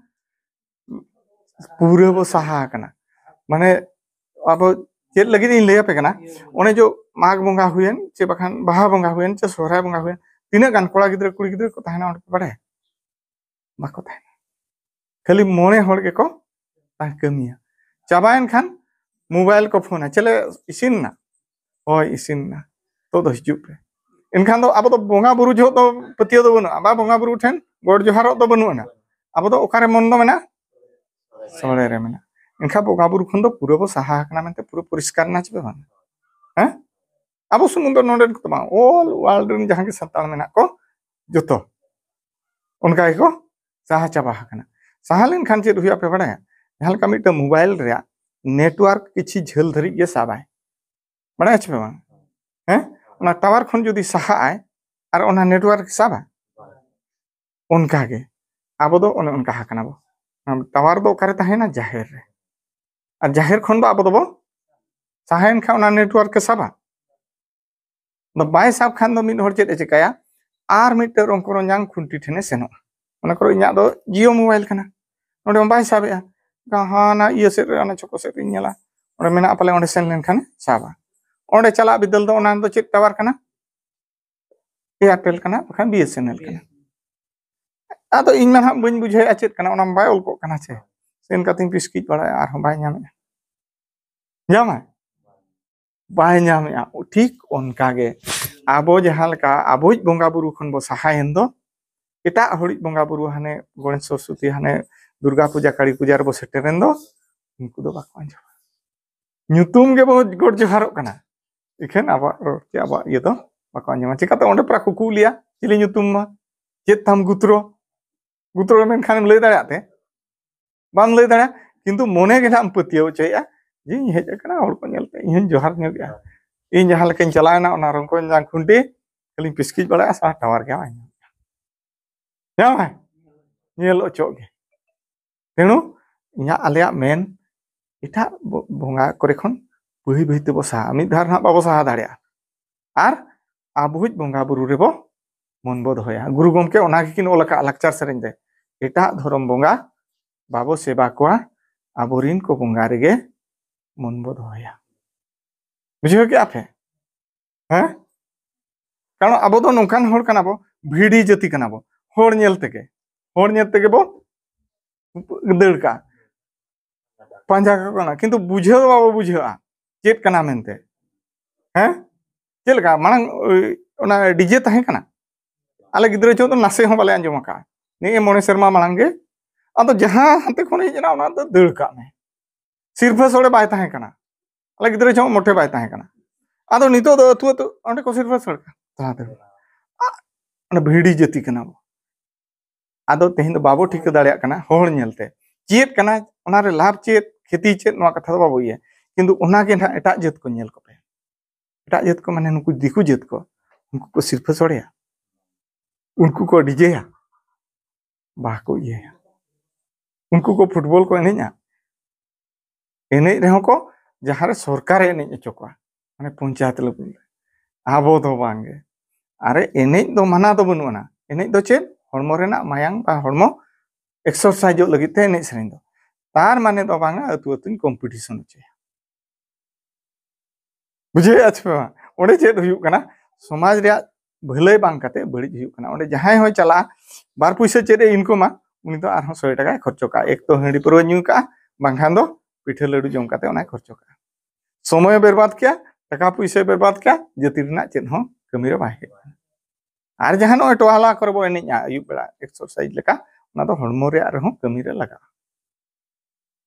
ᱯᱩᱨᱟᱹ ᱵᱚ ᱥᱟᱦᱟ ᱟᱠᱟᱱᱟ᱾ ᱢᱟᱱᱮ ᱟᱵᱚ ᱪᱮᱫ ᱞᱟᱹᱜᱤᱫ ᱤᱧ ᱞᱟᱹᱭ ᱟᱯᱮ ᱠᱟᱱᱟ, ᱚᱱᱮ ᱡᱚ ᱢᱟᱜᱽ ᱵᱚᱸᱜᱟ ᱦᱩᱭᱮᱱ, ᱪᱮ ᱵᱟᱠᱷᱟᱱ ᱵᱟᱦᱟ ᱵᱚᱸᱜᱟ ᱦᱩᱭᱮᱱ, ᱪᱮ ᱥᱚᱦᱨᱟᱭ ᱵᱚᱸᱜᱟ ᱦᱩᱭᱮᱱ, ᱛᱤᱱᱟᱹᱜ ᱜᱟᱱ ᱠᱚᱲᱟ ᱜᱤᱫᱽᱨᱟᱹ ᱠᱩᱲᱤ ᱜᱤᱫᱽᱨᱟᱹ ᱠᱚ ᱛᱟᱦᱮᱱᱟ ᱚᱸᱰᱮ ᱯᱮ ᱵᱟᱲᱟᱭᱟ? ᱵᱟᱠᱚ ᱛᱟᱦᱮᱱᱟ᱾ ᱠᱷᱟᱹᱞᱤ ᱢᱚᱬᱮ ᱦᱚᱲ ᱜᱮᱠᱚ ᱛᱟᱦᱮᱸ ᱠᱟᱹᱢᱤᱭᱟ᱾ ᱪᱟᱵᱟᱭᱮᱱ ᱠᱷᱟᱱ ᱢᱳᱵᱟᱭᱤᱞ ᱠᱚ ᱯᱷᱳᱱᱟ, "ᱪᱮᱞᱮ ᱤᱥᱤᱱ ᱮᱱᱟ?" "ᱦᱳᱭ, ᱤᱥᱤᱱ ᱮᱱᱟ, ᱱᱤᱛᱚᱜ ᱫᱚ ᱦᱤᱡᱩᱜ ᱯᱮ᱾" ᱮᱱᱠᱷᱟᱱ ᱫᱚ ᱟᱵᱚ ᱫᱚ ᱵᱚᱸᱜᱟ ᱵᱩᱨᱩ ᱡᱚᱦᱚᱜ ᱫᱚ ᱯᱟᱹᱛᱭᱟᱹᱣ ᱫᱚ ᱵᱟᱹᱱᱩᱜᱼᱟ, ᱵᱟ ᱵᱚᱸᱜᱟ ᱵᱩᱨᱩ ᱴᱷᱮᱱ, ᱜᱚᱰ ᱡᱚᱦᱟᱨᱚᱜ ᱫᱚ ᱵᱟᱹᱱᱩᱜ ᱟᱱᱟ᱾ ᱟᱵᱚ ᱫᱚ ᱚᱠᱟᱨᱮ ᱢᱚᱱ ᱫᱚ ᱢᱮᱱᱟᱜᱼᱟ? ᱥᱚᱲᱮ ᱨᱮ ᱢᱮᱱᱟᱜᱼᱟ᱾ ᱮᱱᱠᱷᱟᱱ ᱵᱚᱸᱜᱟ ᱵᱩᱨᱩ ᱠᱷᱚᱱ ᱫᱚ ᱯᱩᱨᱟᱹ ᱵᱚ ᱥᱟᱦᱟ ᱟᱠᱟᱱᱟ ᱢᱮᱱᱛᱮ ᱯᱩᱨᱟᱹ ᱯᱚᱨᱤᱥᱠᱟᱨ ᱮᱱᱟ ᱪᱮ ᱵᱟᱝ? ᱦᱮᱸ? ᱟᱵᱚ ᱥᱩᱢᱩᱝ ᱫᱚ ᱱᱚᱰᱮᱱ ᱠᱚ ᱫᱚ ᱵᱟᱝ, all world ᱨᱮᱱ ᱡᱟᱦᱟᱸ ᱜᱮ ᱥᱟᱱᱛᱟᱲ ᱢᱮᱱᱟᱜ ᱠᱚ, ᱡᱚᱛᱚ ᱚᱱᱠᱟ ᱜᱮᱠᱚ ᱥᱟᱦᱟ ᱪᱟᱵᱟ ᱟᱠᱟᱱᱟ᱾ ᱥᱟᱦᱟ ᱞᱮᱱᱠᱷᱟᱱ ᱪᱮᱫ ᱦᱩᱭᱩᱜᱼᱟ ᱯᱮ ᱵᱟᱲᱟᱭᱟ? ᱡᱟᱦᱟᱸ ᱞᱮᱠᱟ ᱢᱤᱫᱴᱟᱝ ᱢᱳᱵᱟᱭᱤᱞ ᱨᱮᱭᱟᱜ ᱱᱮᱴᱣᱟᱨᱠ ᱠᱤᱪᱷᱤ ᱡᱷᱟᱹᱞ ᱫᱷᱟᱹᱨᱤᱡ ᱜᱮ ᱥᱟᱵᱟᱭ, ᱵᱟᱲᱟᱭᱟ ᱪᱮ ᱯᱮ ᱵᱟᱝ? ᱦᱮᱸ, ᱚᱱᱟ ᱴᱟᱣᱟᱨ ᱠᱷᱚᱱ ᱡᱩᱫᱤ ᱥᱟᱦᱟᱜ ᱟᱭ ᱟᱨ ᱚᱱᱟ ᱱᱮᱴᱣᱟᱨᱠ ᱥᱟᱵᱟ, ᱚᱱᱠᱟ ᱜᱮ ᱟᱵᱚ ᱫᱚ ᱚᱱᱮ ᱚᱱᱠᱟ ᱟᱠᱟᱱᱟ ᱵᱚ᱾ ᱚᱱᱟ ᱴᱟᱣᱟᱨ ᱫᱚ ᱚᱠᱟᱨᱮ ᱛᱟᱦᱮᱱᱟ? ᱡᱟᱦᱮᱨ ᱨᱮ᱾ ᱟᱨ ᱡᱟᱦᱮᱨ ᱠᱷᱚᱱ ᱫᱚ ᱟᱵᱚ ᱫᱚᱵᱚ ᱥᱟᱦᱟᱭᱮᱱ ᱠᱷᱟᱱ ᱚᱱᱟ ᱱᱮᱴᱣᱟᱨᱠ ᱮ ᱥᱟᱵᱟ? ᱟᱫᱚ ᱵᱟᱭ ᱥᱟᱵ ᱠᱷᱟᱱ ᱫᱚ ᱢᱤᱫ ᱦᱚᱲ ᱪᱮᱫ ᱮ ᱪᱮᱠᱟᱭᱟ? ᱟᱨ ᱢᱤᱫᱴᱮᱱ ᱨᱚᱝᱠᱚᱨᱚᱧᱡᱟᱝ ᱠᱷᱩᱱᱴᱤ ᱴᱷᱮᱱᱮ ᱥᱮᱱᱚᱜᱼᱟ᱾ ᱢᱚᱱᱮ ᱠᱚᱨᱚ ᱤᱧᱟᱹᱜ ᱫᱚ ᱡᱤᱭᱳ ᱢᱳᱵᱟᱭᱤᱞ ᱠᱟᱱᱟ, ᱱᱚᱰᱮ ᱢᱟ ᱵᱟᱭ ᱥᱟᱵᱮᱜᱼᱟ, ᱦᱟᱱᱟ ᱤᱭᱟᱹ ᱥᱮᱫ ᱨᱮ, ᱚᱱᱟ ᱪᱷᱚᱠᱚ ᱥᱮᱫ ᱨᱤᱧ ᱧᱮᱞᱟ, ᱚᱸᱰᱮ ᱢᱮᱱᱟᱜᱼᱟ ᱯᱟᱞᱮ, ᱚᱸᱰᱮ ᱥᱮᱱ ᱞᱮᱱᱠᱷᱟᱱ ᱥᱟᱵᱟ᱾ ᱚᱸᱰᱮ ᱪᱟᱞᱟᱜ ᱵᱤᱫᱟᱹᱞ ᱫᱚ ᱚᱱᱟ ᱫᱚ ᱪᱮᱫ ᱴᱟᱣᱟᱨ ᱠᱟᱱᱟ? ᱮᱭᱟᱨᱴᱮᱞ ᱠᱟᱱᱟ, ᱵᱟᱠᱷᱟᱱ ᱵᱤ ᱮᱥ ᱮᱱ ᱮᱞ ᱠᱟᱱᱟ᱾ ᱟᱫᱚ ᱤᱧ ᱢᱟ ᱱᱟᱦᱟᱜ ᱵᱟᱹᱧ ᱵᱩᱡᱷᱟᱹᱣᱮᱫᱼᱟ ᱪᱮᱫ ᱠᱟᱱᱟ, ᱚᱱᱟ ᱢᱟ ᱵᱟᱭ ᱚᱞ ᱠᱚᱜ ᱠᱟᱱᱟ ᱪᱮ᱾ ᱥᱮᱱ ᱠᱟᱛᱮᱧ ᱯᱤᱥᱠᱤᱡ ᱵᱟᱲᱟᱭᱟ, ᱟᱨᱦᱚᱸ ᱵᱟᱭ ᱧᱟᱢᱮᱜᱼᱟ᱾ ᱧᱟᱢᱟᱭ? ᱵᱟᱭ ᱧᱟᱢᱮᱜᱼᱟ᱾ ᱴᱷᱤᱠ ᱚᱱᱠᱟ ᱜᱮ ᱟᱵᱚ ᱡᱟᱦᱟᱸ ᱞᱮᱠᱟ ᱟᱵᱚᱭᱤᱡ ᱵᱚᱸᱜᱟ ᱵᱩᱨᱩ ᱠᱷᱚᱱ ᱵᱚ ᱥᱟᱦᱟᱭᱮᱱ ᱫᱚ, ᱮᱴᱟᱜ ᱦᱚᱲᱤᱡ ᱵᱚᱸᱜᱟ ᱵᱩᱨᱩ, ᱦᱟᱱᱮ ᱜᱚᱬᱮᱥ ᱥᱚᱨᱚᱥᱚᱛᱤ, ᱦᱟᱱᱮ ᱫᱩᱨᱜᱟ ᱯᱩᱡᱟ, ᱠᱟᱹᱲᱤ ᱯᱩᱡᱟ ᱨᱮᱵᱚ ᱥᱮᱴᱮᱨᱮᱱ ᱫᱚ, ᱩᱱᱠᱩ ᱫᱚ ᱵᱟᱠᱚ ᱟᱸᱡᱚᱢᱟ᱾ ᱧᱩᱛᱩᱢ ᱜᱮᱵᱚ ᱜᱚᱰ ᱡᱚᱦᱟᱨᱚᱜ ᱠᱟᱱᱟ, ᱮᱠᱷᱮᱱ ᱟᱵᱚᱣᱟᱜ ᱨᱚᱲ ᱪᱮ ᱟᱵᱚᱣᱟᱜ ᱤᱭᱟᱹ ᱫᱚ ᱵᱟᱠᱚ ᱟᱸᱡᱚᱢᱟ᱾ ᱪᱤᱠᱟᱹᱛᱮ? ᱚᱸᱰᱮ ᱯᱮᱲᱟ ᱠᱚ ᱠᱩᱞᱤᱭᱟ, "ᱪᱤᱞᱤ ᱧᱩᱛᱩᱢ ᱢᱟ? ᱪᱮᱫ ᱛᱟᱢ ᱜᱩᱛᱨᱚ?" ᱜᱩᱛᱨᱚ ᱢᱮᱱᱠᱷᱟᱱᱮᱢ ᱞᱟᱹᱭ ᱫᱟᱲᱮᱭᱟᱜ ᱛᱮ? ᱵᱟᱢ ᱞᱟᱹᱭ ᱫᱟᱲᱮᱭᱟᱜᱼᱟ᱾ ᱠᱤᱱᱛᱩ ᱢᱚᱱᱮ ᱜᱮ ᱱᱟᱜ ᱮᱢ ᱯᱟᱹᱛᱭᱟᱹᱣ ᱦᱚᱪᱚᱭᱮᱫᱼᱟ ᱡᱮ ᱤᱧ ᱦᱮᱡ ᱟᱠᱟᱱᱟ, ᱦᱚᱲ ᱠᱚ ᱧᱮᱞ ᱛᱮ ᱤᱧ ᱦᱚᱸᱧ ᱡᱚᱦᱟᱨ ᱧᱚᱜᱮᱜᱼᱟ᱾ ᱤᱧ ᱡᱟᱦᱟᱸ ᱞᱮᱠᱟᱧ ᱪᱟᱞᱟᱣᱮᱱᱟ, ᱚᱱᱟ ᱨᱚᱝᱠᱚᱧ ᱡᱟᱝ ᱠᱷᱩᱱᱴᱤ ᱠᱷᱟᱹᱞᱤᱧ ᱯᱤᱥᱠᱤᱡ ᱵᱟᱲᱟᱭᱟ, ᱥᱟᱦᱟ ᱴᱟᱣᱟᱨ ᱜᱮ ᱵᱟᱝ ᱧᱟᱢᱚᱜᱼᱟ᱾ ᱧᱟᱢᱟᱭ? ᱧᱮᱞ ᱚᱪᱚᱜ ᱜᱮ᱾ ᱛᱮᱬᱩ ᱤᱧᱟᱹᱜ, ᱟᱞᱮᱭᱟᱜ ᱢᱮᱱ ᱮᱴᱟᱜ ᱵᱚ-, ᱵᱚᱸᱜᱟ ᱠᱚᱨᱮ ᱠᱷᱚᱱ ᱵᱟᱹᱭ ᱵᱟᱹᱭ ᱛᱮᱵᱚ ᱥᱟᱦᱟ, ᱢᱤᱫ ᱫᱷᱟᱣ ᱨᱮ ᱦᱟᱸᱜ ᱵᱟᱵᱚ ᱥᱟᱦᱟ ᱫᱟᱲᱮᱭᱟᱜᱼᱟ᱾ ᱟᱨ ᱟᱵᱚᱭᱤᱡ ᱵᱚᱸᱜᱟ ᱵᱩᱨᱩ ᱨᱮᱵᱚ ᱢᱚᱱ ᱵᱚ ᱫᱚᱦᱚᱭᱟ᱾ ᱜᱩᱨᱩ ᱜᱚᱢᱠᱮ ᱚᱱᱟ ᱜᱮᱠᱤᱱ ᱚᱞ ᱟᱠᱟᱫᱼᱟ ᱞᱟᱠᱪᱟᱨ ᱥᱮᱨᱮᱧ ᱨᱮ, ᱮᱴᱟᱜ ᱫᱷᱚᱨᱚᱢ ᱵᱚᱸᱜᱟ ᱵᱟᱵᱚ ᱥᱮᱵᱟ ᱠᱚᱣᱟ, ᱟᱵᱚᱨᱤᱱ ᱠᱚ ᱵᱚᱸᱜᱟ ᱨᱮᱜᱮ ᱢᱚᱱ ᱵᱚ ᱫᱚᱦᱚᱭᱟ᱾ ᱵᱩᱡᱷᱟᱹᱣ ᱠᱮᱜᱼᱟ ᱯᱮ? ᱦᱮᱸ? ᱠᱟᱨᱚᱱ ᱟᱵᱚ ᱫᱚ ᱱᱚᱝᱠᱟᱱ ᱦᱚᱲ ᱠᱟᱱᱟ ᱵᱚ, ᱵᱷᱤᱲᱤ ᱡᱟᱹᱛᱤ ᱠᱟᱱᱟ ᱵᱚ, ᱦᱚᱲ ᱧᱮᱞ ᱛᱮᱜᱮ, ᱦᱚᱲ ᱧᱮᱞ ᱛᱮᱜᱮ ᱵᱚ ᱫᱟᱹᱲ ᱠᱟᱜᱼᱟ, ᱯᱟᱸᱡᱟ ᱠᱟᱠᱚ ᱠᱟᱱᱟ, ᱠᱤᱱᱛᱩ ᱵᱩᱡᱷᱟᱹᱣ ᱫᱚ ᱵᱟᱵᱚ ᱵᱩᱡᱷᱟᱹᱜᱼᱟ ᱪᱮᱫ ᱠᱟᱱᱟ ᱢᱮᱱᱛᱮ᱾ ᱦᱮᱸ? ᱪᱮᱫ ᱞᱮᱠᱟ ᱢᱟᱲᱟᱝ, ᱳᱭ, ᱚᱱᱟ ᱰᱤᱡᱮ ᱛᱟᱦᱮᱸ ᱠᱟᱱᱟ, ᱟᱞᱮ ᱜᱤᱫᱽᱨᱟᱹ ᱪᱚᱜ ᱫᱚ ᱱᱟᱥᱮ ᱦᱚᱸ ᱵᱟᱞᱮ ᱟᱸᱡᱚᱢ ᱟᱠᱟᱫᱼᱟ, ᱱᱤᱭᱟᱹ ᱢᱚᱬᱮ ᱥᱮᱨᱢᱟ ᱢᱟᱲᱟᱝ ᱜᱮ᱾ ᱟᱫᱚ ᱡᱟᱦᱟᱸ ᱦᱟᱱᱛᱮ ᱠᱷᱚᱱ ᱦᱮᱡ ᱮᱱᱟ, ᱚᱱᱟ ᱫᱚ ᱫᱟᱹᱲ ᱠᱟᱜ ᱢᱮ᱾ ᱥᱤᱨᱯᱷᱟᱹ ᱥᱚᱲᱮ ᱵᱟᱭ ᱛᱟᱦᱮᱸ ᱠᱟᱱᱟ, ᱟᱞᱮ ᱜᱤᱫᱽᱨᱟᱹ ᱪᱚᱜ ᱢᱚᱴᱷᱮ ᱵᱟᱭ ᱛᱟᱦᱮᱸ ᱠᱟᱱᱟ, ᱟᱫᱚ ᱱᱤᱛᱚᱜ ᱫᱚ ᱟᱹᱛᱩ ᱟᱹᱛᱩ ᱚᱸᱰᱮ ᱠᱚ ᱥᱤᱨᱯᱷᱟᱹ ᱥᱚᱲᱮ ᱠᱟᱱᱟ᱾ ᱛᱟᱲᱟᱛᱟᱲᱤ᱾ ᱟ-, ᱚᱱᱟ ᱵᱷᱤᱲᱤ ᱡᱟᱹᱛᱤ ᱠᱟᱱᱟ ᱵᱚ᱾ ᱟᱫᱚ ᱛᱮᱦᱮᱧ ᱫᱚ ᱵᱟᱵᱚ ᱴᱷᱤᱠᱟᱹ ᱫᱟᱲᱮᱭᱟᱜ ᱠᱟᱱᱟ ᱦᱚᱲ ᱧᱮᱞᱛᱮ ᱪᱮᱫ ᱠᱟᱱᱟ, ᱚᱱᱟᱨᱮ ᱞᱟᱵᱷ ᱪᱮᱫ, ᱠᱷᱮᱛᱤ ᱪᱮᱫ, ᱱᱚᱣᱟ ᱠᱟᱛᱷᱟ ᱫᱚ ᱵᱟᱵᱚ ᱤᱭᱟᱹ᱾ ᱠᱤᱱᱛᱩ ᱚᱱᱟᱜᱮ ᱱᱟᱦᱟᱜ ᱮᱴᱟᱜ ᱡᱟᱹᱛ ᱠᱚ ᱧᱮᱞ ᱠᱚᱯᱮ, ᱮᱴᱟᱜ ᱡᱟᱹᱛ ᱠᱚ ᱢᱟᱱᱮ ᱱᱩᱠᱩ ᱫᱤᱠᱩ ᱡᱟᱹᱛ ᱠᱚ, ᱩᱱᱠᱩ ᱠᱚ ᱥᱤᱨᱯᱷᱟᱹ ᱥᱚᱲᱮᱭᱟ, ᱩᱱᱠᱩ ᱠᱚ ᱰᱤᱡᱮᱭᱟ, ᱵᱟᱠᱚ ᱤᱭᱟᱹᱭᱟ, ᱩᱱᱠᱩ ᱠᱚ ᱯᱷᱩᱴᱵᱚᱞ ᱠᱚ ᱮᱱᱮᱡᱼᱟ, ᱮᱱᱮᱡ ᱨᱮᱦᱚᱸ ᱠᱚ ᱡᱟᱦᱟᱸ ᱨᱮ ᱥᱚᱨᱠᱟᱨᱮ ᱮᱱᱮᱡ ᱦᱚᱪᱚ ᱠᱚᱣᱟ, ᱢᱟᱱᱮ ᱯᱚᱧᱪᱟᱭᱮᱛ ᱞᱮᱵᱮᱞ ᱨᱮ᱾ ᱟᱵᱚ ᱫᱚ ᱵᱟᱝᱜᱮ᱾ ᱟᱨᱮ, ᱮᱱᱮᱡ ᱫᱚ ᱢᱟᱱᱟ ᱫᱚ ᱵᱟᱹᱱᱩᱜ ᱟᱱᱟ, ᱮᱱᱮᱡ ᱫᱚ ᱪᱮᱫ? ᱦᱚᱲᱢᱚ ᱨᱮᱱᱟᱜ ᱢᱟᱭᱟᱝ ᱵᱟ ᱦᱚᱲᱢᱚ ᱮᱠᱥᱟᱨᱥᱟᱭᱤᱡᱚᱜ ᱞᱟᱹᱜᱤᱫ ᱛᱮ ᱮᱱᱮᱡ ᱥᱮᱨᱮᱧ ᱫᱚ᱾ ᱛᱟᱨ ᱢᱟᱱᱮ ᱫᱚ ᱵᱟᱝᱟ ᱟᱹᱛᱩ ᱟᱹᱛᱩᱧ ᱠᱚᱢᱯᱤᱴᱤᱥᱚᱱ ᱦᱚᱪᱚᱭᱟ᱾ ᱵᱩᱡᱷᱟᱹᱣᱮᱫᱼᱟ ᱪᱮ ᱵᱟᱝ? ᱚᱸᱰᱮ ᱪᱮᱫ ᱦᱩᱭᱩᱜ ᱠᱟᱱᱟ? ᱥᱚᱢᱟᱡᱽ ᱨᱮᱭᱟᱜ ᱵᱷᱟᱹᱞᱟᱹᱭ ᱵᱟᱝ ᱠᱟᱛᱮ ᱵᱟᱹᱲᱤᱡ ᱦᱩᱭᱩᱜ ᱠᱟᱱᱟ᱾ ᱚᱸᱰᱮ ᱡᱟᱦᱟᱸᱭ ᱦᱚᱸᱭ ᱪᱟᱞᱟᱜᱼᱟ, ᱵᱟᱨ ᱯᱩᱭᱥᱟᱹ ᱪᱮᱫ ᱮ ᱤᱱᱠᱚᱢᱟ, ᱩᱱᱤ ᱫᱚ ᱟᱨᱦᱚᱸ ᱥᱚᱭ ᱴᱟᱠᱟᱭ ᱠᱷᱚᱨᱪᱚ ᱠᱟᱜᱼᱟ᱾ ᱮᱠ ᱛᱚ ᱦᱟᱺᱰᱤ ᱯᱟᱹᱨᱣᱟᱹ ᱧᱩ ᱠᱟᱜᱼᱟ, ᱵᱟᱝᱠᱷᱟᱱ ᱫᱚ ᱯᱤᱴᱷᱟᱹ ᱞᱟᱹᱰᱩ ᱡᱚᱢ ᱠᱟᱛᱮ ᱚᱱᱟᱭ ᱠᱷᱚᱨᱪᱚ ᱠᱟᱜᱼᱟ᱾ ᱥᱚᱢᱚᱭ ᱵᱮᱨᱵᱟᱫ ᱠᱮᱜᱼᱟ, ᱴᱟᱠᱟ ᱯᱩᱭᱥᱟᱹᱭ ᱵᱮᱨᱵᱟᱫ ᱠᱮᱜᱼᱟ, ᱡᱟᱹᱛᱤ ᱨᱮᱱᱟᱜ ᱪᱮᱫ ᱦᱚᱸ ᱠᱟᱹᱢᱤ ᱨᱮ ᱵᱟᱭ ᱦᱮᱡ ᱠᱟᱱᱟ᱾ ᱟᱨ ᱡᱟᱦᱟᱸ ᱱᱚᱜᱼᱚᱭ ᱴᱚᱞᱟ ᱠᱚᱨᱮ ᱵᱚ ᱮᱱᱮᱡᱼᱟ ᱟᱹᱭᱩᱵ ᱵᱮᱲᱟ, ᱮᱠᱥᱟᱨᱥᱟᱭᱤᱡᱽ ᱞᱮᱠᱟ, ᱚᱱᱟ ᱫᱚ ᱦᱚᱲᱢᱚ ᱨᱮᱭᱟᱜ ᱨᱮᱦᱚᱸ ᱠᱟᱹᱢᱤ ᱨᱮ ᱞᱟᱜᱟᱜᱼᱟ᱾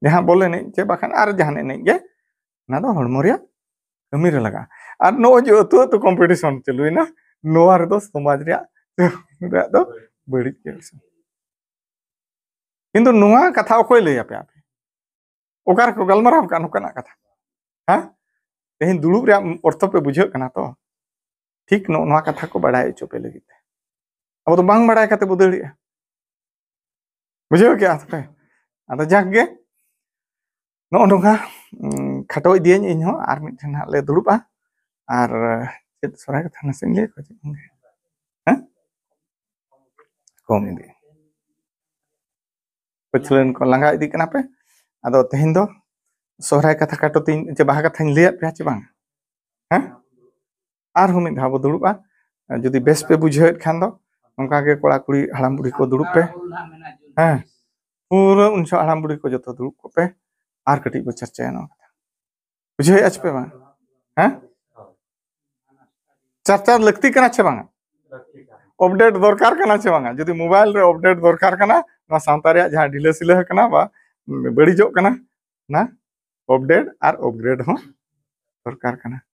ᱡᱟᱦᱟᱸ ᱵᱚᱞ ᱮᱱᱮᱡ ᱪᱮ ᱵᱟᱠᱷᱟᱱ ᱟᱨ ᱡᱟᱦᱟᱱ ᱮᱱᱮᱡ ᱜᱮ, ᱚᱱᱟ ᱫᱚ ᱦᱚᱲᱢᱚ ᱨᱮᱭᱟᱜ ᱠᱟᱹᱢᱤ ᱨᱮ ᱞᱟᱜᱟᱜᱼᱟ᱾ ᱟᱨ ᱱᱚᱜᱼᱚᱭ ᱡᱮ ᱟᱹᱛᱩ ᱟᱹᱛᱩ ᱠᱚᱢᱯᱤᱴᱤᱥᱚᱱ ᱪᱟᱹᱞᱩᱭᱮᱱᱟ, ᱱᱚᱣᱟ ᱨᱮᱫᱚ ᱥᱚᱢᱟᱡᱽ ᱨᱮᱭᱟᱜ ᱨᱮᱭᱟᱜ ᱫᱚ ᱵᱟᱹᱲᱤᱡ ᱜᱮ ᱚᱨᱥᱚᱝ᱾ ᱠᱤᱱᱛᱩ ᱱᱚᱣᱟ ᱠᱟᱛᱷᱟ ᱚᱠᱚᱭ ᱞᱟᱹᱭ ᱟᱯᱮᱭᱟ ᱟᱯᱮ? ᱚᱠᱟ ᱨᱮᱠᱚ ᱜᱟᱞᱢᱟᱨᱟᱣ ᱟᱠᱟᱫ ᱱᱚᱝᱠᱟᱱᱟᱜ ᱠᱟᱛᱷᱟ? ᱦᱮᱸ? ᱛᱮᱦᱮᱧ ᱫᱩᱲᱩᱵ ᱨᱮᱭᱟᱜ ᱚᱨᱛᱷᱚ ᱯᱮ ᱵᱩᱡᱷᱟᱹᱜ ᱠᱟᱱᱟ ᱛᱚ? ᱴᱷᱤᱠ ᱱᱚᱜᱼᱚ ᱱᱚᱣᱟ ᱠᱟᱛᱷᱟ ᱠᱚ ᱵᱟᱲᱟᱭ ᱦᱚᱪᱚ ᱯᱮ ᱞᱟᱹᱜᱤᱫ ᱛᱮ᱾ ᱟᱵᱚ ᱫᱚ ᱵᱟᱝ ᱵᱟᱲᱟᱭ ᱠᱟᱛᱮ ᱵᱚ ᱫᱟᱹᱲᱮᱜᱼᱟ᱾ ᱵᱩᱡᱷᱟᱹᱣ ᱠᱮᱜᱼᱟ ᱯᱮ? ᱟᱫᱚ ᱡᱟᱠ ᱜᱮ, ᱱᱚᱜᱼᱚ ᱱᱚᱝᱠᱟ, ᱩᱸ, ᱠᱷᱟᱴᱚ ᱤᱫᱤᱭᱟᱹᱧ ᱤᱧ ᱦᱚᱸ, ᱟᱨ ᱢᱤᱫ ᱴᱷᱮᱱ ᱦᱟᱸᱜ ᱞᱮ ᱫᱩᱲᱩᱵᱼᱟ᱾ ᱟᱨ ᱪᱮᱫ ᱥᱚᱨᱦᱟᱭ ᱠᱟᱛᱷᱟ ᱱᱟᱥᱮᱧ ᱞᱟᱹᱭ ᱟᱠᱚᱣᱟ, ᱪᱮᱫ ᱵᱟᱝ ᱜᱮ? ᱦᱮᱸ? ᱠᱚᱢ ᱤᱫᱤ᱾ ᱯᱟᱹᱪᱷᱞᱟᱹᱱ ᱠᱚ ᱞᱟᱸᱜᱟ ᱤᱫᱤᱜ ᱠᱟᱱᱟ ᱯᱮ᱾ ᱟᱫᱚ ᱛᱮᱦᱮᱧ ᱫᱚ ᱥᱚᱦᱨᱟᱭ ᱠᱟᱛᱷᱟ ᱠᱟᱴᱚ ᱛᱤᱧ, ᱪᱮ ᱵᱟᱦᱟ ᱠᱟᱛᱷᱟᱧ ᱞᱟᱹᱭᱟᱫ ᱯᱮᱭᱟ ᱪᱮ ᱵᱟᱝ? ᱦᱮᱸ? ᱟᱨᱦᱚᱸ ᱢᱤᱫ ᱫᱷᱟᱣ ᱵᱚ ᱫᱩᱲᱩᱵᱼᱟ᱾ ᱡᱩᱫᱤ ᱵᱮᱥ ᱯᱮ ᱵᱩᱡᱷᱟᱹᱣᱮᱫ ᱠᱷᱟᱱ ᱫᱚ, ᱚᱱᱠᱟ ᱜᱮ ᱠᱚᱲᱟ ᱠᱩᱲᱤ ᱦᱟᱲᱟᱢ ᱵᱩᱲᱦᱤ ᱠᱚ ᱫᱩᱲᱩᱵ ᱯᱮ᱾ ᱦᱮᱸ, ᱯᱩᱨᱟᱹ ᱩᱱ ᱡᱚᱦᱚᱜ ᱦᱟᱲᱟᱢ ᱵᱩᱲᱦᱤ ᱠᱚ ᱡᱚᱛᱚ ᱫᱩᱲᱩᱵ ᱠᱚᱜ ᱯᱮ, ᱟᱨ ᱠᱟᱹᱴᱤᱡ ᱵᱚ ᱪᱟᱨᱪᱟᱭᱟ ᱱᱚᱣᱟ ᱠᱟᱛᱷᱟ᱾ ᱵᱩᱡᱷᱟᱹᱣᱮᱫᱼᱟ ᱪᱮ ᱯᱮ ᱵᱟᱝ? ᱦᱮᱸ? ᱪᱟᱨᱪᱟ ᱞᱟᱹᱠᱛᱤ ᱠᱟᱱᱟ ᱪᱮ ᱵᱟᱝᱟ? ᱟᱯᱰᱮᱴ ᱫᱚᱨᱠᱟᱨ ᱠᱟᱱᱟ ᱪᱮ ᱵᱟᱝᱟ? ᱡᱩᱫᱤ ᱢᱳᱵᱟᱭᱤᱞ ᱨᱮ ᱟᱯᱰᱮᱴ ᱫᱚᱨᱠᱟᱨ ᱠᱟᱱᱟ, ᱱᱚᱣᱟ ᱥᱟᱶᱛᱟ ᱨᱮᱭᱟᱜ ᱡᱟᱦᱟᱸ ᱰᱷᱤᱞᱟᱹ ᱥᱤᱞᱟᱹ ᱟᱠᱟᱱᱟ ᱵᱟ ᱵᱟᱹᱲᱤᱡᱚᱜ ᱠᱟᱱᱟ, ᱚᱱᱟ ᱟᱯᱰᱮᱴ ᱟᱨ ᱟᱯᱜᱨᱮᱰ ᱦᱚᱸ ᱫᱚᱨᱠᱟᱨ ᱠᱟᱱᱟ᱾